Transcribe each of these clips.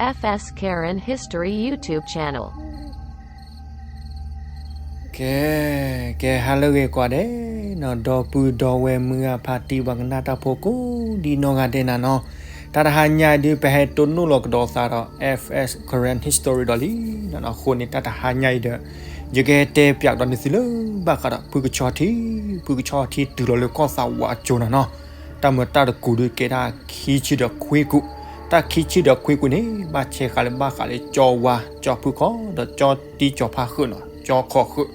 F S Karen History YouTube channel. ကဲ, ကဲ ဟါလၢအဂ့ၤကိးဂၤဒဲးနီၤ, ဒီပုၢ်ဒီဝဲၢ်မုၢ်ဂၢ်ဖါတံၢ်ပှၤကနၣ်တၢ်ဖိကိးဒ်နီၢ်ဂၤဒဲးနီၤနီၤ, တၢ်တဟါညါအံၤဒုး ပဟဲတိၢ်နီၣ်လီၤကဒီးသးဒီး F S Karen History ဒီးလံနီၤနီၤ. အဃိန့ၣ် တၢ်တဟါညါအံၤဒီး ယကဟဲတဲပၠးကဒီးနသုလၢဘၣ်ဃးဒီးဖုကဆီထံ, ဖုကဆီထံတုၤလီၤလၢကီၢ်သးဝးအစိၤနီၤနီၤ. တၢ်မၤတၢ်တကူးဒုးကဲဒၣ်ခံဆံဒီးခွံကူး, တၢ်ခံဆံဒီးခွံကူးန့ၣ် ဘၣ်ဆဲးဃာ်လၢဘၣ်ဃးလၢကၠီဝါ, ကၠီဖုခီ, ဒီးကၠီတံကၠီဖါဃုာ်နီၤ, ကၠီခီဃုာ်,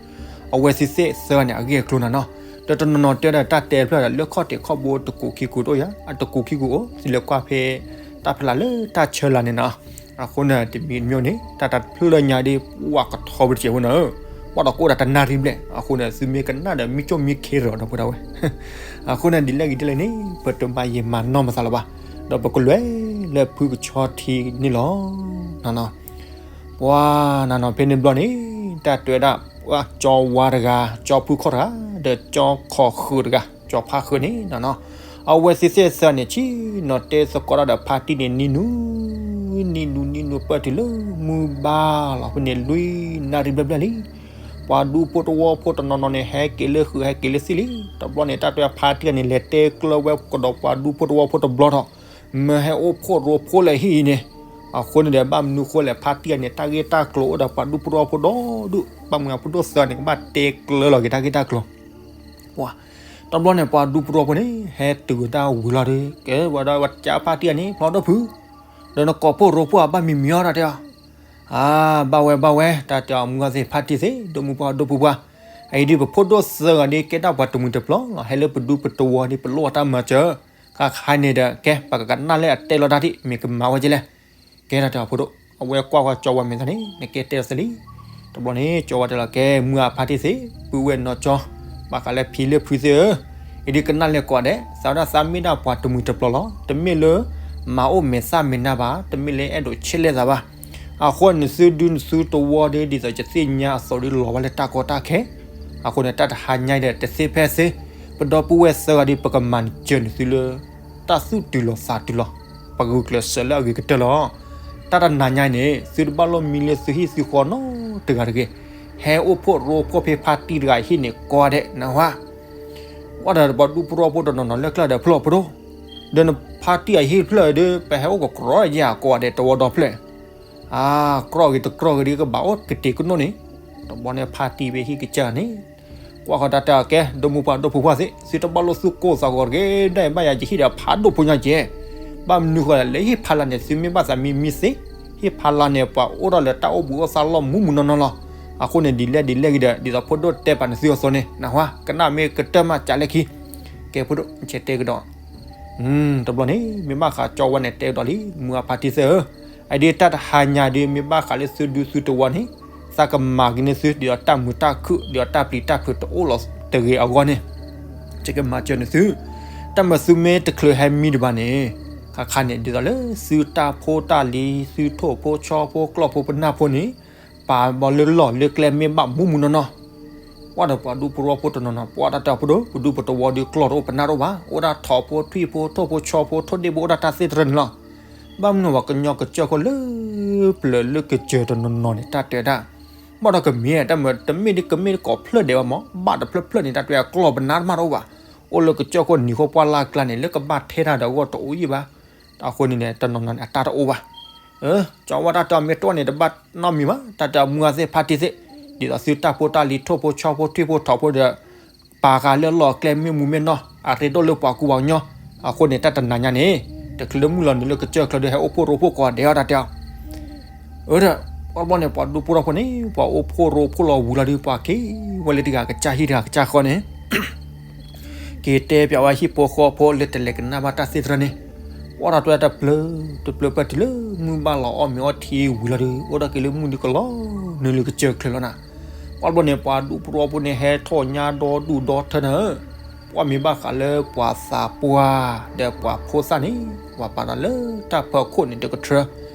အဝဲသ့ၣ်သ့ၣ်သၢဂၤန့ၣ် အဂ့ၢ်အကျိၤနီၤနီၤ. ဒီးတနီၤနီၤတဲဒီးတၢ်တဲဖျၢၣ်ဒီး လၢခီၣ်ထံးခီၣ်ဘိတကူးခံကူးတအိၣ်ယၤ, အတကူးခံကူးအိၣ်, သုလဲၤကွၢ်ဖဲတၢ်ဖျါလၢတၢ်ဆၢလၤန့ၣ်နီၤ. အဃိန့ၣ် တမံၤတမံၤန့ၣ် တၢ်တဖျၢၣ်ညါဒ်ပှၤကထီပတစဲးဖိနီၤ, ပှၤဒီးကအိၣ်ဒီးတနၣ်ရံၣ်ဘျဲၣ်, အဃိန့ၣ် သုမ့ၢ်ကနၣ်ဒီး မံကၠိၣ်မံခ့ရၢဒီးဖိဒၣ်ဝဲ. အဃိန့ၣ် ဒ်လဲၣ်ဂ့ၤဒ်လဲၣ်န့ၣ် ပတမၤယံာ်မၤနီၢ်မသးလၢၤဘၣ်, ဒီးပကလဲၤလၢဖုကဆီထံန့ၣ်လီၤနီၤနီၤ. ပှၤနီၤနီၤ ဖဲန့ၣ်ဘျီန့ၣ် တၢ်တဲဝဲဒၣ် ကၠီဝါတဂၤ, ကၠီဖုခီတဂၤ, ဒီးကၠီခီဃုာ်တဂၤ, ကၠီဖါဃုာ်န့ၣ် နီၤနီၤ, အဝဲသ့ၣ်သ့ၣ်သၢန့ၣ် ဆ့ၣ်နီၤတဲသကိးတၢ်ဒီးဖါတံၢ်န့ၣ် နံၤနူၤ, နံၤနူၤနံၤနူၤ ပၢၢ်တုၤလၢမုၢ်ဘါလီၤ. ဖဲန့ၣ် လွံၢ်နၣ်ရံၣ်ဘျဲၣ်ဘျဲၣ်လံ. ပှၤဒူဖိတဝီဖိတနီၤနီၤန့ၣ် ဟဲက့ၤလၢဃုာ် ဟဲက့ၤလၢသံၣ်လံ. တဘျီန့ၣ် တၢ်တဲဖါတံၢ်န့ၣ် လဲၤတဲကျၢၤဝဲကဒီးပှၤဒူဖိတဝီဖိတဘျီထီၣ်, မၢဟဲအိၣ်ဖှိၣ်ရိဖှိၣ်လၢဟံၣ်အံၤန့ၣ်. အဃိန့ၣ်ဒီး ဘၣ်မနုၤဃိလဲၣ် ဖါတံၢ်န့ၣ် တၢ်ဂ့ၢ်တၢ်ကျိၤအိၣ်ဒီးပှၤဒူဖိတဝီဖိဒီဒူၣ်, ဘၣ်မနုၤအဖိဒိၣ်သၢန့ၣ် ကဘၣ်တဲကျၢၤလီၤက့ၤတၢ်ဂ့ၢ်တၢ်ကျိၤ. ပှၤ, တဘျီန့ၣ် ပှၤဒူဖိတဝီဖိန့ၣ် ဟဲတုၤဝဲဒၣ်ဝံၤလီၤဒီး ကဲဝဲဒၣ်ဝဲကးဖါတံၢ်န့ၣ် ဖျီဒိၣ်ဖု, ဒီးနကိးဖှိၣ်ရိဖှိၣ်အဘၣ်မံၤမံၤအီၤတၢ်တဲအီၤ. အါ, ဘၣ်ဝဲဘၣ်ဝဲ, တၢ်တဲအီၤ မုၢ်ဂၤသ့ၣ်ဖါတံၢ်သ့ၣ် ဒိၣ်မုၢ်ပှၢ်ဒိၣ်ဖိပှၢ်, အအံၤဒုးပဖိဒိၣ်သၢဂၤဒုး ကဲဒၣ်ပှၤတမှံၤတပျီၤလီၤ. ဟဲလၢပဒူပတဝီဒုး ပလိၣ်အတၢ်မၤစၢၤ, ခါခါန့ၣ်ဒီး ကဲ ပကကနၣ်လၢအတဲလီၤတၢ်ဒံး မ့ၢ်ကမၤဝဲကဲလဲၣ်. ကဲတၢ်တဲအီၤဖိဒိၣ်, အဝဲကွၢ်ကွၢ်ကၠီဝါမဲာ်သၣ်န့ၣ် နကဲတဲလီၤသ့လံ. တဘျီန့ၣ် ကၠီဝါတဲလီၤ ကဲ မုၢ်ဂၤဖါတံၢ်သ့ၣ် ပုၢ်ဝဲၢ်နီၢ်ကၠီ, ဘၣ်ဃးလၢဖံလၢဖုသ့ၣ်ဧၢ, အံၤဒုးကနၣ်လဲၤကိးဂၤဒဲး, သးဝဲဒၣ်သးမ့ၢ်ဒၣ်ပှၤတမှံၤတပျီၤလီၤ. တမ့ၢ်လၢ မၤအိၣ်မဲာ်သၣ်မဲာ်နါဘၣ်, တမ့ၢ်လၢအဲၣ်ဒိးဆဲးလဲၤသးဘၣ်. အဃိန့ၣ် နသုဒုနသုတဝီဒုး ဒ်သိးယသ့ၣ်ညါအသိးဒုး လီၤဝဲလၢတၢ်ကီတၢ်ခဲ. အဃိန့ၣ် တၢ်တဟါညါအံၤဒီး တသ့ဖဲသ့, ပဒီပုၢ်ဝဲၢ်သၢဂၤဒုး ပကမၤနၢၤစၢၤနသုလၢ တၢ်သူၣ်တုၤလီၤသးတုၤလီၤ, ပဂုာ်ကျဲးစၢးလၢအဂ့ၤကတၢၢ်လီၤ. တၢ်တနၤညါအံၤန့ၣ် သုတဘၣ်လိၣ်မံလၢသုဟံၣ်သုဃီနီတဂၤတဂ့ၤ, ဟဲအိၣ်ဖှိၣ်ရိဖှိၣ်ဖဲဖါတံၢ်တဂၤဟံၣ်န့ၣ်ကိးဂၤဒဲး နၢ်ဟူဧါ. ကွၢ်ဒီးပှၤဒူဖိတဝီဖိတနီၤနီၤလၢကျၢၢ်ဒီးဖျီၣ်ဖိဒိၣ်, ဒီးနဖါတံၢ်အဟံၣ်တဖျၢၣ်ဒီး ပဟဲအိၣ်ကကြီယဲၢ်ကိးဂၤဒဲးတဝီဒီဖျၢၣ်. အါ, ကြီဂ့ၤတကြီဂ့ၤဒုး ကဘၣ်အိၣ်ကတ့ၤကနိၣ်န့ၣ်, တဘျီန့ၣ် ဖါတံၢ်ဖဲဟံၣ်ကစၢ်န့ၣ် ကွၢ်ဃီၤတၢ်တဲအီၤ ကဲ ဒိၣ်မုၢ်ပှၢ်ဒိၣ်ဖိပှၢ်သ့ၣ်, သုတဘၣ်လိၣ်သူၣ်ကိၢ်သးဂီၤတဂ့ၤ, ဒ်အံၤဘၣ်ယၤယဟံၣ်ဒီးဖးဒိၣ်ဖိညါကဲ. ဘၣ်မနုၤဃိလဲၣ်, လၢဟံၣ်ဖးလၢ်န့ၣ် သုမ့ၢ်ဘၣ်သးမံမံသ့, ဟံၣ်ဖးလၢ်န့ၣ် ပှၤအိၣ်ထီၣ်လၢတၢ်အိၣ်ဘှံးအိၣ်သါလီၢ်မူးမူးနီၢ်နီၢ်လီၤ. အဃိန့ၣ် ဒ်လဲၣ်ဒ်လဲၣ်ဂ့ၤဒီး ဒ်သိးဖိဒိၣ်တဲပာ်နသုအသိးန့ၣ် နၢ်ဟူဧါ, ကနၣ်မ့ၢ်ကတၢၢ်မးကးလဲၣ်ခံ. ကဲဖိဒိၣ် ဆဲးတဲကဒီး တဘျီန့ၣ် မ့ၢ်ဘၣ်ဃးကၠီဝါန့ၣ် တဲကဒီးလံ မုၢ်ဂၤဖါတံၢ်သ့ၣ်ဧၢ, အဒုးတၢ်တဟါညါဒုး မ့ၢ်ဘၣ်ဃးလၢသုဒူသုတဝီန့ၣ် သးကမၤက့ၤန့ၢ်သုဒ်ဒီးတၢ်မုာ်တၢ်ခုၣ် ဒ်ဒီးတၢ်ပျံၤတၢ်ဖုးတအိၣ်လီၤတဂ့ၤအဂီၢ်န့ၣ် ယကမၤစၢၤန့ၢ်သု. တၢ်မၤသုမ့ၢ်တချုးဟဲမံဒံးဘၣ်န့ၣ် ခါခါန့ၣ် ဒ်သိးလၢသုတၢ်ဖိတၢ်လံၤ သုထိၣ်ဖိဆီဖိကျီၢ်ဖိပနၢ်ဖိန့ၣ် ပာ်ဘၣ်လၢလီၢ်လၢကျဲမ့ၢ်ဘၣ်မူးမူးနီၢ်နီၢ် ပှၤဒီးပှၤဒူဖိတဝီဖိတနီၤနီၤ ပှၤတၢ်တဲအီၤဖိဒိၣ် ပဒူပတဝီဒုးကျီၢ်တအိၣ်ပနၢ်တအိၣ်ဘၣ် အိၣ်ဒၣ်ထိၣ်ဖိထွံၣ်ဖိထိၣ်ဖိဆီဖိထိၣ်ဒ့ၣ်ဖိအိၣ်ဒၣ်တၢ်သ့ၣ်တဖၣ်န့ၣ်လီၤ. ဘၣ်မနုၤပှၤကညီကစၢၢ်ခိၣ်လၢပျၢၤလၢကစၢၢ်တနီၤနီၤန့ၣ် တၢ်တဲဒၣ် ဘၣ်ဒီးကမ့ၢ် တမ့ၢ်တမ့ၢ်တကိးဖျၢၣ်ဒဲးဘၣ်မး ဘၣ်တဖျၢၣ်ဖျၢၣ်န့ၣ် တၢ်တဲအကျီၢ်ပနၢ်တမးတအိၣ်ဘၣ်. အိၣ်လၢကစၢၢ်ခိၣ်နံၤခိၣ်ပှၢ်လၢ်ကျါန့ၣ် လၢကဘၣ်ထဲတၢ်ဒီးအဂီၢ်တအိၣ်ယံာ်ဘၣ်. အဃိန့ၣ် တနီၤနီၤန့ၣ် အတၢ်တအိၣ်ဘၣ်. ကၠီဝါတၢ်တဲအီၤမ့ၢ်တအိၣ်န့ၣ် တဘၣ်နီတမံၤဘၣ် တၢ်တဲအီၤမုၢ်ဂၤသ့ၣ်ဖါတံၢ်သ့ၣ် ဒ်သိးသုတၢ်ဖိတၢ်လံၤထိၣ်ဖိဆီဖိထွံၣ်ဖိထိၣ်ဖိဒီး ပာ်ဃာ်လၢလီၢ်ကျဲမ့ၢ်မူမ့ၢ်နီၢ် အရ့ဒိၣ်လၢပှၤကူပှၤကညီ. အဃိန့ၣ် တၢ်တနၤညါန့ၣ် တချုးလၢမုၢ်လီၤနုာ်လၢကစၢၢ်ချၢဒီး ဟဲအိၣ်ဖှိၣ်ရိဖှိၣ်ကိးဂၤဒဲးအီၤ တၢ်တဲအီၤ အၢ ဒီး ပှၤဘျီန့ၣ် ပှၤဒူဖိတဝီဖိန့ၣ် ပှၤအိၣ်ဖှိၣ်ရိဖှိၣ်လီၤဝံၤလီၤဒီး ပှၤက့ၤဝဲလၢတဂၤကစၢ်ဟံၣ်တဂၤကစၢ်ဃီန့ၣ် က့ၤတဲပၠးဝဲဟံၣ်ဖိဃီဖိလၢတလဲၤကနၣ်ဘၣ်တၢ်သ့ၣ်တဖၣ်န့ၣ် ပှၤတၢ်တဲတဖျၢၣ်တဖျၢၣ် ပၢၢ်တုၤလၢမုၢ်ဘၣ်လီၤအီၣ်မ့ၤအီထံဝံၤလီၤဒီး အိၣ်ဒၣ်က့ၤလၢမုၢ်ဒုးကလီၤနုာ်လၢကစၢၢ်ချၢလီၤနၤ. ပှၤဘျီန့ၣ် ပှၤဒူဖိတဝီဖိန့ၣ် ဟဲထီၣ်ညါဒီဒူၣ်ဒီထၢနၤဧၢ ပှၤမ့ၢ်ဘၣ်ဃးလၢပှၤသးပှၢ် ဒီးပှၤဖိသၣ်န့ၣ် ပှၤပာ်တၢ်လၢတၢ်ဖီခိၣ်န့ၣ်တကထြၢ.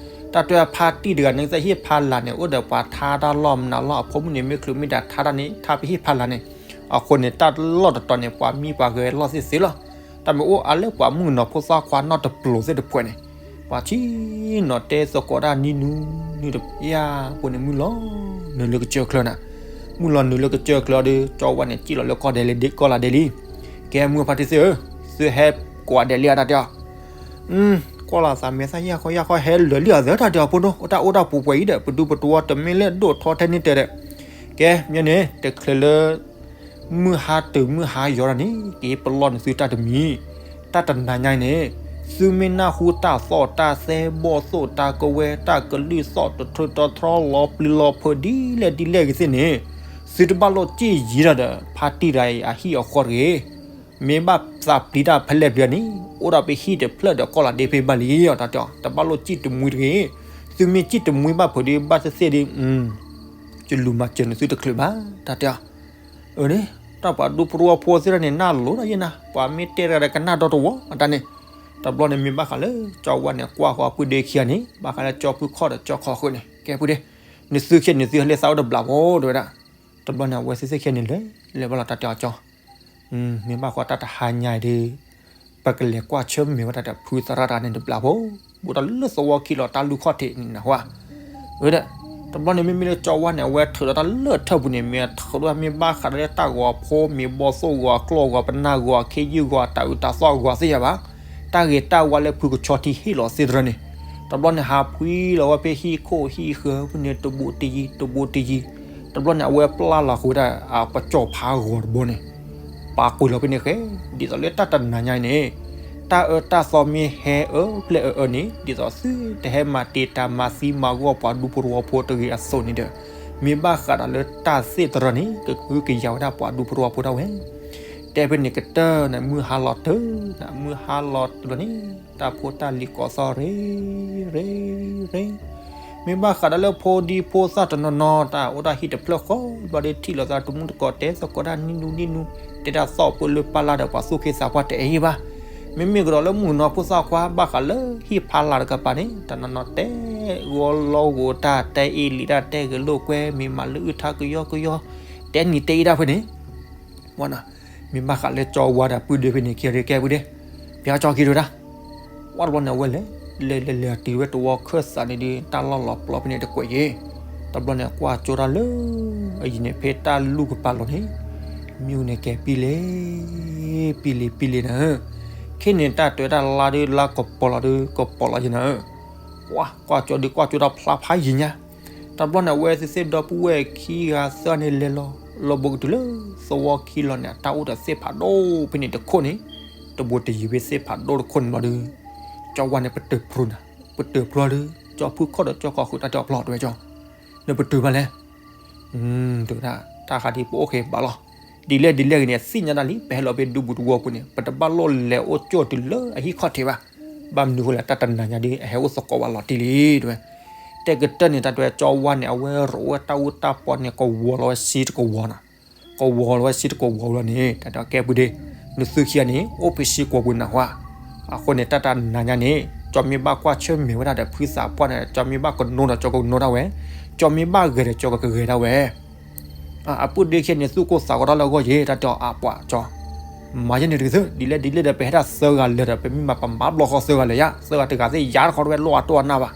တၢ်တဲဖါတံၢ်တဂၤန့ၣ် ကသ့ၣ်ဟ့ၣ်ဖးလၢ်န့ၣ် အိၣ်ဒီးပှၤထါတၢ်လီၢ်မနုၤလီၢ် အဖိမုၣ်န့ၣ် မ့ၢ်ချုးမ့ၢ်ဒၣ်ထါတၢ်န့ၣ် ထါပဟ့ၣ်ဖးလၢ်န့ၣ်. အဃိန့ၣ် တၢ်လီၢ်တတီၤန့ၣ် ပှၤမံပှၤဂဲၤလီၢ်သ့ၣ်သ့လီၤ. တၢ်မ့ၢ်အိၣ်အါလၢပှၤမုၣ်ကနီၤဖိသၣ်ခွါနီၢ်တပျိၤသ့ၣ်တဖှဲးန့ၣ် ပှၤဆံနီၤတဲသကိးတၢ်နံၤနူနံၤတပျၢ်ဖိန့ၣ် မုၢ်လီၤနုာ်လၢကစၢၢ်ချၢနၤ, မုၢ်လီၤနုာ်လၢကစၢၢ်ချၢဒီး ကၠီဝါန့ၣ် စံၣ်လီၤလၢကီၢ်ဒဲးလံဒ့ကီၢ်လၢ်ဒဲးလံ. ကဲမုၢ်ဖါတံၢ်သ့ၣ်ဧၢ, သုဟဲကိးဒဲးလံဧါတၢ်တဲအီၤ, ကွၢ်လီၤသးမဲာ်သၣ်ယၢ်ခီယၢ်ခီ ဟဲလၢာ်လံအသးတၢ်တဲအီၤဖိနီၤ, တၢ်အိၣ်တၢ်ပူၤပှဲၤအံၤဒီး ပဒူပတဝီတမ့ၢ်လၢဒိၣ်ထီထဲန့ၣ်တဲဒီး, ကဲမ့ၢ်န့ၣ် တချုးလၢ မုၢ်ဟါတုၤမုၢ်ဟါယီၤဒၣ်န့ၣ် က့ၤပလီၢ်နသုတၢ်တမံၤ, တၢ်တနၤညါအံၤန့ၣ် သုမ့ၢ်နၢ်ဟူတၢ်သီၣ်တၢ်သဲဘီၣ်သိၣ်တၢ်ကဝဲ တၢ်ကလုၢ်သီၣ်တထြၢတထြီလီၤပျံၤလီၤဖုးဒ်လဲၣ်ဒ်လဲၣ်ဂ့ၤသ့ၣ်န့ၣ်, သုတဘၣ်လိၣ်စံၣ်ယံၤတၢ်ဒီး ဖါတံၢ်တဂၤအံၤအဟံၣ်အဃီတဂ့ၤ, မ့ၢ်ဘၣ်သးပျံၤတၢ်ဖဲလဲၣ်ပျံၤန့ၣ် အိၣ်ဒီးပဟံၣ်တဖျၢၣ်ဒီးကီၢ်လီၤဒ့ဖဲဘၣ်လံအီၤတၢ်တဲအီၤ, တဘၣ်လိၣ်စံၣ်တမှံတဂ့ၤ, သုမ့ၢ်စံၣ်တမှံဘၣ်ဖုးဒ်ဘၣ်သ့ၣ်သ့ၣ်ဒီး ယလူၤမၤစၢၤနသုတချုးဘၣ် တၢ်တဲအီၤ, အန့ၣ် တၢ်ပှၤဒူဖိတဝီဖိသ့ၣ်တဖၣ်န့ၣ် နၢ်လိၤတၢ်ယဲနၤ, ပှၤမ့ၢ်တဲတဂၤဒီးကနၣ်ဒီတဝီအတၢ်န့ၣ်, တဘျီန့ၣ်မ့ၢ်ဘၣ်ဃးလၢ ကၠီဝါန့ၣ် ကွၢ်ဃီအပုၢ်ဒ့ခံဂၤန့ၣ် ဘၣ်ဃးလၢကၠီဖုခီၣ်ဒီးကၠီခီဃုာ်န့ၣ် ကဲပုၢ်ဒ့, နသုခံဂၤန့ၣ် သုဟဲလၢသးအိၣ်တဘျီဖိတဲဝဲဒၣ်, တဘျီန့ၣ် အဝဲသ့ၣ်သ့ၣ်ခံဂၤန့ၣ်လဲၤ လဲၤဘၣ်လီၤတၢ်တဲအီၤကၠီ မ့ၢ်ဘၣ်ဃီတၢ်တဟါညါအံၤဒီး ပကလဲၤကွၢ်ဆၢၣ်မဲာ်ဝဲဒၣ်ဒီးဖုသရၣ်တဂၤန့ၣ်တဘျီဖိ, ဘူးဒီးလၢသဝီခံလီၤတၢ်လူၢ်ခီၣ်ထံးန့ၣ်နၢ်ဟူဧါ, ဝဲဒၣ်, တဘျီန့ၣ်မ့မ့ၢ်လၢကၠီဝါန့ၣ် အဝဲထုးဒီးတၢ်လၢထၢၣ်ပူၤန့ၣ် မ့ၢ်ထုးဒီးမ့ၢ်ဘၣ်ဃးဒီးလၢတၢ်ဂီၤဖိ မ့ၢ်ဘီၣ်သိၣ်ဂီၤ ကျီၢ်ဂီၤ ပနၢ်ဂီၤ ခ့ယုၢ်ဂီၤ တၢ်အုးတၢ်သီၣ်ဂီၤသ့ၣ်ညါဘၣ်, တၢ်ဂ့ၤတၢ်ဝါလၢဖုကဆီထံဟ့ၣ်လီၤသ့ၣ်တဖၣ်န့ၣ်, တဘျီန့ၣ် ဟးဖှံလီၤဝဲဖဲဟံၣ်ခိၣ်ဟံၣ်ဃၢၤဖဲန့ၣ် တဘူးတယံၤ တဘူးတယံၤ, တဘျီန့ၣ် အဝဲပျၢ်လီၤဃုာ်ဝဲဒၣ် အပစီၤဖါဂီၤတဘိန့ၣ်, ပာ်ကွံာ်လီၤဖဲန့ၣ်ဃဲ, ဒ်သိးလၢတၢ်တနၤညါအံၤန့ၣ်, တၢ်အၢတၢ်သီမ့ၢ်ဟဲအၢပျဲၢ်အၢအၢန့ၣ် ဒ်သိးသုတဟဲမၤတံာ်တာ်မၤသံမၤဂီၢ်ပှၤဒူဖိတဝီဖိတဂ့ၤအသိးန့ၣ်ဒီး, မ့ၢ်ဘၣ်ဃးဒီးလၢတၢ်သ့ၣ်တရၢန့ၣ် ကဟုကယာ်ဝဲဒၣ်ပှၤဒူဖိတဝီဖိဒၣ်ဝဲ တဲဖဲန့ၣ်ကတၢၢ်န့ၣ် မုၢ်ဟါလီၤတုၤန့ၣ် မုၢ်ဟါလီၤတုၤလီၤန့ၣ် တၢ်ဖိတၢ်လံၤကိးသီၣ်ရ့ ရ့ ရ့, မ့ၢ်ဘၣ်ဃးဒီးလၢဖိဒံဖိသၣ်တနီၤနီၤ တၢ်အိၣ်တၢ်ဟံၣ်တဖျၢၣ်ဃီ ဘျီဒီးထံၣ်လိာ်သးတမူတကိး တဲသကိးတၢ်နံၤနူနံၤနူ, တဲတၢ်သီၣ်ပၢၢ်လၢပၢ်လၢ်ဒီးပှၤသူၣ်က့သးပှၢ်တအဲၣ်ဘၣ်, မ့မ့ၢ်ကဒီးလၢမုၣ်ကနီၤဖိသၣ်ခွါ ဘၣ်ဃးလၢဟံၣ်ဖးလၢ်တကပၤန့ၣ် တနီၤနီၤတဲဂီၤလီၤဂိၤတၢ် တဲအ့ၣ်လံတၢ် တဲဂဲၤလိာ်ကွဲ မ့ၢ်မၤလၢအုၣ်ထါကယီကယီ, တဲနံၤတဲအ့ၣ်တၢ်ဖဲန့ၣ် ဝဲနီၤ, မ့ၢ်ဘၣ်ဃးလၢကၠီဝါဒီးပုၢ်ဒ့ဖဲန့ၣ် ခံဂၤဒုးကဲပုၢ်ဒ့, ပျီကၠီခံဒုးတၢ်, ဝဲတဘျီန့ၣ် အဝဲလဲၤ လဲၤလဲၤလဲၤတုၤဝဲတဝီခၢၣ်သးန့ၣ်ဒီး တၢ်လီၢ်လီၤပျီဖဲန့ၣ်တကွဲးယဲၢ်, တဘျီန့ၣ် ကွၢ်ကၠိတၢ်လၢ အယံၤန့ၣ် ဖဲတၢ်လူၢ်ကပၤလီၤန့ၣ်, မ့ၣ်အူန့ၣ်ကဲၤပံလ့ ပံလ့ ပံလ့နၤဧၢ, ခဲန့ၣ်တၢ်တဲတၢ်လါဒီးလါကပီၤလီၤဒီး ကပီၤလီၤယဲၢ်နၤဧၢ, ကွၢ်ကၠိဒီးကွၢ်ကၠိတၢ်ဖျါဖးယံၤညါ တဘျီန့ၣ် အဝဲသ့ၣ်သ့ၣ်ဒီပုၢ်ဝဲၢ်ခံဂၤသၢဂၤန့ၣ်လဲၤလီၤ, လီၤဘိးကတုၤလၢသဝီခံလီၤန့ၣ် အတၢ်အိၣ်ဒီးသ့ၣ်ဖးဒိၣ်ဖဲန့ၣ်တခိၣ်န့ၣ်, တဘူးတယံၤဖဲသ့ၣ်ဖးဒိၣ်တခိၣ်န့ၣ်လီၤဒီး, ကၠီဝါန့ၣ် ပတုာ်ဖျိနၤ, ပတုာ်ဖျိဒီး ကၠီဖုခီၣ်ဒီးကၠီခီဃုာ်တၢ်တဲအီၤပျီတဲဝဲကၠီ, နပတုာ်ဘၣ်လဲၣ် တၢ်ခါဒ်ပအိၣ်ဃဲဘၣ်လီၤ, ဒ်လဲၣ်ဒ်လဲၣ်ဂ့ၤန့ၣ် သ့ၣ်ညါတၢ်လံ ပဟဲလီၤဖဲဒူပူၤတဝီပူၤန့ၣ် ပတဘၣ်လိၣ်လဲၤအိၣ်ကၠိၣ်တုၤလၢအဟံၣ်ခီၣ်ထံးဘၣ်, ဘၣ်မနုၤဃိလဲၣ် တၢ်တနၤညါဒီး အဟဲအိၣ်သကိးဝဲလီၤတံၢ်လံတဲဝဲ, တဲကတၢၢ်န့ၣ် တၢ်တဲဝဲကၠီဝါန့ၣ် အဝဲရိးဝဲတၢ်အူတၢ်ပီန့ၣ် ကဝီၤလီၤဝဲဆံတကဝီၤနီၤ, ကဝီၤလီၤဝဲဆံတကဝီၤလီၤန့ၣ် တၢ်တဲဝဲကဲပုၢ်ဒ့, နသုခံဂၤန့ၣ် အိၣ်ဖဲဆံကဝီၤပူၤနၢ်ဟူဧါ, အဃိန့ၣ် တၢ်တနၤညါန့ၣ် ကၠီမ့ၢ်ဘၣ်ကွၢ်ဆၢၣ်မဲာ်ဝဲဒၣ်ဒီးဖုသးပှၢ်န့ၣ် ကၠီမ့ၢ်ဘၣ်ကနိဒီးကၠီကနိဒၣ်ဝဲ, ကၠီမ့ၢ်ဘၣ်ဂဲၤဒီးကၠီကဂဲၤဒၣ်ဝဲ အပုၢ်ဒ့ခံဂၤန့ၣ် သူၣ်ကိၢ်သးဂီၤတၢ်လၢအဂီၢ်ယဲၢ် တၢ်တဲအီၤအပှၤကၠီ, မၤယဲၢ်န့ၣ်တဂ့ၤသု ဒ်လဲၣ်ဒ်လဲၣ်ဒီး ပဟဲဒၣ်သၢဂၤလၢာ်ဒီး ပမ့ၢ်မၤပမၤဘျီဃီသၢဂၤလၢာ်ယါ သၢဂၤတဂၤသ့ၣ်ယါတခီတဝဲလိၣ်အတိၢ်အနၢ်ဘၣ်,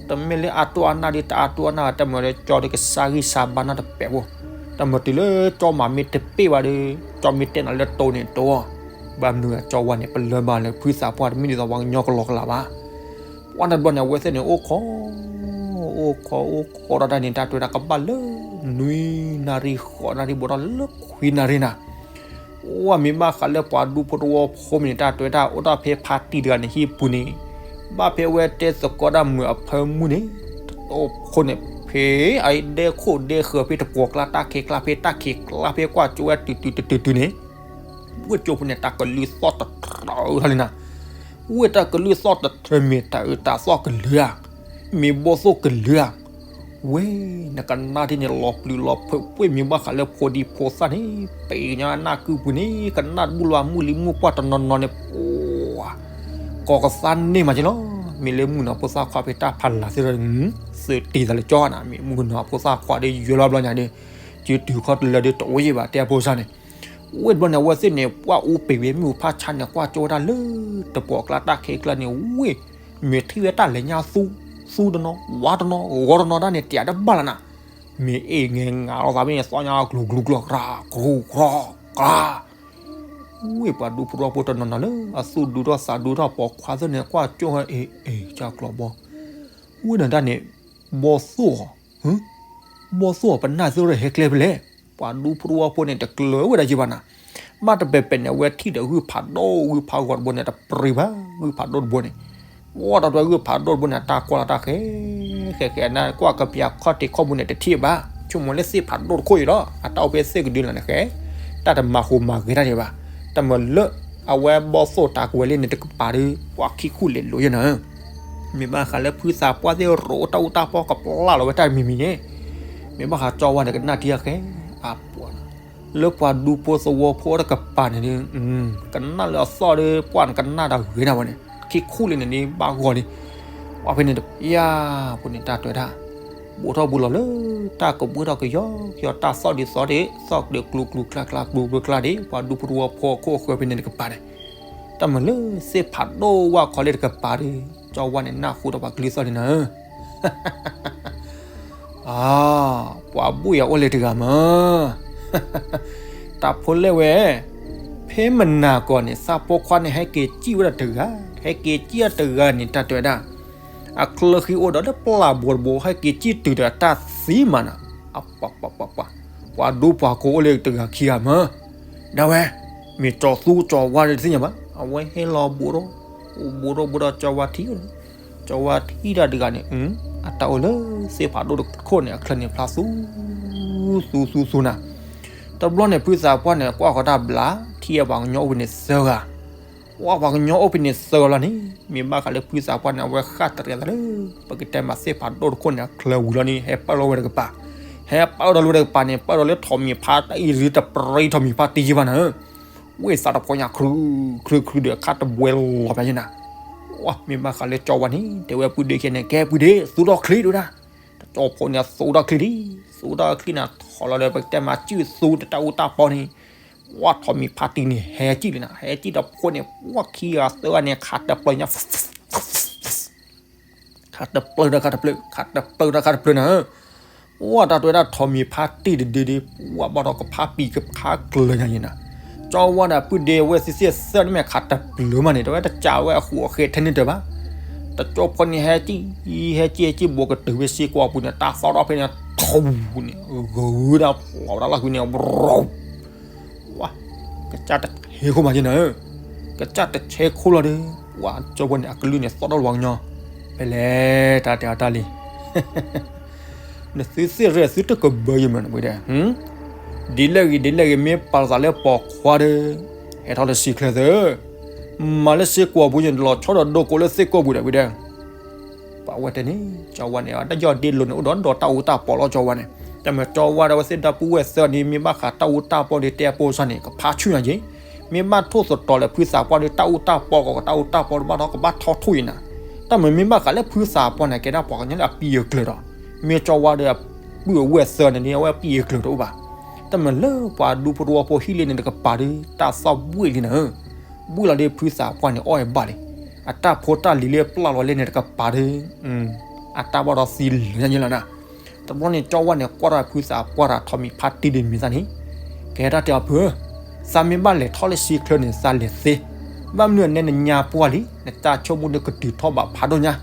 တမ့ၢ်လၢအတိၢ်အနၢ်ဒီး တအါတိၢ်အနၢ်ဘၣ် တမ့ၢ်ဒီးကၠီဒီးကစၢ်ဂံၢ်စၢ်ဘါနၢ်တပဲာ်ဖိ, တမ့ၢ်တုၤလၢကၠီမၤမ့ၢ်တပ့ၢ်ဘၣ်ဒီး ကၠီမ့ၢ်တဲနၤလၢတိၢ်န့ၣ်တိၢ်, ဘၣ်မနုၤကၠီဝါန့ၣ် ပလၢၢ်ဘၣ်လၢဖုသးပှၢ် တမ့ၢ်ဒ်သိးပှၤကညီကလီကလီဘၣ် ပှၤတဘျီန့ၣ် အဝဲသ့ၣ်န့ၣ် အိၣ်ခိး, အိၣ်ခိး အိၣ်ခိးတၢ်တၢ်န့ၣ် တၢ်တဲဝဲဒၣ်ကဘၣ်လၢ နွံနၣ်ရံၣ် ဃိးနၣ်ရံၣ် ဘူးဒီးလၢခွံနၣ်ရံၣ်နၤ, အိၣ်မ့ၢ်ဘၣ်ဃးလၢပှၤဒူဖိတဝီဖိမ့ၢ်န့ၣ် တၢ်တဲဝဲဒၣ် အိၣ်တ့ၢ်ဖဲဖါတံၢ်တဂၤန့ၣ် ဟံၣ်ပူၤန့ၣ်, ဘၣ်ဖဲအဝဲတဲသကိးတၢ်မုာ်အဖၢမုၢ်န့ၣ်, တခိၣ်န့ၣ် ဖဲအဒဲခိၣ်ဒဲဃၢၤဖဲတပှီၤကျါ တၢ်ခံးကျါဖဲတၢ်ခံးကျါဖဲကွၢ်ကၠိဝဲတုၤတုၤတုၤတုၤတုၤန့ၣ် ဝ့ၢ်ကၠိဖိန့ၣ် တၢ်ကလုၢ်သီၣ်တထြၢထီၣ်လံနၤ, ဝ့ၢ်တၢ်ကလုၢ်သီၣ်တထြၢ မ့ၢ်တၢ်အုးတၢ်သီၣ်ကလုၢ်ဧါ, မ့ၢ်ဘီၣ်သိၣ်ကလုၢ်ဧါ, ဝ့ၢ် နကနၣ်ဒ်န့ၣ် လီၤပျံၤလီၤဖုး ပှ့ၢ်မ့ၢ်ဘၣ်ဃးလၢဖိဒံဖိသၣ်န့ၣ် ပ့ၤကညီနၢ်ကုပူၤန့ၣ် ကနၣ်တဘူၣ်လီၤ မုၢ်လံမုၢ်ပှၢ်တနီၤနီၤန့ၣ် ပှၤ ကိးကသါန့ၢ်မးက့လီၤ, မ့ၢ်လၢမုၣ်ကနီၤဖိသၣ်ခွါဖဲတၢ်ဖးလၢ်သ့ၣ်ဒီး သုးတံၢ်သးလၢကၠီနၤ မ့ၢ်မုၣ်ကနီၤဖိသၣ်ခွါဒီး ယွဲလီၤဘျီညါဒီး စုတုၤခီတလၢဒီးတအိၣ်ယံၤဘၣ် တဲဖိစၢ်န့ၣ်, ဝ့ၢ်တဘျီန့ၣ် အဝဲသ့ၣ်န့ၣ် ပှၤအူပ့ၤဝဲမ့ၣ်အူဖးဆါန့ၣ် ကွၢ်ကၠိဝဲဒၣ်လၢ တပှီၤကျါတၢ်ခံးကျါန့ၣ် ဝ့ၢ် မ့ၢ်ထံၣ်ဝဲတၢ်လဲၤညါသူ, သူတနီၤ ဝါတနီၤ ဂီၤတနီၤဒၣ်န့ၣ် တၢ်တဘၣ်လၢနၤ, မ့ၢ်အ့ၣ်ငဲၤငးလိာ်သးမ့ၢ်န့ၣ် သီညါကျိၤကျိၤကျိၤ ကြၢးကြၢးကြၢး, ဝ့ၢ်ပှၤဒူဖိတဝီဖိတနီၤနီၤလၢအသူၣ်ဒူထီၣ်သးဒူထီၣ်ပိာ်ခွါသ့ၣ်န့ၣ် ကွၢ်ကၠိဟဲအ့ၣ်အ့ၣ် ကၢ်ကျီၤဘီ, ဝ့ၢ်နၤဒၣ်န့ၣ် ဘီၣ်သိၣ်ဧါ, ဘီၣ်သိၣ်ဧါ ပနၢ်သ့ၣ်ရၢဟဲကျဲဖဲလဲၣ်, ပှၤဒူဖိတဝီဖိန့ၣ် တကျၢၤဝဲဒၣ်ယံၤဘၣ်နၤ, ဘၣ်တပဲာ်ပဲာ်န့ၣ် အဝဲထံၣ်ဒီးဂုၢ်ဖးဒိၣ်ဂုၢ်ဖးဂီၤတဘိန့ၣ် တပြံၤဘၣ်, ဂုၢ်ဖးဒိၣ်တဘိန့ၣ်, ဝီတၢ်တွဲဂုၢ်ဖးဒိၣ်တဘိန့ၣ် အတၢ်ကွၢ်လီၤတၢ်ဃဲ, ဃဲဃဲနကွၢ်ကပျၢၤခီၣ်ထံးခီၣ်ဘိန့ၣ် တထံၣ်ဘၣ်, ဆိကမိၣ်လၢသ့ၣ်ဖးဒိၣ်တခိၣ်အံၤလီၤ, အတၢ်အိၣ်ဖဲသ့ၣ်ကဒုလီၤန့ၣ်ဃဲ, တၢ်တမၤဟူးမၤဂဲၤတၢ်န့ၣ်ဘၣ်, တၢ်မၤလၢ အဝဲဘီၣ်သိၣ်တၢ်ကွဲၤလံန့ၣ်တကပၤဒီး ပှၤခံခူၣ်လဲၤလိာ်ယဲၢ်နၤ မ့ၢ်ဘၣ်ဃးလၢဖုသးပှၢ်သ့ၣ်ရိးတၢ်အူတၢ်ပီၢ်ကပျၢ်လီၤဝဲတၢ်တမံၤမံၤန့ၣ်, မ့ၢ်ဘၣ်ဃးကၠီဝါန့ၣ် ကနၣ်ထံအဃဲ, အပှၤ, လၢပှၤဒူဖိသဝီဖိတကပၤန့ၣ်ဒီး, ကနၣ်လၢအသီၣ်ဒီး ပှၢ်န့ၣ်ကနၣ်တၢ်ဂ့ၤဒၣ်ဝဲန့ၣ်, ခံခူၣ်လံန့ၣ်န့ၣ် ဘၣ်ဂီၤလံ, ပှၤဖဲန့ၣ်တပျၢ်ဖိန့ၣ် တၢ်တွဲဒၣ်, ဘူးထီၣ်ဘူးလီၤလၢ တၢ်ကဘှ့ၣ်ထီၣ်ကယီကယီ တၢ်သီၣ်ဒုးသီၣ်ဒံး သီၣ်ကျုာ်ကျူကျူကျါကျါကျူကျူကျါဒံး ပှၤဒူဖိတဝီဖိခိၣ်အဃၢၤဖဲန့ၣ်တကပၤန့ၣ်, တၢ်မၤလၢသ့ၣ်ဖးဒိၣ်ဝၣ်ခီလ့တကပၤဒီး ကၠီဝါန့ၣ် နၢ်ဟူဒီးပှၤကလုၢ်သီၣ်လံနၤဧၢ အါ, ပှၤဘှ့ၣ်အအိၣ်လၢတဂၤမး, တၢ်ဖိလဲၣ်ဝဲ, ဖဲမနၤကီၢ်န့ၣ် သးဖိခွါန့ၣ် ဟဲက့ၤစံၣ်ဝဲဒၣ်တဂၤ, ဟဲက့ၤစံၣ်တဂၤန့ၣ် တၢ်တဲဝဲဒၣ်, အချၢဃံအိၣ်ဒီးလၢပျၢ်ဘိတဘိ ဟဲက့ၤစံၣ်တုၤဒီးတၢ်သံမးနၤ, အပှၤပှၤပှၤပှၤ, ပှၤဒူပှၤကိးအိၣ်လၢတဂၤခံဂၤမး, ဒၣ်ဝဲ, မ့ၢ်ကၠီသူကၠီဝါဒီးတသ့ၣ်ညါဘၣ်, အဝဲဟဲလီၤဘူးဒီး, ဘူးဒီးဘူးဒီးကၠီဝါထံၣ် ကၠီဝါထံၣ်တၢ်တဂၤန့ၣ်, အတၢ်အိၣ်လၢသ့ၣ်ဖးဒိၣ်တခိၣ်န့ၣ် အချၢန့ၣ်ဖျါသူ, သူသူသူနၤ, တဘျီန့ၣ် ဖုသးပှၢ်န့ၣ် ကွၢ်ဃီၤတၢ်ဘျး ထံၣ်အပှၤကညီအိၣ်ဖဲန့ၣ်သၢဂၤ, ကွၢ်ပှၤကညီအိၣ်ဖဲန့ၣ်သၢဂၤလီၤန့ၣ်, မ့ၢ်ဘၣ်ဃးလၢဖုသးပှၢ်န့ၣ် အဝဲဃၣ်တရံးသးလၢ ပကတဲမးသ့ၣ်ဖးဒိၣ်တခိၣ်န့ၣ် အချၢဝံၤလီၤန့ၣ် ဟဲပၢၢ်လီၤဝဲတကပၤ, ဟဲပၢၢ်ဒီးလီၤဝဲတကပၤန့ၣ် ပၢၢ်ဒီးလၢထိးမံၤဖါတံၢ်တပရံထိးမံၤဖါတံၢ်ယံၤဘၣ်နၤ ဝ့ၢ်သးတဖီညါ ခြူ ခြူ ခြူဒီး ခါတဘှဲလီၤဖဲယဲၢ်နၤ, မ့ၢ်ဘၣ်ဃးလၢကၠီဝါန့ၣ် တဲဝဲပုၢ်ဒ့ခဲန့ၣ် ကဲပုၢ်ဒ့ သူထီၣ်ချံဒိၣ်ဒၣ်, တကၠီဖိန့ၣ်သူထီၣ်ချံဒံး, သူထီၣ်ချံန့ၣ် ထီၣ်လီၤဒီး ပကတဲမးစုၣ်သူတၢ်အူတၢ်ပီန့ၣ်, ဝဲထိးမံၤဖါတံၢ်န့ၣ် ဟဲကံၣ်လံနၤ, ဟဲကံၣ်ဒီးဖိန့ၣ် ဝဲခံဂၤသၢဂၤန့ၣ် ခးတပျၢၤညါ ခးတပျၢၤဒီးခးတပျၢၤ, ခးတပျၢၤဒီးခးတပျၢၤနၤ, ပှၤတၢ်တွဲဒၣ်ထိးမံၤဖါတံၢ်တဒုဒု, ပှၤဘၣ်ဒီးကဖးပံၤကဖးကျၢၤညါယဲၢ်နၤ, ကၠီဝါဒီးပုၢ်ဒ့ဝဲသ့ၣ်သ့ၣ်သၢန့ၣ်မ့ၢ်ခးတပျၢၤမးန့ၣ် တဝဲတကးဝဲအဃူအဃဲထဲန့ၣ်တၢ်ဘၣ်, တကၠီဖိန့ၣ်ဟဲကံၣ်, ဟဲကံၣ်ဟဲကံၣ်ဘူးကတုၤဝဲစ့ၢ်ကီးအပူၤန့ၣ် တၢ်သီထီၣ်ဖဲန့ၣ်ထူန့ၣ် ဂုၤဒၣ်ဖျိးဝဲဒၣ်လီၢ်ကွံာ်န့ၣ် ပ ကစၢ်တဆဲခိၣ်မးယဲၢ်နၤ, ကစၢ်တဆဲခိၣ်လီၤဒီး, ပှၤကၠီဖိန့ၣ် အကလုၢ်န့ၣ် သီၣ်ထီၣ်လၢပှၤကညီ, ဖဲလဲၣ် တၢ်တဲအီၤတၢ်လံ, နသုသ့ၣ်ရဲၣ်သုတကဘၢယမးနပှၤဒဲး, ဒ်လဲၣ်ဂ့ၤ ဒ်လဲၣ်ဂ့ၤ မ့ၢ်ပာ်လီၤသးလၢပိာ်ခွါဒီး, ဟဲထီၣ်လၢစံၣ်ချၢသၢ, မၤလၢစ့ၢ်ကီးပူၤယဲၢ် လီၤဆီဒီးဒိကိးလၢသ့ၣ်ကိးပူၤဒီးပှၤဒဲး ပှၤဝဲတဲန့ၣ် ကၠီဝါန့ၣ် တၢ်ယီၢ်ဒ့လိၤန့ၣ် အိၣ်ဒီးဒီးတၢ်အူတၢ်ပီလီၤကၠီဝါန့ၣ်, တၢ်မၤကၠီဝါဒီးအဝဲသ့ၣ်ဒီပုၢ်ဝဲၢ်သၢန့ၣ် မ့ၢ်ဘၣ်ဃးတၢ်အူတၢ်ပီဒီးတဲအပိစၢ်န့ၣ် ကဖးဆူၣ်ညါက့ၤ, မ့ၢ်ဘၣ်ထိၣ်သတြီၤလၢဖုသးပှၢ်ဒီးတၢ်အူတၢ်ပီကီး တၢ်အူတၢ်ပီတဘၣ်ဒီးကဘၣ်ထီၣ်ထူၣ်အံၤနၤ, တၢ်မၤမ့ၢ်ဘၣ်ဃးလၢဖုသးပှၢ်န့ၣ် ကဲဒၣ်ပှၤကညီလၢအပံအကျၢၤဒီး, မ့ၢ်ကၠီဝါဒီးအပုၢ်အဝဲၢ်သၢန့ၣ် အဝဲပံအကျၢၤတအိၣ်ဘၣ်, တၢ်မၤလၢပှၤဒူဖိတဝီဖိဟံၣ်လံန့ၣ်တကပၤဒီး တၢ်သီၣ်ဘှ့ၣ်လံနၤ ဘှံၣ်လီၤဒီးဖုသးပှၢ်န့ၣ် အီၣ်အဘၣ်လံ, အတၢ်ဖိတၢ်လံၤလၢပျၢ်လီၤလဲၣ်န့ၣ်တကပၤဒီး, အတၢ်ဘၣ်ဒီးသံလၢညါယဲၢ်လီၤနၤ, တဘျီန့ၣ် ကၠီဝါန့ၣ် ကွၢ်ထီၣ်ဖုသးပှၢ်ဒီးထိးမံၤဖါတံၢ်ဒ်မ့ၢ်သးန့ၣ်, ကဲတၢ်တဲအီၤဖုဧၢ, သးမ့ၢ်ဘၣ်လဲၤထီၣ်လၢစံၣ်ချၢန့ၣ် သးလဲၤသ့, ဘၣ်မနုၤအနဲနညါပှၢ်လံ နတၢ်ဆိကမိၣ်ဒီးကတုၤထီၣ်ဘးဖးဒိၣ်ညါ,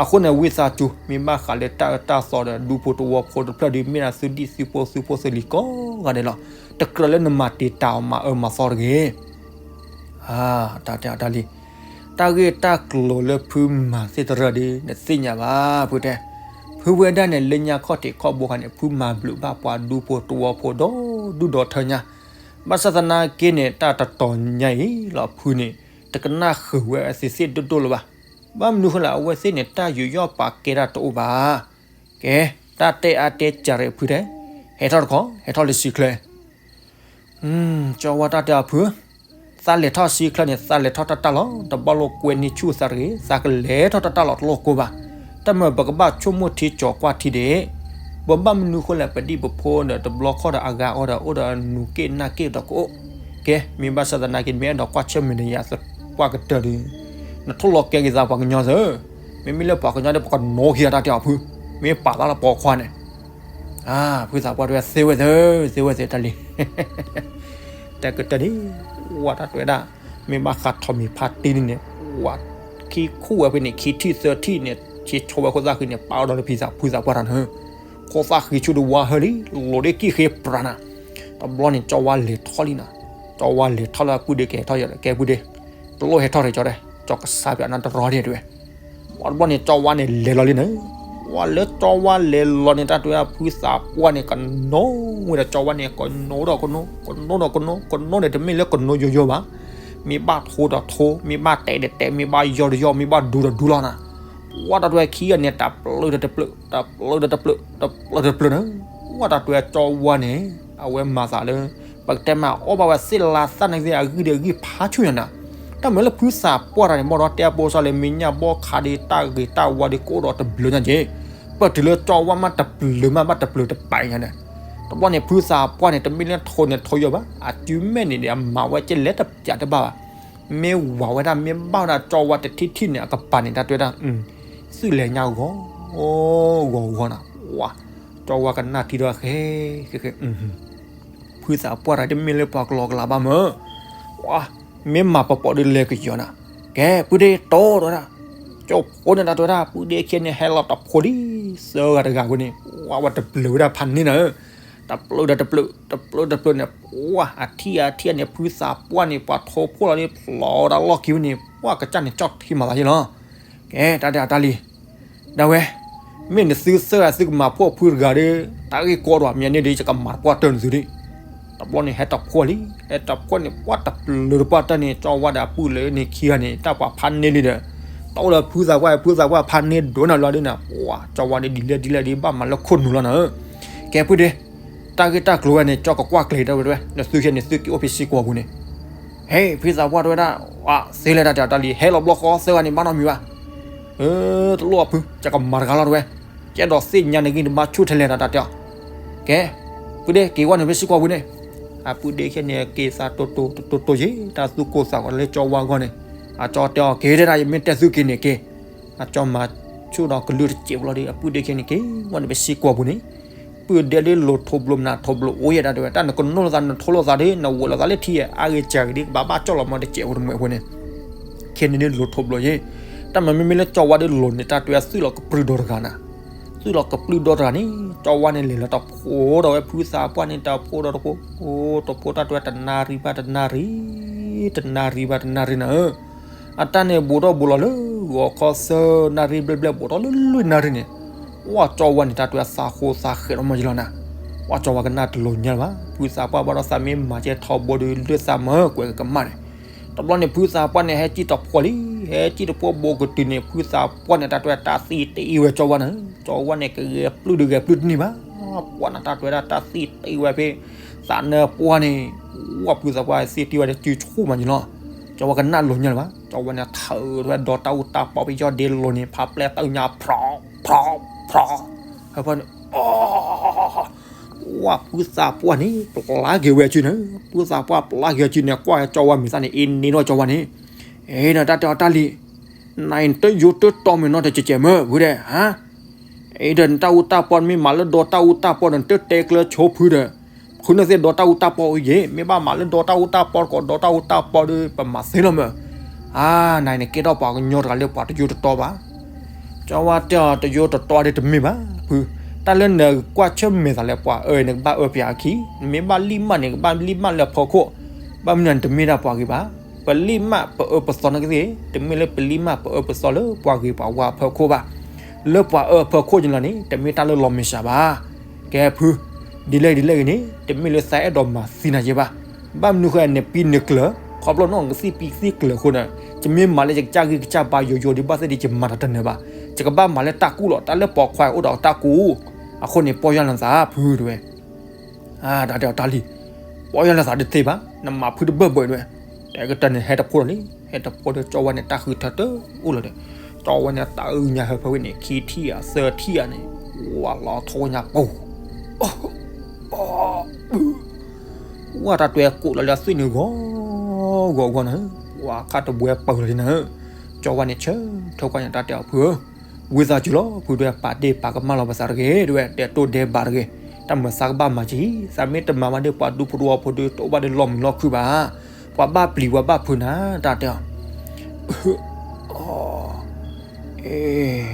အဃိန့ၣ် ဝံသးစူၤ မ့ၢ်ဘၣ်ဃးလၢတၢ်အၢတၢ်သီဒီးဒူဖိတဝီဖိတဖျၢၣ်ဒီး မ့ၢ်ဒၣ်သုဒံၣ်သုဖိသုဖိသုလံၤကိးဂၤဒဲးလီၤ, တကြၢးလၢနမၤတံာ်တာ်အီၤမၤအၢမၤသီတဂ့ၤ အါ တၢ်တဲအီၤတၢ်လံ, တၢ်ဂ့ၢ်တၢ်ကျိၤလၢဖုမၤသ့ၣ်တဖၣ်ဒီး နသ့ၣ်ညါဘၣ် ဖုတဲ, ဖုဝဲဒၣ်န့ၣ် လၢညါခီၣ်ထံးခီၣ်ဘိခါန့ၣ် ဖုမၤဘျုးဘၣ်ပှၤဒူဖိတဝီဖိဒီဒူၣ်ဒီထၢညါ, ဘၣ်ဆၣ်သနာ်က့န့ၣ် တၢ်တတီၤညါအံၤလီၤ ဖုန့ၣ် တကနၣ်ဃုာ်ဝဲအသ့ၣ်သ့ၣ်ဒိၣ်ဒိၣ်လၢၤဘၣ်, ဘၣ်မနုၤဃိလဲၣ် အဝဲသ့ၣ်န့ၣ် တၢ်ယူးယီၣ်ပာ်ကဲတၢ်တအိၣ်ဘၣ်, ကဲ, တၢ်တဲအါတဲစှၤရ့းဖုတဲ, ဟဲထီၣ်တခီ ဟဲထီၣ်လၢစံၣ်ချၢ ကၠီဝါတၢ်တဲအီၤဖု, သးလဲၤထီၣ်စံၣ်ချၢန့ၣ် သးလဲၤထီၣ်တၢ်တၢ်လီၤ, တဘၣ်လိာ်ကွဲန့ၢ်ဆူၣ်သးတဂ့ၤ, သးကလဲၤထီၣ်တၢ်တၢ်လီၤတလိၣ်ကိးဘၣ်, တၢ်မၤပကဘၣ်ဆိကမိၣ်ထံကၠီၤကွၢ်ထံဒံး, ပဘၣ်မနုၤဃိလဲၣ် ပဒံၣ်ပဖိဒီးတဘျီခီၣ်ဒီးအဂၤအီၤဒီးအိၣ်ဒီးနူၤက့ၣ်နၢ်က့ၣ်ဒီးကအိၣ်, ကဲ မ့ၢ်ဘၣ်ဆၣ်သနာ်က့ မ့ၢ်အဲၣ်ဒိးကွၢ်ဆၢၣ်မဲာ်ဒီးယၤသပှၢ်ကတၢၢ်ဒီး, နထိၣ်လီၤကဲက့ၤသးပှၤကညီသၢ မ့မ့ၢ်လၢပှၤကညီဒီး ပကနိးက့ၤအတၢ်တဲအီၤဖု, မ့ၢ်ပာ်သးလၢပိာ်ခွါန့ၣ်. ဖုသးပှၢ်တဲဝဲသ့ဝဲသ့, သ့ဝဲသ့တၢ်လံ. တဲကတၢၢ်ဒ်, ဝဲတၢ်တဲဝဲဒၣ်, မ့ၢ်ဘၣ်ဃးထိးမံၤဖါတံၢ်န့ၣ်, ဝဲခံခူၣ်ဝဲဖဲန့ၣ် ခံထံၣ်သၢထံၣ်န့ၣ် ဆ့ဆီဝဲခိၣ်သၣ်ဃံန့ၣ် ပာ်အီၤဒီးလၢဖုသးပှၢ်တၢ်န့ၣ်, ခိၣ်သၣ်ဃံဆူၣ်ဒီးဝါဟၢလံ, လိၤဒ့ကံၢ်ဃ့ပြးနၤ. တဘျီန့ၣ် ကၠီဝါလဲၤထီၣ်လံနီၤ. ကၠီဝါလဲၤထီၣ်လၢအပုၢ်ဒ့ကဟဲထီၣ်ယီၤဒီး ကဲပုၢ်ဒ့, တလိၣ်ဟဲထီၣ်ဒီးကၠီဒီး ကၠီကစၢ်ပၠးနၤတရီဒီးတဲဝဲ. ဝဲတဘျီန့ၣ် ကၠီဝါန့ၣ်လဲၤလီၤလံန့ၣ်, ဝဲလၢကၠီဝါလဲၤလီၤန့ၣ် တၢ်တဲဝဲဒၣ် ဖုသးပှၢ်န့ၣ် ကနိးဝဲဒီးကၠီဝါန့ၣ် ကနိးဒီးကနိး, ကနိးဒီးကနိး, ကနိးန့ၣ်တမ့ၢ်လၢကနိးယိယိဘၣ်, မ့ၢ်ဘၣ်ထိဒီးထိ, မ့ၢ်ဘၣ်တဲဒီးတဲ, မ့ၢ်ဘၣ်ယီၢ်ဒီးယီၢ်, မ့ၢ်ဘၣ်ဒူဒီးဒူလီၤနၤ. ဝဲတၢ်တဲဝဲခံဂၤန့ၣ် တပျုာ်ဒီးတပျုာ်, တပျုာ်ဒီးတပျုာ်, တပျုာ်ဒီးတပျုာ်န့ၣ်, ဝဲတၢ်တဲဝဲကၠီဝါန့ၣ် အဝဲမၤသးလၢ ပကတဲမးအီၣ်ဘၣ်ဝဲသ့ၣ်လါသၣ်န့ၣ်သ့ၣ် အဂံၢ်ဒီးအဂံၢ်ဖးဆူၣ်ညါနၤ. တၢ်မၤလၢဖုသးပှၢ်တၢ်န့ၣ် ဘၣ်ဒီးတဲအပိစၢ်လၢမ့ၢ်ညၣ်ဘီခးဒီးတၢ်ဂ့ၤတၢ်ဝါဒီးကအိၣ်ဒီးတဘျုးညါက့ၤ, ပတုၤလၢကၠီဝါမးတပျုာ်မးဘၣ်တပျုာ်တပာ်ညါန့ၣ်. တဘျီန့ၣ် ဖုသးပှၢ်န့ၣ် တမ့ၢ်လၢထိန့ၣ်ထိယီၢ်ဘၣ်, အစုမဲာ်န့ၣ်ဒီး အမၤဝဲကဲလဲၣ်တပျးတဘၣ်ဘၣ်. မ့ၢ်ဝၤဝဲဒၣ် မ့ၢ်ဘၣ်ဝဲဒၣ်ကၠီဝါတထံၣ်ထံၣ်န့ၣ် အကပၤန့ၣ် တၢ်တဲဝဲဒၣ် သုးလဲၤညါဂီၤ ဂီၤဂီၤနၤ. ဝဲ ကၠီဝါကနၣ်ထံဒီးဃဲ ဃဲဃဲ ဖုသးပှၢ်တၢ်တမ့ၢ်လၢပှၤကလီကလီဘၣ်မၢ်, ဝဲ မ့ၢ်မၤပပိာ်ဒီးလဲၤကယီၤနၤ. ကဲ ပုၢ်ဒ့တီဒီးဒၣ်, ကၠီဖိန့ၣ် တၢ်တဲဝဲဒၣ် ပုၢ်ဒ့ခံဂၤန့ၣ် ဟဲလီၤတဖိလံ, သၢဂၤတဂၤဝဲန့ၣ် ဝဲ ဝဲတပျုာ်ဝဲဒၣ်ဖးန့ၢ်နၤဧၢ, တပျုာ်ဒီးတပျုာ်, တပျုာ်တပျုာ်န့ၣ် ဝဲ အထံၣ်အထံၣ်န့ၣ် ဖုသးပှၢ်န့ၣ် ပှၤထိဖှိၣ်လီၤဒီး ဖျိးဝဲဒၣ်လီၢ်ခံဝဲန့ၣ် ဝဲ ကစၢ်န့ၣ်ကၠီၣ်ထံမၤသးယ့ၣ်လီၤ. ကဲ တၢ်တဲအီၤတၢ်လံ ဒၣ်ဝဲ, မ့ၢ်နသုသၢဂၤသုကမၤဖှီၣ်ဖုတဂၤဒီး တၢ်ဂ့ၢ်ကီဒိၣ်မးန့ၣ်ဒီး ယကမၤတပှၢ်တၢၢ်နသုဒံး. တဘျီန့ၣ် ဟဲတဖှီၣ်လံ, ဟဲတဖှီၣ်န့ၣ် ပှၤတပျုာ်တပှၢ်တၢၢ်န့ၣ် ကၠီဝါဒီးအပုၢ်လၢန့ၣ်ခံဂၤန့ၣ် တၢ်ပှၤဖးန့ၢ်လံဒီး တအိၣ်လၢဖုသးပှၢ်, ဖုသးပှၢ်ဖးန့ၢ်ဒိၣ်နၤလီၤဒ်နၤ, ပှၤ ကၠီဝါဒီးဒ်လဲၣ်ဒ်လဲၣ်ဒ်ဘၣ်မၤလၢခိၣ်နူာ်လီၤနၤဧၢ. ကဲ ပုၢ်ဒ့, တၢ်ဂ့ၢ်တၢ်ကျိၤဝဲန့ၣ် ကၠီကကွၢ်ကျဲၤတၢ်ဝဲတဝဲ, နသုခံဂၤန့ၣ် သုက့ၤအိၣ်ဖဲစ့ၢ်ကီးပူၤန့ၣ် ဟဲ ဖုသးပှၢ်တဲဝဲဒၣ်, သ့လဲၣ်တၢ်တဲအီၤတၢ်လံ, ဟဲလီၤဘျီဃီသၢဂၤန့ၣ် ဘၣ်နီတမံၤဘၣ်. တလိၣ်အဖု, ယကမၤတဂၤလီၤတဝဲ, ကဲဒီးသ့ၣ်ညါန့ၣ်ဂ့ၤ နဘၣ်ဆူၣ်ထဲလဲၣ်နတၢ်တဲအီၤ. ကဲ, ပုၢ်ဒ့က့ၤဝဲန့ၣ်ဖဲစ့ၢ်ကီးပူၤန့ၣ်, အပုၢ်ဒ့ခံဂၤန့ၣ် က့ၤသးတိတိတိတိယ့ၣ် တၢ်သူၣ်ကိၢ်သးဂီၤလၢကၠီဝါဂီၢ်န့ၣ်, အကၠီတဲအီၤ က့ၤတဲဒၣ် ယမ့ၢ်တဲသုက့ၤန့ၣ်က့ၤ, အကၠီမၤဆူၣ်ဒီးကလုၢ်တစဲးဖိလီၤဒီး အပုၢ်ဒ့ခံဂၤန့ၣ် က့ၤဝဲန့ၣ်ဖဲစ့ၢ်ကီးပူၤန့ၣ် ပုၢ်ဒ့ဒ်လိၤထိးဘျိးမနုၤထိးဘျိးအိၣ်ယဲၢ်ဒၣ်တဲဝဲ, တၢ်နကနိၢ်လိာ်သး နထိးလိာ်သးဒီး နဝဲလိာ်သးလၢထံဧါ အါဂ့ၤစှၤဂ့ၤဒ် ကဘၣ်ဘၣ်ကၠီၣ်လီၤမးတစဲးဖိတမှဲးဖိန့ၣ်, ခဲန့ၣ်ဒ်လိၤထိးဘျိးယဲၢ်, တၢ်မၤမ့မ့ၢ်လၢကၠီဝါဒ်လိၤန့ၣ် တၢ်တဲဝဲသုးလီၤကပြုၢ်ဒီတဂၤနၤ, သုးလီၤကပြုၢ်ဒီတဂၤန့ၣ် ကၠီဝါန့ၣ်လဲၤလီၤတဖိဒီးဝဲဖုသးပှၢ်န့ၣ် တဖိဒီးတဖိ, တဖိတၢ်တဲဝဲတနၣ်ရံၣ်ဘၣ်တနၣ်ရံၣ်, တနၣ်ရံၣ်ဘၣ်တနၣ်ရံၣ်နၤဧၢ အတၢ်န့ၣ်ဘူးထီၣ်ဘူးလီၤလၢ ဂီၤခီသၢနၣ်ရံၣ်ဘျဲၣ်ဘျဲၣ်ဘူးထီၣ်လၢလွံၢ်နၣ်ရံၣ်န့ၣ်, ဝဲကၠီဝါန့ၣ် တၢ်တဲဝဲသးဃိသးဃဲးထီၣ်မးယလီၤနၤ, ဝဲကၠီဝါကနၣ်တလိၤညါလၢၤဘၣ်, ဖုသးပှၢ်ဘၣ်ဒီးသးမ့ၢ်မၤကဲထီဘိဒီး လၢသးမၢကွဲးကမၣ်န့ၣ်, တဘျီန့ၣ် ဖုသးပှၢ်န့ၣ် ဟဲစံၣ်တဖိလံ, ဟဲစံၣ်တဖိဘူးကတုၤန့ၣ် ဖုသးပှၢ်န့ၣ် တၢ်တဲဝဲတၢ်သံတ့ဝဲကၠီဝါနၤ, ကၠီဝါန့ၣ် ကဂဲၤပျုၢ်ဒီးဂဲၤပျုၢ်တန့ၢ်ဘၣ်, ပှၤနၤ တၢ်တဲဝဲဒၣ်တၢ်သံတ့ဝဲဖဲ သးနၢပှၢ်န့ၣ်, ဝဲဖုသးပှၢ်သံတ့ဝဲဒီးစုဆိၣ်မးယလီၤ, ကၠီဝါကနၣ်လိၤညါလၢၤဘၣ်, ကၠီဝါန့ၣ် ထၢးဝဲဒီတၢ်အူတၢ်ပီပယီၤဒ့လိၤန့ၣ် ဖးပျဲၢ်သၢညါ ဖြီဖြီဖြီ, ဟဲဖီန့ၣ် ဝဲဖုသးပှၢ်န့ၣ် ပျၢ်က့ၤဝဲစုန့ၣ်, ဖုသးပှၢ်ပျၢ်က့ၤစုန့ၣ် ကွၢ်ကၠီဝါမံၤသၣ်န့ၣ် အ့န့ၢ်နီၢ်ကၠီဝါန့ၣ်, အဲ နတၢ်တဲအီၤတၢ်လံ, နတယိတတီမ့ၢ်နီၢ်တကဲးကဲးမၢ် ဖုဒဲး, ဟါ အဲ ဒီးနတၢ်အူတၢ်ပီ နမ့ၢ်မၤလၢဒီတၢ်အူတၢ်ပီဒီး နတတဲကျၢၤဆိဖုဒီး, ဖုန့ၣ်သ့ၣ်ဒီတၢ်အူတၢ်ပီအိၣ်ယဲၢ်, မ့ၢ်ဘၣ်မၤလၢဒီတၢ်အူတၢ်ပီတကိး ဒီတၢ်အူတၢ်ပီဒီး ပမၤသ့လီၤမၢ်, အါ နအံၤန့ၣ်ကဲထီၣ်ပှၤကညီတဂၤလၢပှၤတယိတတီဘၣ်, ကၠီဝါတဲအီၤ တယိတတီဒီးတမ့ၢ်ဘၣ် ဖု, တၢ်လၢနကွၢ်ဆၢၣ်မဲာ်သးလၢပှၤအၢ နကဘၣ်အၢပှၤအခံ, နမ့ၢ်ဘၣ်လံၣ်မၢ်န့ၣ် ကဘၣ်လံၣ်မၢ်လၢအဖီခိၣ်, ဘၣ်မနုၤနတမ့ၢ်ဒၣ်ပှၤဂ့ၤဘၣ်, ပလံၣ်မၢ်ပအၢပသီန့ၣ်ကသ့ၣ်, တမ့ၢ်လၢပလံၣ်မၢ်ပအၢပသီလၢပှၤဂ့ၤပှၤဝါအဖီခိၣ်ဘၣ်, လၢပှၤအၢအဖီခိၣ်န့ၣ်လီၤန့ၣ် တမ့ၢ်တၢ်လၢလီၤမဲာ်ဆှးဘၣ်, ကဲဖု, ဒ်လဲၣ်ဒ်လဲၣ်ဂ့ၤန့ၣ် တမ့ၢ်လၢသးအဲၣ်ဒိးမၤသံနၤယဲၢ်ဘၣ်, ဘၣ်မနုၤဃိန့ၣ် နပံနကျၢၤ, ခီဖျိနီၢ်ကသံၣ်ပံသံၣ်ကျၢၤအဃိန့ၣ်, ယမ့ၢ်မၤလၢယကစၢ်ဂံၢ်ကစၢ်ဘါယိယိဒ်ဘၣ်သ့ၣ်ဒီး ယမၤတၢ်တနၢၤဘၣ်, ယကဘၣ်မၤလၢတၢ်ကူၣ်လီၤ, တၢ်လၢပိာ်ခွါအိၣ်ဒီးတၢ်ကူၣ်, အဃိန့ၣ် ပီၢ်ယၢ်လီၤသးဖုတဲဝဲ အါ တၢ်တဲအီၤတၢ်လံ, ပီၢ်ယၢ်လီၤသးတသ့ဘၣ်, နမၤဖုတဘၢၣ်ဘၢၣ်တဲဝဲ, တဲကတၢၢ်န့ၣ် ဟဲတဖိလီၤလံ, ဟဲတဖိဒီးကၠီဝဲန့ၣ် တၢ်ဃုထၢတအိၣ်လၢၤဒီး, ကၠီဝဲန့ၣ် တၢ်အုၣ်ညါဟၢဖၢဝဲန့ၣ် ခံထံၣ်ဧါသၢထံၣ်ဧါန့ၣ်, ဝဲလီၤထီၣ်ဝဲညါပူၤ ဝဲတၢ်တဲကိးလီၤလၢအသွံၣ်န့ၣ်ဂီၤဂီၤဂီၤနၤ, ဝဲခါတဘှဲပၢၢ်လီၤလံနၤ, ကၠီဝဲန့ၣ် ဆၢထၢၣ်ကွၢ်န့ၣ် တၢ်တဲအီၤဖုဧၢ ဝံသးစူၤလီၤ ဖုဒွဲၣ် ပာ်ဒ့ၣ်ပာ်ကမၣ်လီၤပသးတဂ့ၤ ဒွဲၣ် ဒဲးတိၢ်ဒဲးဘးတဂ့ၤ, တၢ်မၤသးကဘၣ်မၤက့ၤ သးမ့ၢ်တမၤဘၣ်ဒီး ပှၤဒူဖိတဝီဖိဒီး တအိၣ်ဘၣ်ဒီးလီၢ်မုာ်လီၢ်ခုၣ်ဘၣ်, ပှၤဘၣ်ပျံၤပှၤဘၣ်ဖုးနၤ တၢ်တဲအီၤ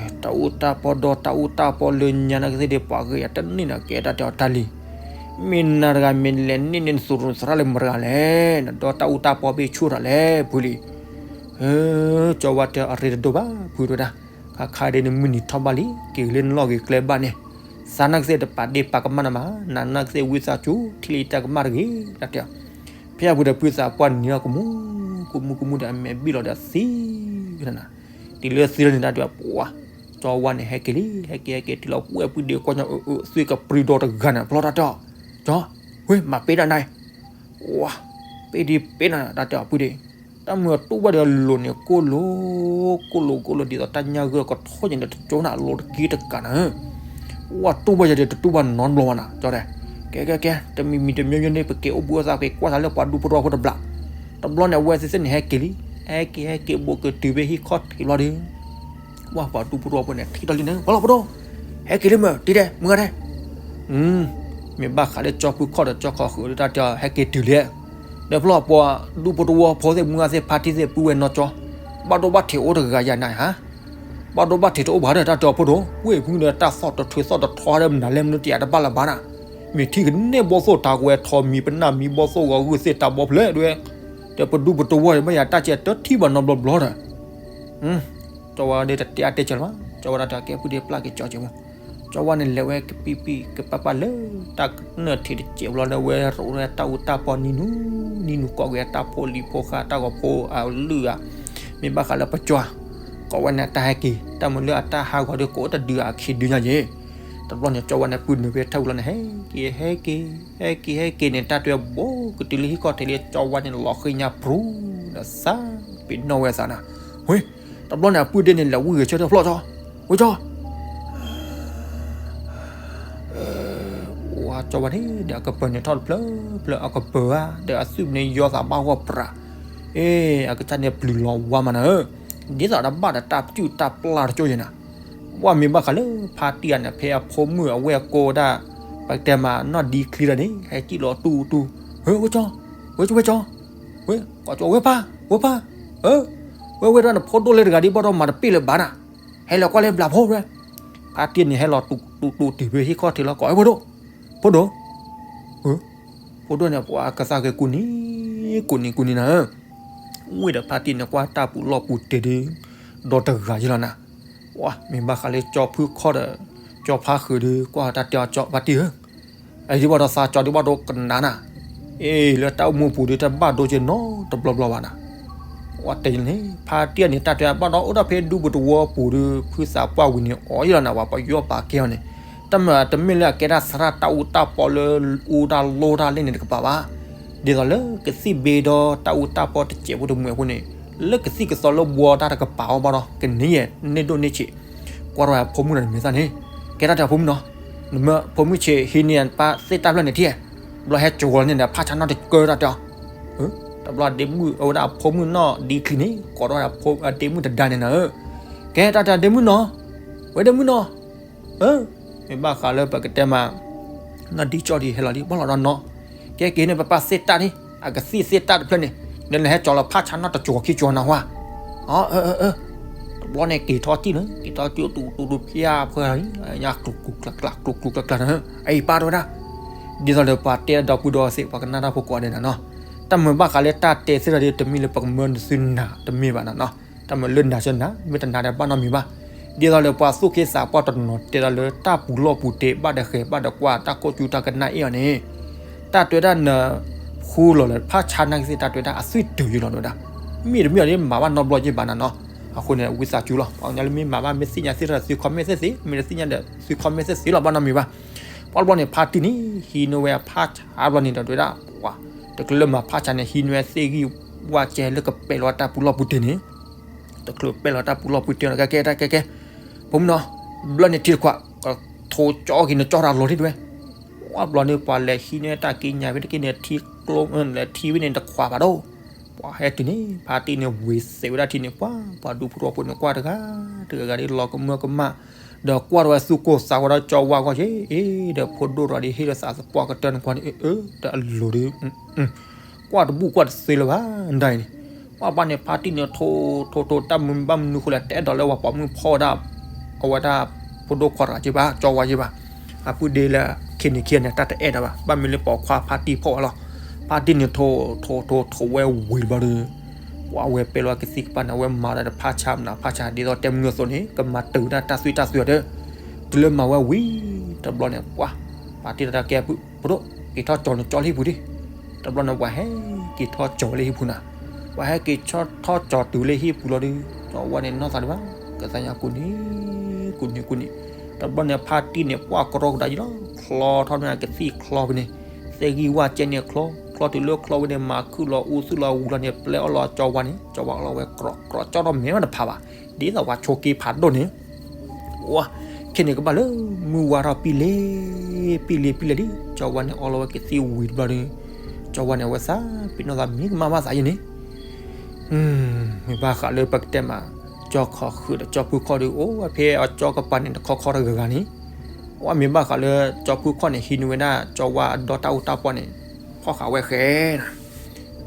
အ တၢ်အူတၢ်ပီဒီး တၢ်အူတၢ်ပီလၢညါနာ်က့သ့ၣ်ဒီး ပှၤဂ့ၤယၤတန့ၢ်နီၤ ကဲတၢ်တဲအီၤ တၢ်လံၤ, မ့ၢ်နၤတဂၤမ့ၢ်လဲၤန့ၢ်န့ၢ်နသူၣ်ရူၢ်သရၣ်လၢမတၤတဂၤလဲၣ်, နဒီတၢ်အူတၢ်ပီဘ့ၣ်ဆူၣ်တၢ်လဲၣ် ဖုလံၤ, ကၠီဝါတဲအီၤ အရ့တဒိၣ်ဘၣ် ဖုတဲဝဲဒၣ်, ခါခါဒ်နမုၢ်နံၤထီၣ်ဘၣ်လံ က့ၤလၢနလီၢ်ဂ့ၤကျဲဘၣ်န့ၣ်, သးနာ်က့သ့ၣ်တပာ်ဒ့ၣ်ပာ်ကမၣ်နၤဘၣ်, နၤနာ်က့သ့ၣ်ဝံသးစူၤ ထံၣ်လၢယတၢ်ကမၣ်တဂ့ၤ တၢ်တဲအီၤ, ဖဲအပူၤဒီး ဖုသးပှၢ်န့ၣ်ဒီး ကမူ ကမူ ကမူဒီး အမဲာ်ဘံၣ်လီၤဒီးသံဝဲဒၣ်နၤ, တုၤလၢသံလီၤန့ၣ် တၢ်တဲအီၤ ပှၤ ကၠီဝါန့ၣ် ဟဲက့ၤလံ ဟဲက့ၤ ဟဲက့ၤ တုၤလီၤပှဲၤဖုဒ့ၣ်ကွၢ်ညီ အၢ အၢ သွံၣ်ကပြုဒီတဂၤန့ၣ် ဖျီတၢ်တဲအီၤ, ကၠီ, ဝ့ၢ် မၤပ့တၢ်နၤ, ဝါ, ပ့ဒံပ့နၤ တၢ်တဲအီၤဖုဒ့ၣ်, တၢ်မုာ်အတူၢ်ဘၣ်ဒီးအလိၤန့ၣ် ကိၢ်လိၤ ကိၢ်လိၤ ကိၢ်လိၤ ဒ်သိးတၢ်ညၣ်ဂိၢ်ကထီၣ်ညါဒီးတကၠိနၤ အလိၤတက့ၢ်တကးနၤ, ဝါ တူၢ်ဘၣ်ယၤဒီးတတူၢ်ဘၣ်နီတဘျီဘၣ်နၤ ကၠီတဲ, ကဲ ကဲ ကဲ တမံၤမံၤတမံၤမံၤန့ၣ် ပက့ၤအိၣ်ဘှံးအိၣ်သါ ပက့ၤကွၢ်သးလၢပှၤဒူဖိတဝီဖိတဘျီ, တဘျီန့ၣ် အဝဲသ့ၣ်သ့ၣ်န့ၣ် ဟဲက့ၤလံ ဟဲက့ၤ ဟဲက့ၤ ဘူးကတုၤဖဲဟံၣ်ခီၣ်ထံးဘျီဒီး ဝါ ပှၤဒူဖိတဝီဖိန့ၣ် ထံၣ်ထီၣ်လံန့ၣ် ပှၤလီၤဖိဒိၣ်, ဟဲက့ၤလံမ့ၢ် တံၤဒဲး မုၢ်ဂၤဒဲး, မ့ၢ်ဘၣ်ဃးလၢကၠီဖုခီၣ်ဒီးကၠီခီၣ်ဃုာ်ဒီးတၢ်တဲအီၤ ဟဲက့ၤတုၤလံ, ဒီးဖျီပှၤဒူဖိတဝီဖိသ့ၣ် မုၢ်ဂၤသ့ၣ် ဖါတံၢ်သ့ၣ် ပုၢ်ဝဲၢ်နီၢ်ကၠီ, ဘၣ်ဒိဘၣ်ထံးအိၣ်တဂၤယၤနၤဧါ, ဘၣ်ဒိဘၣ်ထံးတအိၣ်ဘၣ်ဒီး တၢ်တဲအီၤဖိဒိၣ်, ဝ့ၢ်ဖုဒီးတၢ်သီၣ်တထူသီၣ်တထီဒီး မနုၤလဲၣ်မနုၤတယၤတဘၣ်လၢၤဘၣ်နၤ, မ့ၢ်ထံၣ်ကန့ၢ်ဘီၣ်သိၣ်တၢ်ကဝဲၤထီၣ်မံၤပနၢ်မံၤဘီၣ်သိၣ်ဂီၤဂုာ်သ့ၣ်တၢ်ဘီဖျဲးဒွဲ, ဒီးပဒူပတဝီၢ်မ့ၢ်ယၤတၢ်ကဲတထံၣ်ဘၣ်နီတဘျီဘျီဒီး ကၠီဝါဒီးတတဲအါတဲကၢၤလၢၤဘၣ်, ကၠီဝါဒၣ်တၢ်ကဲပုၢ်ဒ့ၣ်ပျၢ်က့ၤကၠီက့ၤမး, ကၠီဝါန့ၣ်လဲၤဝဲကပံၢ်ပံၢ်ကပၢ်ပၢ်လၢ တၢ်ကနၢၣ်ထံးတစဲးဘျီလၢဝဲရိးဝဲတၢ်အူတၢ်ပီနံၤနူၤ နံၤနူၤကိးက့ၤအတၢ်ဖိလံၤဖိဃါတၢ်ဂီၤဖိအလုၢ်ဧါ, မ့ၢ်ဘၣ်ဃးလၢပကၠီ ကိးဝဲန့ၣ်အတၢ်ဟဲက့ၤ တၢ်မုာ်လၢအတၢ်ဟးဂီၤဒီးကိးအိၣ်တဒုအခံဒုညါယ့ၣ်, တဘျီန့ၣ် ကၠီဝါန့ၣ်ပုၢ်နုာ်ဖဲထၢၣ်ဝံၤလီၤန့ၣ် ဟဲက့ၤ ဟဲက့ၤ ဟဲက့ၤ ဟဲက့ၤန့ၣ် တၢ်တဲဘူးကတုၤလၢဟံၣ်ခီၣ်ထံးလံ ကၠီဝါန့ၣ်လီၤဃ့ညါပြူၤ ဒီးသးပ့ၤနီၣ်ဝဲသးနၤ, ဝ့ၢ် တဘျီန့ၣ် အပုၢ်ဒ့ၣ်န့ၣ် လဲၤဝံၢ်ဂဲၤဆၢထၢၣ်ဖျီၣ်ကၠီ, ဝ့ၢ်ကၠီ ဝါကၠီဝါန့ၣ် ဒီးအကပၢၤန့ၣ်ထီၣ်တဖျၢၣ်ဖျၢၣ် အကပၢၤဧါ ဒီးအသွံၣ်န့ၣ်ယီသးဘၣ်ဂီၢ်ပြး, အ့ အကစၢ်န့ၣ်ပျုၤလီၤဝါမးနၤဧၢ, ဒ်သိးတဘၣ်ဒီးတၢ်ပစုၣ်တၢ်ပျၢ်တကၠိယဲၢ်နၤ, ဝဲမ့ၢ်ဘၣ်ဃးလၢဖါတံၢ်ဧါန့ၣ် ဖဲအဖိမုၣ်အဝဲၢ်ကိးဒၣ် ပကတဲမးနီၢ်ဒံချံလီၤန့ၣ် ဟဲစံၣ်လီၤတူၢ်တူၢ်, ဝ့ၢ်ကၠီ, ဝ့ၢ်ကၠီ ဝ့ၢ်ကၠီ, ဝ့ၢ်ကၠီဝဲၢ်ပၢ်, ဝဲၢ်ပၢ်, ဝဲၢ်ဝဲဒၣ်နဖိဒိၣ်လၢတဂၤဒ်ဘၣ်ဒီးမၤတပ့ၢ်လၢၤဘၣ်နၤ, ဟဲလီၤကွၢ်လၢဘျးဖိဝဲ ဖါတံၢ်န့ၣ် ဟဲလီၤတူၢ်တူၢ်တူၢ်တုၤဖဲဟံၣ်ခီၣ်ထံးလီၤ ကိးဝဲဖိဒိၣ်, ဖိဒိၣ်, ဖိဒိၣ်န့ၣ် ပှၤကသးဂဲၤကူၣ်နံၤ, ကူၣ်နံၤကူၣ်နံၤနၤဧၢ, ဝ့ၢ်ဒီးဖါတံၢ်န့ၣ် ကွၢ်တၢ်ပူၤလီၢ်ပူၤတ့ၢ်ဒီး ဒီတဂၤယ့ၢ်လီၤနၤ, ဝါ မ့ၢ်ဘၣ်ဃးလၢကၠီဖုခီၣ်ဒီး ကၠီဖါဃုာ်ဒီး ကွၢ်တၢ်တဲအီၤကၠီဖါတံၢ်ဧၢ အဒ်ဘၣ်ဒီးသးကၠီဒ်ဘၣ်ဒီးကနၤနၤ, အ့ လၢတၢ်အိၣ်မူပူၤဒီး တဘၣ်ဒိက့ၤနီတဘျီဘျီဘၣ်နၤ, ဝဲတဲန့ၣ် ဖါတံၢ်န့ၣ် တၢ်တဲဘၣ်ဒီးအိၣ်ဒၣ်ဖဲဒူပူၤတဝီပူၤဒီး ဖုသးပှၢ်ဝံၤန့ၣ် အီၣ်ယံလီၤနၤ ပှၤပယီၤပာ်ကဲအီၤန့ၣ်, တၢ်မၤတမ့ၢ်လၢအကဲတၢ်သရၣ်တၢ်အူတၢ်ပီလၢအူတၢ်လိၢ်တၢ်လ့ၣ်န့ၣ်တကပၤဘၣ်, ဒ်သိးလၢကသံၣ်ဘ့ဒီးတၢ်အူတၢ်ပီတစဲးဖိတမှဲးဖိန့ၣ်, လၢကသံၣ်ကသီလၢဘှီတၢ်တကပၤအီၤဘၣ်ဒီး ကန့ၢ်ယဲၢ်န့ၢ်ဒိၣ်န့ၢ်ဆံး, ကွၢ်ထီၣ်ဝဲအဖိမုၣ်ဒီးနမဲာ်သၣ်န့ၣ်, ကဲတၢ်တဲအဖိမုၣ်နီၤ, နမ့ၢ်ဖိမုၣ်ဆံးဟံးန့ၢ်ပၢ်သ့ၣ်တၢ်ဖျၢၣ်န့ၣ်ထံၣ်, ဘျီဟဲစိာ်ဝဲလီၤန့ၣ်ဒီး ဖးဆါနီၢ်တကၢတၢ်တဲအီၤ, တဘျီဒ့မုၣ်အဝဲဒၣ်အဖိမုၣ်နီၢ်ဒံချံန့ၣ် ကိးထီၣ်ဝဲဒၣ်ဒ့မုၣ်တဒါန့ၣ်နၤဧၢ, ကဲတၢ်တဲဒ့မုၣ်နီၤ, ဝဲဒ့မုၣ်နီၤ မ့ၢ်ဘၣ်ဃးလၢပကတဲမး, နီၢ်ဒံကၠီဒံဟဲလီၤလံ ဘၣ်လီၤဒီးနီၤ, ကဲက့ၤန့ၣ် ပပၢ်သ့ၣ်တၢ်န့ၣ် အကသံၣ်သ့ၣ်တၢ်တဖျၢၣ်န့ၣ်, နလဲၤဟဲစိာ်လီၤဖးဆါနီၢ်တစိာ်ခံစိာ်နၤဟါ, အၢ အၢ အၢ, တဘျီန့ၣ်က့ၤထီၣ်စံၣ်န့ၣ် က့ၤထီၣ်စံၣ်အိၣ်တူၢ်တူၢ်တူၢ်ဖၠါဖၢညါကျူၤကျူၤကျါကျါ ကျူၤကျူၤကျါကျါန့ၣ်, အံၤပၢ်တဲဝဲဒၣ်, ဒ်သိးဒီးပှၤတဲဒီပုၢ်ဒီဝဲၢ်သ့ၣ် ပှၤကနၣ်တၢ်ဖိကိးဂၤဒဲးနၤနီၤ, တၢ်မုာ်ဘၣ်ဃးလၢတၢ်တဲသ့ၣ်တဖၣ်ဒီး တမ့ၢ်လၢပကမၢနသုနၤတမ့ၢ်ဘၣ်နၤနီၤ, တၢ်မုာ်လၢနၤစၢၤနၤ မ့ၢ်တနၤဒီးဘၣ်နီတမံၤဘၣ်, ဒ်သိးလၢပှၤသူၣ်က့သးပှၢ်တနီၤတဲဒီးလၢတၢ်ပူၤလီၢ်ပူၤတ့ၢ် ဘၣ်ဒီးဃဲၤဘၣ်ဒီးကွၢ် တၢ်ကိၢ်ကူတၢ်ကနၣ်အ့ၣ်အီၤန့ၣ်, တၢ်တဲဝဲဒၣ်န ဃူလီၤလၢဖးဆါနာ်က့သ့ၣ် တၢ်တဲဝဲဒၣ်အသွံၣ်တုၤယံလီၤတဲဝဲဒၣ်, မ့ၢ်တမ့ၢ်အီၤဒ်မၤဘၣ်နီတဘျီယ့ၢ်ဘၣ်နၤနီၤ, အဃိန့ၣ် ဝံသးစူၤလီၤ ပှၤကညီလၢမ့ၢ်မၤဘၣ် မ့ၢ်သ့ၣ်ညါသ့ၣ်တဖၣ်သု comment သ့ၣ်သ့, မ့ၢ်တသ့ၣ်ညါဒီးသု comment သ့ၣ်သ့လီၤ ဘၣ်နီတမံၤဘၣ်, ပှၤတဘျီန့ၣ် ဖါတံၢ်န့ၣ် ဟံးန့ၢ်ဝဲအဖးဆါဘျီန့ၣ်ဒီးတဲဝဲဒၣ်, ပှၤ တချုးလၢမၤဖးဆါန့ၣ် ဟံးန့ၢ်ဝဲသ့ၣ်ဂံၢ်ဝၣ်ကဲလၢကပဲာ်လီၤတၢ်ပူၤလီၢ်ပူၤတ့ၢ်န့ၣ်, တချုးပဲာ်လီၤတၢ်ပူၤလီၢ်ပူၤတ့ၢ်န့ၣ် ကဲကဲတၢ်ကဲကဲ, ဖိမုၣ်နီၤ, ဘျီန့ၣ်ထံတခွး, ကထိကၠီက့ၤနကၠီတၢ်လီၤထံၣ်တဝဲ, ပှၤဘျီန့ၣ် ပှၤလဲၤဟံးန့ၢ်တၢ်က့ညါဖဲတက့ၢ်န့ၣ် ထံကျိ လဲၤထံဝဲန့ၣ်တခွးဘၣ်ဒီး, ပှၤဟဲတုၤန့ၣ် ဖါတံၢ်န့ၣ်ဝံၤစဲးဝဲဒၣ်ထံန့ၣ် ပှၤ ပှၤဒူဖိတဝီဖိန့ၣ် ကွၢ်တဂၤတဂၤဂၤဒ်လီၤကမၢကမၣ်, ဒီးကွၢ်ထီၣ်ဝဲသူၣ်ကိၢ်သးဂီၤဒီးကၠီဝါဂီၢ်က့ၤ, အ့ ဒီးဖိဒိၣ်တဂၤဒီးဟ့ၣ်လၢသးသပှၢ်ကတၢၢ်န့ၣ်ကွၢ်န့ၣ် အၢ အၢ ဒီးအလိၤဒီး ကွၢ်တဘူၣ်ကွၢ်တသ့လၢၤဘၣ်ဒ်အံၤန့ၣ်, ပှၤဘၣ်န့ၣ် ဖါတံၢ်န့ၣ်ထိၣ်ထိၣ်ထိၣ် တၢ်မနုၤဘၣ်မနုၤဃိလဲၣ် တအဲၣ်ဒိးလၢပှၤပိာ်မုၣ်ဖီၣ်ဝဲဒၣ် အဝဲဒၣ် ဖိဒိၣ်ခွါတဂၤက့ၤဘၣ် ကၠီဝါက့ၤဘၣ်, အပုၢ်ဒ့လၢခံန့ၣ်ခံန့ၣ် တၢ်တအဲၣ်ဒၣ်ဘၣ်, ဘၣ်မ့ၢ်လၢပိာ်ခွါဖါတံၢ်ဖီၣ်ဝဲလီၤ, ဖါတံၢ်န့ၣ်ထိၣ်ထိၣ်ထိၣ်ဝဲဝံၤတဘျီဒီး ပှၤဝဲပဲလီၤကသံၣ်ကပၤန့ၣ် အဝဲမၤဒီးတဖၣ်ဆါမနုၤဖၣ်ဆါ ဒ်သိးတဲမနုၤအသိးန့ၣ် ကမၤတုၤဝဲဒၣ်တၢ်သွံၣ်တၢ်သွံၣ်အီၤဒီး တုၤလၢမၤဝဲဝံၤတဘျီန့ၣ် ပှၤ ဖါတံၢ်တၢ်ကဲ ဖိဒိၣ် က့ၤထီၣ်ကၠီၤန့ၣ်ကၠီလၢဟံၣ်ပူၤဒံး, တဘျီန့ၣ် ပှၤဟဲက့ၤထီၣ်ကၠီၤဝဲလၢဟံၣ်ပူၤနၤ, ပှၤဟဲက့ၤထီၣ်ကၠီၤတုၤလၢဟံၣ်ပူၤလီၤဒီး ကၠီဝါန့ၣ်နီၢ်သးဒံးဘၣ်, ကသါညါကူၣ်န့ၣ် ကူၣ်န့ၣ်ကူၣ်န့ၣ်, တဘျီန့ၣ် ဖါတံၢ်န့ၣ် ပှၤကရီကဒါယံလီၤ, ချီထီၣ်န့ၢ်ကသံၣ်ချီဖဲန့ၣ်, သဲဂံၢ်ဝၣ်ကဲန့ၣ်ချီ, ချီတုၤလၢချီဝဲန့ၣ် မၤခုၣ်လီၤအူသူၣ်လီၤဝံၤလီၤန့ၣ် ပျဲအီၣ်လီၤကၠီဝါန့ၣ်, ကၠီဝါအီၣ်လီၤဝဲကြီကြီ ကၠီထီၣ်မဲာ်မးတဖးဘၣ်, ဒ်သိးပှၤဆိးက့ဖးဒိၣ်န့ၣ် ဝါ ခဲန့ၣ်ကဘၣ်လၢမုၢ်ဝါထီၣ်ပံၣ်လ့ ပံၣ်လ့ပံၣ်လ့လံ, ကၠီဝါန့ၣ်အီၣ်လီၤဝဲကသံၣ်ဝံၤတဘျီဒီး ကၠီဝါန့ၣ် အဝဲသးပ့ၤနီၣ်သးမံကမၣ်ဘၣ်သးယံၤန့ၣ်, မ့ၢ်ဘၣ်ဃးလၢပကတဲမး ကၠီခီၣ်ဃုာ်ဒီးကၠီဖုခီၣ်ဒီး အိၣ်ဝဲဖဲအကၠီကပၤန့ၣ် တခီခီတဂၤဂၤန့ၣ်, ဝါ မ့ၢ်ဘၣ်ဃးလၢကၠီဖုခီၣ်န့ၣ် ဟံးန့ၢ်ဝဲဒၣ်ကၠီဝါအဒီတၢ်အူတၢ်ပီၢ်န့ၣ် ဖီၣ်ဃာ်ဝဲဃဲနၤ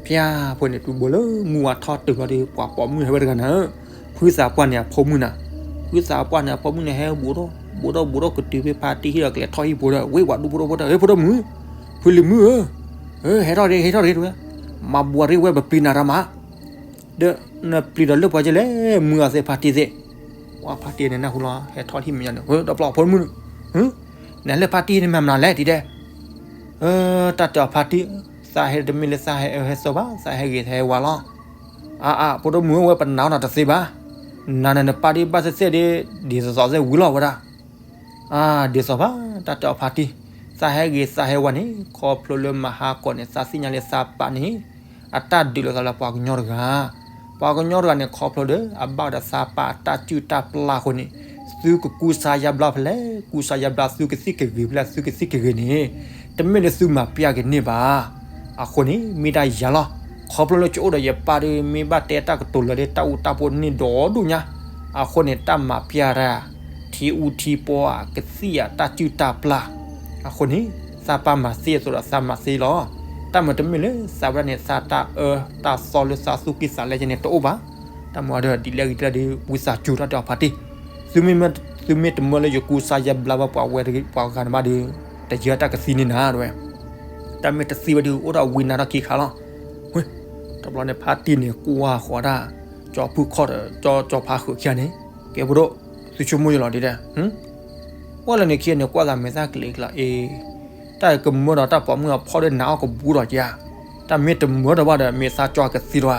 ဖျါဖိန့ၣ် တုၤဘိလၢမုၢ်ဝါထီၣ်တုၤလီၤဒီး ပှၤပိာ်မုၣ်ဟဲဝဲတဂၤနၤဧၢ, ဖုသးပှၢ်န့ၣ်အဖိမုၣ်နၤ, ဖုသးပှၢ်န့ၣ်အဖိမုၣ်န့ၣ် ဟဲဘူးဒီး ဘူးဒီးဘူးဒီးကတုၤဖဲဖါတံၢ်ဟံၣ်ဒီးကလဲၤထီၣ်ဟံၣ်ဖိဒီး ဝ့ၢ်ပှၤဒူဖိဒီးဖိတၢၢ် ဧၢ ဖိဒိၣ်မုၣ်, ဖုလံၤမုၣ်ဧၢ, ဟဲထီၣ်ဒ့ ဟဲထီၣ်ဒ့တဝဲ, မၤဘူးရ့ၣ်ဝဲပပျံၤနၤတၢ်မး ဒီးနပျံၤဒီးလၢပှၤကလဲၣ် မုၢ်အသ့ၣ်ဖါတံၢ်သ့ၣ်, ဝါ ဖါတံၢ်န့ၣ်နၢ်ဟူလီၤ ဟဲထီၣ်ဟံၣ်မဲာ်ညါန့ၣ် ဒီးပျီဖိမုၣ်, နလဲၤဖါတံၢ်န့ၣ်မၤမနုၤလဲၣ်တံၤဒဲး, တၢ်တဲအီၤဖါတံၢ်, သးဟဲတမ့ၢ်လၢသးဟဲအၢဟဲသီဘၣ် သးဟဲဂ့ၤသးဟဲဝါလီၤ, အါအါ ဖိဒိၣ်မုၣ်ဧၢ ဝဲပနာ်အီၤနၤတသ့ဘၣ်, နၤန့ၣ်နပၢ်ဒ်ဘၣ်သ့ၣ်သ့ၣ်ဒ် ဒ်သိးသိးသ့ၣ်ဝံၤလီၤဝဲဒၣ် အါ ဒ်သိးဘၣ် တၢ်တဲအီၤဖါတံၢ်, သးဟဲဂ့ၤသးဟဲဝါန့ၣ် ခီဖျိလၢမဟါကီးန့ၣ် သးသ့ၣ်ညါလၢသးပၢ်န့ၣ် အတၢ်ဒုးလိာ်သးလၢပှၤကညီတဂၤ, ပှၤကညီတဂၤန့ၣ် ခီဖျိဒီး အဘၣ်ဒီးသးပၢ်အတၢ်စုၣ်တၢ်ပျၢ်အဃိန့ၣ်, သုကကူစါယါဘျါဖဲလဲၣ် ကူစါယါဘျါ သုကသံၣ်ကဂ့ၤဖဲလဲၣ် သုကသံၣ်ကဂ့ၤန့ၣ်, တမ့ၢ်လၢသုမၤပျၢ်ကန့ၢ်ဘၣ် အဃိန့ၣ် မ့ၢ်ဒၣ်ယၤလီၤ, ခီဖျိလၢယအိၣ်ဒီးယပၢ်ဒီး မ့ၢ်ဘၣ်တဲတၢ်ကတိၤလၢဒ်တၢ်အူတၢ်ပီၢ်န့ၢ်ဒီဒူၣ်ညါ, အဃိန့ၣ် တၢ်မၤပျၢ်တၢ် ထံအူထံပီၢ် ကသံၣ်အတၢ်စုၣ်တၢ်ပျၢ်, အဃိန့ၣ် သးပၢ်မၤသ့အသိးဒီးသးမၤသ့လီၤ, တၢ်မၤတမ့ၢ်လၢသးဝဲဒၣ်န့ၣ် သးတၢ်အၢတၢ်သီလၢသးသူၣ်ကံၢ်သးလဲကဲန့ၣ်တအိၣ်ဘၣ်, တၢ်မၤဒီးဒ်လဲၣ်ဂ့ၤဒ်လဲၣ်ဒီး ဝံသးစူၤတၢ်တဲအီၤဖါတံၢ် သုမ့ၢ်တမၢလၢယကူစါယါဘျါဘၣ်ပှၤဝဲပှၤဂၤန့ၣ်ဘၣ်ဒီး တယၢတၢ်ကသံန့ၢ်နၤတဝဲ, တၢ်မ့ၢ်တသံဝဲဒီးအိၣ်ဒီးဝံနါထီၣ်ခံခါလီၤ, တဘျီန့ၣ် ဖါတံၢ်န့ၣ် ကွၢ်ဃီၤဒၣ် ကၠီဖုခီၣ်ဒီး ကၠီဖါဃုာ်ခံဂၤန့ၣ်, ကဲဖိဒိၣ် သုဆိကမိၣ်ယလီၤဒ်လဲၣ်, ကွၢ်လၢန့ၣ်ခံဂၤန့ၣ် ကွၢ်သးမဲာ်သၣ်ကလံကလါအ့ တၢ်ကမၢဒီးတၢ်ပိာ်မုၣ်အဖီၣ်ဒီးနၤအီၣ်ကဘူးဒီးက့ဧါ, တၢ်မ့ၢ်တမၢဒီးဘၣ်ဒီး မ့ၢ်သးကၠီကသံလီၤဧါ,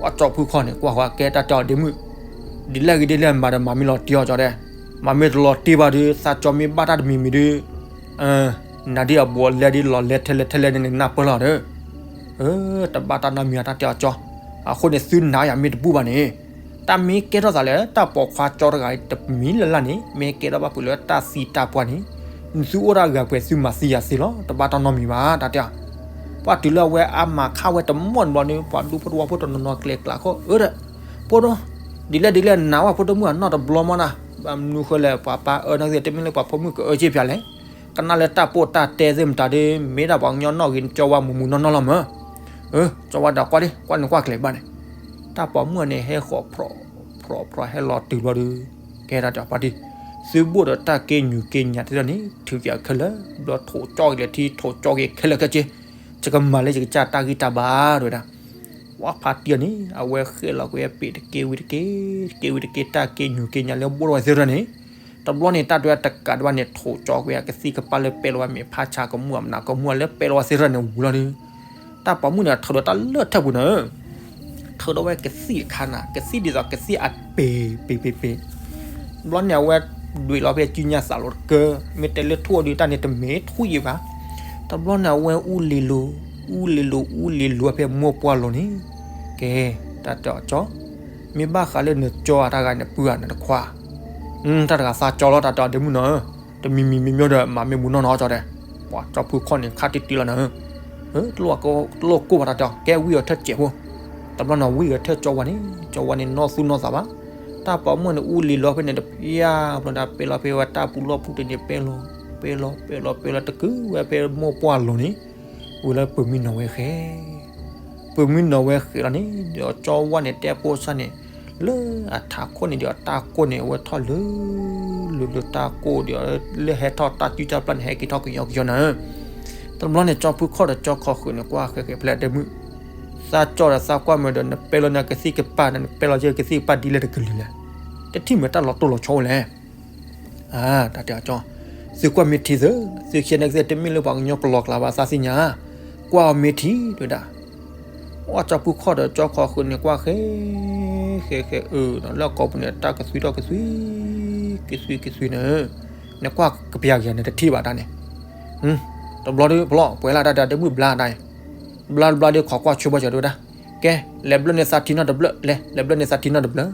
ကွၢ်ကၠီဖုခီၣ်န့ၣ် ကွၢ်ဃီၤကဲတၢ်တဲအီၤဒ့မုၣ်, ဒ်လဲၣ်ဂ့ၤဒ်လဲၣ်မၤဒီးမၤမ့ၢ်လီၤတံၢ်အီၤကၠီဒဲး, မၤမ့ၢ်တလီၤတံၢ်ဘၣ်ဒီး သးကၠီမ့ၢ်ဘၣ်တၢ်တမံၤမံၤဒီး နၤဒ်အဘူးအလဲဒ်လီၤလဲထဲလဲၣ်ထဲလဲၣ်န့ၣ် နၢ်ပၢၢ်လီၤဒီး, တဘၣ်တၢ်နီတမံၤအတၢ်တဲအီၤကၠီ, အဃိန့ၣ် သုနာ်ယၤမ့ၢ်တဘူၣ်ဘၣ်န့ၣ်, တၢ်မ့ၢ်ကဲထီၣ်သးလၢတၢ်ပိာ်ခွါကၠီတဂၤအံၤတမံၤလၢ်လၢ်န့ၣ် မ့ၢ်ကဲထီၣ်ဘၣ်ဖုးလၢတၢ်သံတၢ်ပှၢ်န့ၣ်, သုအိၣ်ဒၣ်ဂၤပှဲၤသုမၤသံယၤသ့လီၤ တဘၣ်တၢ်နီတမံၤဘၣ် တၢ်တဲအီၤ, ပှၤတုၤလၢအဝဲအါမးခးဝဲတမီၢ်တဘျီန့ၣ် ပှၤဒူဖိတဝီဖိတနီၤနီၤကျဲၤကျါခီၣ်အၢဒီး, ဖိဒိၣ်, ဒ်လဲၣ်ဒ်လဲၣ် နာ်ဝဲဖိဒိၣ်မုၣ်အနီၢ်တဘျီမီၢ်နၤ, ဘၣ်မနုၤဃိလဲၣ် ပှၤပၢ်အၢန့ၣ်သ့ၣ် တမ့ၢ်လၢပှၤဖိမုၣ်ကအၢက့ၢ်ပၠးလဲၣ်, ကနၣ်လၢတၢ်ပိာ်တၢ်တဲသ့ၣ်မတၤဒီး မ့ၢ်ဒၣ်ပှၤကညီနီၣ်ဂ့ၤ ကၠီဝါမူးမူးနီၢ်နီၢ်လီၤမး, ကၠီဝါဒီးကွၢ်ဒ်ကွၢ်န့ၣ်ကွၢ်ကျဲၤဘၣ်န့ၣ်, တၢ်ပိာ်မုၣ်န့ၣ်ဟဲဃီၤဖြီဖြီဖြီဟဲလီၤတုၤဘျီဒီး, ကဲဒၣ်တၢ်ဖါတံၢ်, သုဘိၣ်ဒီးတၢ်က့ၤညူးက့ၤညါတ့ၢ်လီၤန့ၣ် ထုးက့ၤအခဲလၢာ်, ဘျီထိးကၠီက့ၤလၢထံ ထိးကၠီက့ၤခဲလၢာ်ခဲဆ့, ယကမၤလၢယကစၢ်တၢ်ဂံၢ်တၢ်ဘါတဝဲဒၣ် ဝဲဖါတံၢ်အီၤန့ၣ် အဝဲဃဲလီၤကွံာ်အပ့ၤတက့ၢ်ဝံၤတက့ၢ်, တက့ၢ်ဝံၤတက့ၢ် တၢ်က့ၤညူးက့ၤညါလၢဘိၣ်ထီၣ်ဝဲသ့ၣ်တဖၣ်န့ၣ်, တဘျီန့ၣ် တၢ်ဒွဲတကးဒံးဘၣ်န့ၣ် ထိးကၠီကွံာ်အကသံၣ်ကပၤလၢပဲလီၤဝဲမ့ၢ်ဖးဆါကမူၣ်အမနုၤကမူၣ်လၢပဲလီၤဝဲသ့ၣ်တဖၣ်န့ၣ်ဝံၤလီၤဒီး, တၢ်ပိာ်မုၣ်န့ၣ်ထုးဒီးတၢ်လၢထၢၣ်ပူၤန့ၣ် ထုးဒီးဝဲကသံၣ်တခါနၤ ကသံၣ်ဒ်သိးကသံၣ်အပ့ၤပ့ၤပ့ၤပ့ၤ, တဘျီန့ၣ် အဝဲဒွဲးလီၤဖဲစုညါသးလိာ်တကၢ, မ့ၢ်တဲလၢထူၣ်အီၤဒီး တၢ်န့ၣ်တမ့ၢ်ထူၣ်အံၤဘၣ်. တဘျီန့ၣ် အဝဲအူလံၤလိၤ, အူလံၤလိၤ အူလံၤလိၤဖဲမိၢ်ပှၢ်လိၤန့ၣ်, ကဲ, တၢ်တဲအီၤကၠီ, မ့ၢ်ဘၣ်ဃးလၢနကၠီအတၢ်ဂၤန့ၣ် ပုၢ်ဧါ နတခွါ, တၢ်တဂၤသးကၠီလီၤ တၢ်တဲအီၤဒ့မုၣ်နီၤဧၢ, တမံၤမံၤမ့ၢ်မ့ၢ်ဒီး မၤမ့ၢ်မူနီၢ်နီၢ်ကၠီဒဲး, ပှၤကၠီဖုခီၣ်န့ၣ် ခါတံၢ်တံၢ်လီၤနၤဧၢ, တလိၣ်ကိၢ်ဘၣ်တၢ်တဲအီၤ ကဲဝံၤအီၤထၢၣ်စဲးဖိ, တဘျီန့ၣ်ဝံၤဂဲၤထၢၣ်ကၠီဝါန့ၣ် ကၠီဝါန့ၣ်နီၢ်သူၣ်နီၢ်သးဘၣ်. တၢ်ပိာ်မုၣ်န့ၣ်အူလံၤလီၤဖဲန့ၣ်တဖျၢၣ် ဘျီဒီးပဲလီၤဖဲဝဲတၢ်ပူၤလီၢ်ပူၤတန့ၣ် ပဲလီၤ ပဲလီၤ ပဲလီၤ တကုၤဝဲဖဲမိၢ်ပှၢ်လိၤန့ၣ် ဝံၤလၢပၢၤမံနီၤဝဲဃဲၤ ပၢၤမံနီၤဝဲဃဲၤလီၤန့ၣ် ဒီးကၠီဝါန့ၣ်တဲဖိသၣ်န့ၣ် လၢအထးခိၣ်န့ၣ်ဒီးတၢ်ကိၢ်န့ၣ် အဝဲထီၣ်လၢ လၢလၢတၢ်ကိၢ်ဒီး လၢဟဲထီၣ်တၢ်စုၣ်တၢ်ပျၢ်န့ၣ် ဟဲက့ၤထီၣ်ကယီကယီနၤ. တဘျီန့ၣ် ကၠီဖုခီၣ်ဒီးကၠီခီၣ်ဃုာ်န့ၣ် ကွၢ်ဃဲၤဃဲၤဖဲလဲၣ်တဲမုၣ် သးကၠီဒီးသးကွၢ်မုာ်ဒီး နပဲလီၤနကသံၣ်ကပၤဒီး နပဲလီၤယဲကသံၣ်ကပၤဒ်လဲၣ်တကလုာ်လဲၣ်. တထံၣ်မ့ၢ်တၢ်လီၤတိၢ်လီၤဆီဝဲလဲၣ်. တၢ်တဲအီၤကၠီ, သုကွၢ်မ့ၢ်ထံသု, သုခံန့ၣ်ကသ့ၣ်တမ့ၢ်လၢပှၤကညီကလီၤကျါဘၣ်သးသ့ၣ်ညါ, ကွၢ်အီၤမ့ၢ်ထံတဲဝဲဒၣ်. အီၣ်ကၠီဖုခီၣ်ဒီးကၠီခီၣ်ဃုာ်န့ၣ် ကွၢ်ဃဲၤ ဃဲၤဃဲၤအၢ လၢအကိာ်ပူၤန့ၣ် တၢ်ကသွံထီၣ်ကသွံ ကသွံကသွံန့ၣ်, နကွၢ်ကပျၢ်က့ၤန့ၣ်တထံၣ်ဘၣ်တၢ်န့ၣ်, တဘျီဒီးဖျီၣ်ပှဲၤလၢ်တၢ်ဒီးမုၢ်ဘျါတၢ်အံၤ, ဘျါတဘျါဒီးခိးကွၢ်ဆိဘၣ်စၢၤတဲဝဲဒၣ်, ကဲ လဲၤဘျၢၣ်န့ၢ်သးထံနီၣ်တဘျၢၣ် လဲၤ လဲၤဘျၢၣ်န့ၢ်သးထံနီၣ်တဘျၢၣ်.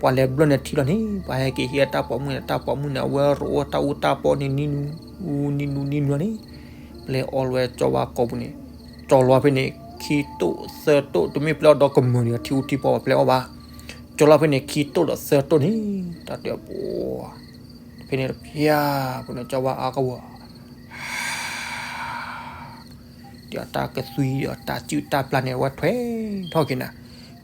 ပှၤလဲၤဘျၢၣ်န့ၢ်ထံလီၤန့ၣ် ပှၤဟဲက့ၤဟံးတၢ်ပိာ်မုၣ်န့ၣ် တၢ်ပိာ်မုၣ်န့ၣ် အဝဲရိးအီၣ်တၢ်အူတၢ်ပီန့ၣ် နံၤနူ နံၤနူ နံၤနူန့ၣ်, ပျဲအီၣ်လီၤဝဲကၠီဝါကိာ်ပူၤန့ၣ်, ကၠီလီၤဖဲန့ၣ် ခံတိၢ်သၢတိၢ် တမ့ၢ်ပျဲအီၣ်ဒီးကမုာ်ဒီးထံအူထံပီပှၤပျဲအီၣ်ဘၣ်. ကၠီလီၤဖဲန့ၣ် ခံတိၢ်ဒီးသၢတိၢ်န့ၣ်, တၢ်တဲပှၤ ဖဲန့ၣ်တဖျၢၣ် ပှၤန့ၣ်ကၠီဝါအါကဝီၤ ဒီးတၢ်ကသွံဒီးတၢ်စုၣ်တၢ်ပျၢ်န့ၣ် အဝဲထွဲထီၣ်က့ၤနၤ,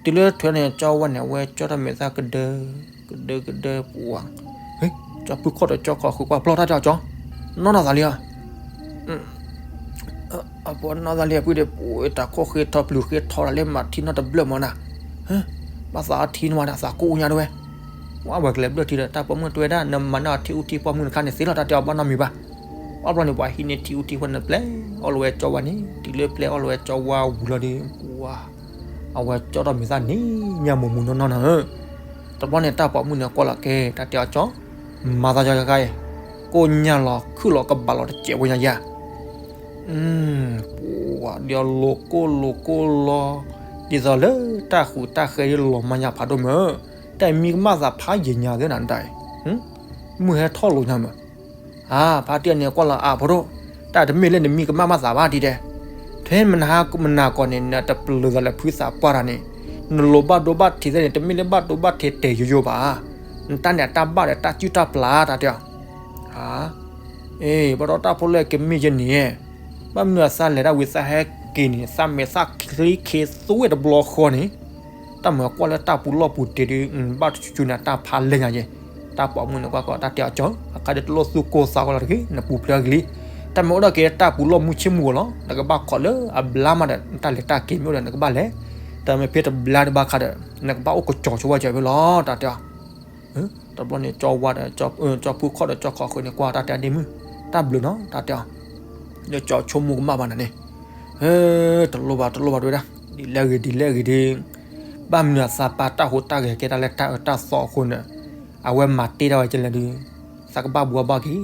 တုၤလၢထွဲန့ၣ် ကၠီဝါန့ၣ် အဝဲကၠီတၢ်မဲာ်သၣ်ကဒၢ ကဒၢကဒၢပှၤ, ကၠီဖုခီၣ်ဒီးကၠီခီၣ်ဃုာ်ကွၢ်ဖျီၣ်တၢ်တဲအီၤကၠီ, နီၢ်နီၢ်သးလံဧါ, အပှၤနီၢ်သးလံအပုၢ်ဒီး ပတၢ်ခိၣ်ဃ့ထီၣ်ပျုၤဃ့ထီၣ်တၢ်လၢမၤထံနီၣ်တဘျၢၣ်မၢနၤ, ဘၣ်သးအထံန့ၣ်မးနၤ သးကိၢ်ညါတဝဲ, ဝဲကလဲၤဘျၢၣ်ထံဒီးတၢ်ပိာ်မုၣ်တဲဝဲဒၣ် နမၤန့ၢ်အီၤထံအူထံပီမုၣ်တခါန့ၣ်သ့လီၤ တၢ်တဲအီၤဘၣ်နီတမံၤဘၣ်. ဘၣ်ဘျီန့ၣ် ပှၤဟံးန့ၢ်ထံအူထံပီန့ၣ် ပျဲအီၣ်လီၤဝဲကၠီဝါန့ၣ် တုၤလၢပျဲအီၣ်လီၤဝဲကၠီဝါဝံၤလီၤဒီး အဝဲကၠီထီၣ်မဲာ်သၣ်န့ၣ် ညါမိၢ်မူနီၢ်နီၢ်နၤဧၢ. တဘျီန့ၣ်တၢ်ပိာ်မုၣ်န့ၣ်ကွၢ်လီၤကဲ တၢ်တဲအီၤကၠီ, မၤသးကၠီခဲခါအံၤ, ကိၢ်ညါလီၤခုၣ်လီၤကဘၣ်လီၤတစဲးဖိညါယၤ ပှၤဒီးလိၤကိၢ်လိၤကိၢ်လီၤ, ဒ်သိးလၢတၢ်ဃူးတၢ်ဃဲးဒ်လီၤမၢ်ညါဖးဒိၣ်မး, တၢ်မံကမၣ်သးဖးယံာ်ညါသ့နၤဒၣ်အံၤ, မုၢ်ဟဲထီၣ်လိာ်ညါမး, အါ ဖါတံၢ်န့ၣ်ကွၢ်လီၤအါဖိဒိၣ်, တၢ်တမ့ၢ်လၢနမံကမၣ်မးသးဘၣ်ဒ်တဲ, ထဲမနုၤဟါမနၤကီၢ်န့ၣ် နတပျုၤသးလၢဖုသးပှၢ်တၢ်န့ၣ်, နလိၤဘၣ်ဒိဘၣ်ထံးသ့ၣ်န့ၣ် တမ့ၢ်လၢဘၣ်ဒိဘၣ်ထံးတဲာ်ယိယိဘၣ်, နတၢ်န့ၣ်အတၢ်ဘၣ်ဒီးတၢ်စုၣ်တၢ်ပျၢ်တၢ်တဲအီၤ အ့ ဘၣ်ဒီးတၢ်ဖိလၢကမ့ၢ်ယဲန့ၣ်, ဘၣ်မနုၤအသးလဲၤတၢ်ဝံၤသးဟဲက့ၤန့ၣ် သးမဲာ်သၣ်ချံခ့သွဲတဘျီဃီန့ၣ်, တၢ်မၤကွၢ်လၢတၢ်ပူၤလီၢ်ပူၤတ့ၢ်ဒီး ဘၣ်တဆူၣ်ဆူၣ်န့ၣ် တၢ်ဖးလဲၢ်ညါယဲ, တၢ်ပိာ်မုၣ်န့ၣ်ကွၢ်ကီး တၢ်တဲအီၤကၠီ, အခါဒီးတလိၣ်သူၣ်ကိၢ်သးဂီၤလီၤတဂ့ၤ, နပူၤဖျဲးဂ့ၤလံ, တၢ်မ့ၢ်အိၣ်ဒီးက့ၤတၢ်ပူၤလီၢ်မူဆ့ၣ်မူဂီၤလီၤ, နကဘၣ်ခိးလၢအဘျါမးဒီး နတၢ်လဲၤတၢ်က့ၤမ့ၢ်အိၣ်ဒီးနကဘၣ်လဲၤ, တၢ်မ့ၢ်ဖဲတဘျါဒံးဘၣ်ခါဒီး နကဘၣ်အိၣ်ကစီၤဆိဝဲကၠီဖဲလီၤ တၢ်တဲအီၤ တဘျီန့ၣ် ကၠီဝါဒီး ကၠီဖုခီၣ်ဒီးကၠီခီၣ်ဃုာ်န့ၣ် ကွၢ်တၢ်တဲဒ့မုၣ်, တၢ်ဘျုးနီၤ တၢ်တဲအီၤ, လၢကၠီဆိကမိၣ်ကမၣ်ဘၣ်နၤန့ၣ်, တလိၣ်ဘၣ်တလိၣ်ဘၣ်တဲဝဲဒၣ်, ဒ်လဲၣ်ဂ့ၤဒ်လဲၣ်ဂ့ၤဒီး, ဘၣ်မနုၤအသးပာ်တၢ်ဟူးတၢ်ဂဲၤကဲတၢ်လၢတၢ်အၢတၢ်သီအဃိန့ၣ်, အဝဲမၤတ့ၢ်တၢ်ဝဲကလဲၣ်ဒီး, သးကဘၣ်ဘှီဘၣ်က့ၤ,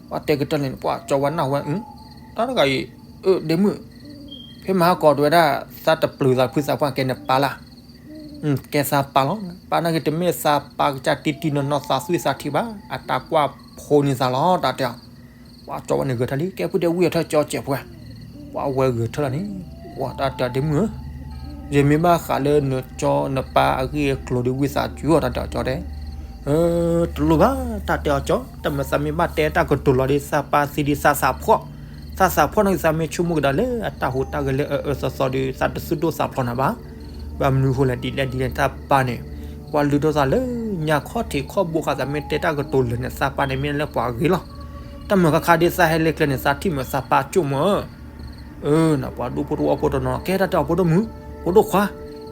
ပှၤတဲကတၢၢ်လဲၣ်န့ၣ် ပှၤကၠီဝါနၢ်ဟူဝဲ, တၢ်တဂၤအံၤ, အၢ ဒ့မုၣ်, ဖဲမဟါကီးတဲဝဲဒၣ် သးတပျုၤသးဖုသးပှၢ်ကဲန့ၣ်ပာ်လၢ် ကဲသးပာ်လီၤ, ပာ်နာ်က့တမ့ၢ်သးပာ်ကစၢ်တံၢ်တံၢ်နီၢ်နီၢ်သးသွံၣ်သးထံဘၣ်, အတၢ်ကွၢ်ဖိန့ၢ်သးလီၤ တၢ်တဲအီၤ, ပှၤကၠီဝါန့ၣ်ဂဲၤထၢၣ်လံ ကဲဖုဒဲဝံၣ်အထၢၣ်ကၠီစဲးဖိ, ပှၤဝဲဂဲၤထၢၣ်လီၤန့ၣ်, ပှၤတၢ်တဲအီၤဒ့မုၣ်ဧၢ, ယမ့ၢ်ဘၣ်ဃးလၢနကၠီနပၢ်အဂ့ၢ်အကျိၤဒီးဝံသးစူၤအီၤ တၢ်တဲအီၤကၠီတဲ တလိၣ်ဘၣ် တၢ်တဲအီၤကၠီ, တၢ်မၤသးမ့ၢ်ဘၣ်တဲတၢ်ကတိၤလီၤဒီး သးပၢ်သံဒီးသးသးဖှီၣ်, သးသးဖှီၣ်န့ၣ် သးမ့ၢ်ဆိကမိၣ်ကဒါလၢအတၢ်ဟူးတၢ်ဂဲၤလၢအအၢသီသီဒီး သးတသူၣ်ဒိၣ်သးဖျိးနၤဘၣ်. ဘၣ်မနုၤဃိလဲၣ် ဒ်လဲၣ်ဒ်လဲၣ် တၢ်ပၢ်န့ၣ် ပှၤလုၢ်ဒိၣ်သးလၢညါခီၣ်ထံးခီၣ်ဘိဃာ် သးမ့ၢ်တဲတၢ်ကတိၤလၢာ်န့ၣ် သးပၢ်န့ၣ်မ့ၢ်လၢပှၤဂ့ၤလီၤ. တၢ်မၤခါခါဒ်သးဟဲလၢကျဲန့ၣ် သးထံၣ်မုာ်သးပၢ်ကၠိၣ်မး အၢ နပှၤဒူဖိတဝီဖိတနီၤ ကဲတၢ်တဲအီၤဖိဒိၣ်မုၣ်, ဖိဒိၣ်ခွါ,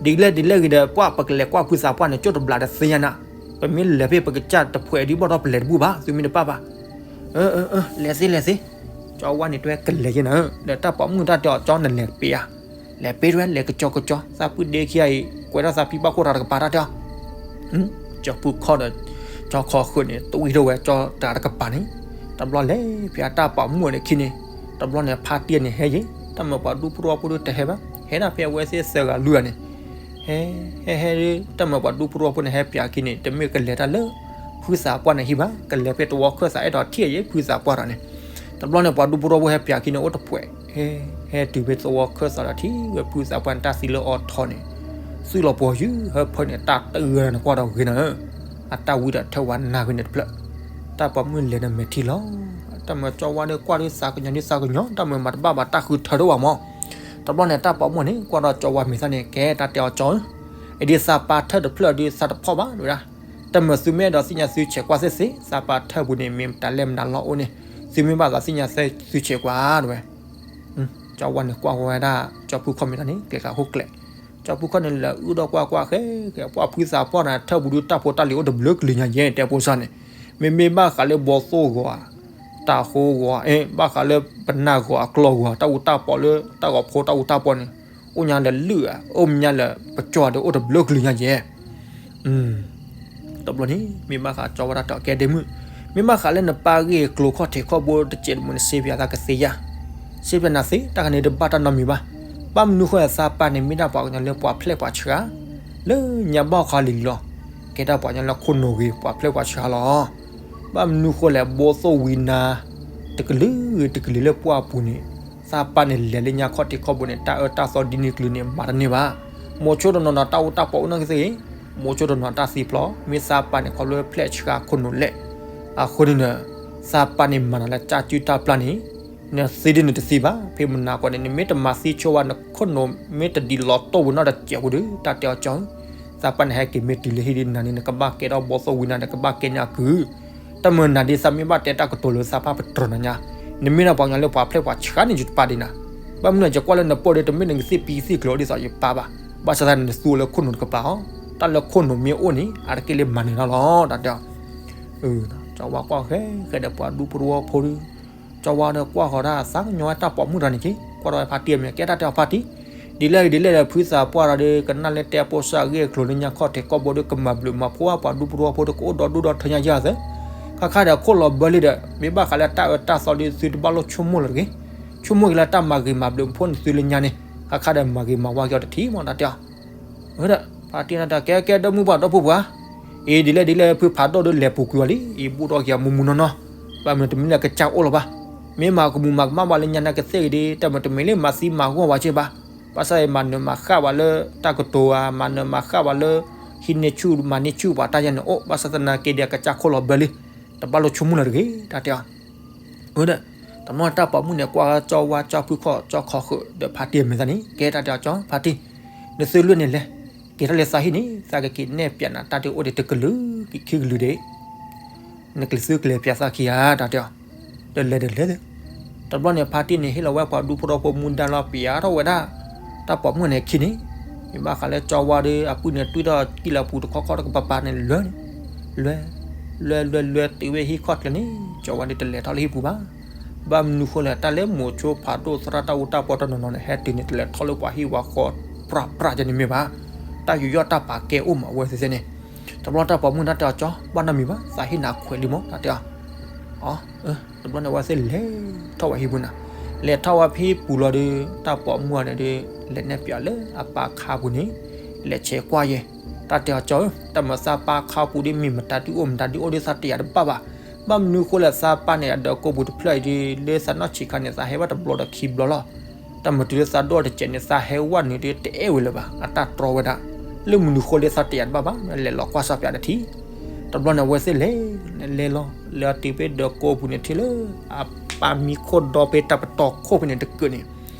ဒ်လဲၣ်ဒ်လဲၣ်ဂ့ၤဒီး ပှၤပကလဲၤကွၢ်ဖုသးပှၢ်န့ၣ် ကၠိၣ်တဘျးဒီးသ့ၣ်ညါနၤ, ပမ့ၢ်လဲၤဖဲပကစၢ်တဖှဲးဒ်ဘၣ်ဒီးပလဲၤတဘူၣ်ဘၣ် သုမ့ၢ်တပၣ်ဘၣ်. အၢ အၢ အၢ လဲၤသ့လဲၤသ့, ကၠီဝါန့ၣ်တဲဝဲကလဲၤယဲနၤ, ဒီးတၢ်ပိာ်မုၣ်တၢ်တဲအီၤကၠီ နလဲၤပ့ၤဧါ, လဲၤပ့ၤတဝဲ လဲၤကကၠီကကၠီ သးပုၢ်ဒ့ခံဂၤအံၤ ကွဲးထီၣ်သးဖံဘၣ်ခိၣ်တၢ်တကပၤတၢ်တဲအီၤ ကၠီဖုခီၣ်ဒီး ကၠီခီၣ်ဃုာ်န့ၣ် တဝံၣ်ထီၣ်ဝဲကၠီတၢ်တကပၤန့ၣ်, တဘျီလဲၤဖဲအတၢ်ပိာ်မုၣ်န့ၣ်ခံန့ၣ်, တဘျီန့ၣ်ဖါတံၢ်န့ၣ်ဟဲယဲ, တၢ်မၤပှၤဒူဖိတဝီဖိဒိၣ်တဟဲဘၣ်, ဟဲဒၣ်ဖဲအဝဲသ့ၣ်သၢဂၤလွံၢ်ဂၤန့ၣ်, ဟဲ ဟဲဟဲ တၢ်မၤပှၤဒူဖိတဝီဖိန့ၣ် ဟဲပၠးခံန့ၣ် တမ့ၢ်ကလဲၤတၢ်လၢ ဖုသးပှၢ်န့ၣ်ဟံၣ်ဘၣ်, ကလဲၤဖဲသဝီခၢၣ်သးအဲၣ်ဒိးထံၣ်ယဲဖုသးပှၢ်ဒီးန့ၣ်, တဘျီန့ၣ်ပှၤဒူဖိတဝီဖိဟဲပၠးခံန့ၣ် အိၣ်တဖှဲး, ဟဲ ဟဲတုၤဖဲသဝီခၢၣ်သးဒီးထံၣ်ဝဲဖုသးပှၢ်န့ၣ် တၢ်သံလၢအီထီန့ၣ်, သုးလီၤပှီၤယုၢ်ဟၢဖၢန့ၣ် တၢ်တဂၤနကွၢ်ဒီးဂ့ၤနၤဧၢ, အတၢ်ဝံတၢ်ထၢဝဲနၢ်ဂ့ၤန့ၣ်တဖျၢၣ်, တၢ်ပိာ်မုၣ်လဲၤနမဲာ်ထံလီၤ, တၢ်မၢကၠီဝါဒီးကွၢ်ဒုးသးကညီၤဒုးသးကညီၤ တၢ်မၢမၤတဘၣ်ဘၣ်တၢ်ဃုထၢတအိၣ်ဘၣ်မး, တဘျီန့ၣ် တၢ်ပိာ်မုၣ်န့ၣ် ကွၢ်ဒီးကၠီဝါမဲာ်သၣ်န့ၣ် ကဲတၢ်တဲအီၤကၠီဧၢ, အဒ်သးပာ်ထၢၣ်တဖျၢၣ်ဒုးသးတဖီၣ်ဘၣ်ဝဲဒၣ်, တၢ်မၢသုမ့ၢ်အဲၣ်ဒိးသ့ၣ်ညါသုဆဲးကွၢ်သ့ၣ်သ့ၣ် သးပာ်ထၢၣ်ပူၤန့ၣ် မ့ၢ်တၢ်လဲၢ်မနုၤလီၤအိၣ်န့ၣ်, သုမ့ၢ်ဘၣ်သးသ့ၣ်ညါသုဆဲးကွၢ်တဝဲ ကၠီဝါန့ၣ်ကွၢ်ဃီဝဲဒၣ် ကၠီဖုခီၣ်မဲာ်သၣ်န့ၣ် ကျဲၤဃာ်ဟိကျဲး, ကၠီဖုခီၣ်န့ၣ်လဲၤအုၣ်ဒီးကွၢ်ကွၢ်ဃဲဃဲ ပှၢ်ဖုသးပှၢ်နၤထၢၣ်ပူၤဒုးတၢ်ဖိတၢ်လံၤအိၣ်တဘျုးကလုာ်ညါယဲၢ် တဲဖိစၢ်န့ၣ်, မ့မ့ၢ်ဘၣ်ဃးလၢဘီသိၣ်ဂီၤဧါ, တၢ်ဃိဂီၤဧါ, ဘၣ်ဃးလၢပနၢ်ဂီၤအကျီၢ်ဂီၤ တၢ်အူတၢ်ပီးလၢတၢ်ဂီၤဖိတၢ်အူတၢ်ပီန့ၣ်, အိၣ်ညါလၢလုၢ်ဧါ, အိၣ်မ့ၢ်ညါလၢပကၠီဒီးအိၣ်တဘျုးကလုာ်ညါယဲၢ် တဘျီန့ၣ် မ့ၢ်ဘၣ်ဃးကၠီဝါတၢ်တဲအီၤ ကဲဒ့မုၣ်, မ့ၢ်ဘၣ်ဃးလၢနပၢ်ဂ့ၢ်ကျိၤခီၣ်ထံးခီၣ်ဘိတစဲးတမူန့ၣ် စ့ပၠးသးကသ့ဧါ, စ့ပၠးနၤသ့ တၢ်ခါန့ၣ်တဘၣ်တၢ်နီတမံၤဘၣ်, ဘၣ်မနုၤဃိသးပၢ်န့ၣ် မ့ၢ်ဒၣ်ပှၤကညီလၢပှၤဖျဲၣ်ပှၤဆှါ လၢညါဘၣ်ဃးလံၤလံၤလီၤ, ကဲဒၣ်ပှၤကညီလၢခိၣ်နူာ်ဂ့ၤ ပှၤဖျဲၣ်ပှၤဆှါလီၤ ဘၣ်မနုၤဃိလဲၣ် ဘီသိၣ်ဝံနၤ တကလုာ်တကလုာ်လၢပှၢ်ပူၤန့ၣ်, သးပၢ်န့ၣ်လဲၤလၢညါခီၣ်ထံးခီၣ်ဘိန့ၣ် တၢ်အၢတၢ်သီဒ်န့ၣ်ကလုာ်န့ၣ် မၤတန့ၢ်ဘၣ်. မိၤဆိတနီၤနီၤတၢ်အိၣ်တၢ်ပီအိၣ်နီၢ်ကသ့ၣ်ဂ့ၤ, မိၤဆိတနီၤတၢ်သံဖျိ, မ့ၢ်သးပၢ်န့ၣ် ခီဖျိဖျဲၣ်ဆှါခိၣ်နူာ်လဲၣ်. အဃိန့ၣ်ဒီး သးပၢ်န့ၣ်မၤနၤလၢတၢ်စုၣ်တၢ်ပျၢ်န့ၣ်, နသံဒ်နတသံဘၣ်, ဖဲမနၤကီးန့ၣ် နမ့ၢ်တမၤသံဆိဝဲ နခိၣ်နူာ်မ့ၢ်တဒ်လီၤတိၢ်ဝဲနီတစဲးဖိဒီး တၢ်တဲအီၤကၠီ သးပၢ်န့ၣ်ဟဲက့ၤမ့ၢ်တုၤလၢဟံၣ်ဒ်နၤန့ၣ် နကဘၣ်ကဲထီၣ်ဘီသိၣ်ဝံနၤ နကဘၣ်ကဲန့ၢ်အကုၢ်, တၢ်မၢနၤဒ်သးမ့ၢ်ဘၣ်တဲတၢ်ကတိၤလၢသးပၢ်ပတြၢၤနၤညါ, နမ့ၢ်ဒၣ်ပှၤကညီလၢပှၤဖျဲၣ်ပှၤဆှါန့ၣ် ယတပာ်ဒံးနၤ, ဘၣ်မနုၤယကွၢ်လၢနပိာ်ဒီး တမ့ၢ်နကသ့ၣ်ပံသ့ၣ်ကျိၤဒ်သိးယပၢ်ဘၣ်, ဘၣ်ဆၣ်သးန့ၣ် နသူလၢခိၣ်နူာ်တကပၤအီၤ, တၢ်လၢခိၣ်နူာ်မ့ၢ်အိၣ်န့ၣ် အတက့ၢ်လၢမၤနၢၤတၢ်လီၤ တၢ်တဲအီၤ ကၠီဝါကွၢ်ဃဲဃဲဒီးပှၤဒူဖိတဝီဖိဒီး, ကၠီဝါဒီးကွၢ်ဃီၤတၢ်သးကညီၤဝဲတၢ်ပိာ်မုၣ်တဂၤန့ၣ်က့ၤ, ကွၢ်ဒီးဝဲဖါတံၢ်အမဲာ် ကဲတၢ်တဲအီၤဖါတံၢ်, ဒ်လဲၣ်ဒ်လဲၣ်ဒီး ဖုသးပှၢ်ဒီး ကနၣ်လၢတဲပိာ်စၢ်အဂ့ၢ်အကျိၤလၢညါခီၣ်ထံးခီၣ်ဘိဒီး ကမၤဘျုးမၤဖှိၣ်ပှၤဒူဖိတဝီဖိဒီး ကအိၣ်ဒီဒူၣ်ဒီထၢညါယၤသၢ, ခါခါဒီးခိၣ်လီၤဘၢလံဒီး မ့ၢ်ဘၣ်ဃးလၢတၢ်အၢတၢ်သီဒီး သုတဘၣ်လိၣ်ဆိကမိၣ်လၢၤတဂ့ၤ, ဆိကမိၣ်က့ၤလၢတၢ်မၤဂ့ၤမၤဘျုးဖှိၣ်န့ၢ်သုလၢညါန့ၣ် ခါခါဒီးမၤဂ့ၤမၤဝါက့ၤအီၤတထံၣ်မး တၢ်တဲအီၤ ဝဲဒၣ် ဖါတံၢ်နတၢ်ကဲကဲဒီမုၢ်ပှၢ်ဒီဖိပှၢ်, အံၤဒ်လဲၣ်ဒ်လဲၣ် ဖုဖးဒိၣ်ဒီးလဲၤပူၤကွံာ်အီၤလံ, အံၤဘူးဒီးက့ၤမူမူနီၢ်နီၢ်, ဘၣ်မနုၤတမ့ၢ်လၢကစၢ်အိၣ်လီၤဘၣ်, မ့ၢ်မၤကမူၤမၤကမၣ်ဘၣ်လၢညါန့ၣ်ကသ့ၣ်ဂ့ၤဒ် တၢ်မၤတမ့ၢ်လၢမၤသံမၤဂီၢ်ဝဲက့ၤဘၣ်, ဘၣ်ဆၣ်အံၤမၤနၢၤမၤဃၣ်ဝဲလၢတၢ်ကတိၤဧါ, မၤနၢၤမၤဃၣ်ဝဲလၢ ဟံးန့ၢ်ဆူၣ်မၤန့ၢ်ဆူၣ်ပှၤတၢ်ယဲန့ၣ်အိၣ်, ဘၣ်ဆၣ်သနာ်က့ဒီးကစၢ်ခိၣ်လီၤဘၢလံ, တဘၣ်လိၣ်ဆိကမိၣ်လၢၤတဂ့ၤ တၢ်တဲအီၤ ဝဲဒၣ် တနီၤတၢ်ပိာ်မုၣ်န့ၣ် ကွၢ်ကၠီဝါကၠီဖုခီၣ်ကၠီခီၣ်ဃုာ်ဒီးဖါတံၢ်အမဲာ်သၣ်န့ၣ် ကဲတၢ်တဲအီၤကၠီ ဖါတံၢ်, နသုလွံၢ်န့ၣ်လဲၤ, က့ၤထီၣ်လၢသးဟံၣ်န့ၣ် သးကက့ၤနဲၣ်ပၠးနၤတၢ်ဒ်အိၣ်ဒံးတကလုာ်ခံကလုာ်ဒံး, နကလဲၤသုကလဲၤပၠးသးခံဂၤ တၢ်တဲအီၤ, ဒီးလဲၤဒီးလဲၤလၢ တဘျီန့ၣ် ဖါတံၢ်န့ၣ် ဟ့ၣ်လီၤဝဲပှၤဒူဖိဒီဖိမူဒါလီၤ ပၠးထီၣ်ဝဲဒၣ် တၢ်ပိာ်မုၣ်န့ၣ်အခံန့ၣ်, မ့ၢ်ဘၣ်ဃးလၢကၠီဝါဒီး အပုၢ်န့ၣ်တွံၢ်ထီၣ်ကံၣ်လီၤပူၤတခီခီတကပၤပၤန့ၣ် လဲၤ လဲၤ လဲၤ လဲၤ လဲၤ တုၤဝဲဟံၣ်ခီၣ်ကျဲန့ၣ် ကၠီဝါဒီးတလဲၤထီၣ်လၢဟံၣ်ပူၤဘၣ်. ဘၣ်မနုၤဃိလဲၣ် တၢ်လၢမိၤဆိဖးဒိၣ်သရၣ်တၢ်အူတၢ်ပီတနီၤနီၤန့ၣ် ဟဲတုၤန့ၣ် တလဲၤထီၣ်လၢပှၤဟံၣ်ဝါဃီ ပြၢ်ပြၢ်ကဲန့ၣ်မ့ၢ်ဘၣ်. တၢ်ယူးယီၣ်တၢ်ပာ်ကဲအိၣ်မးဝဲသ့ၣ်သ့ၣ်န့ၣ်, တဘျီတၢ်ပိာ်မုၣ်တၢ်တဲအီၤကၠီ ဘၣ်နီတမံၤဘၣ် သးဟ့ၣ်နၤခွဲးလံမး တၢ်တဲအီၤ တဘျီန့ၣ် အဝဲသ့ၣ်လဲၤထီၣ်ဝဲဟံၣ်ပူၤနၤ, လဲၤထီၣ်ဝဲဖဲဟံၣ်ပူၤလီၤဒီး တၢ်ပိာ်မုၣ်အီၤန့ၣ်ဒီး လဲၤနဲၣ်ပၠးလၢအပၢ်ခါပူၤန့ၣ်, လဲၤဆဲးကွၢ်ယဲၢ်, တၢ်တဲအီၤကၠီဧၢ, တၢ်မၤသးပၢ်ခါပူၤဒ်မ့ၢ်မတၤဒုအိၣ်မတၤဒုအိၣ်ဒီးသးတယာ်တဘၣ်ဘၣ်. ဘၣ်မနုၤဃိလဲၣ် သးပၢ်န့ၣ် အဒၢးကိးပူၤတဖျၢၣ်အံၤဒီး လၢသးနီၢ်ဆံးခါန့ၣ် သးဟဲဝဲတဘျီဒီးခံဘျီလီၤ. တၢ်မၤတုၤလၢသးဒိၣ်တစဲးန့ၣ် သးဟဲဝဲနုာ်ဒီးတအဲၣ်ဝဲလၢၤဘၣ်, အတၢ်တြီဝဲဒၣ်, လၢမနုၤဃိလၢသးတယာ်တဘၣ်ဘၣ် လဲၤလီၤကွၢ်စၢ်ပၠးတထံၣ်. တဘျီန့ၣ် အဝဲသ့ၣ်လဲၤ လဲၤလီၤ လဲၤအတုၤဖဲဒၢးကိးပူၤန့ၣ်ထံၣ်လၢ အပၢ်မံခိၣ်ဒီဖဲတၢ်ပတီၢ်ခိၣ်ဖဲန့ၣ်တကုာ်န့ၣ်,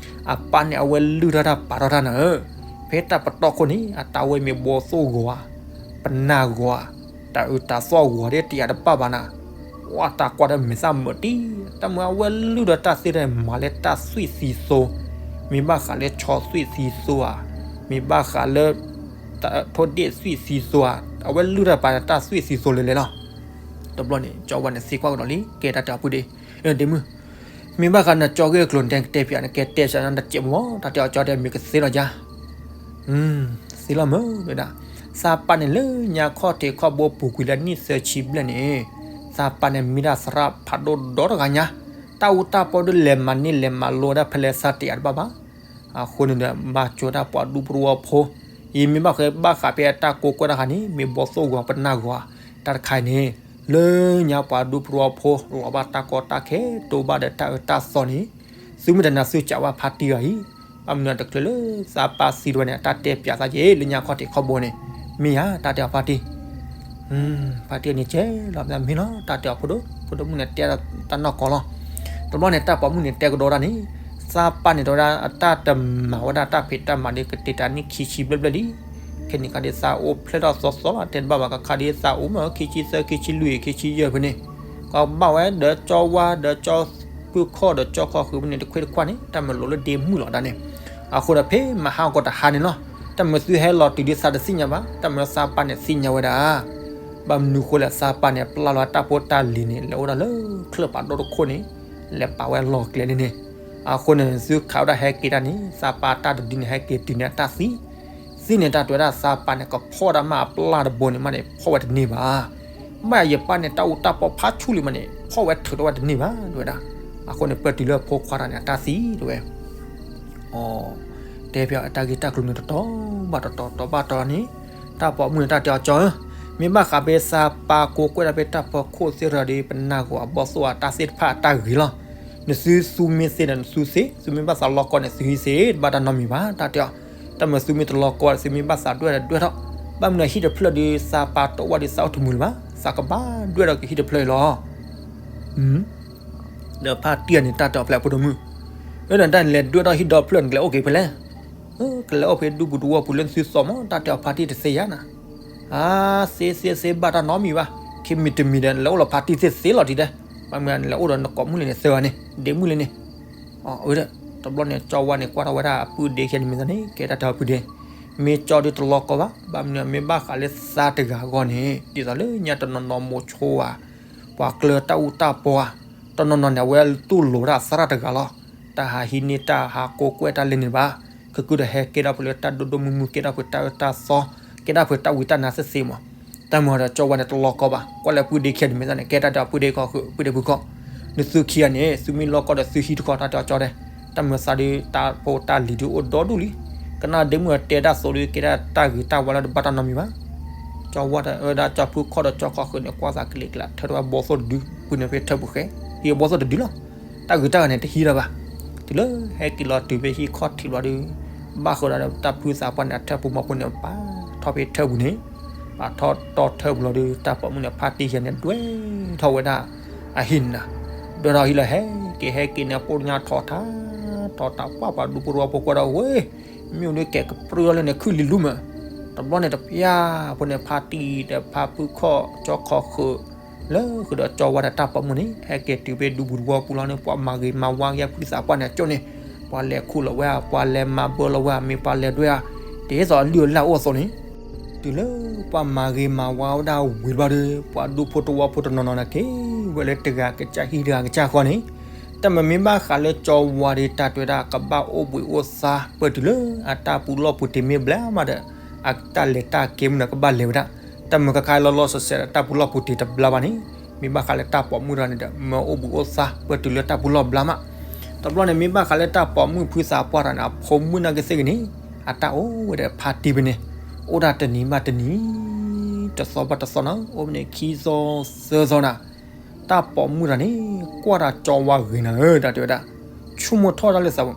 အပၢ်န့ၣ် အဝဲလုၢ်ထီၣ်တၢ်ပာ်ထီၣ်တၢ်နၤဧၢ, ဖဲတၢ်ပတီၢ်ခိၣ်န့ၣ် အတၢ်ဝဲမ့ၢ်ဘီသိၣ်ဂီၤဧါ, ပနၢ်ဂီၤဧါ, တၢ်အၢတၢ်သီဂီၤဒီးတယာ်တဘၣ်ဘၣ်နၤ ဝဲတၢ်ကွၢ်ဒီးမဲာ်သၣ်မုာ်တံၢ်, တၢ်မၤအဝဲလုၢ်ဒီးတၢ်သ့ၣ်တဖၣ်န့ၣ် မၤလၢတၢ်သွံၣ်သံသိ, မ့ၢ်ဘၣ်ဃးလၢဆီသွံၣ်သံသိဧါ, မ့ၢ်ဘၣ်ဃးလၢ ထိၣ်ဒ့ၣ်သွံၣ်သံသိဧါ, အဝဲလုၢ်ထီၣ်ပာ်တၢ်သွံၣ်သံသိလဲၤလဲၤလီၤ. တဘျီန့ၣ် ကၠီဝါန့ၣ်သံကွၢ်ကဒီးလံ ကဲတၢ်တဲအီၤပုၢ်ဒ့, ဒ့မုၣ်, မ့ၢ်ဘၣ်ဃးနကၠီဂ့ၢ်ကျိၤန့ၣ် တဲကတဲပၠးနကဲတဲစၢၤနတစဲးမး တၢ်တဲအီၤကၠီတဲမ့ၢ်ကသ့လီၤယါ သ့လီၤမုၢ်ဝဲဒၣ်, သးပၢ်န့ၣ်လၢညါခီၣ်ထံးခီၣ်ဘိပူၤကွံာ်လၢနံၣ်သၢဆံဘျဲၣ်န့ၣ်, သးပၢ်န့ၣ်မ့ၢ်ဒၣ်သရၣ်ဖးဒိၣ်ဒီတဂၤညါ, တၢ်အူတၢ်ပီဒီးလဲၤမၤန့ၢ်လဲၤမၤလိဝဲဒၣ်ဖဲလဲၣ်သးတယာ်တဘၣ်ဘၣ်. အဃိန့ၣ်ဒီး မၤစၢၤတၢ်ပှၤဒူဖိတဝီဖိ, အံၤမ့ၢ်ဘၣ်ဃးဘၣ်ဃးဖဲအတၢ်ကိးကွဲၢ်တၢ်ခါန့ၣ် မ့ၢ်ဘီသိၣ်ဂီၤပနၢ်ဂီၤဧါ, တၢ်တခါအံၤန့ၣ် လၢညါပှၤဒူဖိတဝီဖိ လီၤဘၣ်တၢ်ကီတၢ်ခဲ တိၢ်ဘၣ်ဒီးတၢ်အၢတၢ်သီန့ၣ်, သုမ့ၢ်တနာ်သုစံးဘၣ်ဖါတံၢ်ဂၤအံၤ, ဘၣ်မနုၤတချုးလၢသးပၢ်သံတဝဲန့ၣ် အတၢ်တဲပၠးသးက့ၤ လၢညါခီၣ်ထံးခီၣ်ဘိန့ၣ်, မ့ၢ်ဧါ တၢ်တဲအီၤဖါတံၢ်, ဖါတံၢ်န့ၣ်ကဲလီၤ မ့ၢ်လီၤ တၢ်တဲအီၤဖိဒိၣ်, ဖိဒိၣ်မုၣ်န့ၣ်တဲတၢ်နီၢ်ကီၢ်လီၤ. တဘျီန့ၣ် တၢ်ပိာ်မုၣ်န့ၣ်တဲကဒီးဒၣ်န့ၣ်, သးပၢ်န့ၣ်တဲဝဲဒၣ် အတၢ်တမၤဝဲဒၣ်တၢ်ဖံးတၢ်မၤဒီး ကတ့ၤတၢ်နံၣ်ခံဆံဘျဲၣ်ဘျဲၣ်လံ. ခဲနံၣ်ခါဒ်သးအိၣ်ဖျဲၣ်ထီၣ်သီသီလီၤ တဲတဘၣ်ဘၣ် ခါခါဒ်သးအိၣ်မ့ၢ်ခံဆံသၢ ခံဆံလွံၢ် ခံဆံယဲၢ်ဖဲန့ၣ်, ကဘၣ်ဝဲဒီးကၠီဝါ ဒီးကၠီဖုခီၣ် ဒီးကၠီခီၣ်ဃုာ်ဖဲန့ၣ် တခွ့တခွါန့ၣ် တၢ်မၤလိာ်လၢဒ့မုၣ်လီၤဒၣ်န့ၣ်. အဃိဒီးဖဲမဟါကီးတဟါန့ၣ်လီၤ, တၢ်မၤသုဟဲလီၤတုၤဒ်သးတသ့ၣ်ညါဘၣ်, တၢ်မၤသးပၢ်န့ၣ်သ့ၣ်ညါဝဲဒၣ် ဘၣ်မနုၤဃိလဲၣ် သးပၢ်န့ၣ် ပျၢ်လီၤတၢ်ဖိတၢ်လံၤန့ၣ် လဲၤအိၣ်ဒၣ်လၢချၢၣ်ပာ်ဒိၣ်တခိၣ်န့ၣ်, လဲၤပာ်ဝဲလီၤကျဲလံန့ၣ်. အဃိန့ၣ် သုခးဝဲဒၣ်ဟဲက့ၤတၢ်န့ၣ် သးပၢ်တၢ်တဒုန့ၣ် ဟဲက့ၤတုၤန့ၣ် အတၢ်သံ, သံန့ၣ် တၢ်တဲဝဲဒၣ်သးပၢ်န့ၣ် ကဖီၣ်ဒၣ်မးအပျၢ်တဘိန့ၣ်မးန့ၣ် ဖီၣ်ဝဲတန့ၢ်ဘၣ်. မ့ၢ်ယပၢ်န့ၣ် တၢ်အူတၢ်ပီဖးဆူၣ်လံမးန့ၣ် ဖီၣ်ဝဲထုးထီၣ်ဝဲတန့ၢ်ဘၣ် တဲဝဲဒၣ်. အဃိန့ၣ် ပၢၢ်တုၤလၢဖိခွါတၢ်န့ၣ် အတၢ်သံတဲဝဲ အီ, တဲဖဲအတၢ်ဂ့ၢ်တၢ်ကျိၤန့ၣ် တတီၤဘၣ်တတီၤ တီၤဘၣ်တီၤန့ၣ်, တၢ်ပိာ်မုၣ်န့ၣ် တၢ်တဲအီၤကၠီဧၢ, မ့ၢ်ဘၣ်ဃးဖဲသးပၢ်ကိးကွဲၢ်ဒၣ်ဖဲတၢ်ဖီခိၣ်သ့ၣ်တဖၣ်ဒီး ပနၢ်ဂီၤအဘီၣ်သိၣ်အတၢ်သ့ၣ်တဖၣ်အတၢ်ဂ့ၤလီၤ. နသုသူမ့ၢ်သ့ဒီးနသုသ့, သုမ့ၢ်ဘၣ်သးလီကီန့ၣ် သုဟံးသ့, တဘၣ်တၢ်နီတမံၤဘၣ် တၢ်တဲအီၤ. တၢ်မၤသုမ့ၢ်တလီကီဒီး သုမ့ၢ်ဘၣ်သးဒွဲၣ်ဒီးဒွဲၣ်ထီၣ်, ဘၣ်မနုၤဟံၣ်တဖျၢၣ်ဒီး သးပၢ်တအိၣ်ဘၣ်ဒီးသးအိၣ်တမုာ်လၢၤဘၣ်, သးကဘၣ်ဒွဲၣ်ဒီးကဟံၣ်တဖျၢၣ်အံၤလီၤ. ဒီးဖါတံၢ်န့ၣ် တၢ်တဲအီၤဖဲအဖိဒိၣ်မုၣ်, အၢဒီးတၢ်လဲၤဒွဲၣ်ထီၣ်ဟံၣ်ဒီဖျၢၣ်န့ၣ် ကလဲၤအိၣ်ဖဲလဲၣ်, ကလဲၤအိၣ်ဖဲဒူပူၤသဝီပူၤလၢနသုသီမး တၢ်တဲအီၤဖါတံၢ်တသ့ယါနၤ. အါ, သ့သ့သ့ဘၣ်တၢ်နီတမံၤဘၣ်, ခံမံၤတမံၤဒီး လဲၤအိၣ်လီၤဖါတံၢ်သ့သ့လီၤတံၢ်ဒဲး, ဘၣ်မနုၤလဲၤအိၣ်ဒီးနကိးမုၣ်လံန့ၣ် သၢဂၤန့ၣ် ဒ့မုၣ်လံန့ၣ်. အၢ, တဘျီန့ၣ် ကၠီဝါန့ၣ် ကွၢ်ထီၣ်ဝဲဒၣ်အပုၢ်ဒ့ခံဂၤန့ၣ်မ့ၢ်သးန့ၣ် ကဲတၢ်တဲအီၤပုၢ်ဒ့, မ့ၢ်ကၠီဒုးတလီကီဘၣ်, ဘၣ်မနုၤ မ့ၢ်ဘၣ်ဃးလၢသးတဂၤအဂီၢ်န့ၣ် ဒ်သိးလၢညါတနီၤနီၤမိၤဆိဧါ, ပှၤကျၢၤတၢ်အူတၢ်ပီဧါ, တနီၤနီၤန့ၣ် အဝဲတူၢ်လိာ်ဝဲဒၣ်သရၣ်တဂၤလီၤ. တၢ်ဟးဟံးန့ၢ်တၢ်ဟးကိးကွဲၢ် တၢ်လဲၤန့ၣ်ဘၣ်, ကကုၢ်ဒီးဟဲကဲထီၣ်ဖဲလၢတၢ်ဒိၣ်ဒိၣ်မုၢ်မုၢ် ကဲထီၣ်ဖဲတၢ်အၢတၢ်သီ, ကဲထီၣ်ဖဲတၢ်ဝံတၢ်နါသ့သ့မး. တၢ်မၤဒီးကၠီဝါန့ၣ်တလီကီဘၣ်, ကွၢ်လၢပုၢ်ဒ့ခံဂၤန့ၣ်မ့ၢ်သးန့ၣ် ကဲတၢ်တဲအီၤပုၢ်ဒ့ခီဃုာ် ပုၢ်ဒ့ဖုခီ, နသုခံဂၤန့ၣ် သုမ့ၢ်လီကီဒီးသုဟံးတခီ တၢ်တဲအီၤကၠီဒဲး, တၢ်မၤသးဒုး တၢ်ဖိတၢ်လံၤဒုးအိၣ်ဒီဒူၣ်လံ, ကနၣ်ဒ့မုၣ်အတဲတၢ်သိးဒုး ကဲဒၣ်တၢ်ဂ့ၤတၢ်ဝါလၢတဘၣ်တၢ်နီတမံၤဘၣ်. ကၠီဝါဒီးဝဲဒၣ်ကၠီဖုခီဒီးကၠီခီဃုာ်န့ၣ် ကွၢ်သးကလံၤကျါ ထၢထီၣ်ဝဲဘီသိၣ်တဒု ပုၢ်န့ၣ်ဖဲထၢပူၤဃဲ, ဟံးဘီသိၣ်တဒုလီၤ. တၢ်ဂ့ၤတၢ်ဝါန့ၣ် တဟံးလၢၤဘၣ်. တုၤလၢဟဲက့ၤလီၤတုၤဖဲဟံၣ်ခီၣ်ထံးဘျီဒုး ဘၣ်ဃုာ်ဒီးတၢ်ဖုသးပှၢ်န့ၣ် အထၢပူၤမီၤပူၤန့ၣ် ပာ်ထီၣ်ဖဲထၢပူၤန့ၣ်, ပာ်ထီၣ်တီထၢပူၤလီၤဒုး တၢ်ပိာ်မုၣ်န့ၣ် ဖါတံၢ်ခံဂၤန့ၣ် ဒွဲၣ်ထီၣ်ဝဲဒၣ်အဟံၣ်န့ၣ်, ဒွဲၣ်ထီၣ်ဟံၣ်လီၤ ဟဲက့ၤဟဲက့ၤန့ၣ် အပိၢ်ညါထီၣ်ထါ, ထီၣ်တၢ်ပှၢ်ပှၤဒူဖိတဝီဖိကွၢ်ဒီး ဝ့ၢ်, မ့ၣ်အူဒုးကဲကပြုၢ်လီၤလၢန့ၣ် ခုၣ်လံလူမး. တဘျီန့ၣ်တပျၢ်ဖိန့ၣ် ဖါတံၢ်ဒီးဖါဖုခီၣ်ကၠီခီဃုာ် လၢဃုာ်ဒီးကၠီဝါဒီးတၢ်ပိာ်မုၣ်န့ၣ် ဟဲက့ၤတုၤဖဲဒူပူၤသဝီပူၤလီၤန့ၣ် ပှၤမၤဂ့ၤမၤဝါက့ၤဖုသးပှၢ်န့ၣ်အကၠိန့ၣ်, ပှၤလဲၤခူၣ်လီၤဝဲဧါ, ပှၤလဲၤမၤဘၢလီၤဝဲဧါ, မ့ၢ်ပှၤလဲၤဒွဲၣ်ဧါ, ဒ်သိးအလုၢ်အလၢ်အိၣ်အသိးန့ၣ်, တုၤလၢပှၤမၤဂ့ၤမၤဝါဝဲဒၣ်ဝံၤတဘျီဒီး ပှၤဒူဖိတဝီဖိတနီၤနီၤန့ၣ် က့ၤဝဲလၢတဂၤကစၢ်ဟံၣ်တဂၤကစၢ်ဃီန့ၣ်, တၢ်မၤမ့ၢ်ဘၣ်ဃးလၢကၠီဝါဒီး တၢ်တဲဝဲဒၣ်ကဘၣ်အိၣ်ဘှံးအိၣ်သါ ပၢၢ်တုၤလၢအတၢ်ပူၤလီၢ်ပူၤတ့ၤမ့ၢ်ဘျါမးဒီး အတၢ်လဲၤတၢ်ကဲမုၢ်န့ၣ် ကဘၣ်လဲၤဝဲဒၣ်. တၢ်မၤခါခါလီၤလီၤဆဲးဆဲးဒီး တၢ်ပူၤလီၢ်ပူၤတ့ၤတဘျါဘၣ်န့ၣ်, မ့ၢ်ဘၣ်ဃးလၢတၢ်ပိာ်မုၣ်တဂၤန့ၣ်ဒီး မၤအိၣ်ဘှံးအိၣ်သါ ပၢၢ်တုၤလၢတၢ်ပူၤလီၢ်ဘျါမး. တဘျီန့ၣ် မ့ၢ်ဘၣ်ဃးလၢတၢ်ပိာ်မုၣ်ဖုသးပှၢ်တဂၤန့ၣ် အဖိမုၣ်နာ်က့သ့ၣ်ဂ့ၤန့ၣ်, အတၢ်အိၣ်ဝဲဒီးဖါတံၢ်ဖဲန့ၣ်, အိၣ်ဒၣ်တနံၤဘၣ်တနံၤ, တသီဘၣ်တသီနီၤ, အိၣ်ဖဲန့ၣ်ခံသီသၢသီနၤ တၢ်ပိာ်မုၣ်တဂၤန့ၣ် ကွၢ်တၢ်ကၠီဝါဂ့ၤနၤဧၢ, တၢ်တဲဝဲဒၣ်, ဆိကမိၣ်ထီၣ်တၢ်လၢသး,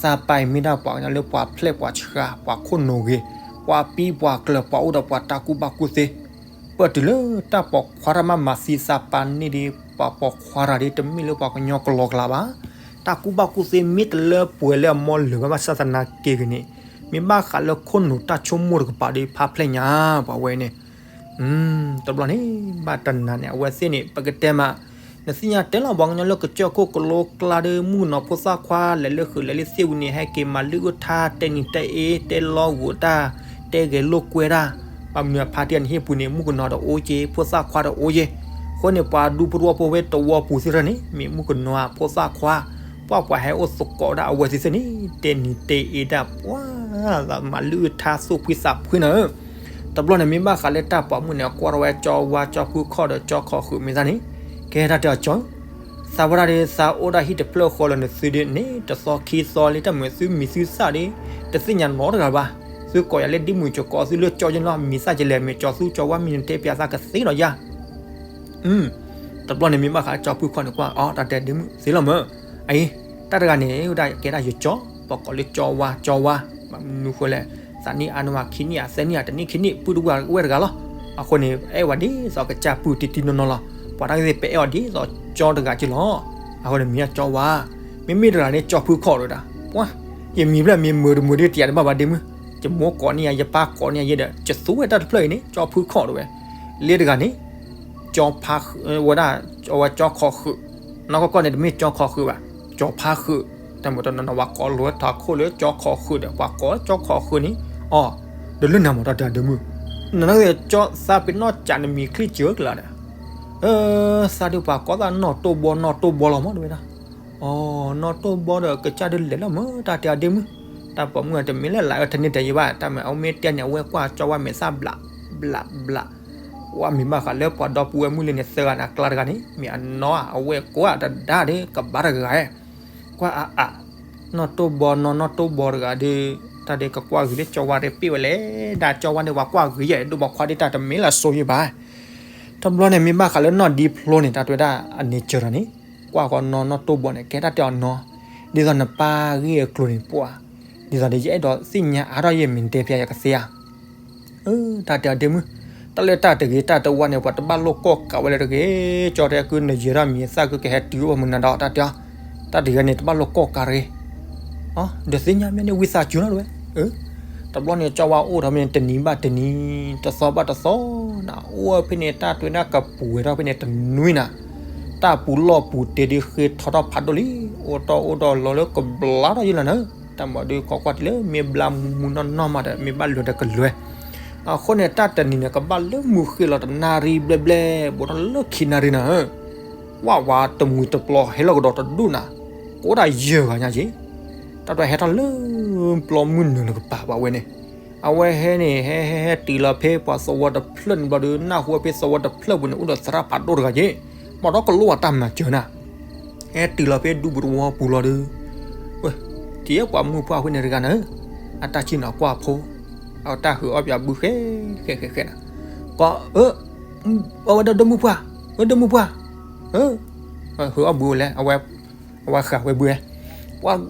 သးပၢ်အံၤမ့ၢ်ဒၣ်ပှၤကညီလၢပှၤဖျဲၣ်ပှၤဆှါ ပှၤခိၣ်နူာ်ဂ့ၤ, ပှၤပံပှၤကျၢၤ ပှၤအိၣ်ဒီးပှၤတၢ်ကူၣ်ဘၣ်ကူၣ်သ့, ပၢၢ်တုၤလၢတၢ်ပိာ်ခွါတၢ်မၤမၤသံသးပၢ်န့ၣ်ဒီး ပှၤပိာ်ခွါတၢ်ဒီး တမ့ၢ်လၢပှၤကညီကလီကလီဘၣ်. တၢ်ကူၣ်ဘၣ်ကူၣ်သ့မ့ၢ်တလၢပှဲၤလၢအမီၢ်လၢၤဘၣ်ဘၣ်ဆၣ်သနာ်က့ဂ့ၤန့ၣ်, မ့ၢ်ဘၣ်ဃးလၢခိၣ်နူာ်တၢ်ဆိကမိၣ်တကပၤဒီး ဖါဖျဲၣ်ညါ ပှၤဝဲန့ၣ် တဘျီန့ၣ် ဘၣ်တနၤန့ၣ် အဝဲသ့ၣ်န့ၣ် ပကတဲမး, နသ့ၣ်ညါတဲလီၤ ပှၤကညီလၢကစၢၢ်ခိၣ်ကလိကျါဒီး မုၣ်ကနီၤဖိသၣ်ခွါ လဲၤလၢဃုာ်လဲၤလၢသ့ၣ်ဝံၤန့ၣ် ဟဲက့ၤမၤလုၢ်အုၣ်ထါ တဲနံၤတဲအ့ တဲလီၤဂာ်တၢ် တဲဂဲၤလိာ်ကွဲတၢ်, ဘၣ်မနုၤအဖါတံၢ်အန့ၣ်ဟ့ၣ်ပူၤန့ၣ် မုၣ်ကနီၤဒီးအိၣ်က့ၤ ဖိသၣ်ခွါဒီးအိၣ်က့ၤ, အဃိန့ၣ် ပှၤဒူဖိတဝီဖိဝဲတဝီပူၤသ့ၣ်တဖၣ်န့ၣ် မ့ၢ်မုၣ်ကနီၤဖိသၣ်ခွါ, ပှၤပှၤဟဲအိၣ်သကိးဒၣ်အဝဲသ့ၣ်သ့ၣ်န့ၣ် တဲနံၤတဲအ့ဒၣ်ပှၤ မၤလုၢ်အုၣ်ထါသူၣ်ဖှံသးဖှံနၤဧၢ. တဘျီန့ၣ် မ့ၢ်ဘၣ်ဃးလၢတၢ်ပိာ်မုၣ်န့ၣ် အကွၢ်ထီၣ်ဝဲကၠီဝါကၠီဖုခီၣ်ဒီးကၠီခီဃုာ်မ့ၢ်သးန့ၣ်, ကဲတၢ်တဲအီၤကၠီဧၢ, သးဝဲဒၣ်ဒီး သးအိၣ်ဒၣ်ဟံၣ်တဖျၢၣ်ဃီလၢနသုဒ်န့ၣ် တသီခံသီလံ တၢ်မုာ်သုမံၤသုသၣ်ဒီး တသ့ၣ်ညါနီတဂၤဘၣ်. သုကိးယၤလၢဒ့မုၣ်ကကိးသုလၢကၠီယဲၢ်လီၤ မံၤသၣ်ကလဲၣ် မ့ၢ်ကၠီသူကၠီဝါ မံၤနတဲပၠးသးကသ့လီၤယၤ တဘျီန့ၣ် မ့ၢ်ဘၣ်ဃးကၠီဖုခီၣ်န့ၣ် ကွၢ်အီၤ တၢ်တဲဒ့မုၣ်သ့လီၤမၢ်, အအံၤ တၢ်တဂၤန့ၣ် ဝဲဒၣ်ကဲဒၣ်ယကၠီ ပကိးလၢကၠီဝါ ကၠီဝါ, ဘၣ်မနုၤဃိလဲၣ်, သးနံၣ်အါန့ၢ်ဝဲခံနံၣ်ဧါ သၢနံၣ်ဧါ တနံၣ်ခံနံၣ် ပုၢ်တဝဲၢ်တဂၤလီၤ. အဃိန့ၣ် အဲၣ်ဝဲဒ်သိးကစၢ်ပုၢ်တံတံနီၢ်နီၢ်လီၤ. ပှၤတၢ်ဂ့ၢ်သ့ၣ်ပအဲၣ်အီၤဒ်သိးကၠီတဂၤက့လီၤ. အဃိန့ၣ်မံၤကၠီဝါ, မ့မ့ၢ်တဂၤန့ၣ် ကၠီဖုခီၣ်တဝဲဒၣ်, ပှၤ, ယမံၤဖျၢၣ်မ့ၢ်မုာ်တမုာ်ဒ်တယၤတဘၣ်ဘၣ်ဒ့မုၣ်, ယမိၢ်ကိးန့ၢ်ယၤ ယပၢ်ကိးန့ၢ်ယၤယဲဒီး ယသူဝဲတၢ်တဖျၢၣ်အံၤန့ၣ် ကၠီဖုခီၣ်တဝဲ, လၢတဂၤန့ၣ် ကၠီဖါဃုာ်, ဝဲဒၣ်, အဝဲကၠီခီၣ်ဃုာ်, နီၢ်ကီၢ်ကီၢ်န့ၣ် တမ့ၢ်ကၠီခီၣ်ဃုာ်ဘၣ်, ကၠီဖါဃုာ်, တၢ်မုၢ်တနီၤနီၤ ပှၤကိးလိာ်ဝဲထီၣ်ခိၣ်လၢကၠီခီၣ်ဃုာ်ဒီး ပှၤကိးကၠီခီၣ်ဃုာ်န့ၣ်, အီ, ဒီးလၢနၤမ့ၢ်တၢ်တဲအီၤဒ့မုၣ်, နနဂ့ၢ်ကၠီသးပ့ၤနီၣ်ကးနမံၤချံကၢကလးဒီး, သးဒုးပှၤကိးသးနီၢ်တိၢ်ဘီ နီၢ်တိၢ်ဘီလီၤမးတဝဲဒၣ် အီ, နီၢ်တိၢ်ဘီဒီးကစၢ်ဒုးလဲၤလီၤမၢ် တၢ်တဲအီၤဒ့မုၣ်, တၢ်ပိာ်မုၣ်တမ့ၢ်လၢလာ်အၢထန့ၢ်တဲယဘၣ် တၢ်မ့ၢ်အမ့ၢ်တဲန့ၣ် အဝဲကွၢ်ကၠီဝါမဲာ်သၣ်ဘျး, ဘျး, ဘျး, ဝဲမ့ၢ်ဘၣ်ဃးလၢပှၤဒီပုၢ်ဝဲၢ်မုၣ်လ့န့ၣ် သၢဂၤန့ၣ် အကျါတဂၤန့ၣ် မ့ၢ်အနီၢ်ဧါ အဝဲၢ်ကိးဂၤတဒါဒီး ကဘၣ်တဂၤဧါ, ကွၢ်အါအါ, နီၢ်တိၢ်ဘီ နီၢ်နီၢ်တိၢ်ဘီတဂၤဒီး, တၢ်ဒုးကကွၢ်ဂ့ၤလၢကၠီဝါတပ့ၢ်ဝဲလဲၣ်, ဒ်ကၠီဝါန့ၣ် ပှၤကွၢ်ဂ့ၤယဲၢ် ဒိၣ်ဘီခွါဒ်တၢ်တမ့ၢ်လၢစိယဘၣ် တဘျီန့ၣ် မ့ၢ်ဘၣ်ဃးလၢနီၢ်ဒံဖျိန့ၣ် တၢ်တဲဝဲဒၣ်အန့ဆၢၣ်ထီၣ်န့ၣ်, ကွၢ်ဃီနီၢ်နီၢ်တိၢ်ဘီန့ၣ် ကဲတၢ်တဲအီၤနီၢ်, ဒ်သိးနပၢ်ဂ့ၢ်အကျိၤန့ၣ်ပှၤ, ဒ်သိးဒီးယအဲၣ်ဒိးသ့ၣ်ညါအါထီၣ်ယဲၢ်မ့ၢ်တဲဖျါယကသ့ဧါ, တၢ်တဲအီၤဒ့မုၣ်, တၢ်လၢတၢ်တဂ့ၤတၢ်တဝါန့ၣ် ပှၤတဘၣ်လိာ်ကိးကးဝဲလၢတဂ့ၤ, ကၠီတဲကုနယဲၢ်ထီၣ်မံၤသၣ်ကုကဟဲတုၤအိၣ်ပမုၢ်နၤဒီး တၢ်တဲအီၤ, တၢ်တဂ့ၤန့ၣ် တဘၣ်လိာ်ကိးကးတဂ့ၤ ဒီးသ့ၣ်ညါမ့ၢ်န့ၣ် ဝံသးစူၤနီတဝဲ, တဘျီန့ၣ် ကၠီဝါအိၣ်ထီၣ်ဖဲန့ၣ် တနံၤဘၣ်တနံၤ, တသီဘၣ်တသီနၤ, အိၣ်ဖဲန့ၣ် တၢ်တွဲဒၣ်ကပူၤဝဲထီၣ်ဖဲန့ၣ်တနွံနၤ, တၢ်ပူၤလီၢ်ပူၤတ့ၢ်ဒုးဃ့ထီထီၣ်ဖးဒိၣ်လံ, အိၣ်တီၢ်အိၣ်ဒီးလီၤလၢကဘျါထီၣ်ယဲၢ်လီၤနၤ, တၢ်မၤဒုးခိးကွၢ်တုၤလၢမ့ၢ်ဘျါမူမူနီၢ်နီၢ်မးဒီး မ့ၢ်ဘၣ်လွဲၤဒီးကလွဲၤ, အဃိန့ၣ် တၢ်တနံၤန့ၣ် ကဘၣ်လၢမုၢ်ဃ့လီၤတနၣ်ရံၣ်ဘျဲၣ်ဘျဲၣ် ဘူးထီၣ်လၢခံနၣ်ရံၣ်နၤ ဝဲဝဲတမှံၤတပျီၤဟဲလီၤကဒီးတဒူၣ်နၤ, ကအိၣ်ဒၣ်ယဲၢ်ဂၤညါက့ၤ, တၢ်တဟဲထီၣ်လၢပျီမုၢ်နုာ်လၢကပၤဘၣ်ဝဲန့ၣ်, အဝဲဟဲန့ၣ် ဟဲဟဲဟဲတုၤလီၤဖဲပှၤသဝီတဖျၢၣ်န့ၣ်ဘျီဒီး နၢ်ဟူဝဲဖဲသဝီတဖျၢၣ်ပူၤန့ၣ် အိၣ်ဒီးသရၣ်ဖးဒိၣ်တဂၤက့ၤ, ဘၣ်ဒီးကလိၣ်ဝဲတၢ်မၤစၢၤနၤ ဟဲတုၤလီၤဖဲဒူပူၤတဝီပူၤလီၤဒီး, ဝဲ, တံၤပှၤမုၢ်ပှၢ်ဝဲန့ၣ်တဂၤနၤ, အတၢ်ဆ့ၣ်နီၤကွၢ်ဖိ, အတၢ်ဟုးအီၣ်ပၠးဘုဃဲ, ဃဲဃဲဃဲနၤ, ကီး, အဝဲဒၣ်ဒီမုၢ်ပှၢ်, ဝဲဒီမုၢ်ပှၢ်, ဟုးအီၣ်ဘုဝဲလဲၣ်, အဝဲဃးဝဲဘုဝဲ,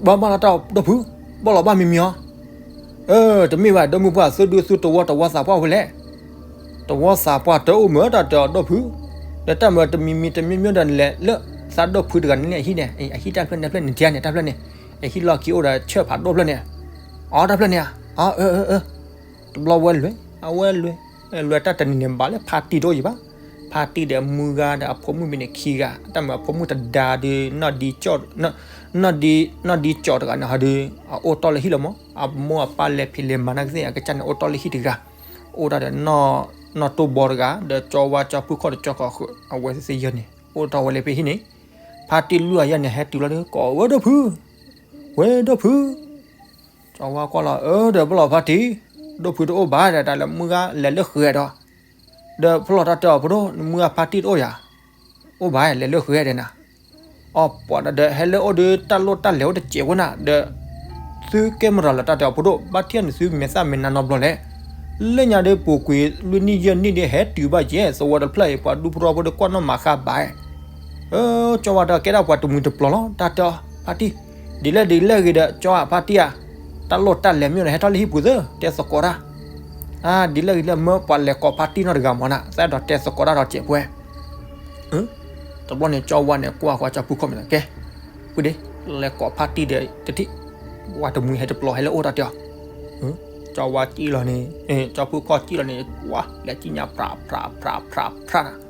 ဘၣ်ဘၣ်လီၤတၢ်ဒီဖု, ဘၣ်လီၤဘၣ်မံမံၤအီၤ တမ့ၢ်ဘၣ် ဒီမုၢ်ပှၢ် သုဒူသုတဝီတဝီသးပှၢ်ဝဲလဲၣ်, တဝီသးပှၢ်တအိၣ်မ့ၢ်တၢ်တဲအီၤဒီဖု, ဒီးတၢ်မၤတမံၤမံၤတမံၤမံၤဒီးလဲၤလၢ သးဒီဖုတဂၤန့ၣ် အဟံၣ်န့ၣ် အဟံၣ်တၢ်ဖျၢၣ်န့ၣ် ဖျၢၣ်န့ၣ် တၢ်န့ၣ် တၢ်ဖျၢၣ်န့ၣ်, အဟံၣ်လီၢ်ခံအိၣ်ဒီးဆၢၣ်ဖးဒိၣ်ဖျၢၣ်န့ၣ်, အီတၢ်ဖျၢၣ်န့ၣ်ဧါ, အၢ အၢ အၢ တဘျီဝဲလဲၤ, အဝဲလဲၤ, လဲၤတၢ်တနံၤန့ၣ် ဘၣ်လၢဖါတံၢ်တအိၣ်ယံၤဘၣ်, ဖါတံၢ်ဒီးမုၢ်ဂၤဒီးအဖိမုၣ်မ့ၢ်န့ၣ်ခံဂၤ, တၢ်မၤအဖိမုၣ်တဒါဒီး နီၢ်ဒံ, နီၢ်ဒံကၠီတဂၤန့ၣ်ဟီဒီး အအိၣ်တီၢ်လၢဟံၣ်လီၤမး, အမိၢ်အပၢ်လဲၤဖံးလဲၤမၤနာ်ကသ့ၣ် အကစၢ်န့ၣ်အိၣ်တီၢ်လၢဟံၣ်တဂၤ, အိၣ်ဒၣ်ဒီး နီၢ်တိၢ်ဘီတဂၤ ဒီးကၠီဝါကၠီဖုခီၣ်ဒီးကၠီခီၣ်ဃုာ် အဝဲသ့ၣ်ယဲၢ်န့ၣ် အိၣ်တီၢ်ဝဲလၢဖဲဟံၣ်န့ၣ်, ဖါတံၢ်လွံၢ်ဂၤယဲၢ်န့ၣ် ဟဲတုၤလီၤဒီး ကိးဝဲဒီဖု, ဝဲဒီဖု ကၠီဝါကွၢ်လီၤ အၢ ဒီးဘၣ်လီၤဖါတံၢ်, ဒီဖုတအိၣ်ဘၣ်ဒီး တၢ်လၢမုၢ်ဂၤလဲၤလၢဃဲဒီး, ဒီးဖျီၣ်တၢ်တဲအီၤဖိဒိၣ် နမုၢ်ဂၤဖါတံၢ်တအိၣ်ယၤ, အိၣ်ဘၣ်လဲၤလၢဃဲဒဲးနၤ, အီပှၤဒီးဟဲလၢအိၣ်ဒီးတၢ်လိၣ်တၢ်လဲၤအိၣ်တစဲးဖိနၤ ဒီး သုကဲမရၤလၢတၢ်တဲအီၤဖိဒိၣ် ဘၣ်ထံၣ်န့ၣ်သုမဲာ်သၣ်မဲာ်နါနီတဘျီလဲၣ်, လၢညါဒီးပူၤကွံာ်လွံၢ်နံၣ်ယဲၢ်နံၣ်ဒီးဟဲတုၤဘၣ်ယဲၢ် သဝီတဖျၢၣ်အံၤ ပှၤဒူဖိထီဖိဒီးကွၢ်နီၣ်မၤဃါဘၣ် ကၠီဝါဒီးကဲဒၣ်ပှၤတမှံၤတပျီၤလီၤ တၢ်တဲအီၤဖါတံၢ်, ဒ်လဲၣ်ဒ်လဲၣ်ဂ့ၤဒီး ကၠီဝါဖါတံၢ်ဧါ, တၢ်လိၣ်တၢ်လဲၤမ့ၢ်အိၣ်ဒီး ဟဲထီၣ်လၢဟံၣ်ပူၤသၢ တဲသကိးတၢ်, ဒ်လဲၣ်ဂ့ၤလၢမၢပှၤလဲၤကိးဖါတံၢ်နီတဂၤမးနၤ သဲဒီးတဲသကိးတၢ်ဒီးစဲးပှဲၤ တဘျီန့ၣ် ကၠီဝါန့ၣ် ကွၢ်ဃီကၠီဖုခီၣ်မ့ၢ်လီၤ ကဲ, ဖုဒ့, လဲၤကိးဖါတံၢ်ဒီးတထံၣ်, ဝါတမှံၤဟဲတပျီၤဟဲလၢအိၣ်တၢ်တဲအီၤ, ကၠီဝါကံၣ်လီၤန့ၣ်, ကၠီဖုခီၣ်ကံၣ်လီၤန့ၣ် ဝါလဲၤကံၣ်ညါဖြးဖြးဖြးဖြးဖြးနၤ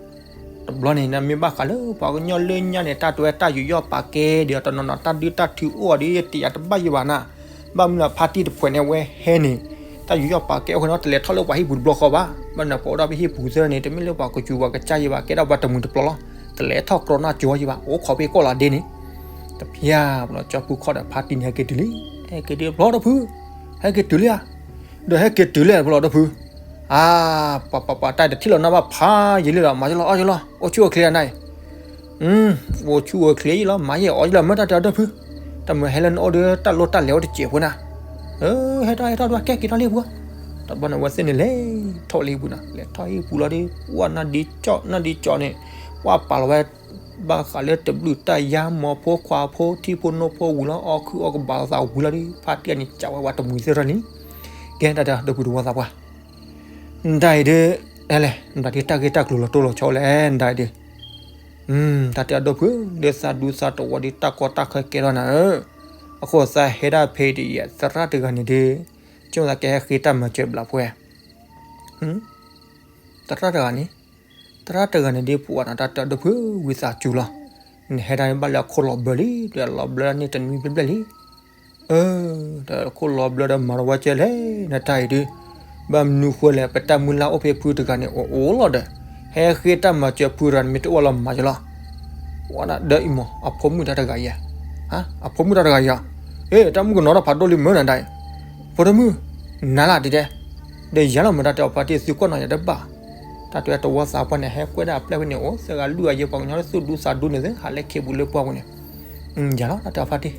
တဘျီန့ၣ် မ့ၢ်ဘၣ်ဃးလၢပှၤကညီလၢညါန့ၣ် တၢ်တွဲတၢ်ယူးယီၣ်ပာ်ကဲဒီးတနီၤနီၤ တၢ်ဒုးတၢ်ထုးအိၣ်အီၤဒီး ယတယာ်တဘၣ်ယံၤဘၣ်နၤ, ဘၣ်မနုၤဖါတံၢ်တဖှဲးန့ၣ် အဝဲဟဲန့ၣ်, တၢ်ယူးယီၣ်ပာ်ကဲအိၣ်ဃဲနီၤ တလဲၤထီၣ်လၢပှၤဟံၣ်ပူၤတဘျီဃီဘၣ်, ဘၣ်မနုၤပှၤအိၣ်ဒၣ်ဖဲဟံၣ်ပူၤသၢန့ၣ် တမ့ၢ်လၢပှၤကစူၤပှၤကစၢ်ယံၤဘၣ် ကဲဒၣ်ပှၤတမှံၤတပျီၤလီၤ, တလဲၤထီၣ်ကြီနီၢ်ကၠိယံၤဘၣ် အိၣ်ခိးဖဲကီၢ်လီၤဒ့န့ၣ်, တဖျါ, ကၠီဖုခီၣ်ဒီးဖါတံၢ်န့ၣ် ဟဲက့ၤတုၤလံ, ဟဲက့ၤတုၤဖျီဒီဖု, ဟဲက့ၤတုၤလံဧါ ဒီးဟဲက့ၤတုၤလဲၣ်ဖျီဒီဖု, အါ, ပှၤပှၤပှၤတၢ်တထံၣ်လီၤနၢ်ဘၣ်ဖးယံာ်လံလီၤ မၤယလီၤအီၣ်ယလီၤ အိၣ်ဆူၣ်အိၣ်ချ့အနၢ်အံၤ, အိၣ်ဆူၣ်အိၣ်ချ့ယလီၤ မၤယအီၣ်ယလီၤ မ့ၢ်တၢ်တဲအီၤဒီဖု, တမ့ၢ်ဟဲလၢနအိၣ်ဒီးတၢ်လိၣ်တၢ်လဲၤအိၣ်တစဲးဖိနၤ, ဟဲထီၣ်ဟဲထီၣ်ဒွးကဲက့ၤထီၣ်လံပူၤ, တဘျီန့ၣ်ဝဲသ့ၣ်န့ၣ်လဲၤထီၣ်လံပူၤနၤ လဲၤထီၣ်ဟံၣ်ပူၤလီၤဒီး ဝဲနီၢ်ဒံကၠီ နီၢ်ဒံကၠီန့ၣ်, ဝဲပာ်လီၤဝဲ ဘၣ်ဃးလၢတဘျုးတၢ်ယါ မိၢ်ဖိခွါဖိ ထံဖိနီၢ်ဖိဝံၤလီၤ အီၣ်ခုအီၣ်ကဘၣ်လိာ်သးဝံၤလီၤဒီး ဖါတံၢ်အန့ၣ် ကးဝဲပှၤတမှံၤသ့ၣ်ထီၣ်လံ. ကဲ တၢ်တဲအီၤ ဒီပုၢ်ဒီဝဲၢ်သးပှၢ်, နတၢ်အံၤဒုး အဲလဲၣ် နတၢ်ဒုး တၢ်ဂ့ၢ်တၢ်ကျိၤလီၤတိၢ်လီၤဆီလဲၣ် နတၢ်အံၤဒုး. တၢ်တဲအီၤ ဒီပုၢ်, လၢသးဒူသးတဝီဒီး တၢ်ကီတၢ်ခဲကဲထီၣ်နၤဧၢ, အဃိသးဟဲဒၣ်ဖဲအံၤဒီး ယသရၣ်တဂၤန့ၣ်ဒုး ဆိမိၣ်သးကဟဲဃ့တၢ်မၤစၢၤဘျးဖှဲ သရၣ်တဂၤန့ၣ်, သရၣ်တဂၤန့ၣ်ဒုး ပှၤနၤ တၢ်တဲအီၤ ဒီပုၢ်, ဝံသးစူၤလီၤ, နဟဲဒၣ်န့ၣ် ဘၣ်လၢအခိၣ်လီၤဘျၢလံ, ဒီးလီၤဘျၢန့ၣ်တနွံဘျဲၣ်ဘျဲၣ်လံ. အၢ, ဒီးခိၣ်လီၤဘျၢဒီးမၤတဝီကဲလဲၣ် နတၢ်အံၤဒုး. ဘၣ်မနုၤဃိလဲၣ် ပတၢ်မုၢ်လၢ်အိၣ်ဖဲဖုတဂၤန့ၣ် အိၣ်အိၣ်လီၤဒီး ဟဲဃ့တၢ်မၤစၢၤဖုတဂၤန့ၣ် မ့ၢ်တအိၣ်လီၤမၤစၢၤလီၤ. ပှၤနၤ ဒီးအံၤမး အဖိမုၣ်တၢ်တဂၤအံၤဧါ, အဖိမုၣ်တၢ်တဂၤအံၤဧါ, အ့ တၢ်မုၣ်ကနီၤထီၣ်ဖးဒိၣ်လံမ့ၢ်နတၢ်အံၤ, ဖိဒိၣ်မုၣ်, နၤလၢ်တဲတဲ, ဒီးယၤလီၤမ့ၢ် တၢ်တဲအီၤ ဖါတံၢ် သုကွၢ်နီၤယၤတဘၣ်. တၢ်တဲတဝီသးပှၢ်န့ၣ် ဟဲကွဲဒၣ်အပျဲၢ်ဖဲန့ၣ် အိၣ်သၢဂၤလွံၢ်ဂၤယဲ ပှၤကညီလၢသူၣ်ဒူသးဒူန့ၣ်သ့ ဟးလဲၤခ့ပူၤလၢပှၢ်ပူၤန့ၣ်, ယၤလီၤ တၢ်တဲအီၤ ဖါတံၢ်.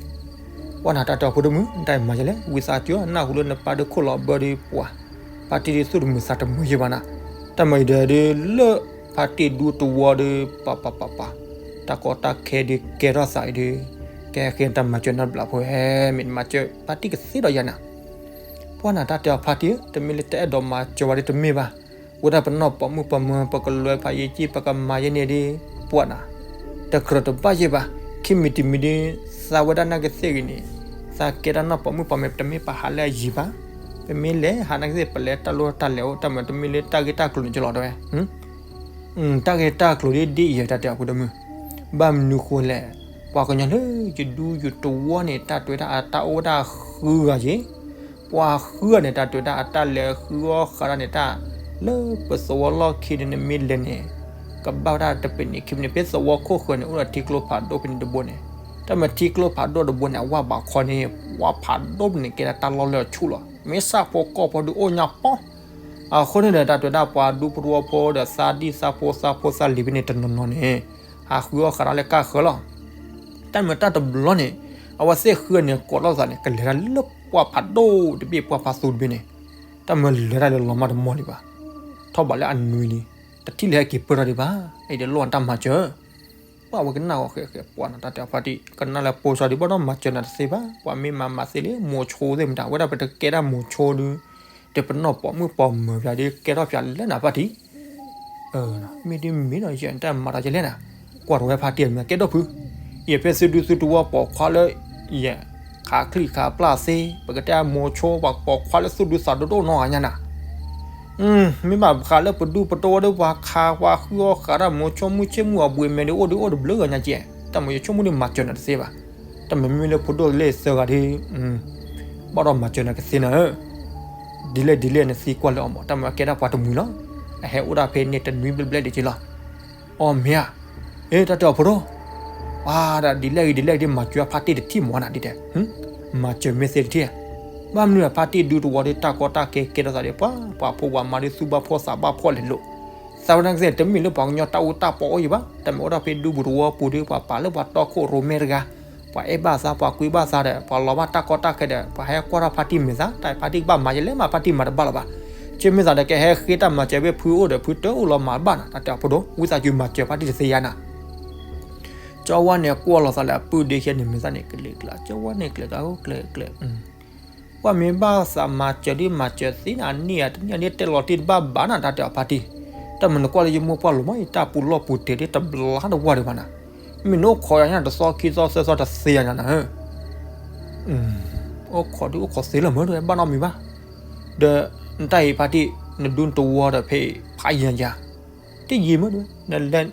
ပှၤနၤ တၢ်တဲအီၤ ဖိဒိၣ်မုၣ် နတၢ်အံၤမၤယဲလဲၣ်, ဝံသးစူၤ နၢ်ဟူလၢနပၢ်ဒီးခိၣ်လီၤဘျၢဒီးပှၤ, ဖါတံၢ်ဒုးသူၣ်တမုာ်သးတမုာ်ယဲဘၣ်နၤ. တၢ်မၤအံၤဒီးဒုးလၢ ဖါတံၢ်ဒူတဝီဒီး ပပပပ, တၢ်ကီတၢ်ခဲဒုးကဲထီၣ်သးအံၤဒီး ကဟဲဃ့တၢ်မၤစၢၤနၤဘျးဖှဲ မ့ၢ်နမၤစၢၤဖါတံၢ်ကသ့ဒီးယၤနၤ. ပှၤနၤ တၢ်တဲအီၤ ဖါတံၢ်ဧၢ, တမ့ၢ်လၢတအဲၣ်ဒိးမၤစၢၤဝဲဒီးတမ့ၢ်ဘၣ်. ဝဲဒၣ်ပနီၢ်ပိာ်မုၣ်ပိာ်မၢၤ ပကလဲၤဖးယံၤကံ ပကမၤယဲန့ၣ်ဒီး ပှၤနၤ တကြၢးတဘၣ်ယဲဘၣ်. ခံမံၤတမံၤဒီး သးဝဲဒၣ်နာ်က့သ့ၣ်ဂ့ၤန့ၣ်, သးကဲဒၣ်နီၢ်ပိာ်မုၣ်ပိာ်မၢၤ တမ့ၢ်ပဟးလၢအယံၤဘၣ်. ပမ့ၢ်လဲၤဟးနာ်က့သ့ၣ် ပလဲၤတၢ်လီၢ်တၢ်လဲၤအိၣ် တၢ်မၤတမ့ၢ်လၢတၢ်ဂ့ၢ်တၢ်ကျိၤန့ၣ်ကလီၤတဲဝဲ တၢ်ဂ့ၢ်တၢ်ကျိၤဒ်ဒ်အံၤ တၢ်တဲအီၤ ဖိဒိၣ်မုၣ်, ဘၣ်မနုၤဃိလဲၣ်, ပှၤကညီလၢယဒူယတဝီန့ၣ် တၢ်တဲဝဲဒၣ်အတၢ်အိၣ်ဝဲဒၣ်ဃုဂၤက့ၤ, ပှၤဃုဂၤန့ၣ် တၢ်တဲဝဲဒၣ်အတၢ်လဲၤဃုအီၣ်ဃးတၢ်န့ၣ် တၢ်လၢပသဝီလီၢ်ခံန့ၣ် နမ့ၢ်လဲၤန့ၣ် ကဘၣ်ဝဲဒၣ်တပ့ၤန့ၣ်ခံပ့ၤန့ၣ် ဖဲသဝီခိၣ်ဃၢၤန့ၣ် အိၣ်ဒီးထံကျိဖးဒိၣ်ဖဲန့ၣ်တဘိန့ၣ်, တၢ်မၤထံကျိဖးဒိၣ်တဘိန့ၣ် အဝၣ်ဘးခီန့ၣ် ဝၣ်ဖးဒိၣ်န့ၣ် ကဲဒၣ်တၢ်လီၢ်လၢအဆူၣ်လီၤ. မ့ၢ်ဆၣ်ဖိကီၢ်ဖိဒုးအိၣ်ညါပီ အဃိန့ၣ်ဒီး တၢ်တဲဝဲဒၣ်ပှၤဒူဖိတဝီဖိဒီး သးဒံၣ်သးဖိသးဖိသးလံၤဖဲန့ၣ်တနီၤနီၤန့ၣ် ဟးဃုအီၣ်ဃးတၢ်လၢကၢ်ဃၢၤလီၤ. တၢ်မၤတၢ်တဘျီန့ၣ် အဝဲသ့ၣ်ဃုန့ၣ် ကိးထီၣ်သးန့ၣ် ကလဲၤတၢ်လၢပှၢ်ဖးဒိၣ်တဘ့ၣ် ပှၢ်ဖးသူတဘ့ၣ်န့ၣ်, တၢ်မၤလဲၤတၢ်လၢလီၤမၢ်တမီၢ်လံဘၣ်. ထီၣ်ဘးလၢအနွံလံ, တထံၣ်လၢဟဲက့ၤပၢၢ်ထီၣ်ဒံးဘၣ်. အံၤဒီးလိၣ်အတၢ်မၤစၢၤ ပှၤဝဲကနၣ်ဂီၤဃဲးဃဲး ပှၤနၤ တၢ်တဲအီၤ ဖါတံၢ် ကနၣ်လၢပိာ်စှၤဒံး ဘၣ်ဒီးမၤစၢၤနၤတသ့ဘၣ်. ပှၤမ့ၢ်မၤမၤသ့လံ မိၤဆိသ့ၣ်မတၤ ဝဲဒၣ်ပတကဲဒၣ်မိၤဆိဒုး ဒီးပနီၢ်ပိာ်မုၣ်ပိာ်မၢၤပျၢၤဒုး ကဲထီၣ်ပျၢၤလဲၣ်နၤ ဖါတံၢ်. မ့ၢ်ဒ်မ့ၢ်ဒီး ယတၢ်မၤတၢ်ယဲလဲၣ်နၤ, ကွၢ်တဝဲဖါတံၢ်အမံၤ ကဲဒီပုၢ်, ယဖဲသုဒူသုတဝီပိာ်ခွါလၢ ယ ခးချံၣ်ခးပျၢ်သ့ ပကတဲမိၤဆိ ပှၤပိာ်ခွါလၢသူၣ်ဒူသးဒိၣ်ဒိၣ်နီၢ်ဂၤညါနၤ မ့ၢ်ဘၣ်ဃးလၢပဒူပတဝီဒီး ပှၤခးပှၤဃုအီၣ်ဃးတၢ်မိၤဆိ မုၢ်ဆ့ၣ်မုၢ်အီၤ ဘှံးမဲာ်ဒုးအိၣ်ဒုးအိၣ်တဘျုးဂၤညါကဲ, တၢ်မၤယဆိကမိၣ်ဒုးမၤစၢၤနၤတသ့ဘၣ်. တၢ်မၤမ့ၢ်လၢဖိဒိၣ်လၢသၢဂၤဒုး ဘၣ်ဒီးမၤစၢၤနၤကသ့နၤဧၢ, ဒ်လဲၣ်ဒ်လဲၣ်နသံကွၢ်လၢအီၤမး တၢ်မၤကဲဒၣ်ပှၤတမှံၤလီၤ. အဟဲအိၣ်ဒၣ်ဖဲန့ၣ်တနွံဘျဲၣ်ဘျဲၣ်ဒံးက့လီၤ. အီ မ့ၢ်ဧါ, အ့ တၢ်တဲအီၤဖိဒိၣ်, ပှၤဒ်လဲၣ်ဂ့ၤဒ်လဲၣ်ဂ့ၤဒ် မၤစၢၤဖါတံၢ်တထံၣ်မးနၤဒ်တဲ, မၤစၢၤမ့ၢ်သ့တထံၣ်, ဘၣ်မနုၤဖါတံၢ်ဒူတဝီဒီး တၢ်ကီတၢ်ခဲကဲထီၣ်သးဒီး ပှၤပှၤဖိပှၤမါဒီး သူၣ်ဘၣ်ဖှီၣ်သးဘၣ်ဖှီၣ်လဲၤလိာ်, သးဝဲဒၣ်ကသ့ၣ် တမ့ၢ်လၢပှၤကညီတၢ်အူတၢ်ပီအိၣ်ယံၤဘၣ်. တၢ်မ့ၢ်အိၣ်ဒၣ်ဖဲဒူပူၤတဝီပူၤဒီး ပှၤပာ်လၢပှၤတီခိၣ်ရိၣ်မဲတဂၤ, ပှၤအဲၣ်ဘၣ်သး ပှၤကွံဘၣ်သးဒီး ပှၤလီၤဘၣ်တၢ်ကီတၢ်ခဲဒီး ပှၤဟဲကွၢ်ထီၣ်ဖါတံၢ်မဲာ်သး တၢ်ဖါတံၢ်ကဘၣ်မၤယဲလဲၣ်မး ဖါတံၢ်မၤတဘၣ်လီၤဘၣ်. ဆ့မ့ၢ်သးဒီး ကဟဲဃ့တၢ်မၤစၢၤဖဲဖုအိၣ်ဒီး ဖုတအိၣ်လီၤမၤဘၣ်နၤ တၢ်တဲအီၤဖိဒိၣ်, ဝံသးစူၤမၤစၢၤဖါတံၢ်တသ့ယါနၤ ကၠီဝါန့ၣ် ကွၢ်လီၤသးလၢအပုၢ်ဒ့ခဲန့ၣ် မဲာ်သးန့ၣ် ကလဲၤကျဲ ကၠီဝါန့ၣ် ကျဲၤကျဲၤကျဲၤကျဲၤ, ကွၢ်မ့ၢ်ဘၣ်သးမၤစၢၤဒ်မၤစၢၤသ့နၤ အနံၣ်အတနံၣ်အနံၣ်တဲလီၤတံၢ်တဘၣ်ဘၣ်နၤ တၢ်တဲအီၤဖါတံၢ်, တၢ်မၤနကွၢ်လၢယမိၢ်ပှၢ်လိၤမး ယတၢ်ပူၤလီၢ်ပူၤတဲာ်ဒ်တဘျါတဝၢ်ဒံးဘၣ်နၤ, မ့ၢ်နအိၣ်ခိးယၤညါတသီခံသီသၢသီတသ့ယၤနၤနၤဧၢ အိၣ်ခိးဒုးအိၣ်ခိးသ့လၢၤမး တဝဲဘၣ်နီတမံၤဘၣ်. ဒီးနတၢ်အံၤဖါတံၢ် နဒူနတဝီဒီးဖဲအံၤ ဖးယံၤယၤ, တယံာ်မးတဝဲ နလဲၤ